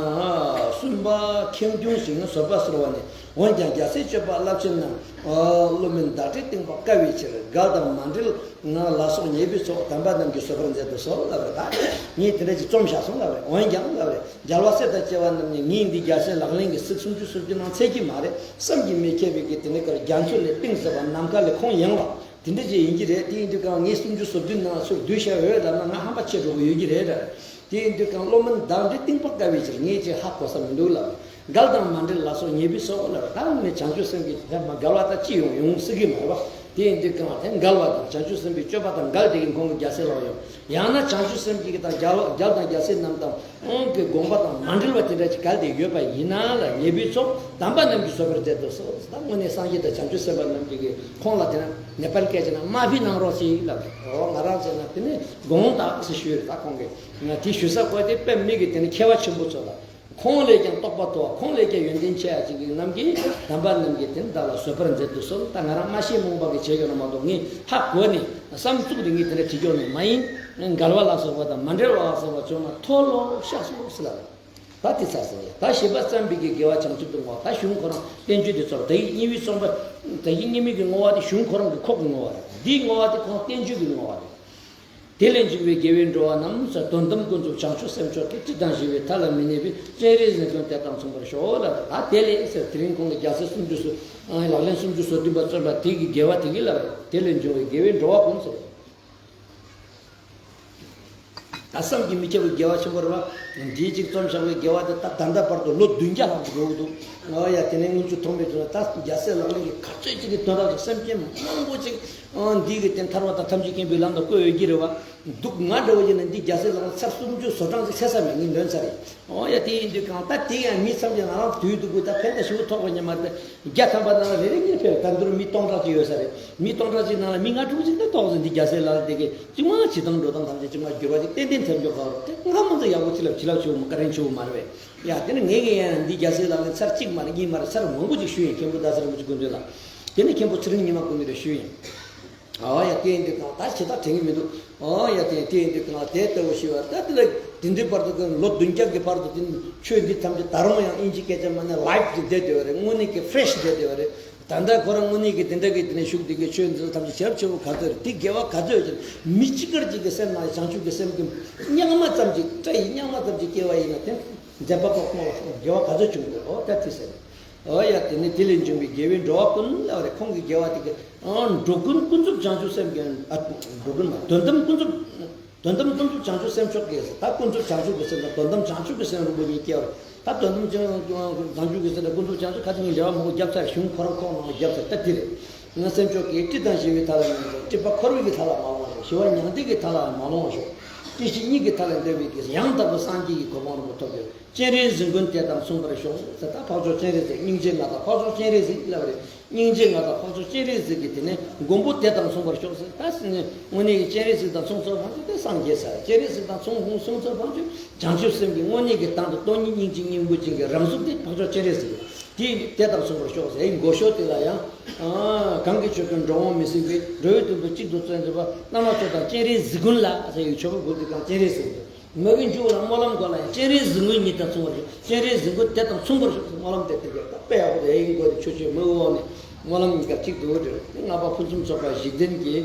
གསུམ་པ་ཁེངས་སྐྱུང་ཞིང་བཟོད་པ་གསོལ་བ་ནི། འོན་ཀྱང་རྒྱལ་སྲས་སྤྱོད་པ་རླབས་ཆེན་རྣམས། ཨ་བློ་དམན་བདག་འདྲས་གཏིང་དཔག་དཀའ་བའི་ཕྱིར། འགལ་དང་མ་འབྲེལ་ང་ལ་སོགས་ཉེས་པའི་ཚོགས། དམ་པ་རྣམས་ཀྱིས་བཟོད་པར་མཛད་དུ་གསོལ་ལབ་རེད། ད་ངས་དེ་འདྲ་ཅིག་རྩོམ་བཞག་སོང་ལབ་རེད། འོན་ཀྱང་ལབ་རེད། རྒྱལ་བ་སྲས་དང་བཅས་པ་རྣམས་ནི་ངས་འདི་རྒྱལ་སྲས་ལག་ལེན་གྱི་ཚིག་སུམ་ཅུ་སོ་བདུན་ནང་འཚོལ་གྱི་མ་རེད། བསམ་གྱིས་མི་ཁྱབ་པའི་གི་དེ་ནི་ཀར་རྒྱ་མཚོ་ལས་གཏིང་ཟབ་པ་ནམ་མཁའ་ལས་ཁོངས་ཡངས་པ་དེ་འདྲ་ཅིག་ཡིན་གྱི་རེད། དེ་ཡིན་དུས་ཀྱང་ངས་སུམ་ཅུ་སོ་བདུན་ནང་ཚུར་བསྡུས་བཞག་ཡོད་ལབ་ན་ང་ཧམ་པ་ཆེ་འགྲོ་གི་ཡོད་ཀྱི་རེད་ལབ་རེད། དེ་ཡིན་དུས་ཀྱང་བློ་དམན་བདག་འདྲས་གཏིང་དཔག་དཀའ་བའི་ཕྱིར་ངས་ཅིག་ཧ་གོ་ས་མི་འདུག་ལབ། འགལ་དང་མ་འབྲེལ་ལ་སོགས་ཉེས་པའི་ཚོགས་ལབ་རེད། ད་ངས་བྱང་ཆུབ་སེམས་ཀྱི་དེ་མ་འགལ་བ་དང་ཅི་ཡོང་ཡོང་སྲིད་ཀྱི་མ་རེད་པ། དེ་ཡིན་དུས་ཀྱང་དེ་འགལ་བ་དང་བྱང་ཆུབ་སེམས་དཔའི་སྤྱོད་པ་དང་འགལ་དེ་གི་ཁོང་གི་རྒྱལ་སྲས་ལག་ཡོང་། ཡང་ན་བྱང་ཆུབ་སེམས་ཀྱི་དང་རྒྱལ་བ་རྒྱལ་དང་རྒྱལ་སྲས་རྣམས་དང་ཁོང་གི་དགོངས་པ་དང་མ་འབྲེལ་བ་དེ་འདྲ་ཅིག་གལ་ཏེ་ཡོད་པ་ཡིན་ན་ལ་ཉེས་པའི་ཚོགས་དམ་པ་རྣམས་ཀྱིས་བཟོད་པར་མཛད་དུ་གསོལ། ད་དངོས་གནས་སངས་རྒྱས་དང་བྱང་ཆུབ་སེམས་དཔའ་རྣམས་ཀྱིས་ཁོང་ལ་དེ་ནས་ནེ་པཱལ་སྐད་ཆ་ན་མཱ་ཕི་གནང་རོགས་ཞེས་ལབ་རེད། འོ་ང་རང་ཚོ་ན་དེ་ནས་དགོངས་དག་ཟེར་ཞུས་རེད། ད་ཁོང་གིས་ང་དེ་ཞུ་ས་བཀོད་དེ་དཔེ་མི་གི་དེ་ནས་མཁས་པ་ཆེན་པོ་ཚོ་ལ། ཁོང་ལས་ཀྱང་རྟོགས་པ་མཐོ་བ་ཁོང་ལས་ཀྱང་ཡོན་ཏན་ཆེ་ཡ་ཅིག་གི་རྣམས་ཀྱིས་དམ་པ་རྣམས་ཀྱིས་དེ་ནི་བདག་ལ་བཟོད་པར་མཛད་དུ་གསོལ། ད་ང་རང་སྨྲ་ཤེས་རྨོངས་པ་གི་བྱས་ཡོད་ན་མ་གཏོགས་ངས་ཧ་གོ་ནས་བསམ་བཙུགས་ཏེ་ངས་དེ་འདྲ་བྲིས་ཀྱོག་ནས་མ་ཡིན། འགལ་བ་ལ་སོགས་པ་དང་མ་འབྲེལ་བ་ལ་སོགས་པ་བྱུང་ན་མཐོལ་ལོ་བཤགས་སོ་ཟེར་ལ། ད་དེ་ཚར་ཟེར་ཡ། ད་བཞེད་པ་བརྩམས་པའི་གི་དགེ་བ་བྱང་ཆུབ་ཏུ་བསྔོ་བ། ད་གཞུང་ཁོ་རང་བསྟན་བཅོས་དེ་ཚོར་ད་ཡིག་གཉིས་པའི་རྩོམ་པ། ད་ཡིག་གཉིས་མའི་གི་བསྔོ་བ་དེ་གཞུང་ཁོ་རང་གི་ཁོག་གི་བསྔོ་བ་རེད། འདིའི་བསྔོ་བ་དེ་ཁོ་རང་བསྟན་བཅོས་ཀྱི་བསྔོ་བ་རེད། དེ་ལས་འབྱུང་བའི་དགེ་བའི་འགྲོ་བ་རྣམས་ཟེར། དོན་དམ་ཀུན་རྫོབ་བྱང་ཆུབ་སེམས་མཆོག་གི། སྲིད་དང་ཞི་བའི་མཐའ་ལ་མི་གནས་པའི། སྤྱན་རས་གཟིགས་དོན་དེ་དག་མཚུངས་པར་ཤོག་ལབ། ད་དེ་ལས་ཟེར་དེ་རིང་ཁོང་གི་རྒྱལ་སྲས་སུམ་ཅུ་སོ། ལག་ལེན་སུམ་ཅུ་སོ་བདུན་པ་རྩོམ་པ་དེ་གི་དགེ་བ་དེ་གི་ལ་རེད། དེ་ལས་འབྱུང་བའི་དགེ་བའི་འགྲོ་བ་ཀུན་ཟེར། ད་བསམ་གྱིས་མི་ཁྱབ་པའི་དགེ་བ་ཆེན་པོ་རེད་བ། འདིའི་གཅིག་རྩོམ་བཞག་པའི་དགེ་བ་དེ་ད་ད་ལྟ་བར་དུ་ལོ་བདུན་བརྒྱ་ལྷག་ཅིག་འགྲོ་གི་འདུག་ཨོ་ཡ་དེ་ནས་དངུལ་ཆུ་ཐོགས་མེད་བྱུང་ན་ད་རྒྱལ་སྲས་ལག་ལེན་གྱི་ག་ཚོད་ཅིག་གི་དོན་དག་ཅིག་སེམས་ཅན་མང་པོ་ཅིག་ཨང་འདི་གི་དེ་ཐར་པ་དང་ཐམས་ཅད་མཁྱེན་པའི་ལམ་དུ་བཀོད་ཡོད་ཀྱི་རེད་བ། འདུག་ང་འདྲ་བོ་ཡིན་ན་འདི་རྒྱལ་སྲས་ལག་ལེན་ཚར་སུམ་ཅུ་སོ་གྲངས་ཅིག་ཚར་ས་མེད། ངས་འདོན་ཚར་རེད། ཨོ་ཡ། དེ་ཡིན་དུས་གང་ལྟར་དེ་ཡང་མི་ཐམས་ཅད་ང་རང་དུས་འདུག་གུ་ད་ཕན་ཐོགས་ཞེ་པོ་ཐོགས་པ་ཉམས་མ་རེད། བརྒྱ་ཐམ་པ་ནང་ལ་རེ་རེ་གཉིས་ཕེབས། ད་འདི་རུ་མི་སྟོང་ཕྲག་ཅིག་ཡོད་ས་རེད། མི་སྟོང་ཕྲག་ཅིག་ནང་ལ་མི་ལྔ་དྲུག་ཅིག་ད་ཏོག་ཙམ་འདི་རྒྱལ་སྲས་ལག་ལེན་དེ་གའི་གཅིག་མ་བྱེད་སྟངས་འགྲོ་སྟངས་ཐམས་ཅད་གཅིག་མ་འགྱུར་བ་ཅིག་ཏན་ཏན་ཐེབས་འགྱུར་གང་རུང་དེ་སྔ་མ་ཚོ་ཡག་པོ་ཅི་ལབ་ཅི་ལབ་ཆེ་བོ་བཀའ་དྲིན་ཆེ་བོ་མ་རེད་པས། ཡ་དེ་ནི་ངས་ཀྱི་ཡང་འདི་རྒྱལ་སྲས་ལག་ལེན་ཚར་གཅིག་མ་རེད། གཉིས་མ་རེད། ཚར་མང་པོ་ཅིག་ཞུས་ཡིན། མཁན་པོ་རྡ་ས་རིན་པོ་ཆེ་སྐུ་མདུན་ལ། དེ་ནི་མཁན་པོ་ཚེ་རིང་ཉི་མ་སྐུ་མདུན་ལ་ཞུས་ཡིན། ཨོ་ཡ། དེ་ཡིན་དུས་གང་ལྟར་ཞེ་དྲག་དྲན་གྱི་མི་འདུག་ཨོ་ཡ། དེ་དེ་ཡིན་དུས་གང་ལ་དེ་ལྟ་བུ་ཞུ་བ་ད་དེ་ལ་དེ་འདྲའི་བར་དུ་གི་ལོ་བདུན་བརྒྱ་གི་བར་དུ་དེ་ཆོས་འདི་ཐམས་ཅད་ད་རུང་ཡང་ཨིན་ཇི་སྐད་ཆ་མ་ནས་ལའིབ་ཏུ་བསྡད་བསྡད་པ་རེད། དངོས་གནས་ཀྱི་ཕེ་རེ་ཤི་བསྡད་བསྡད་པ་རེད། ད་ལྟ་ཁོ་རང་དངོས་གནས་ཀྱི་དེ་འདྲ་གི་དེ་ནས་བཞུགས་དེ་གི་ཆོས་འདི་ལ་ཐམས་ཅད་ཞབས་ཕྱི་བོ་ག་ཚོད་རེད། དེ་དགེ་བ་ག་ཚོད་ཅིག་མི་གཅིག་གར་གཅིག་གི་སེམས་ནང་བྱང་ཆུབ་ཀྱི་སེམས་ཀྱི་རྙོག་མ་ཙམ་ཅིག་སྐྲ་ཡི་རྙོག་མ་ཙམ་ཅིག་སྐྱེ་བ་ཡིན་ན་དེ་མཛད་པ་པོ་ཁོང་ལ་དགེ་བ་ག་ཚོད་བྱུང་འདུག་ཨོ་ད་དེ་ཟེར། ཨོ་ཡ། དེ་ནི་དེ་ལས་འབྱུང་བའི་དགེ་བའི་འགྲོ་བ་ཀུན་ལ་རེ་ཁོང་གི་དགེ་བ་དེ་གི་ཨ་འགྲོ་ཀུན་ཀུན་རྫོབ་བྱང་ཆུབ་སེམས་ཀྱི། ཨ་འགྲོ་ཀུན་མ་དོན་དམ་ཀུན་རྫོབ། དོན་དམ་ཀུན་རྫོབ་བྱང་ཆུབ་སེམས་མཆོག་གི་ད་ཀུན་རྫོབ་བྱང་ཆུབ་ཀྱི་སེམས་དང་དོན་དམ་བྱང་ཆུབ་ཀྱི་སེམས་རུ་པོ་གཉིས་སྐྱེ་བར། ད་དོན་དམ་བྱང་ཆུབ་ཀྱི་སེམས་དང་ཀུན་རྫོབ་བྱང་ཆུབ་ཁ་ཅིག་ངས་འབྲེལ་བ་མང་པོ་བརྒྱབ་ཚར། གཞུང་ཁོ་རང་ཁོག་ནང་ལ་བརྒྱབ་ཚར། ད་དེ་རེད། ང་སེམས་མཆོག་གི་སྤྲིན་དང་ཞི་བའི་མཐའ་ལ་ཡོང་ཞོག་སྤྲིན་པ་འཁོར་བའི་གི་མཐའ་ལ་མ་ལོངས་ཤོག་ཞི་བ་མྱང་འདས་ཀྱི་མཐའ་ལ་མ་ལོངས་ཤོག་སྐྱེ་ཤི་གཉིས་ཀྱི་མཐའ་ལ་འདོད་པའི་གི་ཡང་དག་པའི་སངས་རྒྱས་ཀྱི་གོ་འཕང་རུ་པོ་ཐོབ་ཡོད། སྤྱན་རས་གཟིགས་མགོན་དེ་དང་མཚུངས་པར་ཤོག་ཟེར། ད་འཕགས་མཆོག་སྤྱན་རས་གཟིགས། སྙིང་རྗེ་མངའ་བདག་འཕགས་མཆོག་སྤྱན་རས་གཟིགས་ལབ་རེད། སྙིང་རྗེ་མངའ་བདག་འཕགས་མཆོག་སྤྱན་རས་གཟིགས་ཀྱི་དེ་ནས་མགོན་པོ་དེ་དང་མཚུངས་པར་ཤོག་ཟེར། ད་དངོས་གནས་ཀྱི་སྤྱན་རས་གཟིགས་དང་མཚུངས་ཚོར་བ་ཅིག་དེ་སངས་རྒྱས་ས། སྤྱན་རས་གཟིགས་དང་མཚུངས་མཚུངས་ཚོར་བ་ཅིག་བྱང་ཆུབ་སེམས་ཀྱི་དངོས་གནས་ཀྱི་དང་དུ་སྟོང་ཉིད་སྙིང་རྗེ་སྙིང་པོ་ཅན་གྱི་རང་གཟུགས་དེ་འཕགས་མཆོག་སྤྱན་རས་གཟིགས། དེ་དེ་དང་མཚུངས་པར་ཤོག་ཟེར། མགོ་ཤོག་དེ་ལ་ཡང་གང་གི་ཆོས་ཀུན་འགྲོ་འོང་མི་ཟད་པའི། འགྲོ་བའི་དོན་དུ་གཅིག་ཏུ་བརྩོན་མཛད་པ། བླ་མ་མཆོག་དང་སྤྱན་རས་གཟིགས་མགོན་ལ་ཟེར་བའི་མཆོད་པ་འབུལ་དུས་གང་སྤྱན་རས་གཟིགས། མ་གི་མཇུག་ལ་སྨོན་ལམ་སྐོར་ལ་ཡང་སྤྱན་རས་གཟིགས་མགོན་ཉིད་དང་མཚུངས་པར་ཤོག་སྤྱན་རས་གཟིགས་མགོན་དེ་དང་མཚུངས་པར་ཤོག་སྨོན་ལམ་དེ་དེ་ག་དཔེ་ཡག་པོ་རེད། ཡིན་དགོས་རེད། ཆོས་ཆོས་མི་འོག་ནས་སྨོན་ལམ་གཉིས་ཀ་གཅིག་ཏུ་འགྲོ། ལྔ་པ་ཕུན་སུམ་ཚོགས་པ་བཞི་ལྡན་གྱི་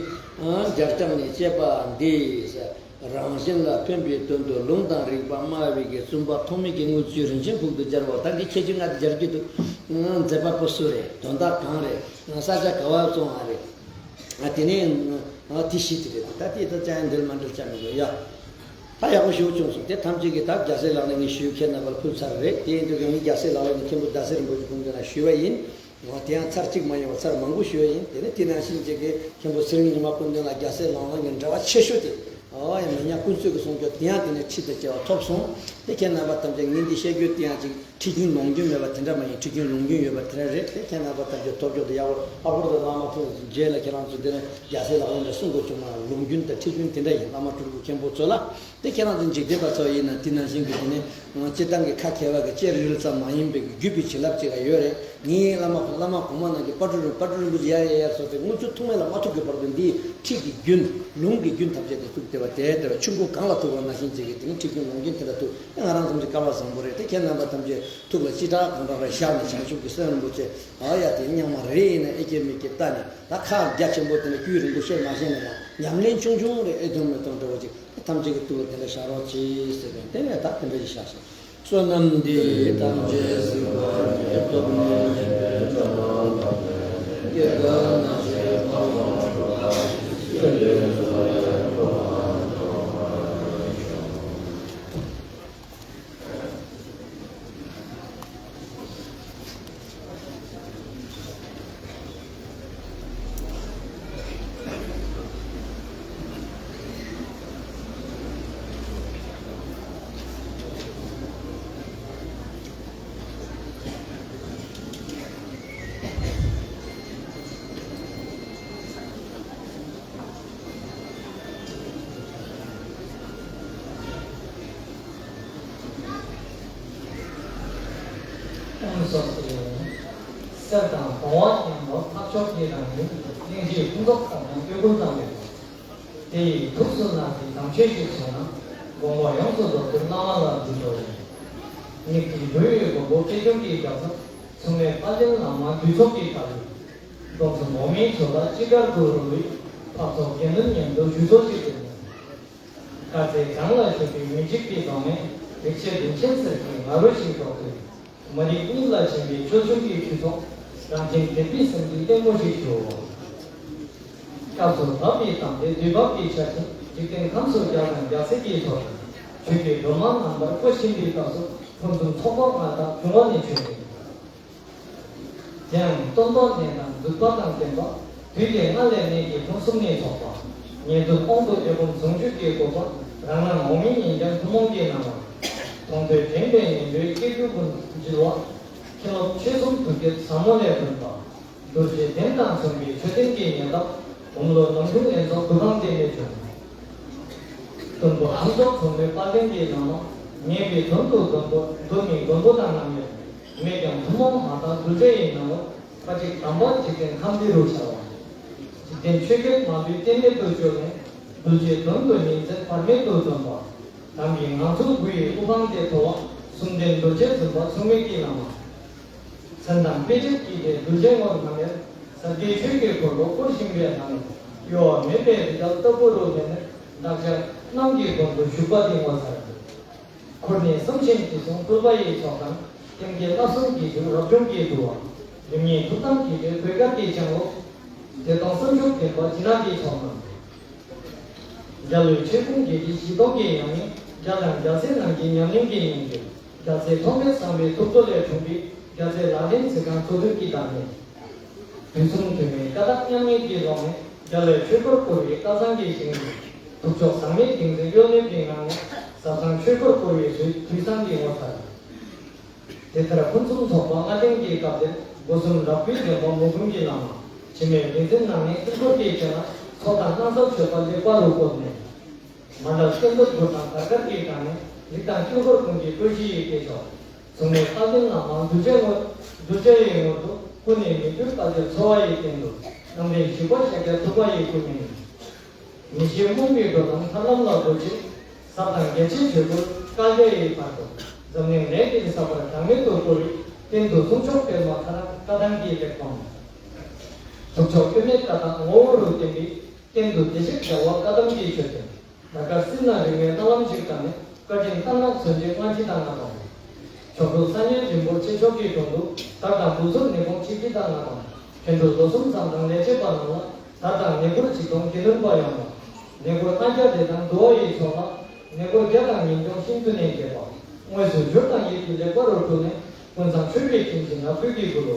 རྒྱལ་ལྕམ་ནི་བཅས་པ་འདི་ཟེར། རང་གཞན་ལ་ཕན་པའི་དོན་དུ་ལུང་དང་རིགས་པ་སྨྲ་བའི་གི་བཙུན་པ་ཐོགས་མེད་ཀྱི་དངུལ་ཆུ་རིན་ཆེན་ཕུག་ཏུ་སྦྱར་བ། ད་འདི་ཁྱེད་ཀྱིས་ང་འདི་སྦྱར་རྒྱུ་འདུག་མཛད་པ་པོ་སུ་རེད། དོན་དག་གང་རེད། ས་ཆ་ག་བ་སོང་བ་རེད། ཨ་དེ་ནས་ཨ་དེ་བཞི་དེ་རེད། ད་དེ་ད་ཅང་འབྲེལ་མ་འབྲེལ་ཅང་མི་འདུག་ཡ། ད་ཡག་པོ་ཞེ་པོ་བྱུང་སོང་། དེ་ཐམས་ཅད་ཀྱིས་ད་རྒྱལ་སྲས་ལག་ལེན་ངས་ཞུས་ཁྱེད་རྣམ་པར་ཕུལ་ཚར་རེད། དེ་ཡིན་དུས་ངས་རྒྱལ་སྲས་ལག་ལེན་ནི་མཁན་པོ་རྡ་སའི་རིན་པོ་ཆེ་སྐུ་མདུན་ལ་ཞུས་པ་ཡིན། འོ་དེ་ཡང་ཚར་གཅིག་མ་ཡིན་པར་ཚར་མང་པོ་ཞུས་པ་ཡིན། དེ་ནས་དེ་ནང་བཞིན་གཅིག་གིས་མཁན་པོ་ཚེ་རིང་ཉི་མ་སྐུ་མདུན་ལ་རྒྱལ་སྲས་ལག་ལེན་གྱི་འབྲེལ་བ་ཆེ་ཤོས་དེ། ཨོ་ཡ། མི་ཉག་ཀུན་རྫོབ་ཀྱི་གསུང་ཆོས་དེ་ཡང་དེ་ནས་ཁྲིད་དང་བཅས་པ་ཐོབ་སོང་། དེ་ཁྱེད་རྣམ་པ་ཐམས་ཅད་ངས་འདི་བཤད་རྒྱུ་དེ་ཡང་ཅིག་ཁྲིད་རྒྱུན་ལོངས་རྒྱུན་མེད་པ་དེ་འདྲ་མ་ཡིན། ཁྲིད་རྒྱུན་ལོངས་རྒྱུན་ཡོད་པ་དེ་འདྲ་རེད། དེ་ཁྱེད་རྣམ་པ་ཐམས་ཅད་ཐོབ་ཆོག་ཏུ་ཡག་པོ། ལྷག་པར་དུ་བླ་མ་ཁོང་རྗེས་ལ་ཁྱེད་རང་ཚོ་དེ་ནས་རྒྱལ་སྲས་ལག་ལེན་ལ་གསུང་དགོས་བྱུང་ན་ལོངས་རྒྱུན་དང་ཁྲིད་རྒྱུན་དེ་འདྲ་ཡིན། བླ་མ་སྤྲུལ་སྐུ་མཁན་པོ་ཚོ་ལ། དེ་ཁྱེད་རང་ཚོ་འཇིག་རྟེན་པ་ཚོ་ཡིན་ན་དེ་ནང་བཞིན་གྱི་དེ་ནས་སྤྱིར་བཏང་གི་ཁ་མཁས་པ་གི་ལྕེ་རིལ་ཙམ་མ་ཡིན་པའི་བརྒྱུད་པའི་བྱིན་རླབས་ཅིག་ཡོད་རེད། ངའི་བླ་མ་བླ་མ་གོང་མ་རྣམས་ཀྱི་དཔལ་སྤྲུལ་རིན། དཔལ་སྤྲུལ་རིན་པོ་ཆེ་ཡར་ཡར་ཡར་སོང་སྟེ་དངུལ་ཆུ་ཐུག་མེད་ལ་མ་ཐུག་གི་བར་དུ་འདིའི་ཁྲིད་ཀྱི་རྒྱུན། ལུང་གི་རྒྱུན་ཐམས་ཅད་དེ་ཐུག་བསྡད་པ་དེ་ལྟ་བུ་ཆུ་མགོ་གངས་ལ་ཐུག་པ་ནང་བཞིན་ཅིག་གི་དེ་ནི་ཁྲིད་རྒྱུན་ལུང་རྒྱུན་དེ་འདྲ་ཐུག་ང་རང་ཚོ་འདི་སྐལ་བ་བཟང་པོ་རེད། དེ་ཁྱེད་རྣམ་པ་ཐམས་ཅད་ཐུགས་ལ་ལྕེ་བྲག་གང་དྲག་ར་བཞག་ནས་བྱང་ཆུབ་ཀྱི་སེམས་རིན་པོ་ཆེ། ཨ་ཡ། དེ་རྙིང་མ་རེ་ཡིན་ན་ཨེ་སྐྱེ་མི་སྐྱེ་ལྟ་ནས། ད་ཁ་རྒྱ་ཆེན་པོ་དེ་ནས་རྒྱུད་རིང་པོ་བཤད་མ་ཤེས་ན་ཡང་ཉམས་ལེན་ཆུང་ཆུང་རེ་ཨེ་ཐུང་མི་ཐུང་འདྲ་བོ་ཅིག་ཐམས་ཅད་ཀྱི་ཐུགས་ལ་དེ་འདྲ་བཞག་རོགས་གྱིས་ཟེར་བས། དེ་ནས་ད་དེ་འདྲ་ཞིག་བཞག་ཤིང་། བསོད་ནམས་འདི་ཡིས་ཐམས་ཅད་གཟིགས་པ་ཉིད། ཐོབ་ནས་ཉེས་པའི་དགྲ་རྣམས་ཕམ་བྱས། སྐྱེ་རྒ་ན་འཆིའི་ཕ་རོལ་ཏུ་ཕྱིན་པའི་སེམས་ཅན་ཚོགས་ལ་ཡང་གྲོགས་པ་ཐོབ་པར་ཤོག། ཨོཾ་སྭསྟི། གསེར་དང་གོང་བ་མཉམ་པ་འཕགས་མཆོག་གི་རང་བཞིན། གླིང་བཞིའི་ཕུན་ཚོགས་ཐོབ་ནས་སྤྲུལ་སྐུ་བལྟམས་པའི་བར། དེ་ཡི་ཐུགས་སུ་བསྣམས་ཏེ་དམ་ཆོས་ཤིག་བྱས་ན། དགོངས་པ་ཡོངས་སུ་རྫོགས་ཏེ་བླ་མ་ལ་འདུད་དོ། ཉིད་ཀྱི་འགྲོ་བའི་མགོན་པོ་སྐྱེས་ཆུང་གི་རྒྱལ་ཚབ། མཚུངས་མེད་དཔལ་ལྡན་བླ་མ་དུས་ཚོགས་ཀྱི་བདག་ཡོད། འབྲོམ་ཚོ་འོག་མིན་ཇོ་བདག་སྤྱིལ་དཀར་གུ་རུ་ཡི། འཕགས་ཚོགས་དགེ་འདུན་མཉམ་དུ་ཞུ་གསོལ་ཞིག་འབུལ་ནས། དཀར་མཛེས་གྱང་ལ་བཞུགས་པའི་མི་འཇིགས་པའི་གདོང་ནས། རིག་བྱེད་རིན་ཆེན་གསེར་གྱི་ང་རོ་ཞིག་སྒྲོག་སྟེ། མ་རིག་གཉིད་ལ་ཞེན་པའི་ཆོས་སྐྱོང་གི་ཁྲི་ཚོགས། རང་བཞིན་དད་པའི་སེམས་ཀྱི་ལྟད་མོ་ཞིག་བྱོས། སྐབས་སུ་བབས་པའི་གཏམ་དེ་དུས་བབ་ཀྱི་ཆ་ཅན། འཇིག་རྟེན་ཁམས་སུ་རྒྱལ་དང་རྒྱལ་སྲས་ཀྱི་ཚོགས་དང་། ཆོས་ཀྱི་སྒྲོན་མ་རྣམ་པར་བཀོད་བཞིན་པའི་སྐབས་སུ། ཕུན་སུམ་ཚོགས་པ་མངའ་ཐང་འབྱུང་བ་ནི་བྱོན་ནས། དེའང་སྟོན་པ་ནད་དང་འདུས་པ་དང་ལྡན་པ། དུས་དེ་སྔ་ལས་ནད་ཀྱི་ཕུང་གསུམ་ནད་ཚོགས་པ། ཉན་ཐོས་དབང་དུ་ཨེ་བུམ་ཟུང་འཇུག་གི་གོ་འཕང་། རང་སྣང་འོག་མིན་ཉིད་ཀྱང་ཐུན་མོང་གི་སྣང་བ། མཐོང་ཐོས་དྲན་པས་ཉན་ཐོས་སྐྱེ་དགུའི་ཀུན་འཇུག་པ། མཁྱེན་རློབ་ཆོས་གསུམ་ཐུགས་བསྐྱེད་ཟབ་མོ་ལས་བཏོན་པ། རྡོ་རྗེ་གདན་དང་མཚུངས་པའི་མཆོད་རྟེན་གྱི་ཉེ་འདབས། བུམ་ལོ་ནམ་རྒྱུན་ལེན་ཚོགས་འདུ་ཁང་དེ་ནས་བྱུང་། སྟོན་པ་ལྷུན་རྫོགས་མཚུངས་མེད་དཔལ་ལྡན་གྱི་ལམ་མ། ངེས་པའི་དོན་དུ་མགོན་པོ། གདོད་མའི་མགོན་པོ་དང་རྣམ་དབྱེ་མེད་ཀྱང་ཐུན་མོང་མ་དག་གདུལ་བྱ་ཡི་སྣང་བ། ཁ་ཅིག་དམ་པ་འཇིག་རྟེན་ཁམས་འདི་རུ་ཤར་བ། འཇིག་རྟེན་ཆོས་བརྒྱད་མ་ལུས་རྟེན་མེད་དུ་གྱུར་ནས། གདུལ་བྱའི་དོན་དུ་ཉིན་མཚན་བར་མེད་དུ་འདོན་པ། དམ་པའི་ངང་ཚུལ་དགུ་ཡི་དབུ་འཕང་དེ་མཐོ་བ། གསུམ་ལྡན་རྡོ་རྗེ་འཛིན་པ་མཚུངས་མེད་ཀྱི་བླ་མ། མཚན་དང་དཔེ་བྱད་ཀྱིས་དེ་གདུལ་བྱའི་ངོར་སྣང་ནས། ཟབ་རྒྱས་ཆོས་ཀྱི་འཁོར་ལོ་བསྐོར་བཞིན་པའི་ལྷ་མོ། གཡོ་བ་མེད་པའི་རི་རྒྱལ་ལྟ་བུ་རུ་ལྷན་ནེ། བདག་ཅག་རྣམས་ཀྱི་མགོན་དུ་བཞུགས་པ་འདི་ངོ་མཚར་ཏེ། འཁོར་གནས་གསུམ་ཆེན་དྲི་བསུང་སྤྲུལ་པ་ཡི་ཚོགས་དང་། ལྷན་སྐྱེས་བསླབ་གསུམ་གྱི་རྒྱུད་རབ་བྱུང་གི་འདུལ་བ། རིམ་གཉིས་ཐུགས་དམ་གྱི་རྗེ་གོས་དཀར་གྱི་ལྕང་ལོ། བདེ་སྟོང་གསུང་མཆོག་ལྡན་པ་སྦྱིན་བདག་གི་ཚོགས་རྣམས། རྒྱལ་བའི་ཆོས་ཕུང་བརྒྱད་ཁྲི་བཞི་སྟོང་གི་ཡང་སྙིང་། རྒྱལ་དང་རྒྱལ་སྲས་རྣམས་ཀྱི་ཉམས་ལེན་གྱི་སྙིང་བཅུད། རྒྱལ་སྲས་ཐོགས་མེད་བཟང་པོའི་ཐུགས་རྡོ་ལས་འཁྲུངས་པའི། རྒྱལ་སྲས་ལག་ལེན་ཚིག་རྐང་གཙོ་བོའི་སྐུ་དང་ནི། དུས་གསུམ་དུས་མེད་ཀ་དག་མཉམ་ཉིད་ཀྱི་ཀློང་ནས། རྒྱལ་བའི་ཆོས་འཁོར་བསྐོར་བའི་སྐལ་བཟང་གི་ཞིང་དུ། ཐུགས་མཆོག་ཟག་མེད་ཏིང་འཛིན་གཡོ་མེད་པའི་ངང་ནས། ཟབ་གསང་ཆོས་འཁོར་བསྐོར་བའི་དུས་དུས་བཟང་གི་ངོ་མཚར། དེ་ལྟར་ཕུན་སུམ་ཚོགས་པ་ལྔ་ལྡན་གྱི་སྐབས་དེར། སྒོ་གསུམ་རབ་བསྐུལ་འདོན་པ་མོས་གུས་ཀྱི་བླ་མ། འཆི་མེད་རིག་འཛིན་རྣམ་གཉིས་དཀྱིལ་འཁོར་གྱི་ཕྱི་ནང་། ཚོགས་དང་སྣང་གསལ་མཆོད་པ་ལེགས་པ་རུ་བཀོད་ནས། མཎྜལ་སྤྱན་སྟོབས་གུར་དང་དར་དཀར་གྱི་སྒང་ནས། རིགས་དང་དཀྱིལ་འཁོར་ཀུན་གྱི་བཀྲ་ཤིས་ཡི་སྐྱེས་མཆོག། མཚུངས་མེད་དཔལ་ལྡན་བླ་མ་གདུལ་བྱའི་ངོར། གདུལ་བྱ་ཡི་ངོར་དུ། ཀུན་ནས་མི་འགྱུར་དཔལ་དེར་འཚོ་བ་ཡི་རྟེན་དུ། རྣམ་འདྲེན་བཞི་པ་ཤཱཀྱ་ཐུབ་པ་ཡི་སྐུ་མིང་། མི་ཤེས་རྨོངས་པའི་འགྲོ་རྣམས་ཐར་ལམ་ལ་བཀོད་ཅིང་། ཟབ་དང་རྒྱ་ཆེའི་ཆོས་འཁོར་བསྐལ་བརྒྱ་ཡི་བར་དུ། འཛམ་གླིང་ལས་ཀྱི་ས་བར་གྲངས་མེད་དུ་བསྐོར་བའི། རྟེན་དུ་གསུང་མཆོག་སྤེལ་མ་ཐ་ར་བཀའ་ཐང་གི་གླེགས་བམ། ཐུགས་མཆོག་དབུས་མེད་བཀའ་དང་ངོ་བོ་རུ་བསྟན་པའི། རྟེན་དུ་བདེ་གཤེགས་རྒྱལ་བ་བཀའ་གདམས་ཀྱི་མཆོད་རྟེན། ནཱ་ག་སི་ན་རིག་མའི་གནའ་ལམ་ཞིག་དང་ནི། བཀའ་དྲིན་རྟགས་སྣང་མཚོན་བྱེད་སྔ་ཕྱི་དང་ལྔ་སྟོང་། མཆོག་གྲུབ་ས་གཉེར་རིམ་སྤོར་ཆེ་མཆོག་གི་དྲུང་དུ། དར་དང་བུ་ཚུར་ནི་གོང་ཆིག་ཁྲི་དང་ལྔ་སྟོང་། འཕྲིན་གྲུབ་ལོ་གསུམ་ཙམ་དང་ལས་བྱེད་པ་རྣམས་ལ། དར་དང་ནི་གུར་ཆིག་སྟོང་དགེ་འདུན་པ་ཡོངས་ལ། ནི་གུར་ལྔ་བརྒྱ་རེ་དང་བསྡུ་བ་ཡི་ཚོགས་ལ། ནི་གུར་བརྒྱ་དང་ཉིས་སྟོང་ཤིན་ཏུ་ནས་རྒྱས་པ། དངོས་སུ་བསྒྱུར་དང་ཡིད་ཀྱིས་ལེགས་པ་རུ་བསྒྲུབས་ནས། ཀུན་བཟང་མཆོད་པའི་སྤྲིན་གྱིས་ནག་ཁུལ་གྱི་དགུ་ལོ།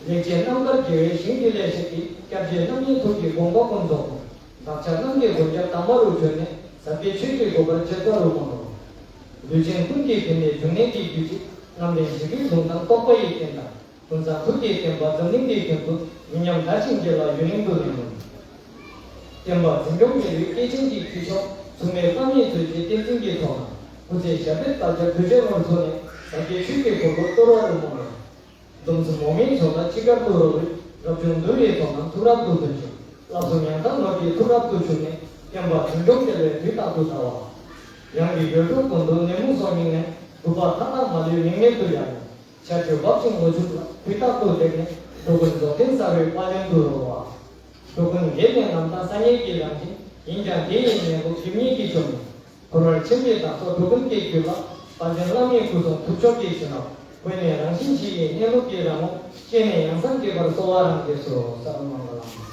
ལེགས་བྱས་རྣམ་དཀར་དགེ་བའི་ཞིང་གི་ལས་བྱེད་ཀྱི། སྐྱབས་རྗེ་རྣམ་གཉིས་ཐུགས་ཀྱི་དགོངས་པ་ཀུན་རྫོགས་པ། བདག་ཅག་རྣམས་ཀྱི་མགོན་སྐྱབས་དམ་པ་རུ་བྱོན་ནས། ཟབ་རྒྱས་ཆོས་ཀྱི་སྒོ་འཕར་འབྱེད་པ་རུ་བསྔོ་ལོ། ལུས་ཅན་ཀུན་གྱི་ཕན་བདེའི་འབྱུང་གནས་ཀྱི་རྒྱུད་ཀྱི། རྣམ་འདྲེན་ཞི་བའི་ལུང་དང་རྟོགས་པ་ཡི་རྟེན་དང་། ཀུན་བཟང་ཐུགས་ཀྱི་བསྟན་པ་འཛམ་གླིང་འདིའི་དོན་དུ། མི་ཉམས་དར་ཞིང་རྒྱས་ལ་ཡུན་རིང་དུ་གནས་སྨོན། བསྟན་པ་འཛིན་སྐྱོང་རྒྱལ་བའི་སྐྱེས་ཆེན་གྱི་ཁྱུ་མཆོག། མཚུངས་མེད་བླ་མའི་མཛོད་ཀྱི་བསྟན་འཛིན་གྱི་ཚོགས་རྣམས། སྐུ་ཚེ་ཞབས་པད་བསྐལ་བརྒྱར་གདུལ་བྱའི་ངོར་འཚོ་ནས། ཟབ་རྒྱས་ཆོས་ཀྱི་འཁོར་ལོ་གཏོར་བ་རུ་སྨོན་ལམ། སྡོམ་གསུམ་འོག་མིན་ཕྱོགས་ལ་ཅི་དགར་དུ་རོལ་བའི། རབ་བྱུང་འདུལ་བའི་ཚོགས་རྣམས་ཐུགས་རབ་ཏུ་འདོན་ཅིང་། བསླབ་གསུམ་ཡང་དག་ནོར་གྱིས་ཐུགས་རབ་ཏུ་ཕྱུག་ནས། བསྟན་པ་འཛིན་སྐྱོང་རྒྱལ་བའི་དུས་རྟག་ཏུ་དར་བ། ཡང་གི་ཡུལ་གྲུ་ཀུན་ཏུ་ནད་མུག་སོགས་སྙིང་ནད། དུག་པ་མཐའ་དག་མ་ལུས་རིང་མེད་དུ་ཡལ་ནས། ཆར་ཆུ་འབབ་ཅིང་ལོ་ཕྱུགས་ལ་དུས་རྟག་ཏུ་ལེགས་ནས། འགྲོ་ཀུན་རྫོགས་ལྡན་གསལ་བའི་དཔལ་ཡོན་དུ་རོལ་བ། འགྲོ་ཀུན་དགེ་ལྡན་རྣམས་དང་སངས་རྒྱས་ཀྱི་རང་བཞིན་ཡིན་ཀྱང་། དེ་ཡི་གནས་ལུགས་སྒྲིབ་གཉིས་ཀྱིས་བཅོམ་ནས། འཁོར་བར་འཆིང་བའི་བདག་སོགས་འགྲོ་ཀུན་གྱི་རྒྱུད་ལ། དཔལ་ལྡན་བླ་མའི་སྐུ་གསུང་ཐུགས་མཆོག་གི་བྱིན་རླབས། ཀུན་ནས་རང་བཞིན་གཞི་ཡི་གནས་ལུགས་ཀྱི་རང་ངོ་ཤེས་ནས། ཡང་སངས་རྒྱས་པར་གསོལ་བ་རང་རྒྱས་སོ། ས་ར་མ་ག་ལ།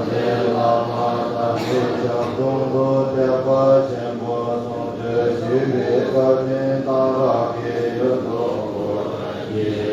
ལྷ་མ་དང་ཞབས་དྲུང་དུ་ཐེག་པ་ཆེན་པོ་གསུང་ཆོས་ཞུས་པའི་བཀའ་དྲིན་གཏང་རག་གི་ཡུལ་དུ་གོ་ཡི།